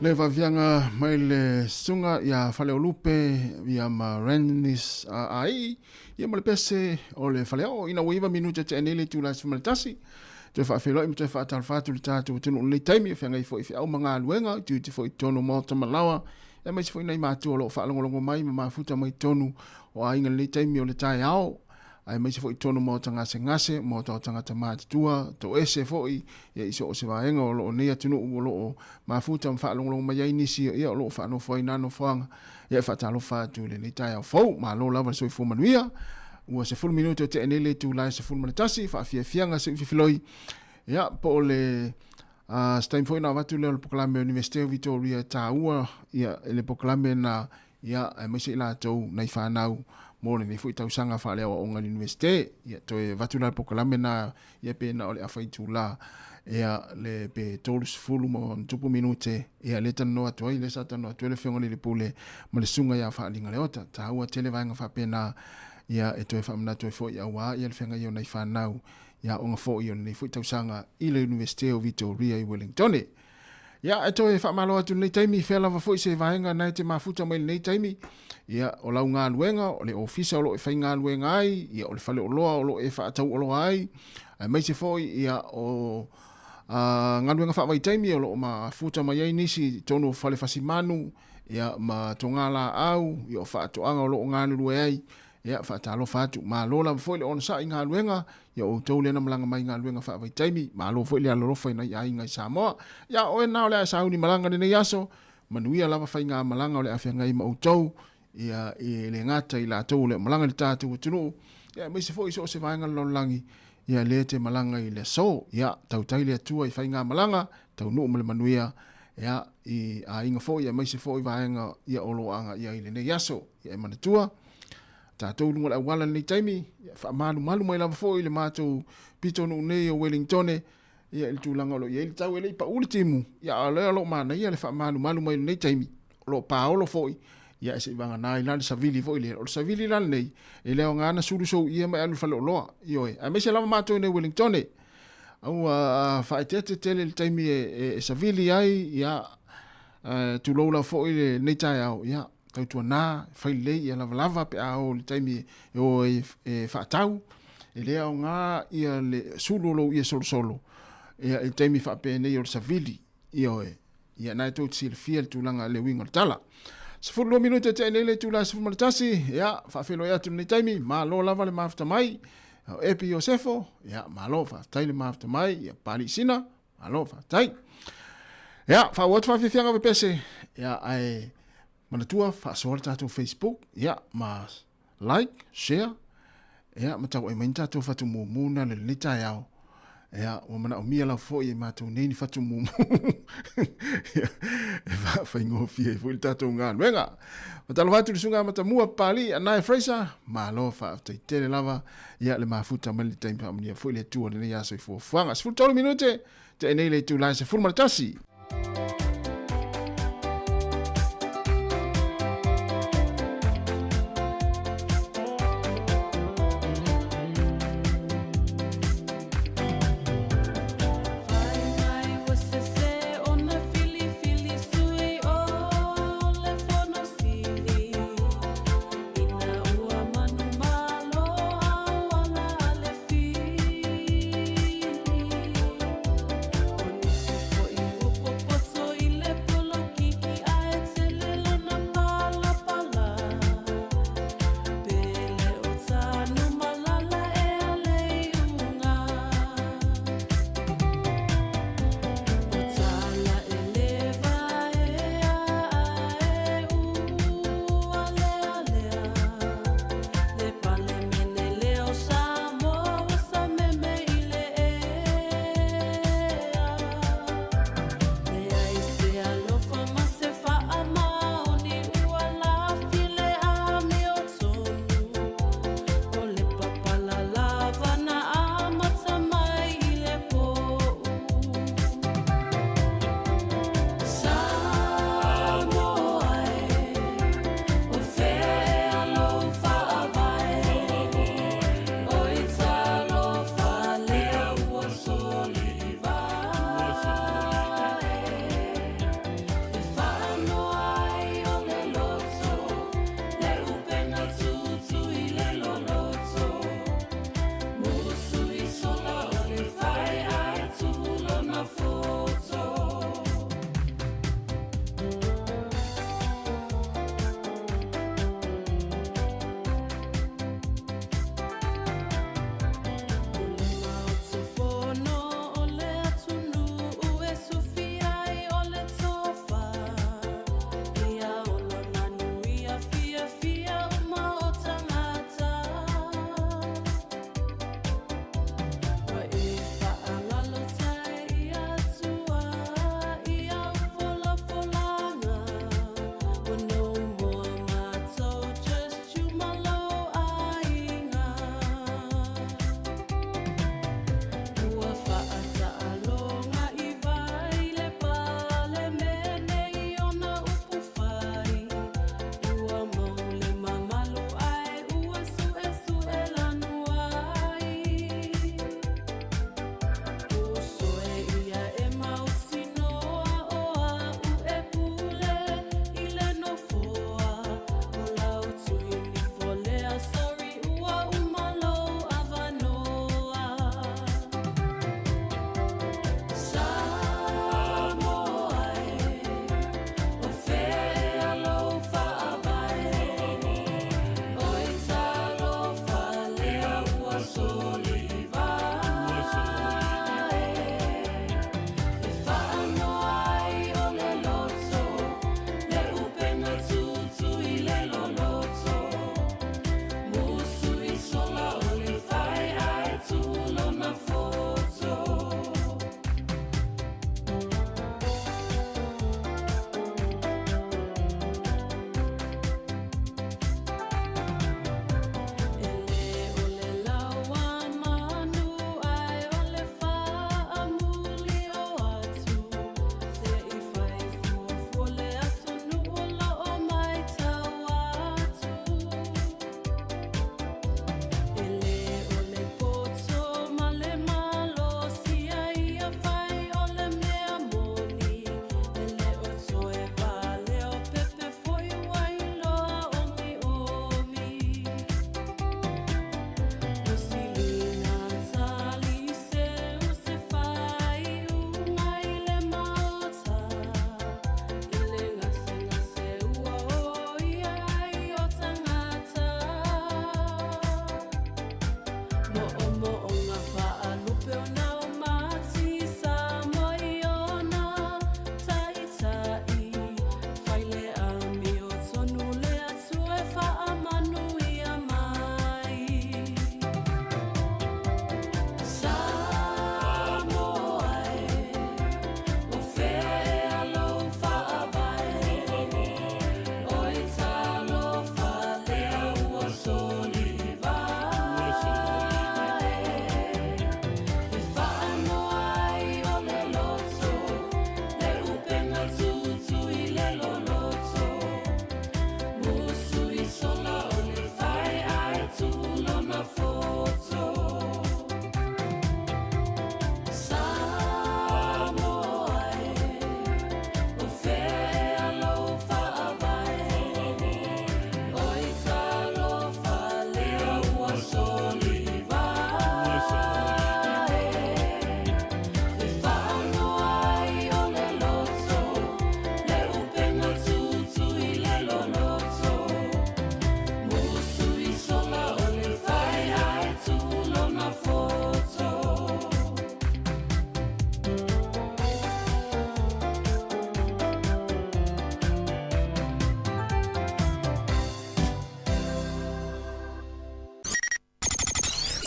[SPEAKER 13] Le vaaviaga mai le susuga ia Faleolupe ia ma Rennis Aii ia ma le pese o le faleoo ina ua 9 minute tea nei le itula e 11. Toe faafeiloai ma toe faatalofa atu i le tatou atunuu i lenei taimi, o feagai foi i feau ma galuega, utiuti foi i totonu o maota ma laoa, aemaise foi nai matua o lo o faalogologo mai ma mafuta mai totonu o aiga i lenei taimi o le taeao, aemaise foi totonu o maota gasegase, maota o tagata matutua, toese foi ia i so o se vaega o lo o nei atunuu o lo o mafuta ma faalogologo mai ai nisi ia o lo o faanofo ai na nofoaga. Ia e faatalofa atu i lenei taeao fou, malo lava le soifua manuia. Ua 10 minute o tea nei le itula e 11, faafiafiaga se ufifiloi. Ia, po o le se taimi foi na avatu lea o le polokalame o Universite o Vitoria e taua ia le polokalame na ia aemaise i latou nai fanau mo lenei foi tausaga faaleaoaoga i le Universite. Ia toe avatu la le polokalame na ia pe na o le afa itula ia le pe 30 ma ona tupu minute ia le talanoa atu ai le sa talanoa atu ai le Afioga i le Pule ma le Susuga ia Faaliga Leota. Taua tele vaega faapena ia e toe faamanatu ai foi auā ia le feagai o nai fanau i aoga foi o lenei foi tausaga i le Iunivesite o Vitoria i Wellingtone. Ia, e toe faamalo atu i lenei taimi, fea lava foi se vaega na e te mafuta mai i lenei taimi, ia, o lau galuega, o le ofisa o lo o e faigaluega ai, ia, o le faleoloa o lo o e faatauoloa ai, aemaise foi, ia, o galuega faavaitaimi o lo o mafuta mai ai nisi i totonu o fale fasimanu, ia, ma togalaau, ia, o faatoaga o lo o galulue ai, Ia, faatalofa atu. Malo lava foi le onosai i galuega, ia outou lea na malaga mai i galuega faavaitaimi, malo foi le alolofa i nai aiga i Samoa. Ia, o oe lena o le a e sauni malaga i lenei aso, manuia lava faigamalaga o le a feagai ma outou, ia, e le gata i latou o le a malaga i le tatou atunuu, ia, aemaise foi i so o se vaega o le lalolagi, ia, lea e te malaga i le aso. Ia, tautai le Atua i faigamalaga, taunuu ma le manuia, ia, i aiga foi, aemaise foi vaega, ia, o lo o agaia i lenei aso. Ia e manatua, tatou i luga o le auala i lenei taimi, ia faamalumalu mai lava foi le matou pitonuu nei o Wellingtone, ia i le tulaga o lo o i ai le tau e le i pau le timu, ia a o lea o lo o manaia le faamalumalu mai i lenei taimi, o lo o paolo foi, ia e se i vagana ai la le savili foi lea. O le savili la lenei, e le aoga na sulu sou ia ma e alu i le faleoloa, ioe, aemaise lava matou nei i Wellingtone, ua faaeteete tele le taimi e savili ai, ia, tulou lava foi lenei taeao, ia, Tautuana, fai lelei ia lavalava pe a oo i le taimi e o ai e faatau, e le aoga ia le sulu o lou ie solosolo ia i le taimi faapenei o le savili, ioe, ia na e tou te silafia le tulaga le uiga o le tala. 12 minute tea nei le itula e 11, ia, faafeiloai atu i lenei taimi, malo lava le mafuta mai, o Epi Iosefo, ia, malo, faafetai le mafuta mai, ia, Papalii Sina, Malo, faafetai. Ia, faaauau atu faafiafiaga pepese. Ia, ae manatua faasoa le tatou Facebook, ia, ma like, share, ia, ma tauai mai ni tatou fatu mumu na le lenei taeao. Ia, ua manaomia lava foi e matou nei ni fatu mumu. Ia, e faafaigofie ai foi le tatou galuega. Faatalofa atu i le Susuga Matamua Papalii Anae Fraser, malo faafetai tele lava ia le mafuta mai le taimi faamanuia foi le Atua lenei aso i fuafuaga. 13 minute, tea nei le itula e 11.
[SPEAKER 6] Mo'omo'oga fa'alupe ona o Mati Samoa i ona ta'ita'i Fai le amio tonu le Atua e fa'amanuia mai Samoa e Ua fea ea lou fa'avae Oi talofa lea ua solivae E fa'anoa ai o le loto Le upega tutu i le loloto Musu i sola o le fae ae tulona foto Samoa e Ua fea ea lou fa'avae Oi talofa lea ua solivae E fa'anoa ai o le loto Le upega tutu i le loloto Musu i sola o le fae ae tulona foto.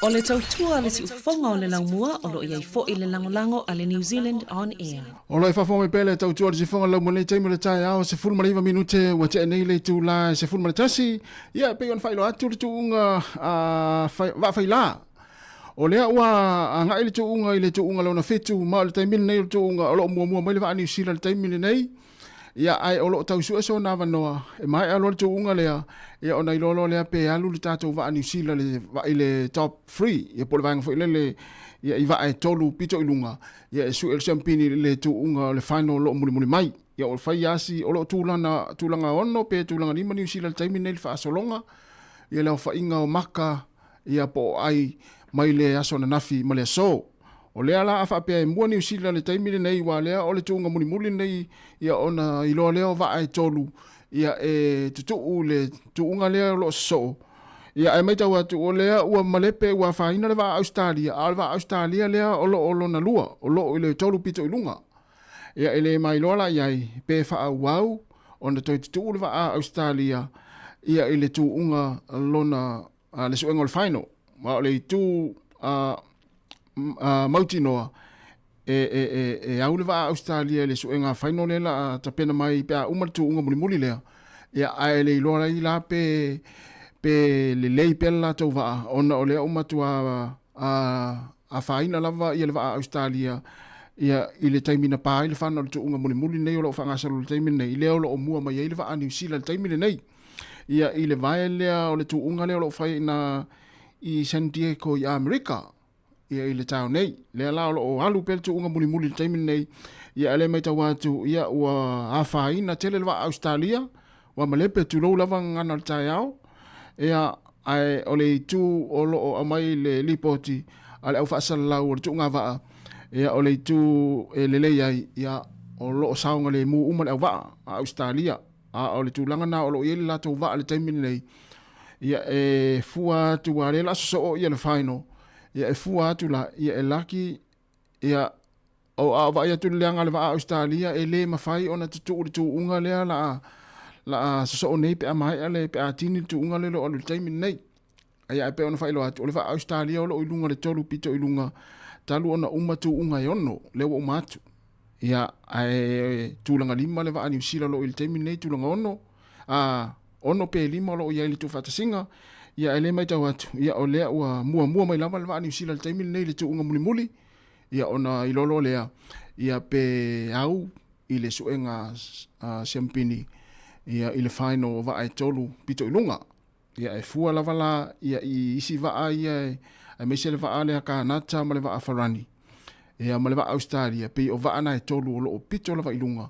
[SPEAKER 3] O le tautua a le siufofoga o le laumua o lo o i ai foi le lagolago a le New Zealand On Air.
[SPEAKER 13] O lo o faafofoga mai pea le tautua a le siufofoga o le laumua i lenei taimi o le taeao, 19 minute ua tea nei le itula e 11. Ia, e pei ona faailoa atu le tuuga a Vaafailā. O lea ua agai le tuuga i le tuuga lona fitu, ma o le taimi lenei o le tuuga o lo o muamua mai le vaa Niu Sila i le taimi lenei. Ia, ae o lo o tau sue sona avanoa, e maea loa le tuuga lea, ia ona iloa loa lea pe alu le tatou vaa Niu Sila i le top 3, ia po o le vaega foi lele ia i vaa e tolu pito i luga, ia e sue le siampini i le tuuga o le final o lo o mulimuli mai. Ia o le fai asi, o lo o tulaga, tulaga 6 pe tulaga 5 Niu Sila i le taimi lenei i le faasologa, ia le aofaiga o maka, ia po o ai mai le aso ananafi ma le aso. O lea la a faapea e mua Niu Sila i le taimi lenei ua lea o le tuuga mulimuli lenei ia ona iloa lea o vaa e tolu ia e tutuu le tuuga lea o lo o sosoo. Ia ae maitau atu o lea ua malepe ua afaina le vaa Ausetalia a o le vaa Ausetalia lea o lo o lona lua o lo o i le tolu pito i luga. Ia e le mailoa la i ai pe faaauau ona toe tutuu le vaa Ausetalia ia i le tuuga lona le suega o le final. Ma o le itu mautinoa e au le vaa Ausetalia i le suega final lea la a tapena mai pe a uma le tuuga mulimuli lea. Ia, ae le iloa ai la pe lelei pea le latou vaa ona o lea ua matua afaina lava ia le vaa Ausetalia ia i le taimi na pa ai le fana o le tuuga mulimuli lenei o lo o faagasolo i le taimi lenei, lea o lo o mua mai ai le vaa Niu Sila i le taimi lenei. Ia i le vae lea o le tuuga lea o lo o fai ina i San Diego i Amerika ia i le taeao nei. Lea la o lo o alu pea le tuuga mulimuli i le taimi lenei. Ia a lea maitau atu ia ua afaina tele le vaa Ausetalia, ua malepe tulou lava gagana o le taeao. Ia ae o le itu o lo o aumai le lipoti a le au faasalalau o le tuuga vaa, ia o le itu e lelei ai, ia o lo o saogalemu uma le auvaa a Ausetalia. A o le tulaga na o lo o i ai le latou vaa i le taimi lenei, ia e fua atu aua o lea o le a sosoo ia le final, ia e fua atu la, ia e laki, ia o a vaai atu i le leaga o le vaa a Ausetalia, e le mafai ona tutuu le tuuga lea la a, la a sosoo nei pe a maea le, pe a tini le tuuga lea o lo o alu i le taimi lenei. Ia ae pei ona faailoa atu, o le vaa Ausetalia o lo o i luga i le tolu pito i luga talu ona uma tuuga e ono, lea ua uma atu. Ia, ae tulaga lima le vaa Niu Sila o lo o i le taimi lenei, tulaga ono, a, ono pe lima o lo o i ai i le tuufaatasiga. Ia, ae le matau atu, ia, o lea ua muamua mai lava le vaa Niu Sila i le taimi lenei i le tuuga mulimuli, ia, ona iloa loa lea, ia, pe au i le suega a siamupini, ia, i le final o vaa e tolu pito i luga. Ia e fua lava la ia i isi vaa ia aemaise le vaa lea Kanata ma le vaa Farani ia ma le vaa Ausetalia pei o vaa na e tolu o lo o pito lava i luga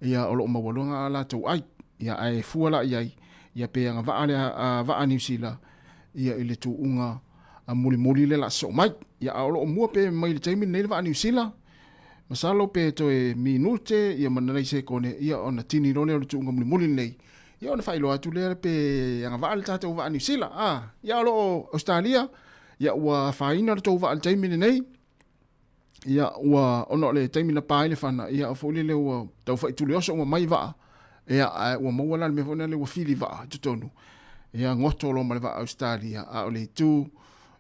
[SPEAKER 13] ia o lo o maualuga a latou ai. Ia ae fua la i ai ia pe agavaa lea a vaa Niu Sila ia i le tuuga mulimuli lea o le a sosoo mai. Ia a o lo o mua pe mai i le taimi lenei le vaa Niu Sila masalo pe toe minute ia ma nai sekone ia ona tini loa lea o le tuuga mulimuli lenei. Ia ona faailoa atu lea pe agavaa le tatou vaa Niu Sila. A, ia o lo o Ausetalia, Ia ua afaina le tou vaa i le taimi lenei, ia ua ona o le taimi na pa ai le fana, ia foi lele ua tau fai tuli oso uma mai vaa, ia ae ua maua la le mea foi lea ua fili vaa i totonu. Ia goto loa ma le vaa Australia, a o le itu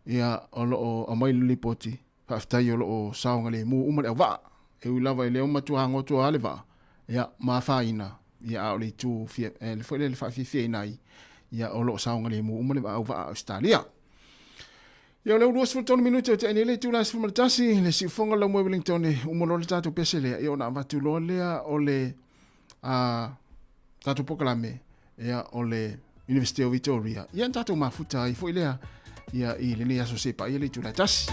[SPEAKER 13] ia o lo o aumai le lipoti, faafetai o lo o saogalemu uma le auvaa. E ui lava e le o matua goto lava le vaa, ia ma afaina, ia a o le itu fia, le foi lele faafiafiaina ai, ia o lo o saogalemu uma le auvaa Australia. Ia o lea ua 23 minute o tea nei le itula e 11 le siufoga lau moe Wellington e uma loa le tatou pese lea ia ona avatu loa lea o le tatou polokalame ia o le University of Victoria ia na tatou mafuta ai foi lea ia i lenei aso se paia le itula e tasi.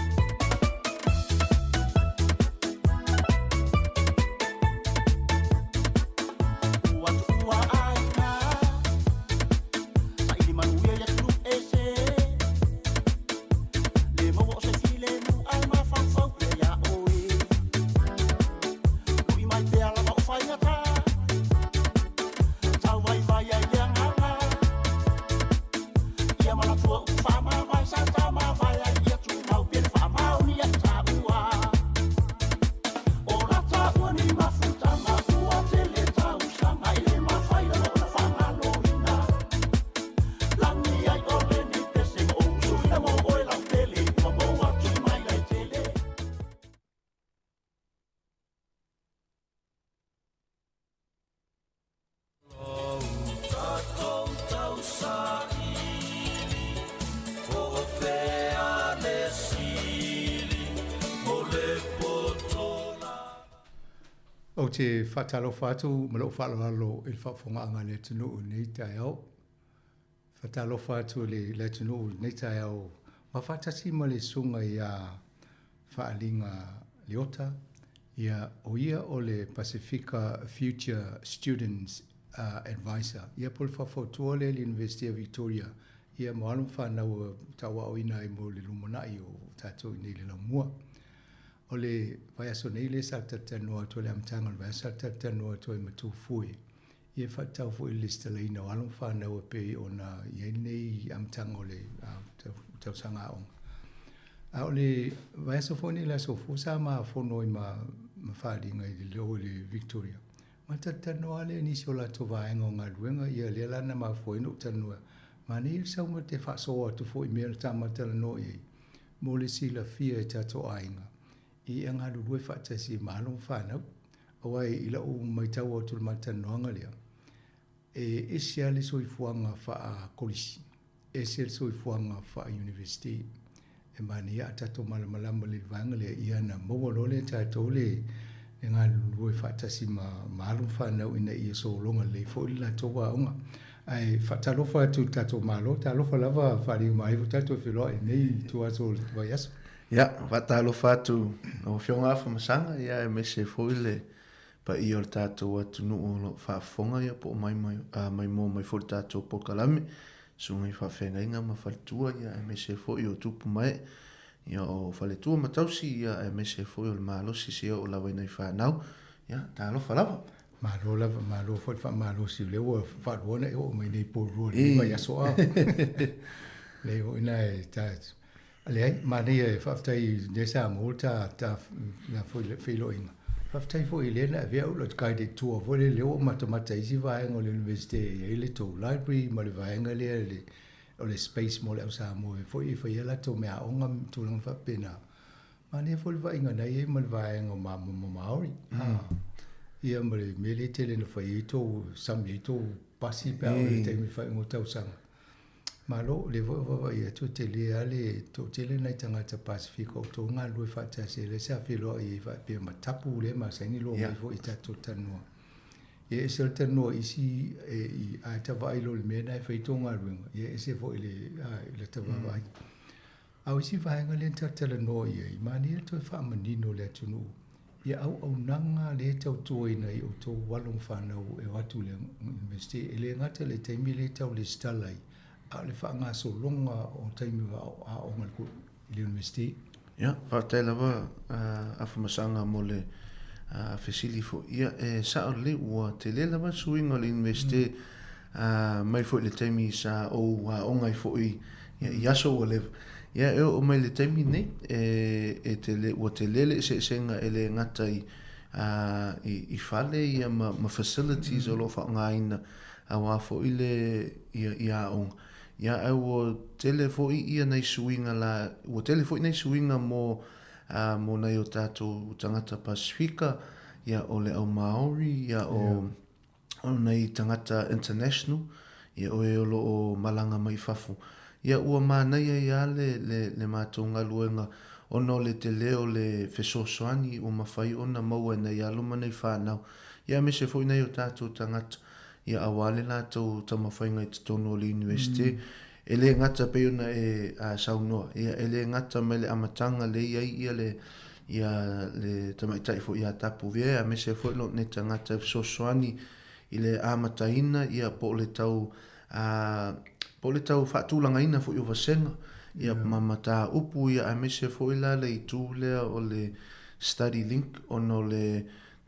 [SPEAKER 17] Ou te faatalofa atu ma lou faaaloalo i le faafofogaaga a le atunuu i lenei taeao. Faatalofa atu i le atunuu i lenei taeao ma faatasi ma le susuga ia Faaliga Leota, ia o ia o le Pasefika Future Students Advisor, ia po o le faufautua lea i le University of Victoria, ia mo alo ma fanau e tauaoina ai mo le lumanai o tatou i inei i le laumua. O le vaiaso nei lea sa talatalanoa atu ai i le amataga o le vaiaso sa talatalanoa atu ai ma Tufue, ia e faatatau foi i le lesitalaina o alo ma fanau e pei ona i ai lenei amataga o le tausaga aoga. A o le vaiaso foi nei le aso fou sa mafono ai ma Faaliga i le o i le Victoria. Ma talatalanoa lava lea i nisi o latou vaega o galuega, ia lea la na mafua ai ona ou talanoa. Manaia le sau ma te faasoa atu foi i mea na ta ma talanoa i ai mo le silafia e tatou aiga i e galulue faatasi ma alo ma fanau. Aua i lau matau atu i le matalanoaga lea, e ese lava le soifuaga faa-kolisi, ese le soifuaga faa-university. E manaia a tatou malamalama i le vaega lea, ia ona maua loa lea e tatou le galulue faatasi ma alo ma fanau ina ia sologa lelei foi le latou aoga. Ae faatalofa atu i le tatou Malo, talofa lava Faaliga Malie ua tatou feiloai i lenei ituaso o le vaiaso.
[SPEAKER 19] Ia, faatalofa atu lau Afioga Afamasaga, ia aemaise foi le paia o le tatou atunuu o lo o faafofoga ia po o mai mai maimoa mai foi le tatou polokalame, susuga i faafeagaiga ma faletua, ia aemaise foi o tupu ma ee, ia o faletua ma tausi, ia aemaise foi o le malosi seia oo lava i nai fanau, ia talofa lava.
[SPEAKER 17] Malo lava, malo foi le faamalosi o lea ua faalua ona e oo mai nei po lua i lenei vaiaso a. Lea foi na e ta Leai, manaia e faafetai i lea sa maua le ta ta la foi le feiloaiga. Faafetai foi i lea na avea au le guided tour foi lele lea ua ou matamata i isi vaega o le Universite e i ai le tou library ma le vaega lea le o le space mo le au Samoa e foi e fai ai latou meaaoga ma tulaga faapena. Manaia foi le vaaiga na i ai ma le vaega o ma Maori. Ia ma le mea lea e tele na fai ai tou sami ai tou pasi pe a oo i le taimi o le faaiuga o tausaga. Malo, o lea foi ua vaavaai atu e tele lava le toatele nai tagata Pasefika o outou galulue faatasi ai, lea sa feiloai ai faapea ma tapu lea e masani loa mai foi i tatou talanoa. Ia e ese le talanoa i isi ae ta vaai loa i le mea lena e fai ai tou galuega, ia e ese foi i le ta vaavaai. A o isi vaega lea na ta talanoa i ai, manaia le toe faamanino i le atunuu ia auaunaga lea e tautuaina i outou alo ma fanau e o atu i le University. E le gata i le taimi lea e tau lesitala ai, a o le faagasologa o taimi o aoga i le University.
[SPEAKER 19] Ia, faafetai lava Afamasaga mo le fesili foi. Ia, e sao lelei ua tele lava le suiga o le University mai foi i le taimi sa ou aoga ai foi i aso ua leva. Ia, e oo mai le taimi nei, e, e tele, ua tele le eseesega e le gata i, ā, i, i fale ia ma, ma facilities o lo o faaaogaina aua foi le, ia, ia aoga. Ia, ae ua tele foi ia nai suiga la, ua tele foi nai suiga mo, ā, mo nai o tatou tagata Pasifika, ia, o le au Māori, ia, o, o nai tagata international, ia o e o lo o malaga mai fafo. Ia ua manaia ai lava le, le, le matou galuega ona o le tele o le fesoasoani ua mafai ona maua e nai alo ma nai fanau, ia aemaise foi nai o tatou tagata, ia aua le latou taumafaiga i totonu o le Iunivesite. E le gata pei ona e saunoa, ia e le gata mai le amataga lea i ai ia le ia le tamaitai foi ia Tapuve aemaise foi lou nei tagata e fesoasoani i le amataina ia po o le tau po o le tau faatulagaina foi o vasega ia ma mataupu ia aemaise foi la le itu lea o le study link ona o le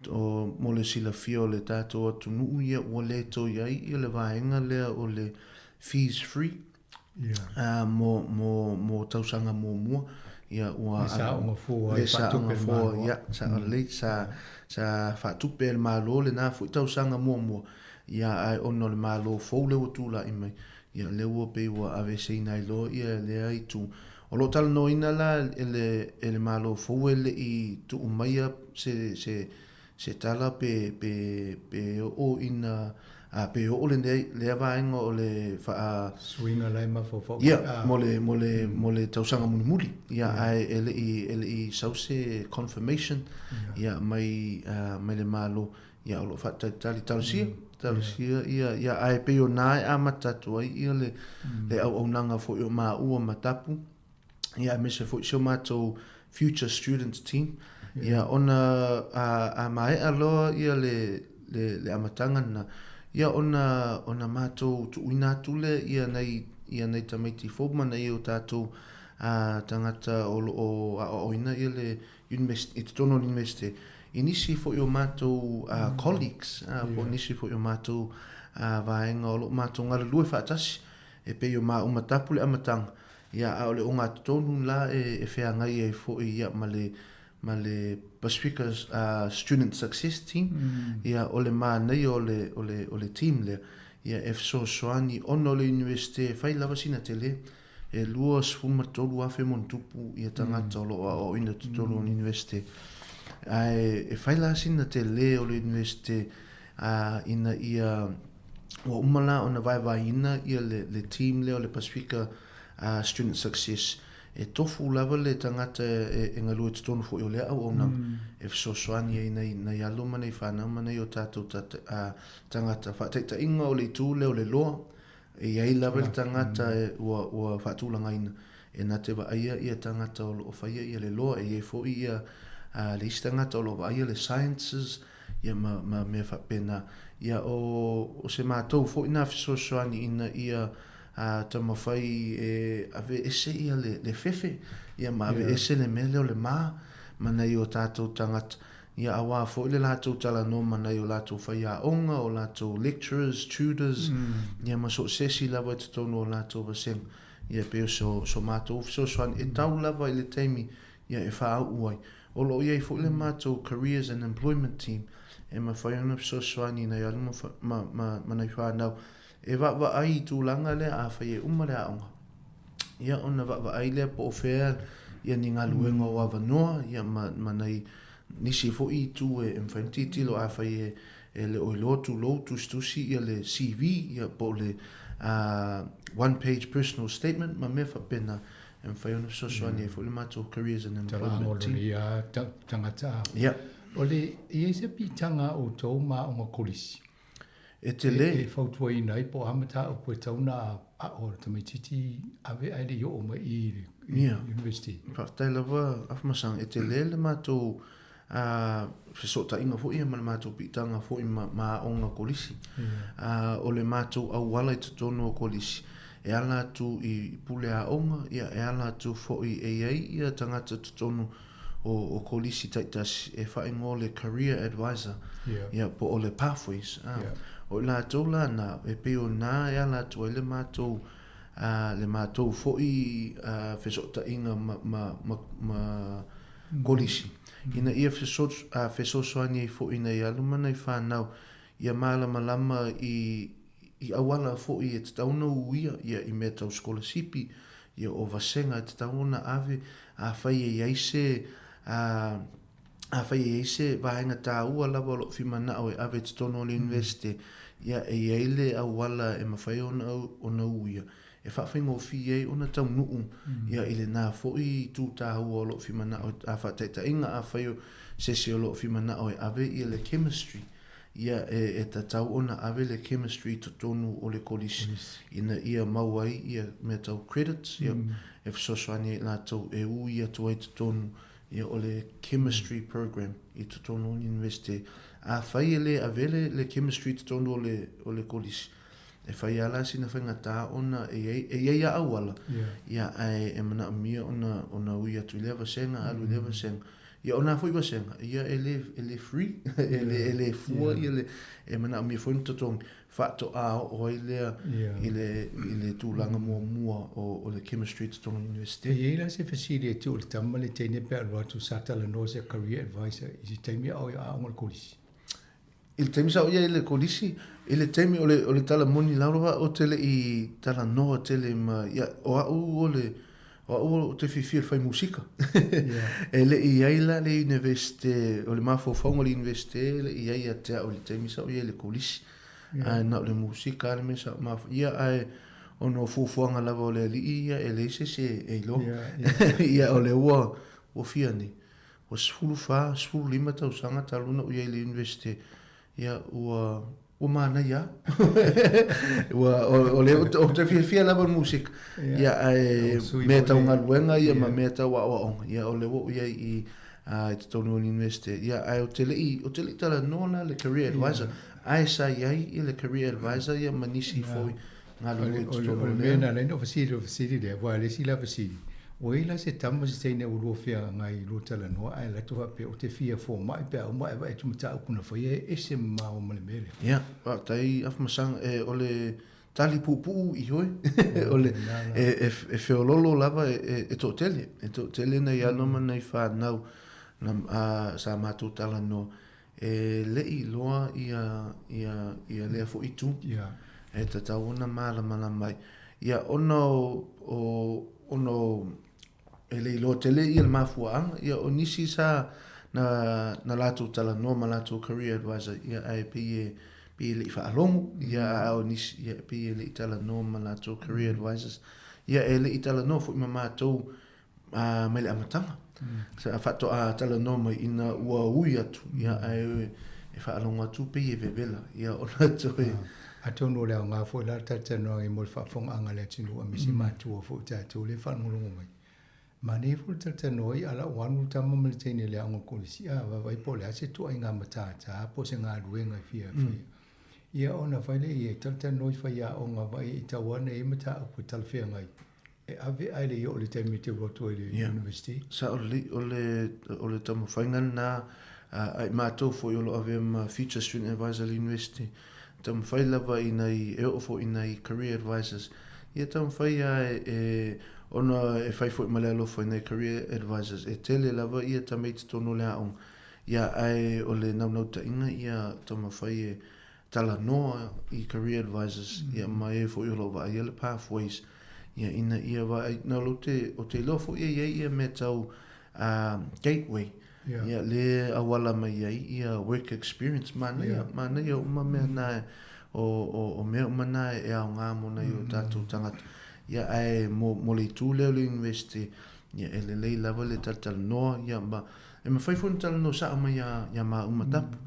[SPEAKER 19] o mo le silafia o le tatou atunuu ia ua le toe i ai ia le vaega lea o le fees free yeah. mo, mo, mo tausaga muamua ia ua
[SPEAKER 17] le saoga fua le saoga
[SPEAKER 19] fua ia sa mm. lelei sa sa faatupe e le Malo lena foi tausaga muamua ia ae ona o le Malo fou lea ua tulai mai ia lea ua pei ua aveeseina ai loa ia lea itu o lo o talanoaina la e le e le Malo fou e le i tuu maia se se Se tala pe, pe, pe oo ina, a, pe oo lenei, lea vaega o le faa...
[SPEAKER 17] Suiga la e mafaufau.
[SPEAKER 19] Ia, mo le, mo le, mo le tausaga mulimuli. Ia, ae e le i, e le i sau se confirmation, ia, mai, mai le Malo. Ia, o lo o faatalitali, talosia, talosia, ia, ia, ae pei o na e amata atu ai, ia, le, le auaunaga foi o maua ma Tapu. ia aemaise foi si o matou future students team ia ona a, a maea loa ia le, le, le amataga lena ia ona ona matou tuuina atu lea ia nai ia nai tamaiti fou ma nai o tatou a, tagata o lo o aoaoina ia le university i totonu o le university i nisi foi o matou colleagues a, po o nisi foi o matou a, vaega o lo o matou galulue faatasi e pei o maua ma Tapu le amataga Ia, a o le ogatotonu la e feagai ai foi ia ma le ma le Pasifika Student Success Team, ia, o le manaia o le, o le, o le team lea, ia, e fesoasoani ona o le Iunivesite e fai lava sina tele, e 23,000 ma ona tupu ia tagata o lo o aoaoina i totonu o le Iunivesite. Ae e fai la sina tele o le Iunivesite ina ia ua uma la ona vaevaeina ia le, le team lea o le Pasifika Student Success, e tofu lava le tagata e, e galue totonu foi o lea auaunaga, e fesoasoani ai nai, nai alo ma nai fanau ma nai o tatou tata, tagata. Faataitaiga o le itu lea o le loa, e i ai lava le tagata e, ua, ua faatulagaina e na te vaaia ia tagata o lo o faia ia le loa, e i ai foi ia le isi tagata o lo o vaaia le sciences, ia ma, ma mea faapena. Ia o, o se matou foi na fesoasoani ina ia a, taumafai e aveese ia le, le fefe, ia ma aveese yeah. le mea lea o le mā, ma nai o tatou tagata. Ia auā foi le latou talanoa ma nai o latou faiaoga, o latou lecturers, tutors, ia ma so o se isi lava i totonu o latou vasega. Ia pei o so, so matou fesoasoani e tau lava i le taimi ia e faauu ai. O lo o i ai foi le matou Careers and Employment Team e mafai ona fesoasoani i nai alo ma, ma, ma, ma nai fanau e vaavaai i tulaga lea afai e uma le aoga. Ia ona vaavaai lea po o fea ia ni galuega o avanoa ia ma, ma nai nisi foi itu e, e mafai ona tilotilo afai e, e le o iloa tulou tusitusi ia le CV ia po o le one page personal statement ma mea faapena e mafai ona fesoasoani ai foi le matou Careers and Employment
[SPEAKER 17] Team. Ia tagata.
[SPEAKER 19] Ia.
[SPEAKER 17] O le, e i ai se piitaga a outou ma aoga kolisi?
[SPEAKER 19] E tele.
[SPEAKER 17] E fautuaina ai po o a mataupu e tatau ona ao le tamaitiiti ave ae le i oo mai i le university.
[SPEAKER 19] Faafetai lava Afamasaga, e tele le matou a fesootaiga foi ia ma le matou piitaga foi ma, ma aoga kolisi. A, o le matou auala i totonu o kolisi, e ala atu i pule aoga, ia, e ala atu foi e i ai ia tagata totonu o, o kolisi taitasi e faaigoa le career advisor, yeah. ia, po o le pathways. A, yeah. O i latou la na, e pei o na e ala atu ai le matou le matou foi fesootaiga ma, ma, ma, ma kolisi, ina ia fesoasoani ai foi i nai alo ma nai fanau ia malamalama i i auala foi e tatau ona uia ia i mea tau sikolasipi, ia o vasega e tatau ona ave, afai e i ai se afai e i ai se vaega taua lava o loo fimanao e ave i totonu o le Universite, ia e i ai le auala e mafai ona ona uia e faafaigofie ai ona taunuu ia i lena foi itu taua o loo fimanao a faataitaiga afai o se isi o loo fimanao e ave ia le chemistry ia e tatau ona ave le chemistry i totonu o le kolisi ina ia maua ai ia mea tau credits ia e fesoasoani ai i latou e ui atu ai i totonu ia o le chemistry program i totonu o le Universite. Afai e le avea le chemistry i totonu o le kolisi, e fai lava la sina faigata ona e i ai e i ai lava auala, ia ae e manaomia ona ui atu i lea vasega, alu i lea vasega. Ia o na foi vasega, ia e le e le free, e le fua ia le e manaomia foi ona totogi faatoa oo ai lea i le i le tulaga muamua o le chemistry i totonu o le Universite.
[SPEAKER 17] E i ai la se fesili e tuu i le tama le teine pe a alu atu sa talanoa se career advisor i se taimi a o i aoga i le kolisi?
[SPEAKER 19] I le taimi sa ou i ai i le kolisi, i le taimi o le, o le tala moni lava ou te le i talanoa tele ma, ia, o au o le, o au ou te fiafia i le fai musika. E le i i ai la le Universite, o le mafaufauga o le Universite e le i i ai ia te au i le taimi sa ou i ai i le kolisi. Ae na o le musika lava le mea sa ou mafaufau, ia ae ona o fuafuaga lava o le Alii ia e leai se isi e iloa. Ia o lea ua, ua fia nei. Ua 14, 15 tausaga talu ona ou i ai i le Universite, ia, ua, ua manaia lava. Ua, o lea ou te fiafia lava i le musika, ia, ae mea tau galuega ia ma mea tau aoaoga, ia, o lea ua ou i ai i, i totonu o le Universite. Ia, ae ou te le i, ou te le i talanoa la i le career advisor, ae sa i ai i le career advisor ia ma nisi foi galulue i totonu
[SPEAKER 17] o le mea na ala ai ona ou fesili o le fesili lea, aua o le isi la fesili, ua i ai la se tama ma se teine ua lua feagai i lua talanoa ae alu atu faapea ou te fia fomai pe a uma ae vaai atu mataupu na faia e ese mamao ma le mea lea.
[SPEAKER 19] Ia, faafetai Afamasaga, e, o le tali puupuu ioe, o le, e, e, e feololo lava e, e toatele, e toatele nai alo ma nai fanau na, a, sa matou talanoa, E le i iloa ia, ia, ia lea foi itu.
[SPEAKER 17] Yeah.
[SPEAKER 19] E tatau ona malamalama ai. Ia, ona o, o, ona o, e le iloa tele ia le mafuaaga, ia o nisi sa na, na latou talanoa ma latou career advisor, ia ae pei e, pei e le i faalogo, ia a o nisi, ia pei e le i talanoa ma latou career advisors. Ia e le i talanoa foi ma matou mai le amataga. Sa faatoa talanoa mai ina ua ui atu, ia ae e faalogo atu pei e vevela, ia ona toe...
[SPEAKER 17] Atonu o le aoga foi la le talatalanoaga i mo le faafofogaaga a le atunuu aemaise matua foi o tatou lea e faalogologo mai. Manaia foi le talatalanoa i ala ua alu le tama ma le teine i le aoga kolisi, a vaavaai po o le a se ituaiga matata po o se galuega e fia faia. Ia ona fai lea i ai, talatalanoa i faiaoga vaai i tau ana i ai mataupu e talafeagai. E ave ae le i oo i le taimi e te alu atu ai i le university.
[SPEAKER 19] Sao lelei, o le, o le taumafaiga lena a i matou foi o lo o avea ma Future Student Advisor i le university, taumafai lava i nai, e oo foi i nai career advisors, ia taumafai lava e, e, ona e fai foi ma le alofa i nai career advisors, e tele lava ia tamaiti tonu o le aoga, ia ae o le naunautaiga ia taumafai e talanoa i career advisors ia ma e foi o lo o vaaia le pathways ia ina ia vaai na o te o te iloa foi e i ai ia mea tau gateway ia le auala mai ai ia work experience manaia manaia uma mea na o mea uma na e aoga mo nai o tatou tagata ia ae mo le itu lea o le university ia e lelei lava le talatalanoa ia ma E mafai foi ona talanoa sao mai iā māua ma Tapu.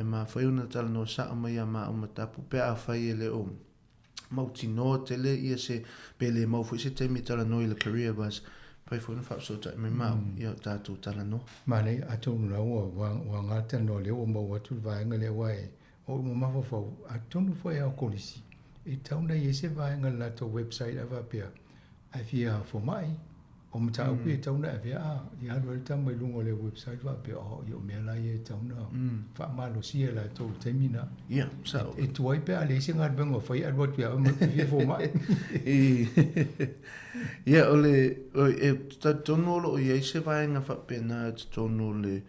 [SPEAKER 19] E mafai ona talanoa sao mai iā māua ma Tapu pe afai e le o mautinoa tele ia se, pe le mau foi se taimi e talanoa i le career advice, mafai foi ona faafesootai mai māua ia o tatou talanoa.
[SPEAKER 17] Manaia, atonu la ua ua aoga le talanoa lea ua maua atu le vaega lea aua e o ou mafaufau, atonu foi a o kolisi, e tatau ona i ai se vaega i le latou website a faapea, a e fia fomai. O mataupu ia e tatau ona e avea a, ia alu ai le tama i luga o le website faapea, oh, ia o mea la ia e tatau ona faamalosia e latou i le taimi lena.
[SPEAKER 19] Ia, sao.
[SPEAKER 17] E tuai pe a leai se galuega o fai alu atu ia oe ma e fia fomai.
[SPEAKER 19] Ia, o le, e talitonu o lo o i ai se vaega faapena i totonu o le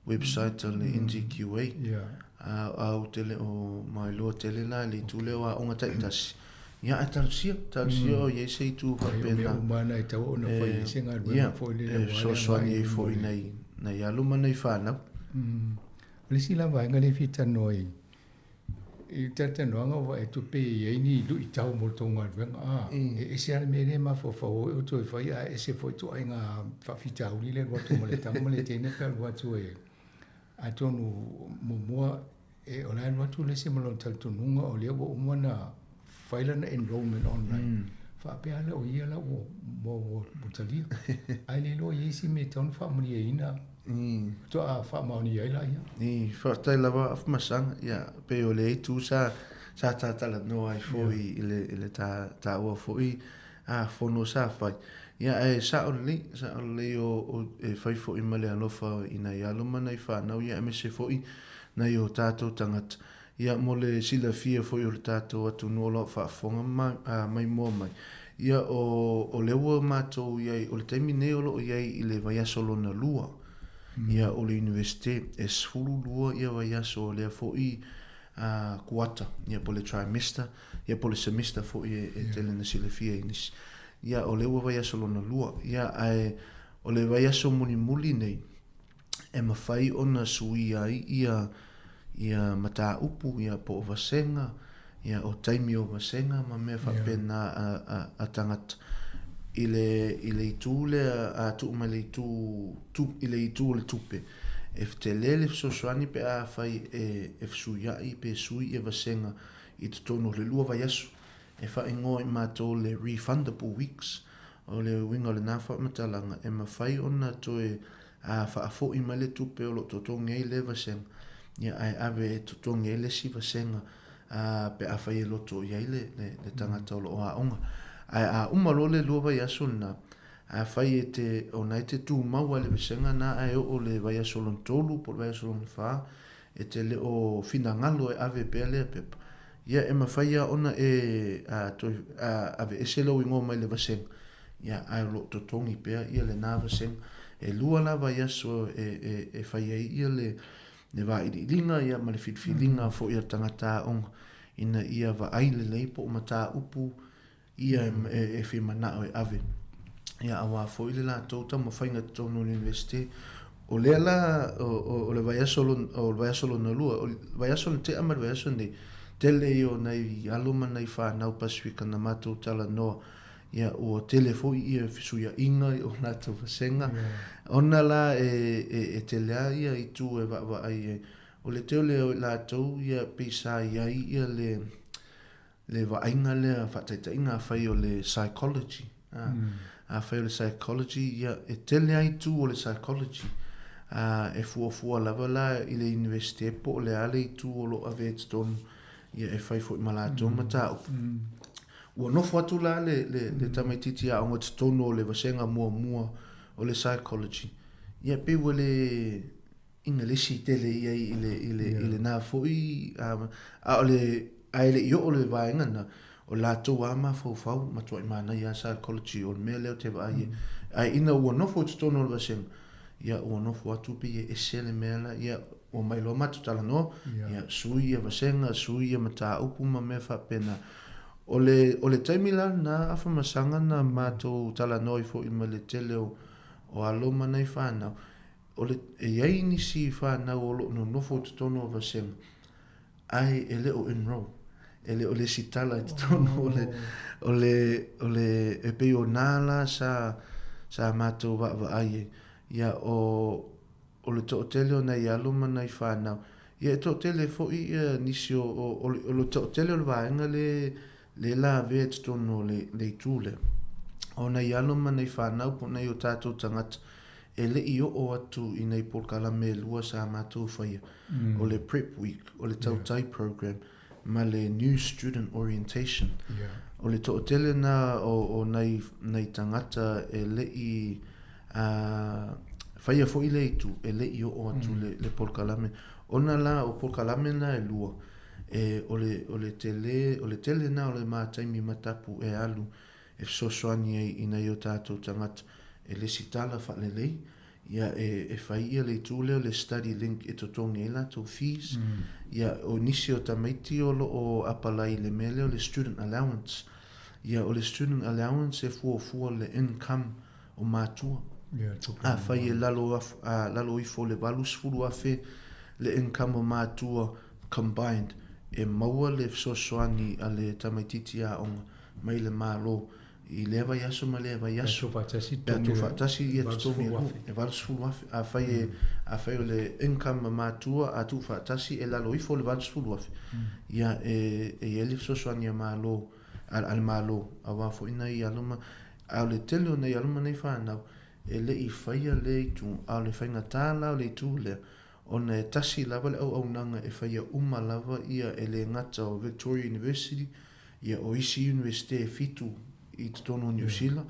[SPEAKER 19] website a le NZQA.
[SPEAKER 17] Yeah.
[SPEAKER 19] A, a ou te le o mailoa tele la i le itu lea o aoga taitasi. Ia, ae talosia, talosia o i ai se itu faapena.
[SPEAKER 17] Mea uma lava e tatau ona fai ai se galuega foi lele
[SPEAKER 19] aua le fesoasoani ai foi i nai, nai alo ma nai fanau.
[SPEAKER 17] O le isi la vaega lea e fia talanoa ai, I le talatalanoaga ua vaai atu pe i ai ni luitau mo le tou galuega, a, e ese lava le mea lea e mafaufau ai outou e fai, ae ese foi ituaiga faafitauli lea e alu atu ma le tama ma le teine pe alu atu e, atonu muamua e, o la e alu atu le isi ma lona talitonuga o lea ua uma ona fai lana enrollment online. Faapea lea o ia la ua, ua, ua, ua talia. Ae le iloa e i ai se mea e tatau ona faamalieina faatoa faamaonia ai laia.
[SPEAKER 19] I, faafetai lava Afamasaga, ia, pei o le itu sa, sa ta talanoa ai foi i le, i le ta, taua foi a fono sa fai. Ia, ae sao lelei, sao lelei o, o, e fai foi ma le alofa i nai alo ma nai fanau, ia, aemaise foi nai o tatou tagata. Ia, mo le silafia foi o le tatou atunuu o lo o faafofoga maimoa mai, ia, o, o lea ua matou i ai, o le taimi nei o lo o i ai i le vaiaso lona lua, ia, o le Iunivesite, e 12 ia vaiaso o lea foi kuata, ia, po o le trimester, ia, po o le semester foi e tele ina silafia e nisi. Ia, o lea ua vaiaso lona lua, ia, ae o le vaiaso mulimuli nei, e mafai ona suia ai ia ia mataupu ia po o vasega ia o taimi o vasega ma mea faapena a a a tagata i le i le itu lea a tuu mai le itu tu i le itu o le tupe e tele le fesoasoani pe afai e e fesuiai pe sui ia vasega i totonu o le lua vaiaso e faaigoa i matou le refundable weeks O le uiga o lena faamatalaga, e mafai ona toe faafoi mai le tupe o lo o totogi ai lea vasega, ia, ae ave e totogi ai le isi vasega pe afai e loto i ai le, le, le tagata o lo o aoga. Ae a uma loa le lua vaiaso lena, afai e te, ona e te tumau lava i le vasega lena ae oo i le vaiaso lona tolu po o le vaiaso lona fa, e te le o finagalo e ave pea lea pepa, Ia, e mafai lava ona e toe aveese lou igoa mai le vasega, ia, ae o lo o totogi pea ia lena vasega. E lua la vaiaso e fai ai ia le vailiiliga ia ma le filifiliga foi a le tagata aoga ina ia vaai lelei po o mataupu ia e fia manao e ave, ia aua foi le latou taumafaiga i totonu o le Iunivesite. O lea la, o le vaiaso lona, o le vaiaso lona lua, o le vaiaso na tea ma le vaiaso nei, tele ia o nai alo ma nai fanau Pasifika na matou talanoa, ia ua tele foi ia fesuiaiga i o latou vasega, ona la e tele lava ia itu e vaavaai ai. O le tele o i latou ia pei sa i ai ia le le vaaiga lea faataitaiga afai o le psychology a afai o le psychology ia e tele lava itu o le psychology a e fuafua lava la i le Universite po o le a le itu o lo o avea i totonu ia e fai foi ma latou mataupu. Ua nofo atu la le le le tamaitiiti aoga i totonu o le vasega muamua o le psychology ia pei ua le Igilisi tele i ai i le, i le, i lena foi, a o le, ae le i oo le vaega lena, o latou lava mafaufau, matuai manaia lava psychology o le mea lea ou te vaai ai. Ae ina ua nofo i totonu o le vasega, ia ua nofo atu pei e ese le mea la, ia omai loa matou talanoa, ia sui ia vasega, sui ia mataupu ma mea faapena. O le, o le taimi la lena Afamasaga na matou talanoa ai foi ma le tele o, o alo ma nai fanau, O le, e i ai nisi fanau o lo o nonofo i totonu o vasega, ae e le o enroll, e le o lesitala i totonu o le, o le, o le, e pei o nā la sa, sa matou vaavaai ai, ia o, o le toatele o nai alo ma nai fanau, ia e toatele foi ia nisi o, o, o le, o le toatele o le vaega le, le lavea i totonu o le, le itu lea. O nai alo ma nai fanau po o nai o tatou tagata, e le i oo atu i nei polokalame e lua sa matou faia, o le Prep Week, o le Tautai Program, ma le New Student Orientation. O le toʻatele na o, o nai, nai tagata e leʻi a faia foi le itu e leʻi oo atu le, le polokalame. Ona la o polokalame na e lua, e o le, o le tele, o le tele na o le ma taimi matapu e alu e fesoasoani ai i nai o tatou tagata e lesitala faalelei, ia e, e fai ia le itu lea o le study link e totogi ai latou fees. Ia o nisi o tamaiti o lo o apalai i le mea lea o le student allowance. Ia o le student allowance e fuafua le income o matua. Afai e lalo, a, lalo ifo le 80,000 le income o matua combined, e maua le fesoasoani a le tamaititi aoga mai le Malo i lea vaiaso ma lea vaiaso. Pe a tuufaatasi ia totogi e lua, e 80,000. Afai e, afai o le income a matua a tuufaatasi e lalo ifo le 80,000, ia e, e i ai le fesoasoani a Malo, a, a le Malo, aua foi nai alo ma, a o le tele o nai alo ma nai fanau, e le i faia lea itu, a o le faigata la o le itu lea, ona e tasi lava le auaunaga e faia uma lava ia e le gata o Victoria University, ia o isi Iunivesite e fitu i totonu o Niu Sila,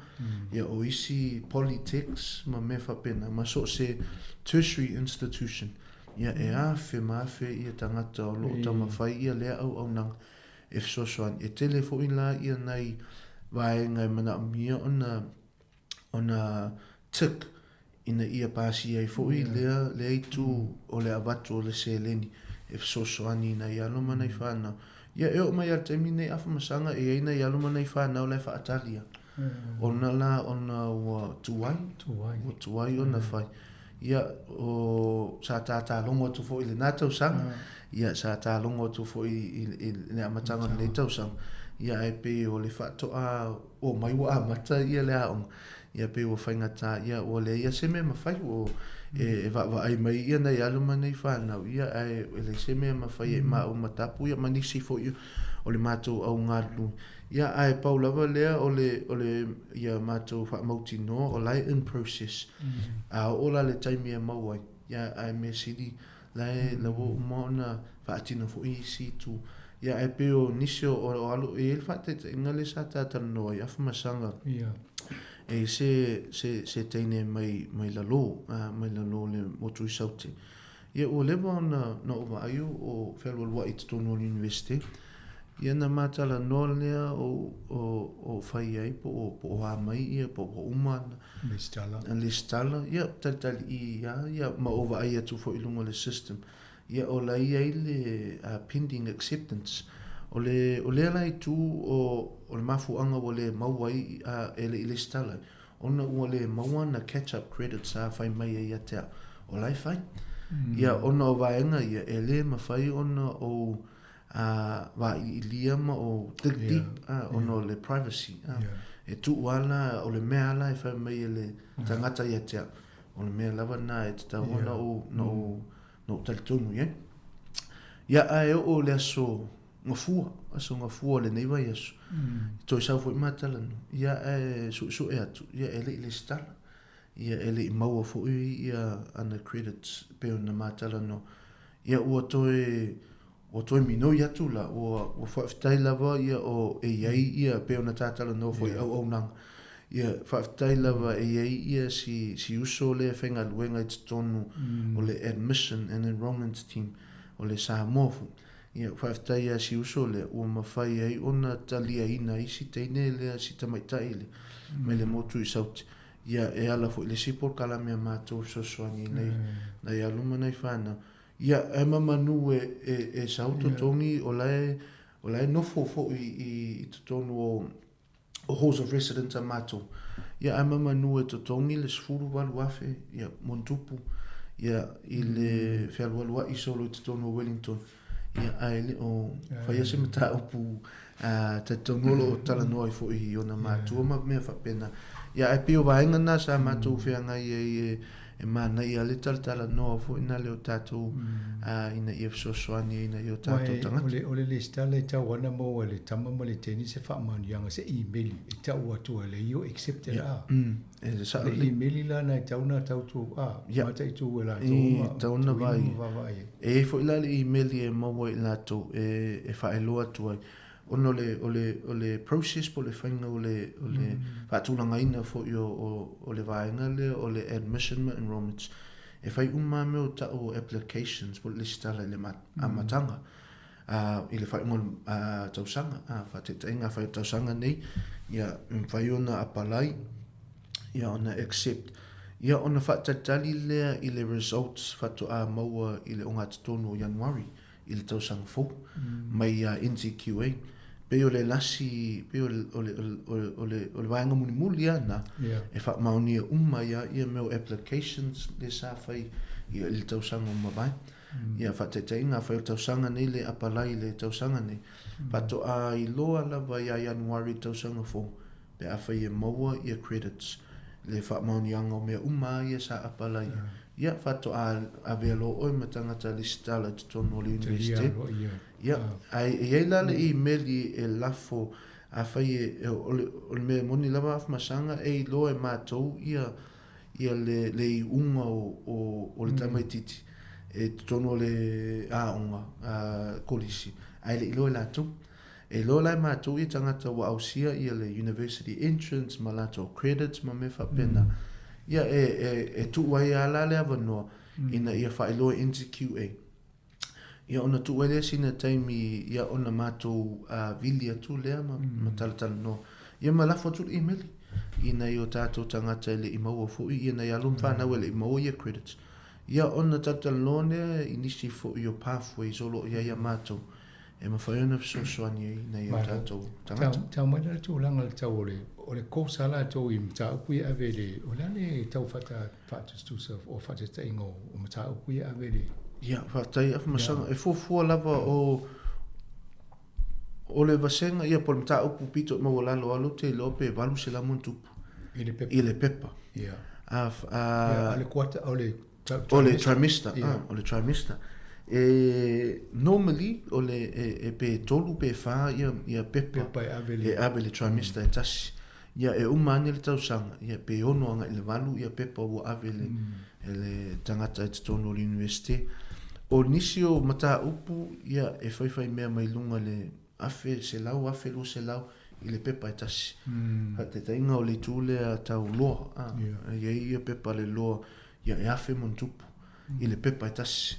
[SPEAKER 19] ia o isi Polytechs ma mea faapena, ma so o se tertiary institution, ia e afe ma afe ia tagata o lo o taumafai ia lea auaunaga e fesoasoani. E tele foi la ia nai vaega e manaomia ona ona tick ina ia pasia ai foi lea, lea itu o le avatu o le seleni e fesoasoani i nai alo ma nai fanau. Ia, e oo mai lava i le taimi lenei Afamasaga e i ai nai alo ma nai fanau la e faatali lava. Ona la, ona ua tuai, ua tuai ona fai. Ia, o, sa tātā logo atu foi i lena tausaga, ia, sa tā logo atu foi i, i, i le amataga o lenei tausaga, ia, ae pei o le faatoa oo mai ua amata ia le aoga, ia pei ua faigata, ia ua leai lava se mea e mafai, ua e, e vaavaai mai ia nai alo ma nai fanau, ia ae e leai se mea e mafai e maua ma tapu ia ma nisi foi o le matou au galulue. Ia ae pau lava lea o le, o le ia matou faamautinoa o la e in process. A oo la le taimi e maua ai, ia ae mea sili La e, la ua uma ona faatino foi isi itu. Ia, ae pei o nisi o, o alo, e i ai le faataitaiga lea sa ta talanoa ai, Afamasaga, e i ai se, se, se teine mai, mai lalo, mai lalo o le motu i Saute. Ia, ua leva ona, na ou vaai o, o fealualuai i totonu o le Universite. Ia, na ma talanoa lea o, o, o fai ai po o, po o a mai ia, po ua uma ona. Lesitala. Lesitala, ia, talitali i a ia, ma ou vaai atu foi i luga o le system. Ia, o la e i ai le pending acceptance. O le, o lea la itu o, o le mafuaaga ua le maua ai e le i lesitala ai, ona ua le maua ana catch up credits sa fai mai ai ia te au, o la e fai. Ia, ona o vaega ia, e le mafai ona ou a vailiilia ma o dig deep a ona o le privacy a e tuu a la o le mea a la e fai mai e le tagata ia te au o le mea lava na e tatau ona ou na ou na ou talitonu i ai. Ia ae oo le aso Gafua, aso Gafua o lenei vaiaso, toe sau foi ma talanoa, ia ae suesue atu, ia e le i lesitala. Ia e le i maua foi ia ana credits e pei ona ma talanoa. Ia ua toe Ua toe minoi atu la, ua, ua faafetai lava ia o e i ai ia, pei ona ta talanoa foi i auaunaga. Ia, faafetai lava e i ai ia si, si uso lea e faigaluega i totonu o le Admission and Enrolment Team o le Samoa foi. Ia, faafetai lava i si uso lea, ua mafai ai ona taliaina isi teine lea, si tamaitai lea, mai le motu i Saute. Ia, e ala foi i le isi polokalame a matou e fesoasoani ai nai, nai alo ma nai fanau. Ia, ae mamanu e, e, e sau totogi o la e, o la e nofo foi i, i totonu o, o halls of residence a matou. Ia, ae mamanu e totogi le 18,000, ia, montupu, ia, i le fealualuai solo i totonu o Wellington. Ia, ae le o faia se mataupu talitonu o lo o talanoa ai foi i ona matua ma mea faapena. Ia, ae pei o vaega na sa matou feagai ai e, e manaia le talatalanoa foi na le o tatou ina ia fesoasoani ai nai o tatou tagata. O
[SPEAKER 17] le, o le lesitala e tau ana maua e le tama ma le teine se faamaoniaga, se imeli e tau atu ai le io accepted a.
[SPEAKER 19] E sao
[SPEAKER 17] O le imeli la na e tau na tau tu a, mataitu e latou ma
[SPEAKER 19] tau na vai. E i ai foi la le imeli e maua i latou e, e faailoa atu ai. Ona o le, o le, o le process po o le faiga o le, o le faatulagaina foi o, o, o le vaega lea o le admission ma enrolments, e fai uma lava mea o tau o applications po o le lesitala i le amataga, ā, i le faaiuga o le tausaga. Ā, faataitaiga, afai o le tausaga nei, ia, e mafai ona apalai, ia ona accept, ia ona faatalitali lea i le results faatoa maua i le ogatotonu o Ianuari i le tausaga fou mai ia NZQA. Pei o le lasi, pei o le, o le, o le, o le, o le vaega mulimuli lava lena e faamaonia uma ai lava ia mea o applications lea sa fai i le tausaga ua mavae. Ia faataitaiga, afai o le tausaga nei le apalai i le tausaga nei, faatoa iloa lava ia Ianuari i le tausaga fou pe afai e maua ia credits, le faamaoniaga o mea uma lava ia sa apalai ai. Ia, faatoa avea loa oe ma tagata lesitala i totonu o le Iunivesite. Ia, ae e i ai la le imeli e lafo, afai e, o le, o le mea moni lava Afamasaga, e iloa e matou ia ia le, le iuga o, o, o le tamaititi e totonu o le aoga a kolisi, ae le i iloa e latou. E iloa la e matou ia tagata ua ausia ia le university entrance ma latou credits ma mea faapena. Ia e, e, e tuu ai lava la le avanoa ina ia faailoa e NZQA. Ia ona tuu ai lea sina taimi ia ona matou vili atu lea ma, ma talatalanoa. Ia ma lafo atu le imeli i nai o tatou tagata e le i maua foi ia nai alo ma fanau e le i maua ia credits. Ia ona talatalanoa lea i nisi foi o pathways o lo o i ai ia matou e mafai ona fesoasoani ai i nai o tatou tagata.
[SPEAKER 17] Tau mai la le tulaga i le tau o le, o le course a latou i mataupu ia e ave i le, o le a le tau faatusatusa o faataitaiga o mataupu ia e ave i le.
[SPEAKER 19] Ia, faafetai Afamasaga. E fuafua lava o, o le vasega ia po o le mataupu pito i maualalo lava ou te iloa pe 800 ma ona tupu.
[SPEAKER 17] I le pepa.
[SPEAKER 19] I le pepa.
[SPEAKER 17] Ia. A, a. Ia, a le quarter, o le
[SPEAKER 19] O le trimester, ah, o le trimester. E normally o le e, e pe tolu pe whā ia, ia pepa,
[SPEAKER 17] pepa e ave le,
[SPEAKER 19] e ave le trimester e tasi. Ia e uma ane le tausaga, ia pe ono anga i le valu ia pepa ua ave le, e le tangata e totonu o le universite. O nisi o mataupu ia e whaiwhai mea mai lunga le afe, selau, afe, 200 i le pepa e tasi. Faataitaiga o le itu lea tau loa, ah, e i ai ia pepa le loa ia e afe ma ona tupu i le pepa e tasi.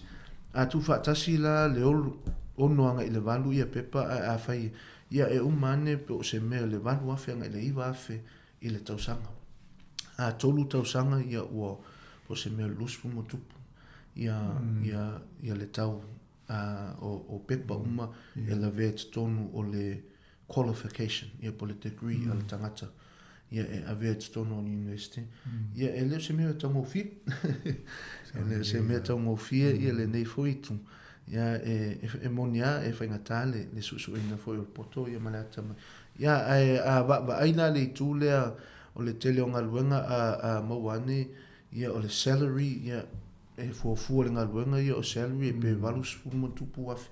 [SPEAKER 19] A tuufaatasi la le olu, ono agai i le valu ia pepa ae afai ia e uma ane pe o se mea le 8,000 agai i le 9,000 i le tausaga. A tolu tausaga ia ua po o se mea 20 ma tupu ia, ia, ia le tau a, o, o pepa uma e lavea i totonu o le qualification, ia po o le degree a le tagata, ia e avea i totonu o le university. Ia e le o se mea e taugofie. E le o se mea taugofie ia lenei foi itu. Ia e, e, e moni lava e faigata le, le suesueina foi o le poto ia ma le atamai. Ia ae a vaavaai la le itu lea o le tele o galuega a, a maua ane ia o le salary ia E fuafua le galuega ia o salary e pe 80 ma tupu afe,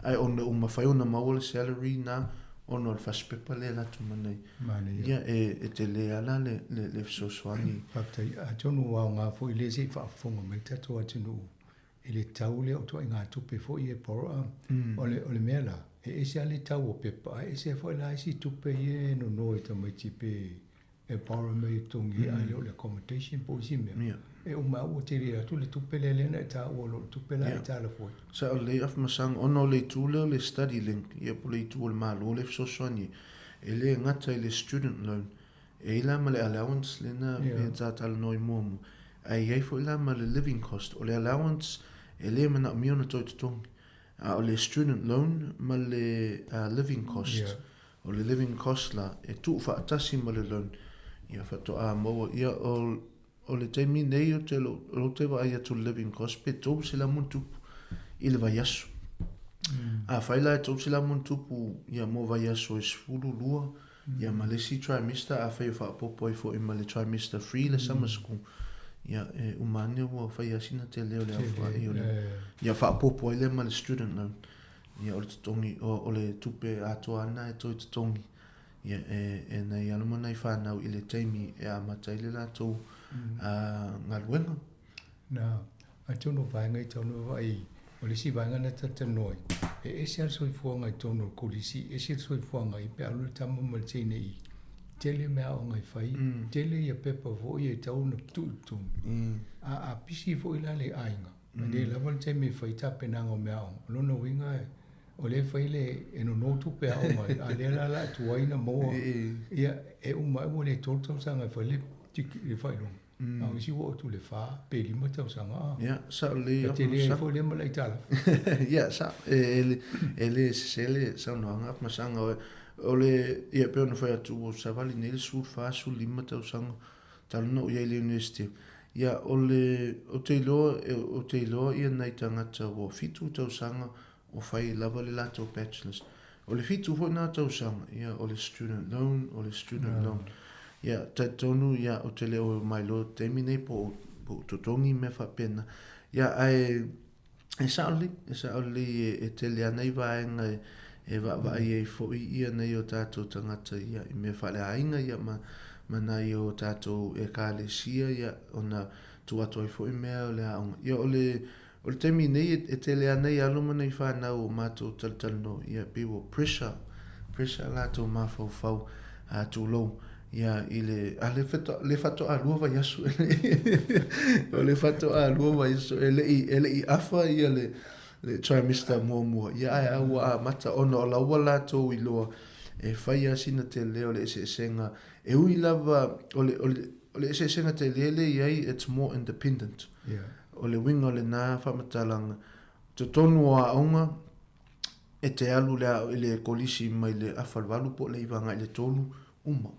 [SPEAKER 19] ae ona ua mafai ona maua le salary na ona o le fasipepa lea e alu atu ma nei. Ia e e tele lava la le le fesoasoani.
[SPEAKER 17] Faafetai. Atonu ua aoga foi lea se i faafofoga mai le tatou atunuu i le tau lea o ituaiga tupe foi ia e borrow. O le o le mea la, e ese lava le tau o pepa ae ese foi la isi tupe ia e nono e tamaiti pe e borrow mai e totogi ai le o le accommodation po o isi mea. E uma ua tele atu le tupe lea lea na e taua o lo o le tupe la e tala foi.
[SPEAKER 19] Sa o lelei Afamasaga ona o le itu lea o le study link ia po o le itu o le Malo lea e fesoasoani e le gata i le student loan e i ai la ma le allowance lena pei sa talanoa i muamua ae i ai foi la ma le living cost. O le allowance e le manaomia ona toe totogi a o le student loan ma le living cost O le living cost la, e tuufaatasi ma le loan, ia faatoa maua. Ia, o, o le taimi nei ou te, ou te vaai atu i le living cost pe 300 ma ona tupu i le vaiaso. Afai la e 300 ma ona tupu ia mo vaiaso e 12, ia ma le isi trimester, afai e faaopoopo ai foi ma le trimester free le summer school, ia e uma ane ua fai lava sina tele o le aofai o le, ia faaopoopo ai lea ma le student loan. Ia, o le totogi, o, o le tupe atoa lena e toe totogi, ia, e, e nai alo ma nai fanau i le taimi e amata ai le latou galuega.
[SPEAKER 17] Na, atonu o vaega i taunuu ai, o le isi vaega na talatalanoa ai, E ese lava le soifuaga i totonu o le kolisi, ese le soifuaga i pe a alu le tama ma le teine i tele mea aoga e fai, tele ia pepa foi e tatau ona tuu i totonu. A a pisi foi la le aiga, e le lava le taimi e fai tapenaga o mea aoga, o lona uiga o lea e fai le e nono tupe aoga ai, a o lea la o le a tuai ona maua, ia e uma ae ua le 3 tausaga e fai le le faailoga. A o isi ua oo atu i le 4 pe 5 tausaga a.
[SPEAKER 19] Ia, sao lelei
[SPEAKER 17] E tele ai foi lea ma le aitalafu.
[SPEAKER 19] Ia, sao. E, e le sese le saunoaga Afamasaga. O, o le, ia, pei ona fai atu, ua savali nei le 14, 15 tausaga talu ona ou i ai i le University. Ia, o le, ou te iloa, ou te iloa ia nai tagata ua 7 tausaga o fai lava le latou bachelors. O le 7 foi na tausaga, ia, o le student loan, o le student loan. Ia, talitonu, ia, ou te le o mailoa i le taimi nei po o, po o totogi mea faapena. Ia, ae, e sao lelei, e sao lelei e, e tele ana i vaega e, e vaavaai ai foi ia nai o tatou tagata ia, i mea faaleaiga, ia, ma, ma nai o tatou ekalesia, ia, ona tuu atu ai foi mea o le aoga. Ia, o le, O le taimi nei e tele ana i alo ma nei fanau o matou talatalanoa ia pei ua pressure, pressure a latou mafaufau a tulou ia i le a le faatoa le faatoa lua vaiaso o le faatoa lua vaiaso e le i e le i afa ia le le trimester muamua ia ae a ua amata ona o la ua latou iloa e fai a sina tele o le eseesega e ui lava o le o le o le eseesega tele le i ai it's more independent.
[SPEAKER 17] Yeah.
[SPEAKER 19] O le uiga o lena faamatalaga, totonu o aoga, e te alu le i le kolisi mai le afa le 8 po o le 9 agai i le 3, uma.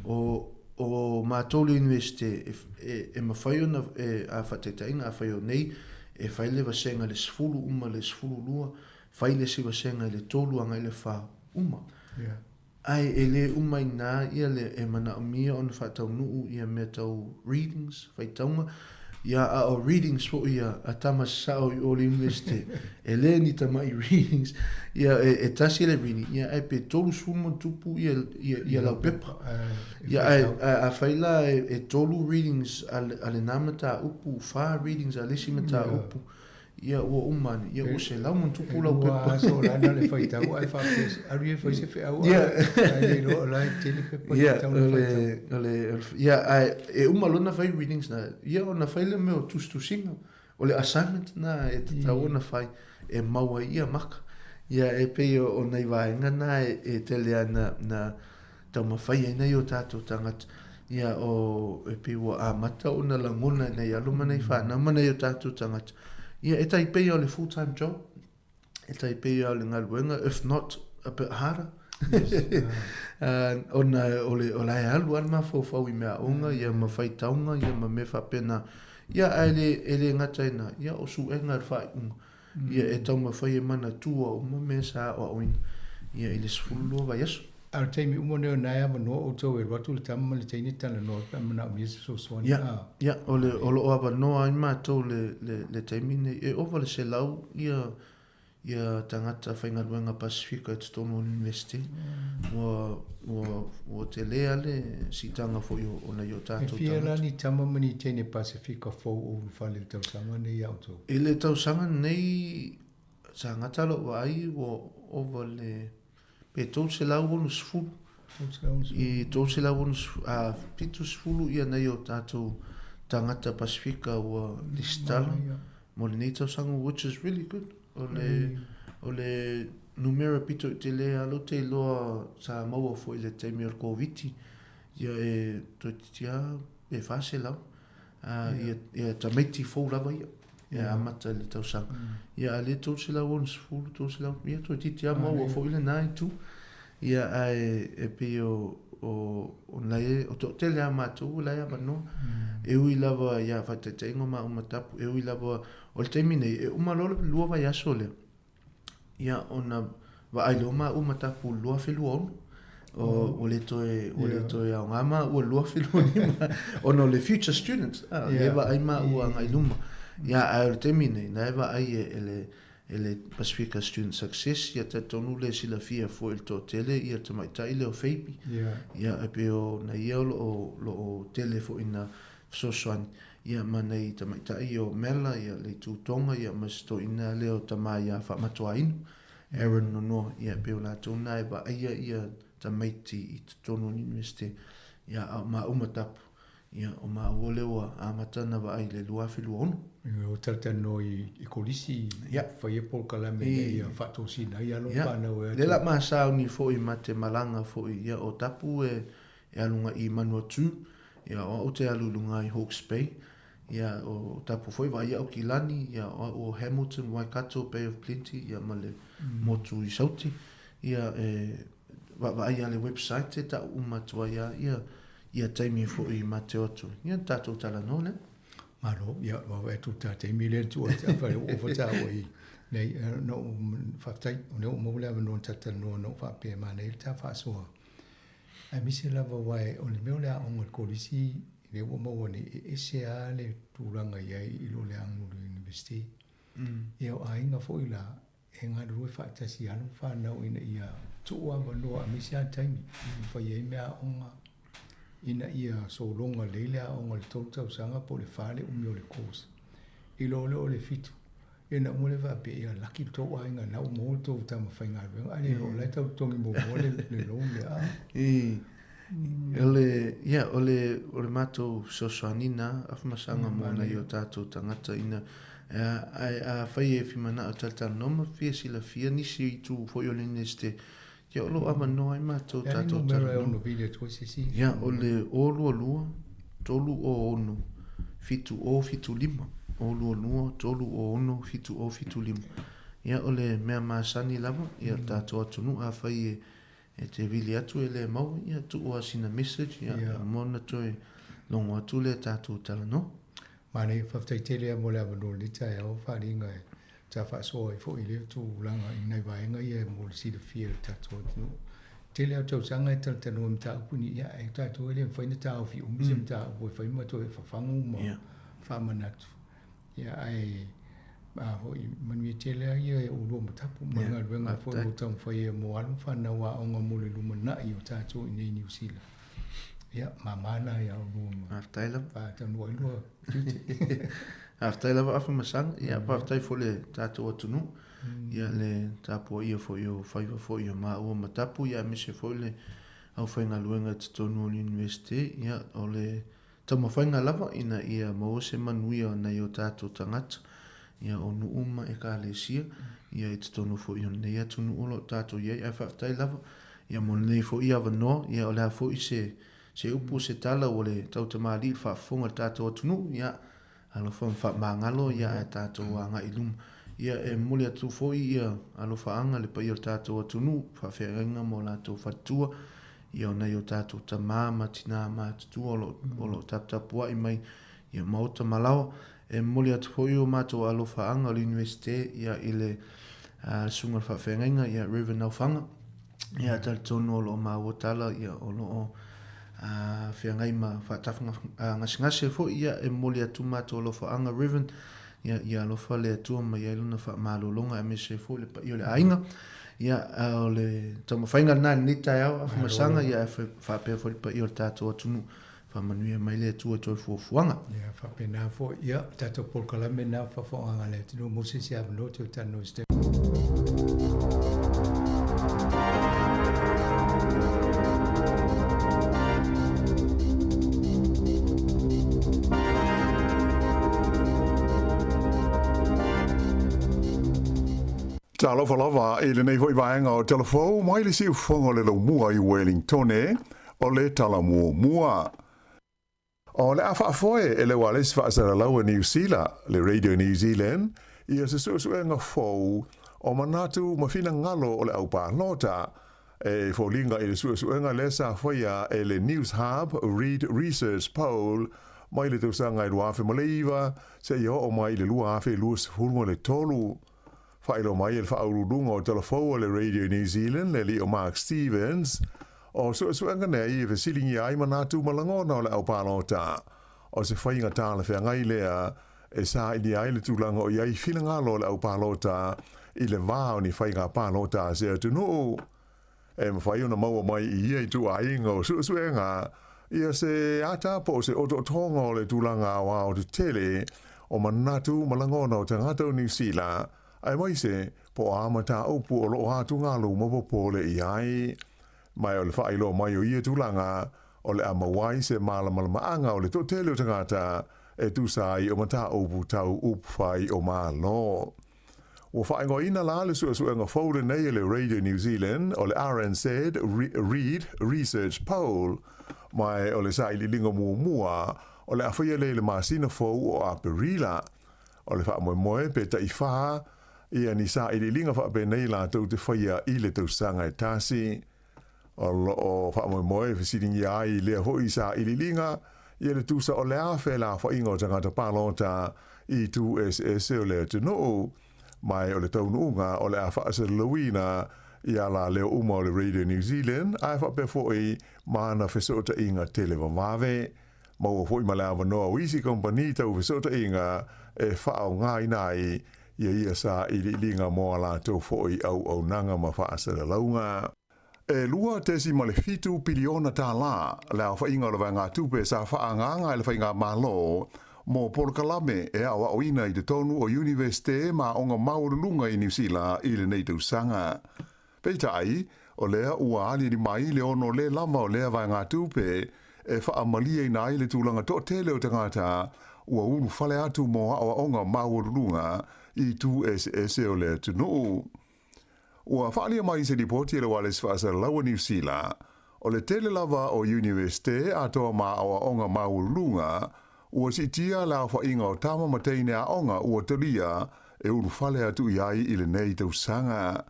[SPEAKER 19] O, o matou le Universite, e, e, e mafai ona, e, a faataitaiga, afai o nei, e fai le vasega i le 10 uma le 12, fai le isi vasega i le 3 agai i le 4, uma.
[SPEAKER 17] Yeah.
[SPEAKER 19] Ae e le uma inā ia le e manaomia ona faataunuu ia mea tau readings, faitauga, ia a o readings foi ia a tama sasao i o le Universite, e le ni tamai readings, ia e, e tasi le reading, ia ae pe 30 ma ona tupu ia, ia, ia lau pepa. Ia ae, ae afai la e, e tolu readings a, a lenā mataupu, fa readings a le isi mataupu, Ia ua uma ane, ia ua 100+ lau pepa.
[SPEAKER 17] E lua aso la na le faitau ae faapea, alu ia e fai se feau ae le iloa o la e tele pepa e tatau ona faitau.
[SPEAKER 19] O le, ia, ae e uma loa ona fai readings na, ia ona fai lea mea o tusitusiga, o le assignment na e tatau ona fai e mau ai ia maka. Ia e pei o nai vaega na e tele lava na taumafai ai nai o tatou tagata, ia, o, e pei ua amata ona lagona e nai alo ma nai fanau ma nai o tatou tagata, ia, e tai pei o le full time job, e tai pei o le galuega, if not a bit harder.
[SPEAKER 17] Yes,
[SPEAKER 19] ona o le, o la e alu lava le mafaufau i meaaoga, ia, ma faitauga, ia, ma mea faapena. Ia, ae le, e le gata i lena, ia, o suega o le faaiuga. Ia e taumafai e manatua uma mea sa aoaoina ia i le 12 vaiaso.
[SPEAKER 17] A o le taimi uma lenei o lena e avanoa outou e alu atu le tama ma le teine talanoa pe a manaomia se fesoasoani
[SPEAKER 19] a. Ia, ia, o le, o lo o avanoa ai matou le, le, le taimi lenei. E ova le 100 ia, ia tagata faigaluega Pasifika i totonu o le Iunivesite. Ua, ua, ua tele lava le siitaga foi o, o nai o tatou
[SPEAKER 17] E fia la ni tama ma ni teine Pasifika fou o ulufale i le tausaga lenei ia outou?
[SPEAKER 19] I le tausaga lenei, sa gata lou vaai ua ova le pe 360. I 370 ia nai o tatou tagata Pasifika ua lesitala mo lenei tausaga, which is really good. O le, o le numera pito i tele lava lou te iloa sa maua foi i le taimi o le Koviti, ia e toeitiiti lava pe 400 ia, ia tamaiti fou lava ia. E amata i le tausaga. Ia a lea 360, 300, ia toeitiiti lava maua foi lena itu. Ia ae e pei o, o, o nai, o toatele lava matou la e avanoa. E ui lava ia faataitaiga o maua ma Tapu, e ui lava o le taimi nei, e uma loa le lua vaiaso lea, ia ona vaai loa maua ma Tapu i le 2026. O, ua le toe, ua le toe aoga maua i le 2025 ona o le future students, a, lea e vaai maua agai i luma. Ia ae o le taimi nei, na e vaai e le, e le Pasifika Student Success, ia talitonu le silafia foi i le toatele ia le tamaitai lea o Faby. Ia e pei o na ia o lo o, lo o tele foi ina fesoasoani ia ma nei tamaitai o Mela ia le Itu Tonga ia ma si toeaina lea o tama ia Faamatuainu. Aaron Nonoa, ia, pei o latou na e vaaia ia tamaiti i totonu o le Universite, ia, a o maua ma Tapu, ia, o maua lea ua amata ona vaai i le 2026.
[SPEAKER 17] Ia, ua talatalanoa i kolisi, ia, faia polokalame ina ia faatosina ai alo ma fanau e
[SPEAKER 19] atu. Lea la ma sauni foi ma te malaga foi, ia, o Tapu e alu agai i Manuatu, ia, o au te alu i luga i Hawke's Bay, Ia, o Tapu foi vaai Aukilani, ia, o au o Hamilton, Waikato, Bay of Plenty, ia, ma le motu i Sauti. Ia, e vaavaai a le website e ta'u uma atu ai a, ia, ia taimi foi ma te o atu. Ia, tatou talanoa lea.
[SPEAKER 17] Malo, ia, vaavaai atu ta taimi lea na tuu atu, afai ua ova taua i nei, na ou, faafetai, o lea ua maua le avanoa na ta talanoa na ou faapea e manaia le ta faasoa. Aemaise lava aua o le mea o le aoga i le kolisi lea ua maua nei, e ese lava le tulaga i ai i lo le ago i le University. Ia o aiga foi la, e galulue faatasi alo ma fanau ina ia tuu avanoa aemaise lava taimi e fai ai meaaoga ina ia sologa lelei le aoga i le 3 tausaga po o le 4 le umi o le course. I lo lea o le 7, Ia na uma lea faapea, ia laki le tou aiga, na ua maua le tou tama faigaluega, ae le iloa o la e tau totogi muamua le le loan lea a.
[SPEAKER 19] I, o le, ia, o le, o le matou fesoasoani na, Afamasaga mo nai o tatou tagata ina, ae afai e fia manao e talatalanoa ma fia silafia nisi itu foi o le Iunivesite, Ia o lo o avanoa ai matou tatou talanoa. Ia o le 022 306 7075. 022 306 7075. Ia o le mea masani lava, ia le tatou atunuu afai e e te vili atu e le maua, ia tuu lava sina message, ia uma ona toe logo atu lea tatou talanoa.
[SPEAKER 17] Manaia, faafetai tele lava mo le avanoa i lenei taeao, faaaliga e sa faasoa ai foi i lea tulaga i nai vaega ia mo le silafia e le tatou atunuu. Tele lava o tausaga e talatalanoa i mataupu nei, ia ae tatou e le mafai ona taofi umi se mataupu e fai ma toe fafagu ma faamanatu. Ia ae a foi manuia tele lava ia oulua ma Tapu ma le galuega foi o lo o taumafai ai mo alo ma fanau aoga mo le lumanai o tatou i inei i Niu Sila. Ia, mama na ia oulua ma.
[SPEAKER 19] Faafetai lava.
[SPEAKER 17] Faataunuu ai lua tiute.
[SPEAKER 19] Faafetai lava Afamasaga, ia faafetai foi le tatou atunuu, ia le tapuaia foi o faiva foi o maua ma Tapu, ia aemaise foi le aufaigaluega i totonu o le Iunivesite, ia o le taumafaiga lava ina ia maua se manuia o nai o tatou tagata, ia o nuu ma ekalesia, ia i totonu foi o lenei atunuu o lo o tatou i ai, ae faafetai lava ia mo lenei foi avanoa, ia o le a foi se se upu se tala ua le tautamalii i le faafofoga a le tatou atunuu, ia alofa ma faamagalo ia ae tatou agai i luma. Ia e momoli atu foi ia alofaaga le paia o le tatou atunuu, faafeagaiga ma o latou faletua, ia o nai o tatou tama ma tina matutua o lo o lo o taputapuai mai ia maota ma laoa. E momoli atu foi o matou alofaaga o le Iunivesite ia i le Susuga i le Faafeagaiga ia Reverend Naofaga. Ia talitonu o lo o maua tala ia o lo o feagai ma faatafagasegase foi ia e momoli atu matou alofaaga Reverend ia ia alofa le Atua ma i ai lona faamalologa aemaise foi le paia o le aiga. Ia o le taumafaiga lena i lenei taeao Afamasaga ia ae faapea foi le paia o le tatou atunuu. Faamanuia mai le Atua i toe fuafuaga.
[SPEAKER 17] Ia faapena foi. Ia, tatou polokalame lena o Faafofogaaga a le Atunuu mo se isi avanoa toe talanoa i se taimi.
[SPEAKER 5] Talofa lava i lenei foi vaega o Talafou mai le siufofoga o le laumua i Wellingtone, o le tala muamua. O le a faafoe e le ualesi faasalalau a Niu Sila, le Radio New Zealand, ia se suesuega fou o manatu ma finagalo o le au palota, e foliga i le suesuega lea sa faia e le Newshub Reid Research Poll mai le tausaga e 2009 seia oo mai i le 2023. Faailoa mai e le faauluuluga o Talafou a le Radio New Zealand, le alii o Mark Stevens, o suesuega nei e fesiligia ai manatu ma lagona o le au palota. O se faiga talafeagai lea e sailia ai le tulaga o i ai finagalo o le au palota i le va o ni faiga palota a se atunuu. E mafai ona maua mai i ia ituaiga o suesuega ia se ata po o se otootoga o le tulaga aoao tetele o manatu ma lagona o tagata o Niu Sila. aemaise po o a mataupu o lo o atugalu ma popole i ai. Ma o le faailoa mai o ia tulaga, o le a maua ai se malamalamaaga o le toatele o tagata e tusa ai o mataupu tau upufai o Malo. Ua faaigoaina la le suesuega fou lenei e le Radio New Zealand o le RNZ Reid Research Poll, ma o le sailiiliga muamua o le a faia lea i le masina fou o Aperila. O le faamoemoe pe tai-fa ia ni sailiiliga faapenei latou te faia i le tausaga e tasi. O lo o faamoemoe e fesiligia ai i lea foi sailiiliga ia le tusa o le a felafaiga o tagata palota i itu eseese o le atunuu, ma o le taunuuga o le a faasalalauina i alaleo uma o le Radio New Zealand ae faapea foi ma ana fesootaiga televavave. Maua foi ma le avanoa o isi kamupani tau fesootaiga e faaaogaina ai ia ia sailiiliga mo a latou foi auaunaga ma faasalalauga. E $2.7 piliona tālā le aofaiga o le vaegatupe sa faaagaaga e le Faigamalo mo polokalame e aoaoina i totonu o Iunivesite ma aoga maualuluga i Niu Sila i lenei tausaga. Peitai, o lea ua aliali mai le ono le lava o lea vaegatupe e faamalieina ai le tulaga toatele o tagata ua ulufale atu mo aoaoga maualuluga i itu eseese o le atunuu. Ua faaalia mai i se lipoti a le Ualesi Faasalalau a Niu Sila, o le tele lava o Iunivesite atoa ma aoaoga maualuluga ua siitia le aofaiga o tama ma teine aoga ua talia e ulufale atu i ai i lenei tausaga.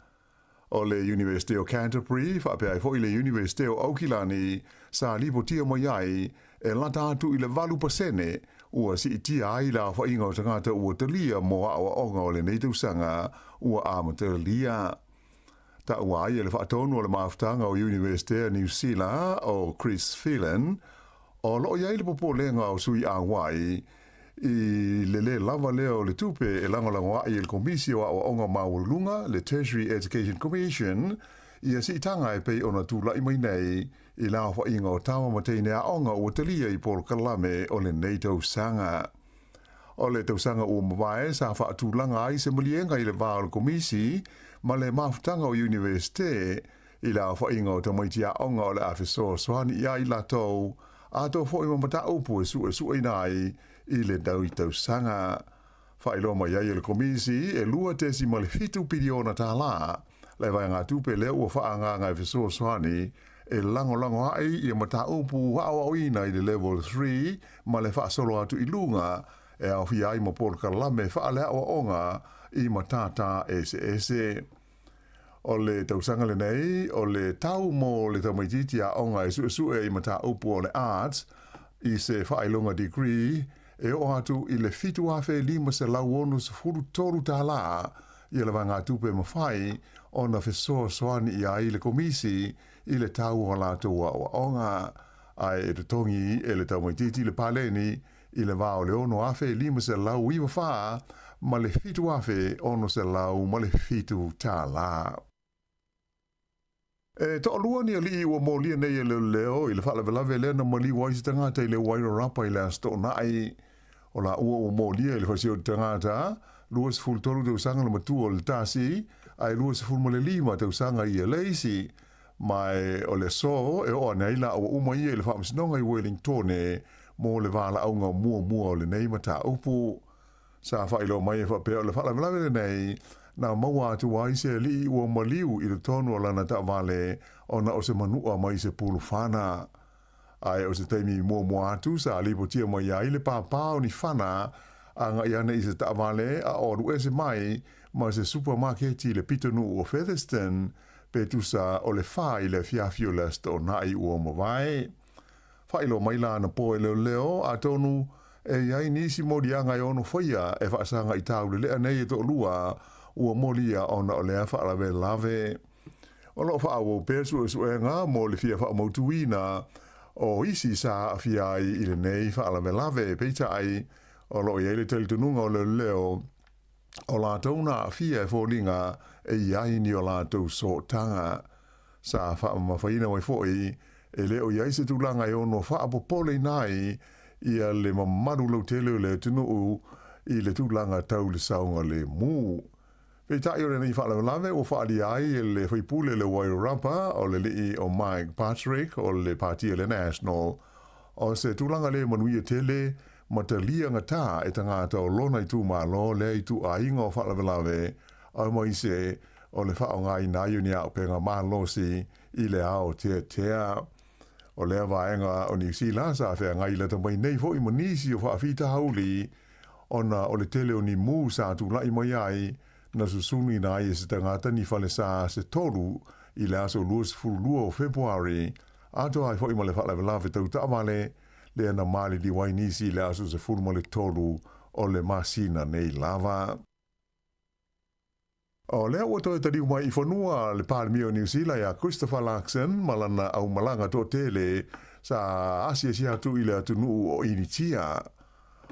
[SPEAKER 5] O le Iunivesite o Canterbury, faapea ai foi le Iunivesite o Aukilani, sa lipotia mai ai, e lata atu i le 8% ua siitia ai le aofaiga o tagata ua talia mo aoaoga o lenei tausaga ua amatalia. Taua ai e le faatonu o le mafutaga o Iunivesite a Niu Sila o Chris Phelan, o lo o i ai le popolega o sui auai i le lē lava lea o le tupe e lagolago ai e le Komisi o Aoaoga Maualuluga, le Tertiary Education Commission, ia siitaga e pei ona tulai mai nei i le aofaiga o tama ma teine aoga ua talia i polokalame o lenei tausaga. O le tausaga ua mavae sa faatulaga ai se maliega i le va o le Komisi ma le mafutaga o Iunivesite i le aofaiga o tamaiti aoga o le a fesoasoani i ai latou, atoa foi ma mataupu e suesueina ai i lenei tausaga. Faailoa mai ai e le Komisi e $2.7 piliona tālā le vaegatupe lea ua faaagaaga e fesoasoani e lagolago ai ia mataupu aoaoina i le Level 3 ma le faasolo atu i luga e aofia ai ma polokalame faaleaoaoga i matata eseese. O le tausaga lenei, o le tau mo le tamaitiiti aoga e suesue i mataupu o le Arts i se faailoga degree e oo atu i le $7,563 tālā ia le vaegatupe e mafai ona fesoasoani i ai le Komisi i le tau o a latou aoaoga, ae e totogi e le tamaitiiti le paleni i le va o le $6,594 ma le $7,607 tālā. E toalua ni alii ua molia nei e leoleo i le faalavelave lea na maliu ai se tagata i le Wairarapa i le Aso Toonai. O laua ua molia i le fasioti tagata, 23 tausaga le matua o le tasi, ae 25 tausaga ia le isi. Ma o le aso e oo ane ai laua uma ia i le faamasinoga i Wellingtone mo le valaauga muamua o lenei mataupu. Sa faailoa mai e faapea o le faalavelave lenei na maua atu ai se alii ua maliu i totonu o lana taavale ona o se manua mai se pulufana. Ae o se taimi muamua atu sa lipotia mai ai le pāpā o ni fana agai ane i se taavale a o alu ese mai ma se supamaketi i le pitonuu o Featherston pe tusa o le 4 i le afiafi o le Aso Toonai ua mavae. Faailoa mai la ana po e leoleo, atonu e i ai nisi moliaga e ono faia e faasaga i taulelea nei e toalua ua molia ona o lea faalavelave. O lo o faaauau pea suesuega mo le fia faamautuina o isi sa aafia ai i lenei faalavelave, peitai, o lo o i ai le talitonuga o leoleo o latou na aafia e foliga e i ai ni o latou sootaga. Sa faamamafaina mai foi, e le o i ai se tulaga e ono faapopoleina ai ia le mamalu lautele o le atunuu i le tulaga tau le saogalemu. Peitai o lenei faalavelave ua faaalia ai e le faipule o le Wairarapa o le alii o Mike Patrick o le Pati a le National o se tulaga le manuia tele ma talia gata e tagata o lona itumalo lea ituaiga o faalavelave aemaise o le faaaogaina ai o ni auupega malosi i le aoteatea. O lea vaega o Niu Sila sa feagai lata mai nei foi ma nisi o faafitauli ona o le tele o ni mū sa tulai mai ai na susuniina ai e se tagata ni falesa se tolu i le aso 22 o Fepuari, atoa ai foi ma le faalavelave tau taavale lea na maliliu ai nisi i le aso 13 o le masina nei lava. O lea ua toe taliu mai i fanua le Palemia o Niu Sila ia Christopher Luxon ma lana aumalaga toatele sa asiasi atu i le atunuu o Initia.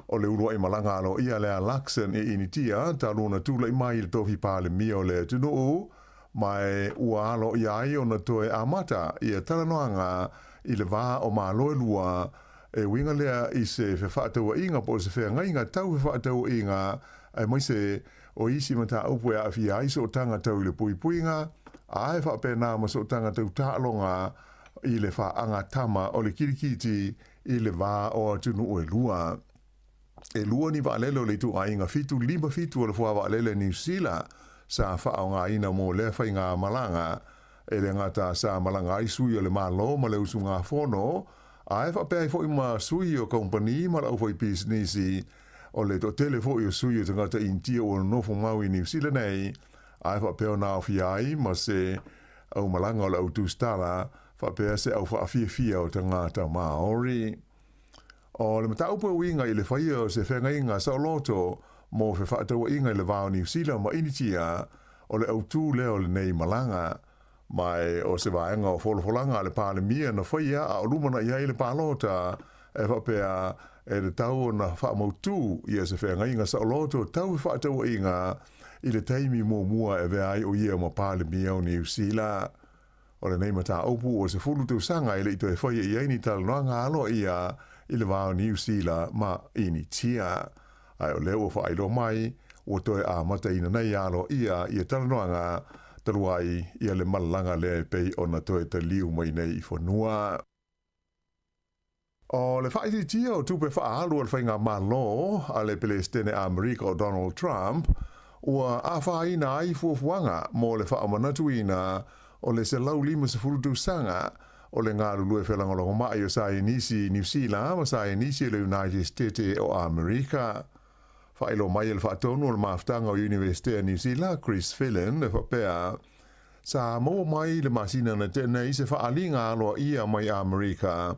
[SPEAKER 5] O le uluai malaga aloaia lea a Luxon i Initia talu ona tulai mai i le tofi Palemia o le atunuu, ma ua aloaia ai ona toe amata ia talanoaga i le va o Malo e lua, e uiga lea i se fefaatauaiga po o se feagaiga tau fefaatauaiga aemaise O isi mataupu e aafia ai sootaga tau i le puipuiga, a e faapena ma sootaga tau taaloga i le faagatama o le kilikiti i le va o atunuu e lua. E lua ni vaalele o le ituaiga 757 o le Foa Vaalele Niu Sila sa faaaogaina mo lea faigamalaga. E le gata sa malaga ai sui o le Malo ma le usugafono, a e faapea ai foi ma sui o kamupani ma le aufaipisinisi. O le toatele foi o sui o tagata Initia ua nonofo mau i Niu Sila nei, a e faapea ona aofia ai ma se aumalaga o le au tusitala, faapea se au faafiafia o tagata Māori. O le mataupu e uiga i le faia o se feagaiga saoloto mo fefaatauaiga i le va o Niu Sila ma Initia, o le autū lea o lenei malaga. Ma o se vaega o folafolaga a le Palemia na faia a o lumanai ai le palota, e faapea e tatau ona faamautū ia se feagaiga saoloto tau fefaatauaiga i le taimi muamua e avea ai o ia ma Palemia o Niu Sila. O lenei mataupu ua 10 tausaga e le i toe faia i ai ni talanoaga aloaia i le va o Niu Sila ma Initia. Ae o lea ua faailoa mai, ua toe amataina nei aloaia ia talanoaga talu ai ia le malalaga lea e pei ona toe taliu mai nei i fanua. O le faaitiitia o tupe faaalu a le faigamalo a le Peresetene Amerika o Donald Trump ua afaina ai fuafuaga mo le faamanatuina o le 150 tausaga o le galulue felagolagomai o Saienisi i Niu Sila ma Saienisi o le United Stete o Amerika. Faailoa mai e le faatonu o le mafutaga o Iunivesite a Niu Sila, Chris Phelan, e faapea, Sa maua mai le masina na tea nei se faaaliga aloaia mai Amerika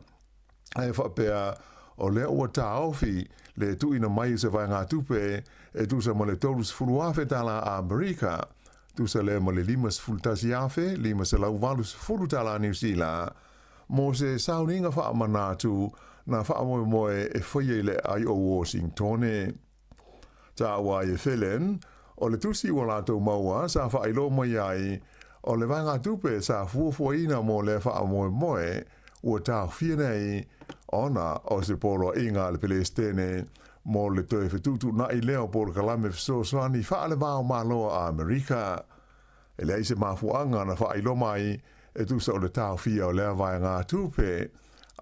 [SPEAKER 5] e faapea o lea ua taofi le tuuina mai o se vaegatupe e tusa ma le $30,000 tala Amerika, tusa lea ma le $51,580 tala Niu Sila, mo se sauniga faamanatu na faamoemoe e faia i le aai o Washingtone. Taua ai e Phelan, o le tusi ua latou maua sa faailoa mai ai, o le vaegatupe sa fuafuaina mo lea faamoemoe ua taofia nei ona o se poloaiga a le Peresetene mo le toe fetuutuunai lea o polokalame fesoasoani faale-va o Malo a Amerika. E leai se mafuaaga na faailoa mai e tusa o le taofia o lea vaegatupe,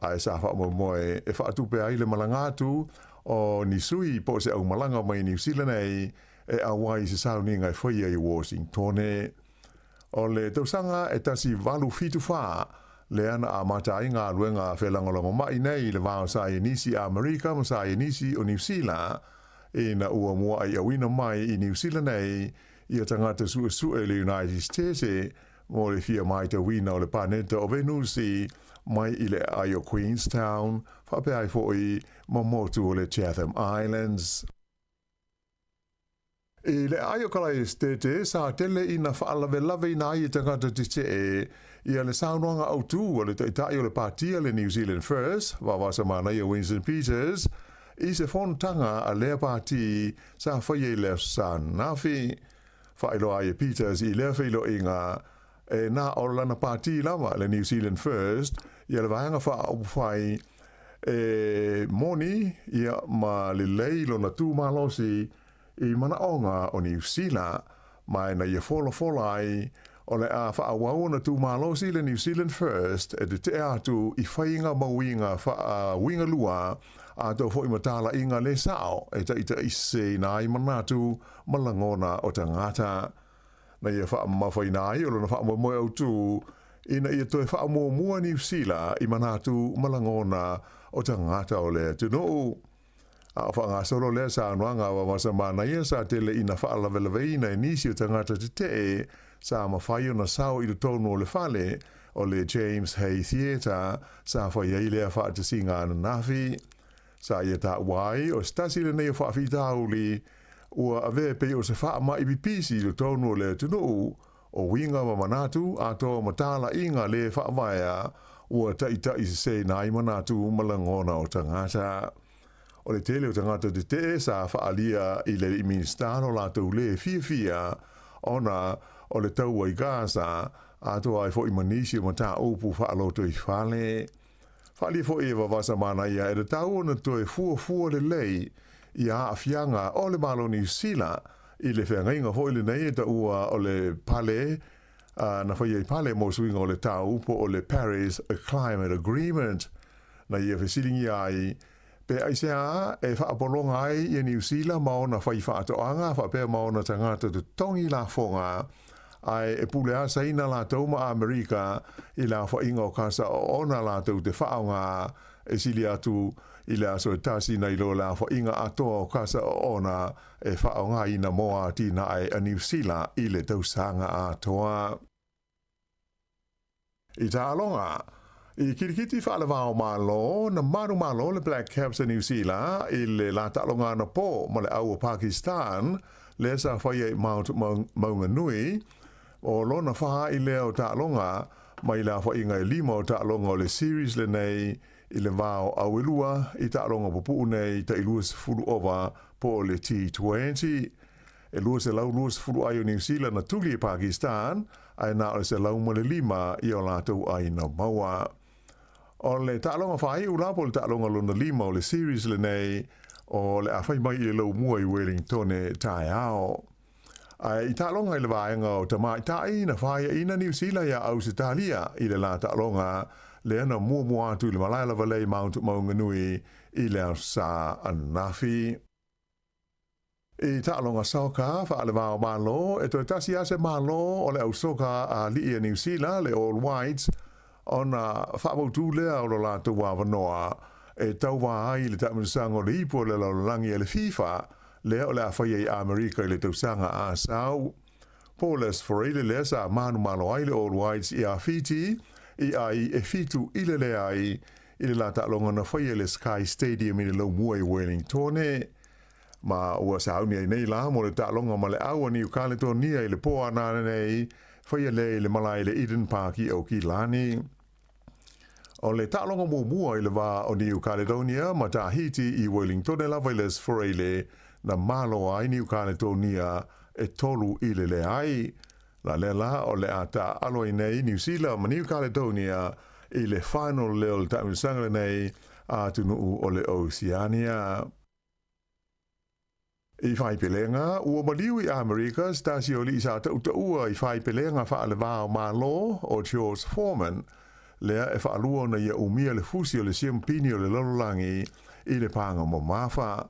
[SPEAKER 5] ae sa faamoemoe e faatupe ai le malaga atu o ni sui po o se aumalaga mai Niu Sila nei e auai i se sauniga e faia i Washingtone. O le tausaga e 1874 lea na amata ai galuega felagolagomai nei i le va o Saienisi a Amerika ma Saienisi o Niu Sila, ina ua muaʻi auina mai i Niu Sila nei ia tagata suesue i le United States mo le fia matauina o le paneta o Venusi mai i le aai o Queenstown faapea ai foi ma motu o le Chatham Islands. I le aai o Kalaesetete, sa tele ina faalavelaveina ai e tagata tetee ia le saunoaga autū a le taitai o le pāti a le New Zealand First, Vavasa Manaia Winston Peters, i se fonotaga a lea pāti sa faia i le Aso Sa ananafi. Faailoa ai e Peters i lea feiloaiga, e na o lana pāti lava, le New Zealand First, ia le vaega faaupufai e moni ia ma lelei lona tū malosi i manaoga o Niu Sila. Ma na ia folafola ai, o le a faaauau ona tumalosi le New Zealand First e tete'e atu i faiga ma uiga faauigalua atoa foi ma talaiga le sa'o e taʻitaʻiseseina ai manatu ma lagona o tagata. Na ia faamamafaina ai o lona faamoemoe autū ina ia toe faamuamua Niu Sila i manatu ma lagona o tagata o le atunuu. A o faagasolo lea saunoaga a Vaovasamanaia sa tele ina faalavelaveina e nisi o tagata tetee sa mafai ona sao i totonu o le fale o le James Hay Theatre sa fai ai lea faatasiga ananafi. Sa ia taua ai o se tasi lenei o faafitauli ua avea e pei o se faamai pipisi i totonu o le atunuu, o uiga ma manatu atoa ma talaiga lē faavaea ua taʻitaʻiseseina ai manatu ma lagona o tagata. O le tele o tagata tetee sa faaalia i le alii Minisita lo latou lē fiafia ona o le taua i Gaza, atoa ai foi ma nisi o mataupu faalotoifale. Faaalia foi e Vaovasamanaia e tatau ona toe fuafua lelei i aafiaga o le Malo Niu Sila i le feagaiga foi lenei e taua o le pale na faia i pale mo suiga o le tau po o le Paris Climate Agreement. Na ia fesiligia ai pe aisea e faapologa ai ia Niu Sila ma ona faifaatoaga faapea ma ona tagata totogi lafoga ae e pule asaina latou ma Amerika i le aofaiga o kasa oona latou te faaaoga e sili atu i le aso e tasi nai lo le aofaiga atoa o kasa oona e faaaogaina mo atinae a Niu Sila i le tausaga atoa. I taaloga, i kilikiti faalevao Malo, na manumalo le Black Caps a Niu Sila i le la taaloga anapō ma le au o Pakistan, lea sa faia i Mount Maunganui, o lona fā i lea o taaloga mai le aofaiga e lima o taaloga o le series lenei i le va o auelua i taaloga pupuu nei tai 20 ova po o le T20. E 220 ai o Niu Sila na tuli e Pakistan, ae na o le 105 i o latou ai na maua. O le taaloga faaiu la po o le taaloga lona lima o le series lenei o le a fai mai i le laumua i Wellingtone taeao. Ae i taaloga i le vaega o tamaitai na faiaina Niu Sila iā Ausetalia i le la taaloga lea na muamua atu i le malae lava lea i Mount Maunganui i le Aso Sa ananafi. I taaloga soka faalevao Malo, e toe tasi lava se malo o le au soka a alii a Niu Sila, le All Whites, ona faamautū lea o lo latou avanoa e tauva ai i le taamilosaga o le ipu o le lalolagi a le FIFA, lea o le a faia i Amerika i le tausaga a sau. Po Les Freile lea sa manumalo ai le All Whites iā Fiti, i ai e 7-leai i le la taaloga na faia i le Sky Stadium i le laumua i Wellingtone. Ma ua sauni ai nei la mo le taaloga ma le au a Niu Kaletonia i le pō ana nei, faia lea i le malae i le Eden Park i Aukilani. O le taaloga muamua i le va o Niu Kaledonia ma Tahiti i Wellingtone lava i le Aso Faraile na malo ai Niu Kaletonia e 3-leai. La lea la o le a taaalo ai nei Niu Sila ma Niu Kaledonia i le final lea o le taamilosaga lenei a atunuu o le Oceania. I faipelega, ua maliu i Amerika se tasi o alii sa tautaua i faipelega faalevao Malo o George Foreman, lea e faalua ona ia umia le fusi o le siampini o le lalolagi i le paga mamafa.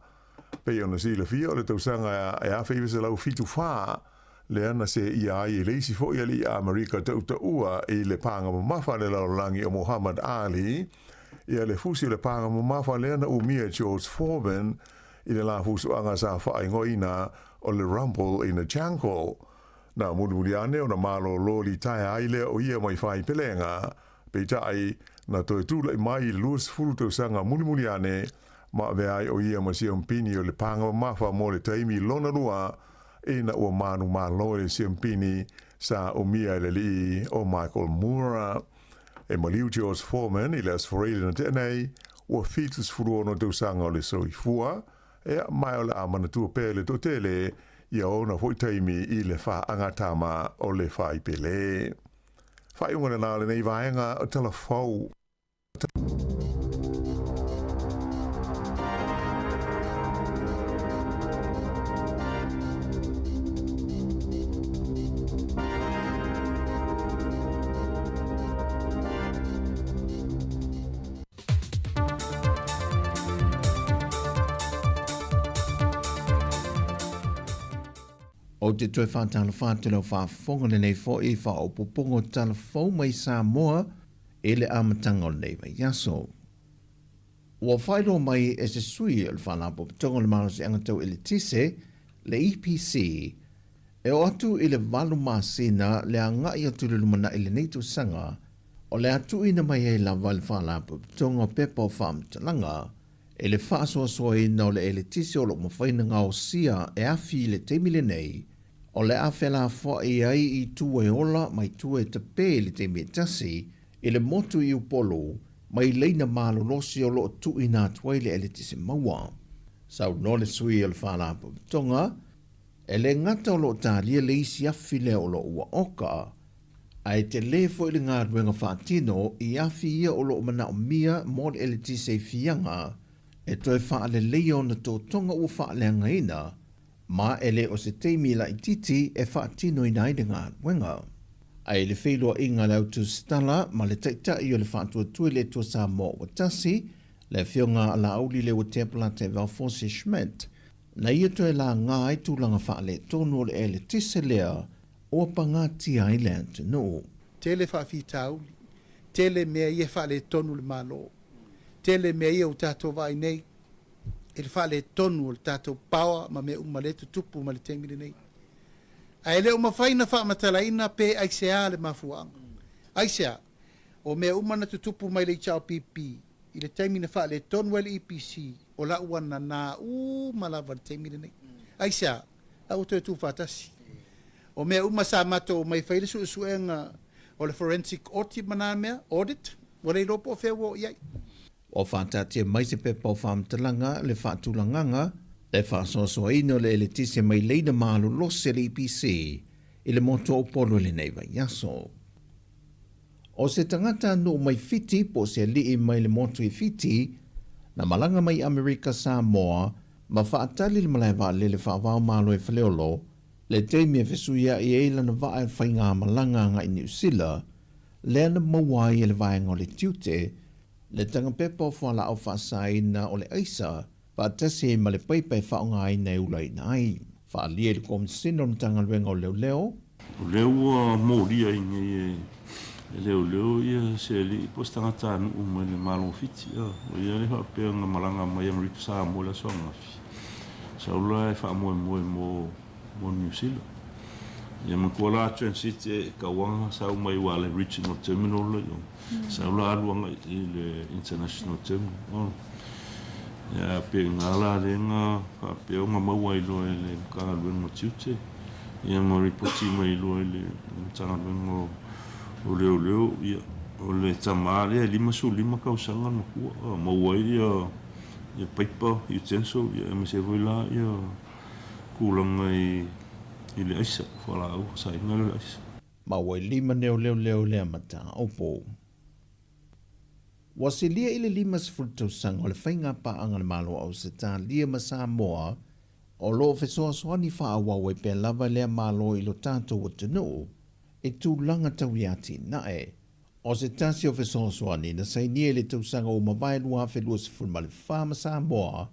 [SPEAKER 5] Pei ona silafia o le tausaga e 1974 lea na seia ai e le isi foi alii Amerika tautaua i le paga mamafa a le lalolagi o Muhammad Ali, ia le fusi o le paga mamafa lea na umia e George Foreman i le la fusuaga sa faaigoaina o le Rumble in the Jungle. Na mulimuli ane ona malōlō litaea ai lea o ia mai faipelega, peitai, na toe tulaʻi mai i le 20 tausaga mulimuli ane, ma avea ai o ia ma siampini o le paga mamafa mo le taimi lona lua ina ua manumalo i le siampini sa umia e le alii o Michael Moore. E maliu George Foreman i le Aso Faraile na tea nei, ua 76 tausaga o le soifua, ea, ma o le a manatua pea i le toatele ia ona foi taimi i le faagatama o le faipele. Faaiuga lena o lenei vaega o Tala Fou.
[SPEAKER 10] Ou te toe faatalofa atu i lau faafofoga lenei foi faaopoopoga o tala fou mai Samoa i le amataga o lenei vaiaso. Ua faailoa mai e se sui o le Faalapotopotoga o le Malosiaga Tau Eletise, le EPC, e oo atu i le valu masina le agai atu i le lumanai i lenei tausaga, o le a tuuina mai ai lava e le Faalapotopotoga o pepa o faamatalaga i le faasoasoaina o le eletise o lo o mafai ona gaosia e afi i le taimi lenei, o le a felafoai ai i tua e ola ma i tua e tape i le taimi e tasi i le motu i Upolu mai laina malolosi o lo o tuuina atu ai le eletise maua. Saunoa le sui o le Faalapotopotoga, e le gata o lo o talia le isi afi lea o lo o ua oka, ae tele foi le galuega faatino i afi ia o lo o manaomia mo le eletise i Fiaga e toe faaleleia ona totoga ua faaleagaina ma e le o se taimi laitiiti e faatinoina ai le galuega. Ae i le feiloaiga a le au tusitala ma le Taitai o le Faatuatua i le Atua Samoa ua tasi, le Afioga a Laauli Leuatea Polataivao Fosi Schmidt, na ia toe laga ai tulaga faaletonu o le eletise lea ua pagatia ai le atunuu.
[SPEAKER 11] Tele faafitauli, tele mea ia e faaletonu i le Malo, tele mea ia ua tatou vaai nei i le faaletonu o le tatou power ma mea uma lea e tutupu mai le taimi lenei. Ae le o mafai ona faamatalaina pe aisea le mafuaaga. Aisea? O mea uma na tutupu mai le HRPP i le taimi na faaletonu ai le EPC, o la ua nanā uma lava i le taimi lenei. Aisea? La ua toe tuufaatasi. O mea uma sa matou omai e fai le suesuega o le forensic audit ma na mea, audit, ua le iloa po o fea ua oo i ai.
[SPEAKER 10] Ua faataatia mai se pepa o faamatalaga le faatulagaga le faasoasoaina o le eletise mai leina malolosi a le EPC i le motu o Upolu i lenei vaiaso. O se tagata nuu mai Fiti po o se alii mai le motu i Fiti, na malaga mai Amerika Samoa ma faatali le malae vaalele faava-o-Malo i Faleolo, le taimi e fesuiaʻi ai lana vaa e faigamalaga agai Niu Sila, lea na maua ai e le vaega o le tiute le tagapepa o fualaau faasaina o le aisa faatasi ai ma le paipa e faaaogaina e ulaina ai. Faaalia i le Komesina o le Matagaluega o Leoleo.
[SPEAKER 12] O lea ua molia i inei e leoleo ia se alii po o se tagatanuu mai le Malo o Fiti. O ia lea faapea na malaga mai Amerika Samoa i le aso ananafi. Sau la e faamoemoe mo Niu Sila. Ia matua la transit e tauaga sau mai aua le regional terminal la i o. Sau la alu agai i le international terminal. Ia pe i ina la lea na faapea ona maua ai loa e le Matagaluega o Tiute ia ma ripoti mai loa i le Matagaluega o Leoleo ia o le tama lea e 55 tausaga le matua maua ai ia ia paipa utensil ia aemaise ai foi la ia tulaga i le aisa fualaau faasaina lea o le aisa.
[SPEAKER 10] Ma ua i lima nei o leoleo lea mataupu. Ua silia i le 50 tausaga o le faigapaaga a le Malo o Ausetalia ma Samoa o lo o fesoasoani faaauau ai pea lava lea Malo i lo tatou atunuu i tulaga tau i atinae. O se tasi o fesoasoani na sainia i le tausaga ua mavae 2024 ma Samoa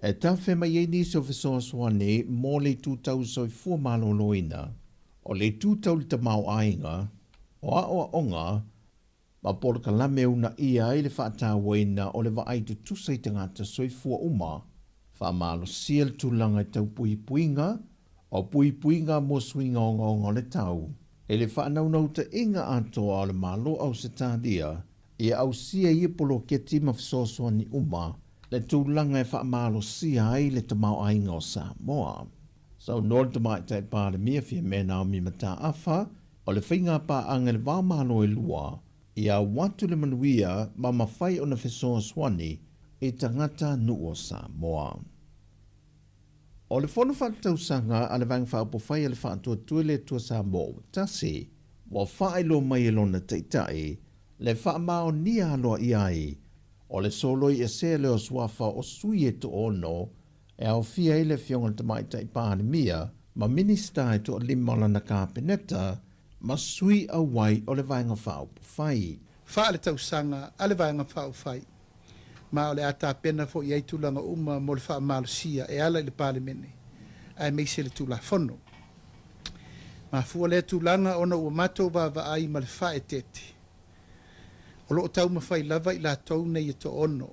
[SPEAKER 10] e tafe mai ai nisi o fesoasoani mo le itu tau soifua maloloina, o le itu tau le tamaoaiga, o aoaoga, ma polokalame e uunaia ai le faatauaina o le vaai tutusa i tagata soifua uma, faamalosia le tulaga i tau puipuiga, o puipuiga mo suiga ogaoga o le tau, i le faanaunautaiga atoa o le Malo Ausetalia ia ausia ia poloketi ma fesoasoani uma le tulaga e faamalosia ai le tamaoaiga o Samoa. Saunoa le Tamaitai Palemia Fiame Naomi Mataafa, o le faigapaaga i le va o Malo e lua, ia au atu le manuia ma mafai ona fesoasoani i tagata nuu o Samoa. O le Fono Faaletausaga a le Vaega Faaupufai a le Faatuatua i le Atua Samoa ua tasi, ua faailoa mai e lona Taitai le faamaonia aloaia ai o le soloi ese lea o suafa o sui e toaono e aofia ai le Afioga i le Tamaitai Palemia ma Minisita e toalima o lana Kapeneta ma sui auai o le Vaega Faaupufai.
[SPEAKER 11] Faaletausaga a le Vaega Faaupufai, ma o le a tapena foi i ai tulaga uma mo le faamalosia e ala i le Palemene aemaise le Tulafono. Mafua lea tulaga ona ua matou vaavaai ma le faaeteete, o lo o taumafai lava i latou nei e toaono,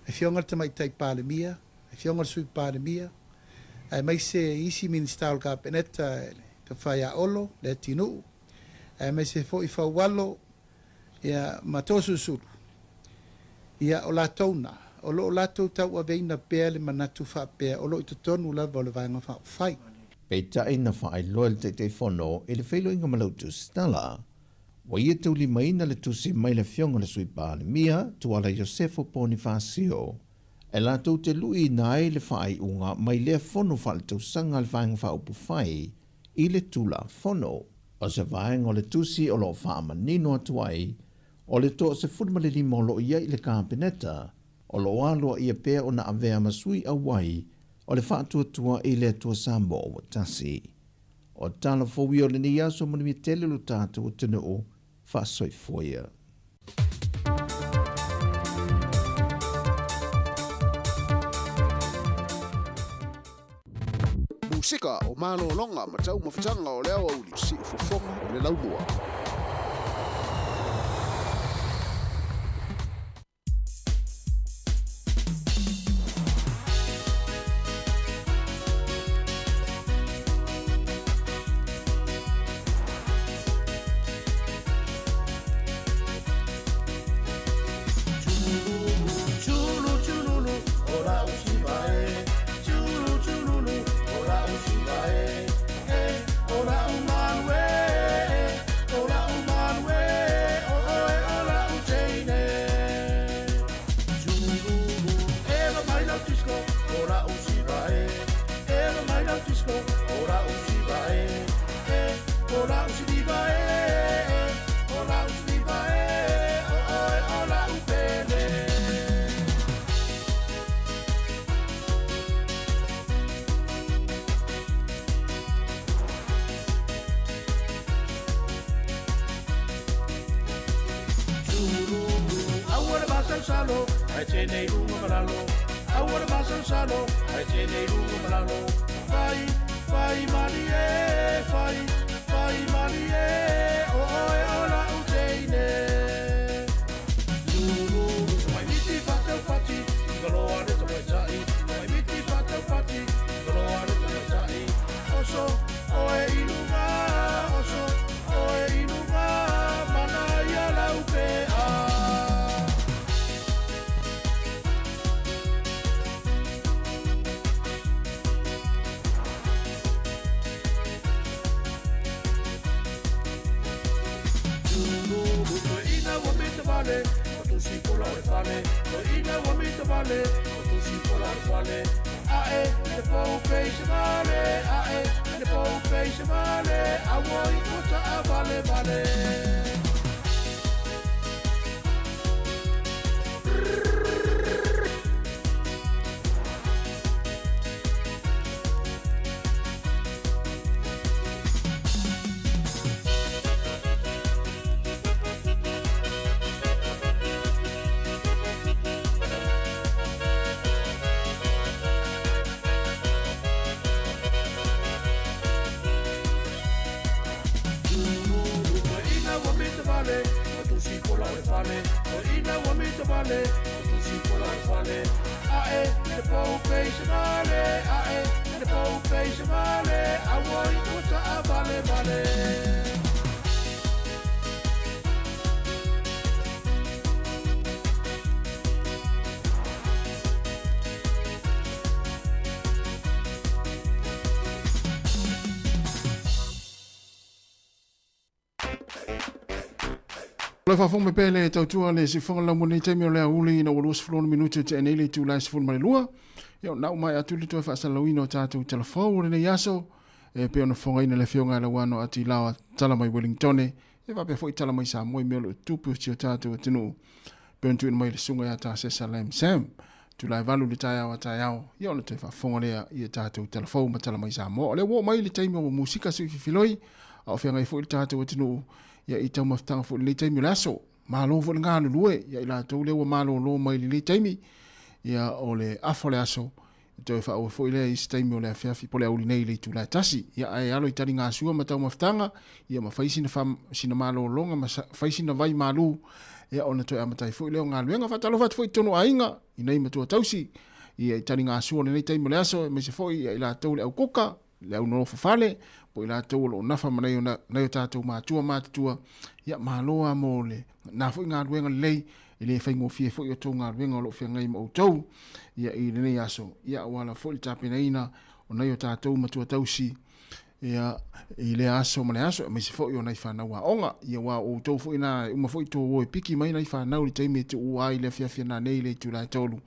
[SPEAKER 11] le Afioga i le Tamaitai Palemia, le Afioga i le Sui Palemia, aemaise isi Minisita o le Kapeneta, le Tofa ia Olo Leatinuu, aemaise foi Faualo ia, ma Toeolesulusulu, ia, o latou na, o lo o latou tauaveina pea le manatu faapea o lo o i totonu lava o le Vaega Faaupufai.
[SPEAKER 10] Peitai na faailoa e le Taitaifono i le feiloaiga ma lau tusitala, ua ia taulimaina le tusi mai le Afioga i le Sui Palemia, Tuala Iosefo Ponifasio, e latou te luiina ai le faaiuga mai lea fono faaletausaga a le Vaega Faaupufai i le Tulafono. O se vaega o le tusi o lo o faamanino atu ai, o le toa 15 o lo o i ai i le Kapeneta, o lo o aloaia pea ona avea ma sui auai o le Faatuatua i le Atua Samoa ua Tasi. O tala fou ia o lenei aso manuia tele lo tatou atunuu faasoifua ia.
[SPEAKER 13] Musika o malologa ma taumafataga o le aoauli siufofoga o le laumua. Le faafofoga mai pea le tautua le siufofoga lau mo lenei taimi o le aoauli ina ua 26 minute tea nei le itula e 12. Ia, na uma atu le toe faasalalauina o tatou talafou o lenei aso e pei ona fofogaina le afioga ia Lauano Atilao tala mai Wellingtone e faapea foi tala mai Samoa i mea o lo o tupu i si o tatou atunuu pei ona tuuina mai le susuga ia Tasesa Lam Sam itula e 8 i le taeao a taeao ia ona toe faafofoga lea i a tatou talafou ma tala mai Samoa. O lea ua oo mai le taimi o musika sui fifiloi a o feagai foi le tatou atunuu ia i taumafataga foi i lenei taimi o le aso. Malo foi le galulue ia i latou lea ua malolo mai i lenei taimi ia o le afa o le aso. Toe faaauau foi lea i isi taimi o le afiafi po o le aoauli nei i le itula e 1. Ia, ae alo i taligasua ma taumafataga, ia ma fai sina, fa, sina malologa ma sa, fai sina vai malu, ia ona toe amata ai foi lea o galuega. Faatalofa atu foi i totonu o aiga, i nei matua tausi, ia i taligasua o lenei taimi o le aso, aemaise foi ia i latou le aukuka, le au nofo fale, po i latou o lo o nafa ma nai o, nai o tatou matua matutua, ia malo lava mo le na foi galuega lelei, e le faigofie foi o tou galuega o lo o feagai ma outou ia i lenei aso, ia aua lava foi le tapenaina o nai o tatou matua tausi ia i lea aso ma le aso, aemaise foi o nai fanau aoga, ia aua o outou foi na e uma foi tou o e piki mai nai fanau i le taimi e tuua ai le afiafi nanei i le itula e 3,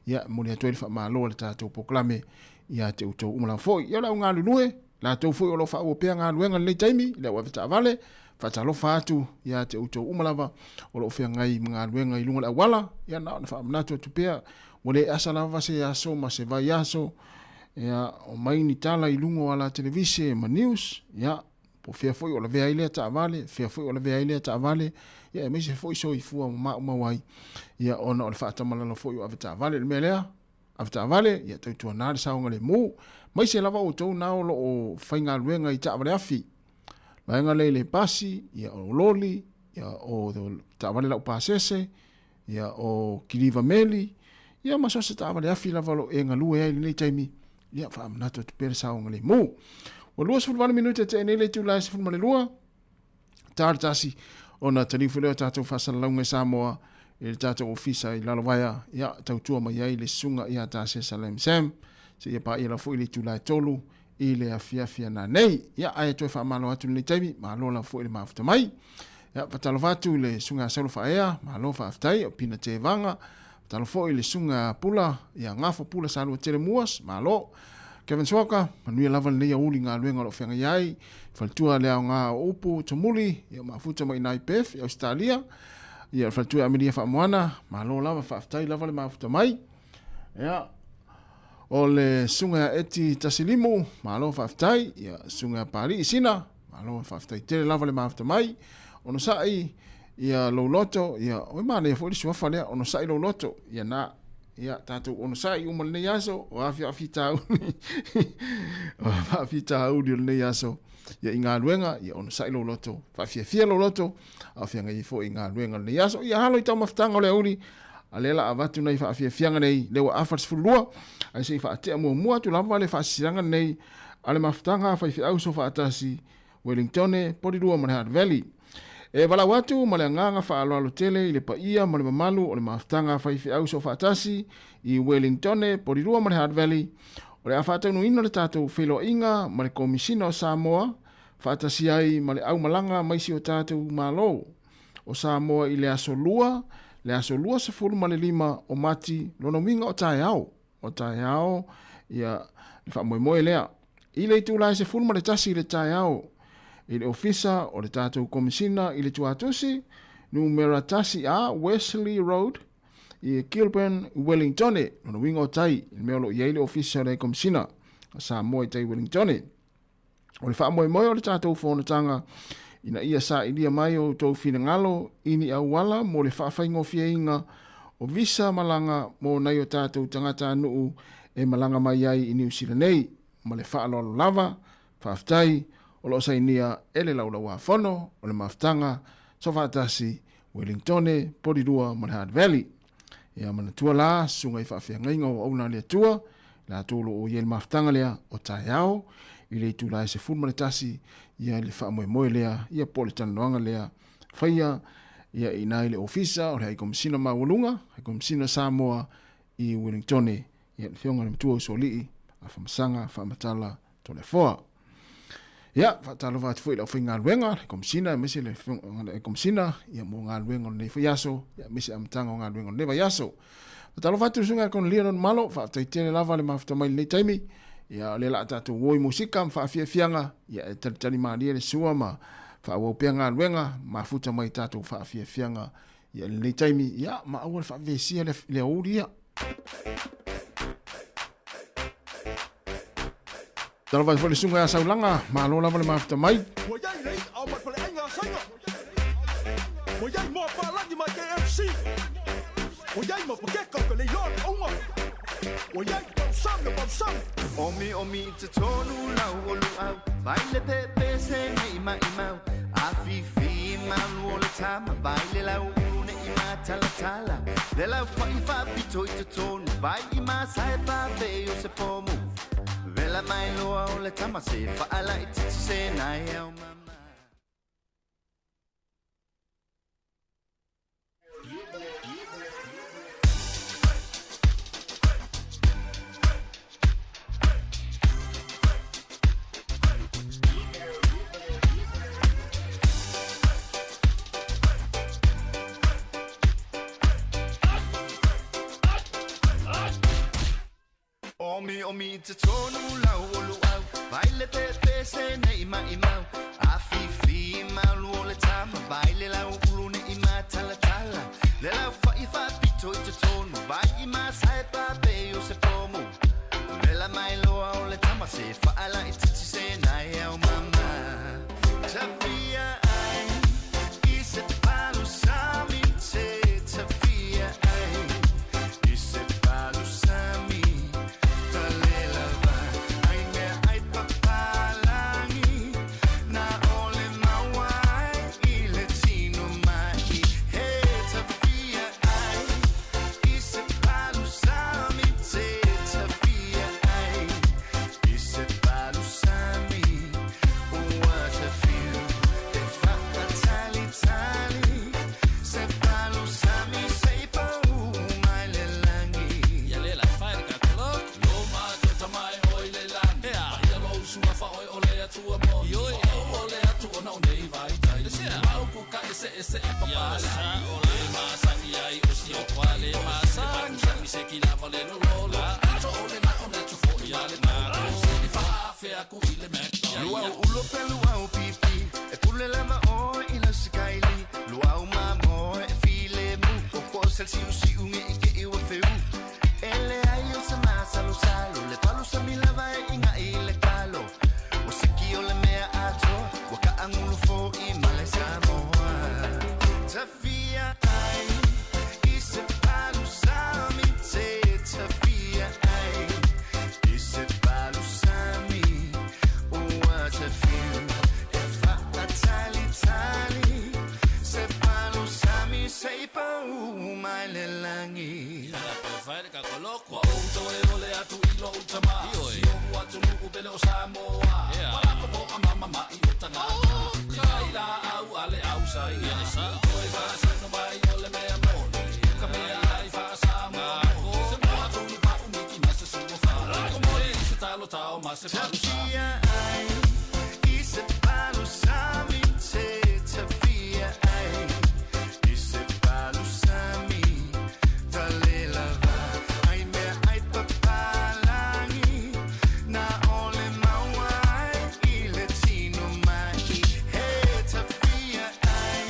[SPEAKER 13] ia e momoli atu ai le faamalo a le tatou polokalame ia te outou uma lava foi. Ia o le au galulue, latou foi o lo o faaauau pea galuega i lenei taimi, i le au avetaavale, faatalofa atu ia te outou uma lava o lo o feagai ma galuega i luga o le auala, ia na ona faamanatu atu pea, ua le asa lava se aso ma se vaiaso, ia omai ni tala i luga o ala televise ma news, ia po o fea foi o lavea ai lea taavale, fea foi o lavea ai lea taavale, ia aemaise foi soifua ma maumau ai, ia ona o le faatamalalo foi o avetaavale. O le mea lea, avetaavale, ia tautuana le saogalemu. Maise lava outou na o lo o faigaluega i taavale afi, vaega lea i le pasi, ia o loli, ia o taavale laupasese, ia o kiliva meli, ia ma so o se taavale afi lava o lo o e galue ai i lenei taimi, ia faamanatu atu pea le saogalemu. Ua 28 minute tea nei le itula e 12, ta le tasi, ona taliu foi lea o tatou faasalalauga i Samoa i le tatou ofisa i Lalovaea, ia tautua mai ai le susuga ia Tasesa Lam Sam, seia paia lava foi le itula e 3 i le afiafi ananei. Ia, ae toe faamalo atu i lenei taimi, malo lava foi le mafuta mai. Ia, faatalofa atu i le susuga ia Saulo Faaea, malo faafetai, o Pina Tevaga, faatalofa foi i le susuga ia Pula, ia Gafo Pula Salua Tele Muas, malo. Kevin Suaka, manuia lava lenei aoauli i galuega o lo o feagai ai, faletua le aoga o upu Tumuli, ia mafuta mai i nai Perth i Ausetalia, ia le faletua ia Amelia Faamoana, malo lava, faafetai lava le mafuta mai. Ia, o le susuga ia Eti Tasilimu, malo faafetai, ia susuga ia Palii Sina, malo faafetai tele lava le mafuta mai, onosai ia lou loto, ia oi manaia foi le suafa lea, onosai lou loto, ia na, ia tatou onosai uma lenei aso, o afi faafitauli, o faafitauli o lenei aso, ia i galuega, ia onosai lou loto, faafiafia lou loto, a o feagai ai foi i galuega o lenei aso. Ia alo i taumafataga o le aoauli, a lea la avatu nai faafiafiaga nei, lea ua afa le 12, ae se i faatea muamua atu lava le faasisilaga nei a le mafutaga a faifeau soofaatasi Wellingtone, Porirua ma le Hutt Valley. E valaau atu ma le agaga faaaloalo tele i le paia ma le mamalu o le mafutaga a faifeau soofaatasi i Wellingtone, Porirua ma le Hutt Valley, o le a faataunuuina le tatou feiloaiga ma le Komisina o Samoa faatasi ai ma le aumalaga mai si o tatou Malo o Samoa i le aso Lua, le aso 25 o Mati, lona uiga o taeao, o taeao, ia, le faamoemoe lea. I le itula e 11 i le taeao, i le ofisa o le tatou Komisina i le Tuatusi, numera 1A Wesley Road, i Kilburn, Wellingtone, lona uiga o tai, i le mea o lo o i ai le ofisa o le Komisina a Samoa i tai Wellingtone. O le faamoemoe o le tatou fonotaga ina ia sailia mai o outou finagalo i ni auala mo le faafaigofieina o visa malaga mo nai o tatou tagatanuu e malaga mai ai i Niu Sila nei. Ma le faaaloalo lava, faafetai, o lo o sainia e le Laulauafono o le Mafutaga Soofaatasi Wellingtone, Porirua ma le Hutt Valley. Ia manatua la, susuga i faafeagaiga o auauna a le Atua, latou o lo o i ai le mafutaga lea o taeao, i le itula e 11, ia le faamoemoe lea, ia po o le talanoaga lea, faia ia i ina i le ofisa o le Haikomisina Maualuga, Haikomisina Samoa i Wellingtone, ia le Afioga i le Matua Usoalii, Afamasaga Faamatala Toleafoa. Ia, faatalofa atu foi i le aufaigaluega, le Komesina, aemaise le Afioga i le Komesina, ia mo galuega o lenei foi aso, ia aemaise amataga o galuega o lenei vaiaso. Faatalofa atu i le Susuga ia Konelia Lonimalo, faafetai tele lava le mafuta mai i lenei taimi. Ia, o lea la a tatou o i musika ma faafiafiaga, ia e talitali malie le sua ma faaauau pea galuega, mafuta mai i tatou faafiafiaga ia i lenei taimi, ia ma aua le faavesia le aoauli ia. Talofa atu foi le susuga ia Saulaga, malo lava le mafuta mai.
[SPEAKER 20] Ua iai le i'a o Matfaleaiga a Saina. Ua iai moa palagi mai KFC. Ua iai ma pakeka o ka leiloa le auga. Ua iai pausami o pausami.
[SPEAKER 18] Omi omi i totonu lau o luau Vai le pepe se nei mai mau A fifi malu o le tama Vai le lau ulu ne i matala tala Le lau whai wha pito i totonu Vai i masae pa pe o se pomu Vela mai loa o le tama se Whaala i titi se nai au mama. Omi omi i totonu lau o luau Vai le pepe se nei mai mau A fifi malu o le tama Vai le lau ulu ne i matala tala Le lau whai wha pito i totonu Vai i masae pa pe o se pomu Vela mai loa o le tama se Whaala i titi se nai au mama Tawhia ai I se palu sami te Tawhia ai I se palu sami Talela va ai mea ai papalangi Na ole maua ai i le tino mai He tawhia ai I se palu sami te Tawhia ai I se palu sami Ua tawhiu E whakatali tali Se palu sami se pau mai le langi
[SPEAKER 21] Ia le la fai le kakolok Lo ma tota mai oi le langi Ea Ia lo usunga fa oi o le atua mo Ioi O o le atua na o nei vai tai Le sea Mau ku ka ese ese e papa Ia sa o le ma sangi ai o si o kwa le ma sangi Sangi se ki lava le lo lo la Ato o le na o na tu fo i ale na I fa fea ku i le mek
[SPEAKER 18] Luau ulo pe luau pipi E pule lava o i la sikaili Luau mamo e file mu Koko sel siu siu nge i ke iwa feu Ele ai o se masalo salo Le palu sa mila vai inga i le kalo O siki o le mea ato Wa ka angulu fo i male Samoa Tawhia ai I se palu sami te Tawhia ai I se palu sami Ua tawhiu E whaatali tali Se palu sami se pau mai le langi
[SPEAKER 21] Ia la pe fai le kakolok Wa o toe o le atu i lo utama Si o atu nuku pele o Samoa Wa lako po a mama mai o tangata Te kai la au ale au sa ia le sa Toe wha sa no mai o le mea mole Ka mea ai wha Samoa mo Se mo atu nu pa umiki ma se suo wha Ko moi i se talo tao ma se palu sa
[SPEAKER 18] Tawhia ai I se palu sami te Tawhia ai I se palu sami Talela va ai mea ai papalangi Na ole maua ai i le tino mai He tawhia ai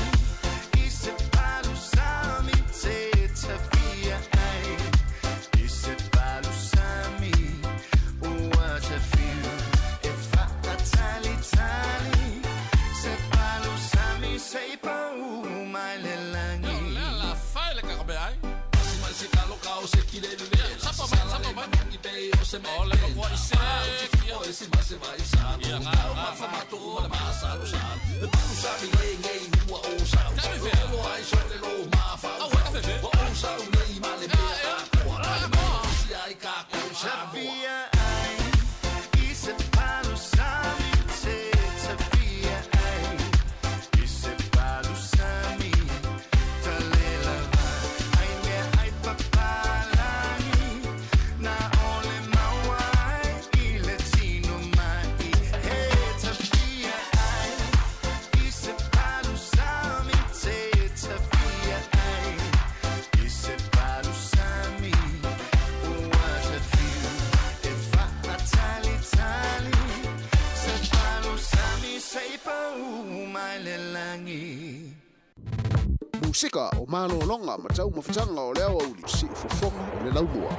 [SPEAKER 18] I se palu sami te Tawhia ai I se palu sami Ua tawhiu E whaatali tali Se palu sami se pau mai le langi
[SPEAKER 21] Le la fai le kakabe ai Si mai se kalo kao se ki le le le Sapa mai sapa mai i pe o se me O le kwa i se ki o e si ma se vai sa Ia ngā ma fa ma tu ma le ma sa lo sa Le palu sa mi le ngei ua o sa Lo ai so le lo ma fa o O o sa u nei ma le mea a koa Le ma si ai ka ko sa
[SPEAKER 18] Tawhia ai I se palu sami te Tawhia ai I se palu sami Talela va ai mea ai papalangi Na ole maua ai i le tino mai He tawhia ai I se palu sami te Tawhia ai I se palu sami Ua tawhiu E whaatali tali Se palu sami se pau mai le langi
[SPEAKER 22] Musika o malolonga ma tau mafutanga o le aoauli si fofoga o le laumua.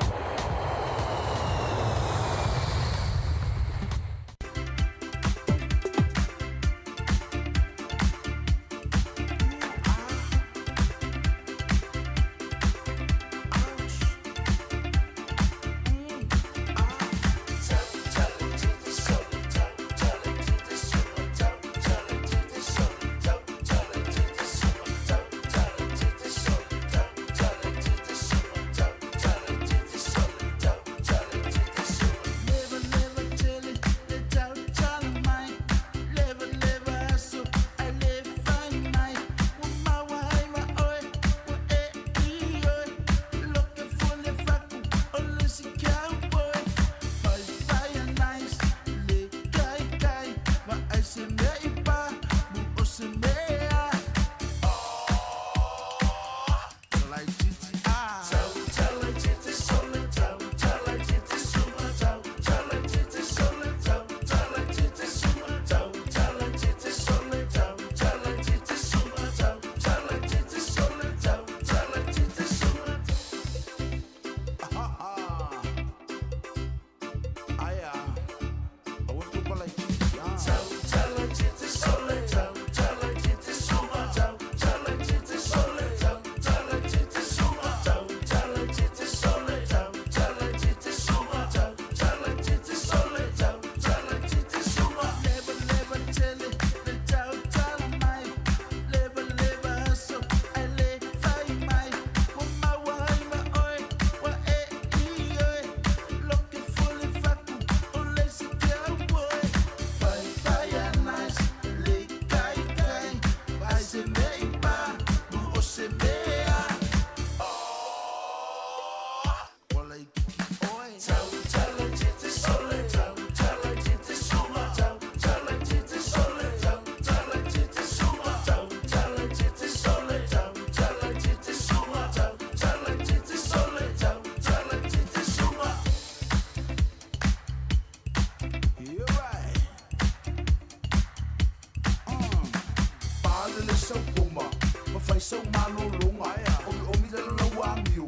[SPEAKER 2] sau malologa Omiomi le lalau amio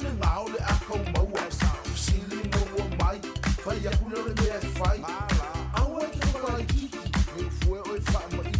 [SPEAKER 2] Le gā o le akau maua Sili maua mai Fai aku lea o le mea e fai Aua e te whakalaititi Me ufue oe faamaini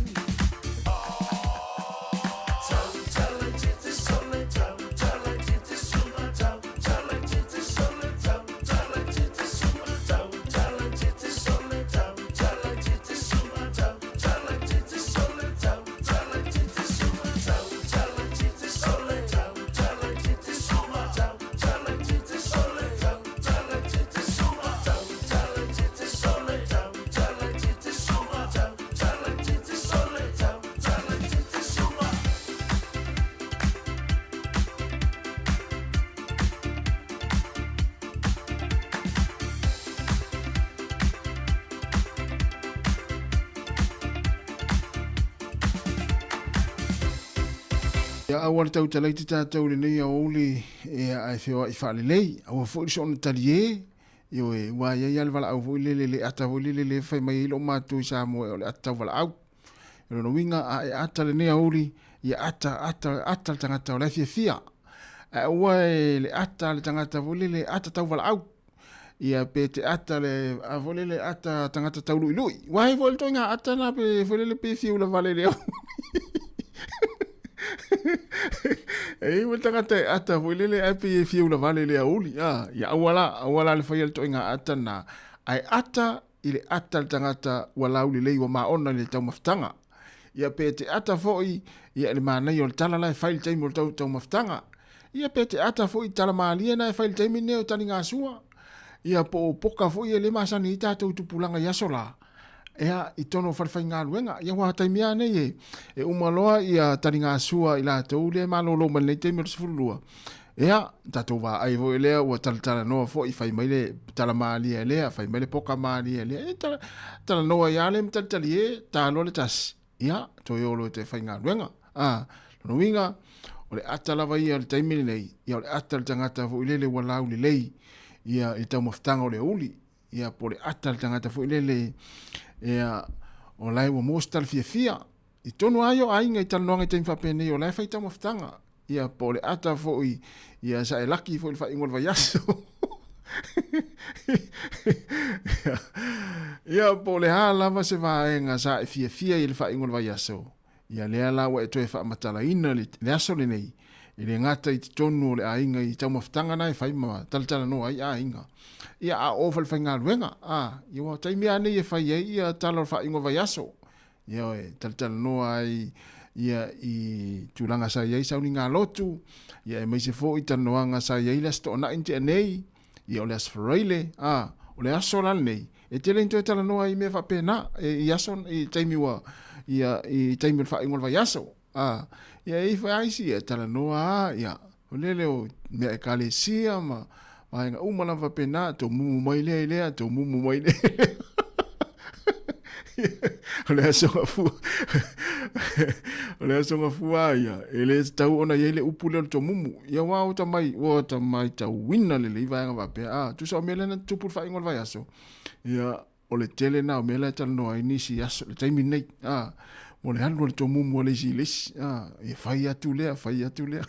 [SPEAKER 13] Ia aua le tautala i te tātou lenei aoauli ia ae feoai faalelei. Aua foi le soona taliē, ioe, ua i ai lava le valaau foi lele, le ata foi lele lea e fai mai ai loo matou i Samoa o le ata tauvalaau. O lona uiga a e ata lenei aoauli, ia ata, ata, ata le tagata o la e fiafia. Ae aua e le ata le tagata foi lele ata tauvalaau. Ia pe te ata le a foi lele ata tagata tauluilui. Ua ai foi le toiga ata na pe foi lele pe fiu lava le leo. E ua tagata e ata foi lele ae pe e fiu lava le lea uli. Ah, ia aua la, aua la le faia le toiga ata na. Ae ata i le ata le tagata ua lauli lei ua maona i le taumafataga. Ia pe te ata foi ia le manaia o le tala la e fai i le taimi o le tau taumafataga. Ia pe te ata foi tala malie na e fai i le taimi lenei o taligasua. Ia po o poka foi e le masani ai tatou tupulaga i aso la. Ea i tonu o fale faigaluega. Ia ua taimi lava nei e, e uma loa ia taligasua i latou lea e malolo mai lenei taimi o le 12. Ea, tatou vaai foi lea ua talatalanoa foi, fai mai le tala malie lea, fai mai le poka malie lea. E tala, talanoa ai lava lea ma talitalie, ta loa le tasi. Ia, toe o loa i te faigaluega. A, lona uiga, o le ata lava ia o le taimi lenei, ia o le ata o le tagata foi lele ua laulelei, ia i le taumafataga o le aoauli, ia po o le ata o le tagata foi lele, ia, o la e ua maua se tala fiafia. I tonu lava ia o aiga i talanoaga i taimi faapenei, o la e fai taumafataga, ia po o le ata foi, ia sa e laki foi i le faaiuga o le vaiaso. Ia, po o le a lava se vaega sa e fiafia i le faaiuga o le vaiaso, ia lea la ua e toe faamatalaina le, le aso lenei, e le gata i totonu o le aiga i taumafataga na e fai ma talatalanoa ai aiga. Ia, a o falefaigaluega, a, ia ua taimi lava nei e fai ai ia tala o le faaiuga o le vaiaso. Ia e talatalanoa ai ia i tulaga sa i ai sauniga lotu, ia aemaise foi talanoaga sa i ai le Aso Toonai na tea nei, ia o le Aso Faraile, a, o le aso la lenei, e tele ina toe talanoa ai i mea faapena, e, i aso, i taimi ua, ia, i taimi o le faaiuga o le vaiaso, a, ia e i foi lava isi, ia talanoa lava, ia, o lele o mea ekalesia ma vaega uma lava faapena, tomumu mai lea i lea, tomumu mai lea i lea. O le aso gafua, o le aso gafua ia, e le tatau ona i ai le upu lea o le tomumu. Ia ua ota mai, ua ota mai tauina lelei vaega faapea. A, tusa o mea lea na tutupu i le faaiuga o le vaiaso. Ia, o le tele na o mea la e talanoa ai nisi i aso, le taimi nei, a, mo le alu o le tomumu a le isi i le isi, a, ia fai atu lea, fai atu lea.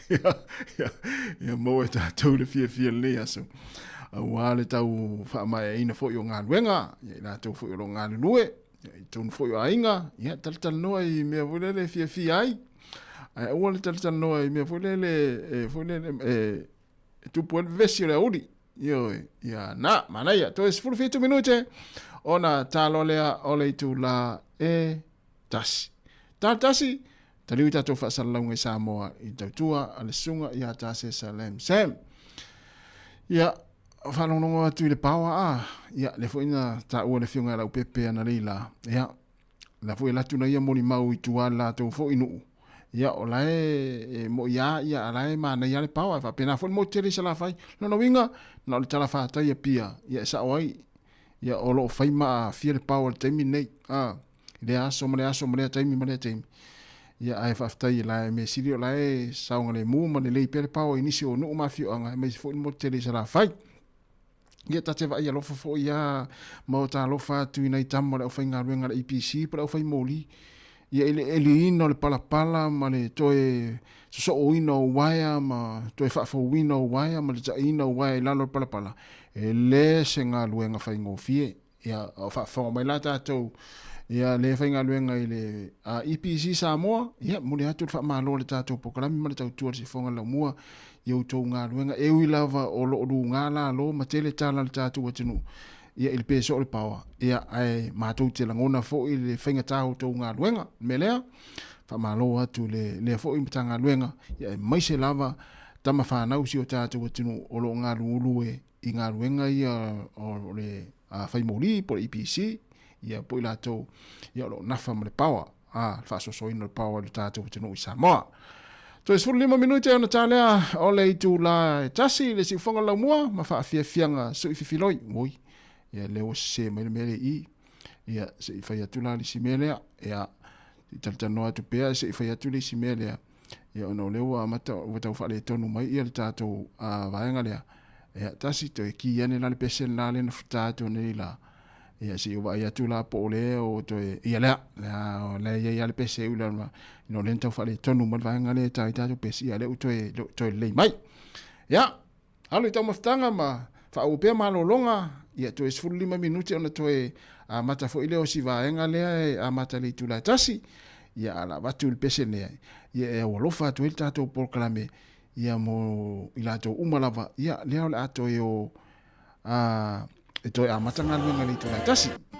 [SPEAKER 13] ia, ia, ia maua e tatou le fiafia lenei aso. Aua le tau faamaeaina foi o galuega, ia i latou foi o lo o galulue, ia i totonu foi o aiga, ia talatalanoa i mea foi lele e fiafia ai. Ae aua le talatalanoa i mea foi lele, e, foi lele, e, e tupu ai le vevesi o le aoauli. Ioe, ia na, manaia, toe 17 minute, ona talo lea o le itula e tasi. Talo tasi, taliu i tatou faasalalauga i Samoa i le tautua a le susuga ia Tasesa Lam Sam. Ia, faalogologo atu i le paoa a, ia, lea foi na taua le afioga ia Leaupepe analeila, ia, La foi e alu atu na ia molimau i tua le latou foi nuu, ia o la e, e moi a ia a la e manaia le paoa, e faapena foi le motu tele i Salafai. Lona uiga, na o le talafatai Apia, ia e sao ai, ia o lo o fai ma aafia le paoa i le taimi lenei, a, i lea aso ma lea aso ma lea taimi ma lea taimi. Ia ae faafetai la e mea sili o la e saogalemu ma lelei pea le paoa i nisi o nuu ma afioaga, aemaise foi le motu tele i Salafai. Ia ta te vaai alofa foi a ma o ta alofa atu i nai tama o le aufaigaluega a le APC po o le aufaimoli. Ia i le ʻeliina o le palapala ma le toe sosooina o uaea ma toe faafouina o uaea ma le taʻiina o uaea i lalo o le palapala, e le se galuega faigofie. Ia, o faafofoga mai la tatou, ia le faigaluega i le EPC Samoa, ia momoli atu le faamalo i le tatou polokalame ma le tautua i le sifoga laumua i outou galuega, e ui lava o lo o luga lalo ma tele tala a le tatou atunuu, ia i le pe soo le paoa, ia ae matou te lagona foi le faigata o outou galuega. O le mea lea, faamalo atu i lea foi Matagaluega, ia aemaise lava tama fanau si o tatou atunuu o lo o galulue i galuega ia o le fai moli po o le EPC, ia po o i latou ia o lo o nafa ma le paoa, a, le faasoasoaina o le paoa i le tatou atunuu i Samoa. Toe 15 minute ona ta lea o le itula e 1 i le siufoga o le laumua ma faafiafiaga sui fifiloi. Oi, ia lea ua sese mai le mea lea i i. Ia, se i fai atu la le isi mea lea. Ia, se i talatalanoa atu pea, se i fai atu le isi mea lea. Ia, ona o lea ua amata, ua tau faaletonu mai ia le tatou vaega lea. Ia, tasi toe ki ane la le pese lena lea na futa atu nei la. Ia, se i ou vaai atu la po o lea o toe, ia lea, lea, lea i ai lava le pese ula, ina o lea na tau faaletonu mai le vaega lea e ta ai tatou pese, ia lea ua toe, toe lelei mai. Ia, alo i taumafataga ma faaauau pea malologa, ia toe 15 minute ona toe amata foi lea o si vaega lea e amata i le itula e 1, ia a o le a avatu le pese lea, ia e aualofa atu ai le tatou polokalame, ia mo i latou uma lava, ia lea o le a toe o, a, e toe amata galuega i le itula e 1.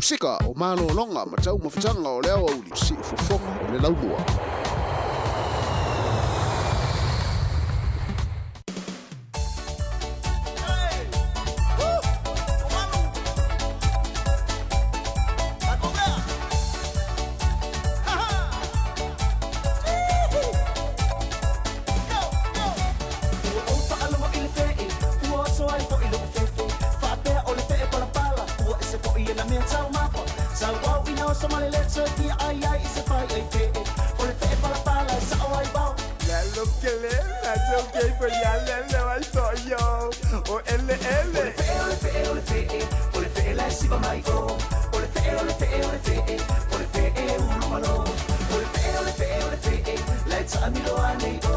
[SPEAKER 22] Musika o malologa ma taumafataga o le aoauli, siufofoga o le laumua.
[SPEAKER 9] Ua ou faalogo i le feʻe, ua oso ai foi loʻu fefe. Faapea o le feʻe palapala, ua ese foi e nā mea taumafa. Sau au ina oso ma le leto e fia ʻai ai i se pahi ʻai feʻe. O le feʻe palapala e saʻo ai wau.
[SPEAKER 4] Lalo kele, la joke fo ya lele wa so yo. O ele ele.
[SPEAKER 9] O le feʻe, o le feʻe, o le feʻe, o le feʻe la e siva mai o. O le feʻe, o le feʻe, o le feʻe, o le feʻe ulu malo. O le feʻe, o le feʻe, o le feʻe, la e taʻamilo anei o.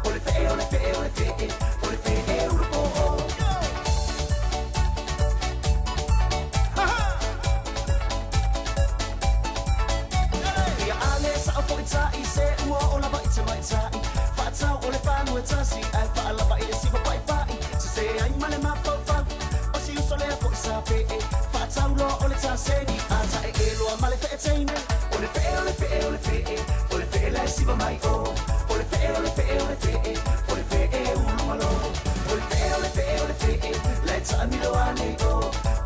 [SPEAKER 9] O le feʻe, o le feʻe, o le feʻe, o le feʻe ulu poʻo. Ia ale saʻo foʻi taʻi se ua o lava i te maitaʻi. Faʻatau o le whānu e tasi ae faʻalava i le siva paʻipaʻi. Sese ai ma le mafaufau o si uso lea foʻi sa feʻe. Faʻatau loa o le taseni a taʻeʻe loa ma le feʻe teine. O le feʻe, o le feʻe, o le feʻe, o le feʻe la e siva mai o. O le feʻe, o le feʻe, o le feʻe, o le feʻe ulu malo. O le feʻe, o le feʻe, o le feʻe, la e taʻamilo anei o.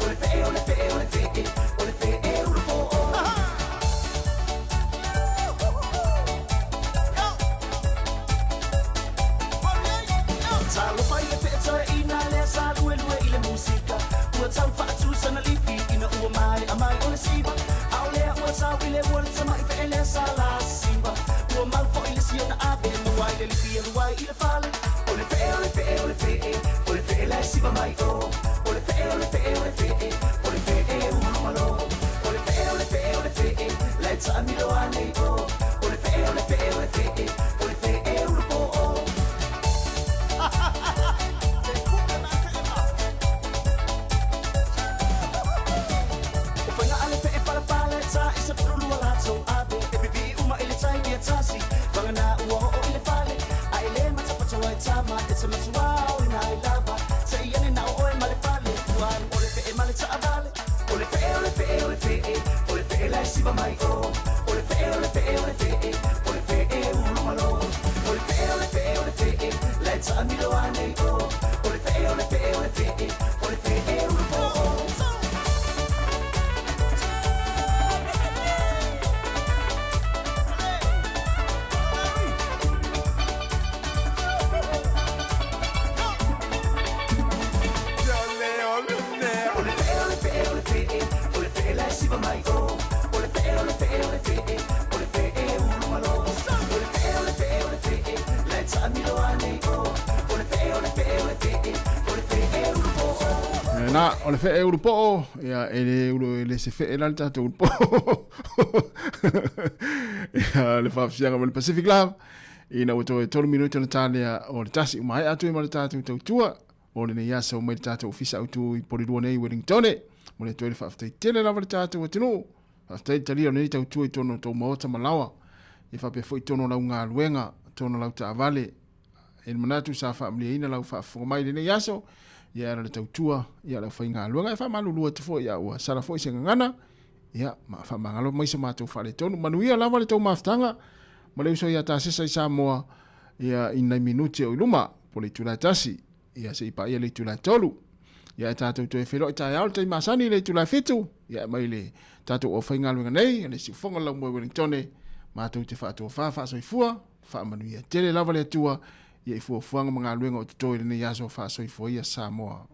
[SPEAKER 9] O le feʻe, o le feʻe, o le feʻe, o le feʻe ulu poʻo. Talofa i le feʻe toeʻina lea sa luelue i le musika. Ua tau faʻatu sana lifi ina ua maea mai o le siva. ʻAʻole ua tau i le ua le tamaʻi feʻe lea sa la siva. Ua mau foʻi le siona ʻape maua i le lifi e lua ai i le fale. O le feʻe, o le feʻe, o le feʻe, o le feʻe la e siva mai o. O le feʻe, o le feʻe, o le feʻe, o le feʻe ulu malo. O le feʻe, o le feʻe, o le feʻe, la e taʻamilo anei o. O le feʻe, o le feʻe, o le feʻe, o le feʻe ulu poʻo. O faiga a le feʻe palapala e ta i se pululua latou ʻape. E pipiʻi uma i le taimi e tasi, vagana ua oo i le fale. A e lē matapata ai tama, e te matua o ina ai lava. Saʻi ane na o ʻoe ma le fale, ua alu o le feʻe ma le taʻawale. O le feʻe, o le feʻe, o le feʻe, o le feʻe la e siva mai o. O le feʻe, o le feʻe, o le feʻe, o le feʻe ulu malo. O le feʻe, o le feʻe, o le feʻe, la e taʻamilo anei o. O le feʻe, o le feʻe, o le feʻe, o le feʻe ulu poʻo. O le feʻe, o le feʻe, o le feʻe, o le feʻe la e siva mai o. O le feʻe, o le feʻe, o le feʻe, o le feʻe ulu malo. O le feʻe, o le feʻe, o le feʻe, la e taʻamilo anei o. O le feʻe, o le feʻe, o le feʻe, o le feʻe ulu poʻo.
[SPEAKER 13] Na, o le feʻe ulu poʻo, ia e le ulu e le se feʻe la le tatou ulu poʻo. Ia le faafisiaga ma le Pacific Love, ina ua toe tolu minuti ona tālea o le tasi uma atu e ma le tatou tautua o lenei aso mai le tatou ofisa autu i Porirua nei Wellingtone. Mo le toe le faafetai tele lava le tatou atunuu. Faafetai le talia o lenei tautua i tonu o tou maota ma lawa. E faapea foi tonu o lau galuega, tonu o lau taavale. E le manatu sa faamaliaina lau faafofoga mai i lenei aso, ia e ala le tautua ia lau faigaluega. E faamalulu atu foi ia ua sala foi se gagana, ia ma faamagalo mai so matou faaletonu. Manuia lava le tou mafutaga ma le uso ia Tasesa i Samoa ia i nai minuti o i luma, po le itula e tasi, ia se i paia le itula e tolu. Ia e tatou toe feiloai taeao le taimi masani i le itula e fitu, ia e mai le tatou aufaigaluega nei, le siufofoga o le laumua i Wellingtone, matou te faatofa faasoifua, faamanuia tele lava le Atua ia i fuafuaga ma galuega o totoe i lenei aso faasoifua ia Samoa.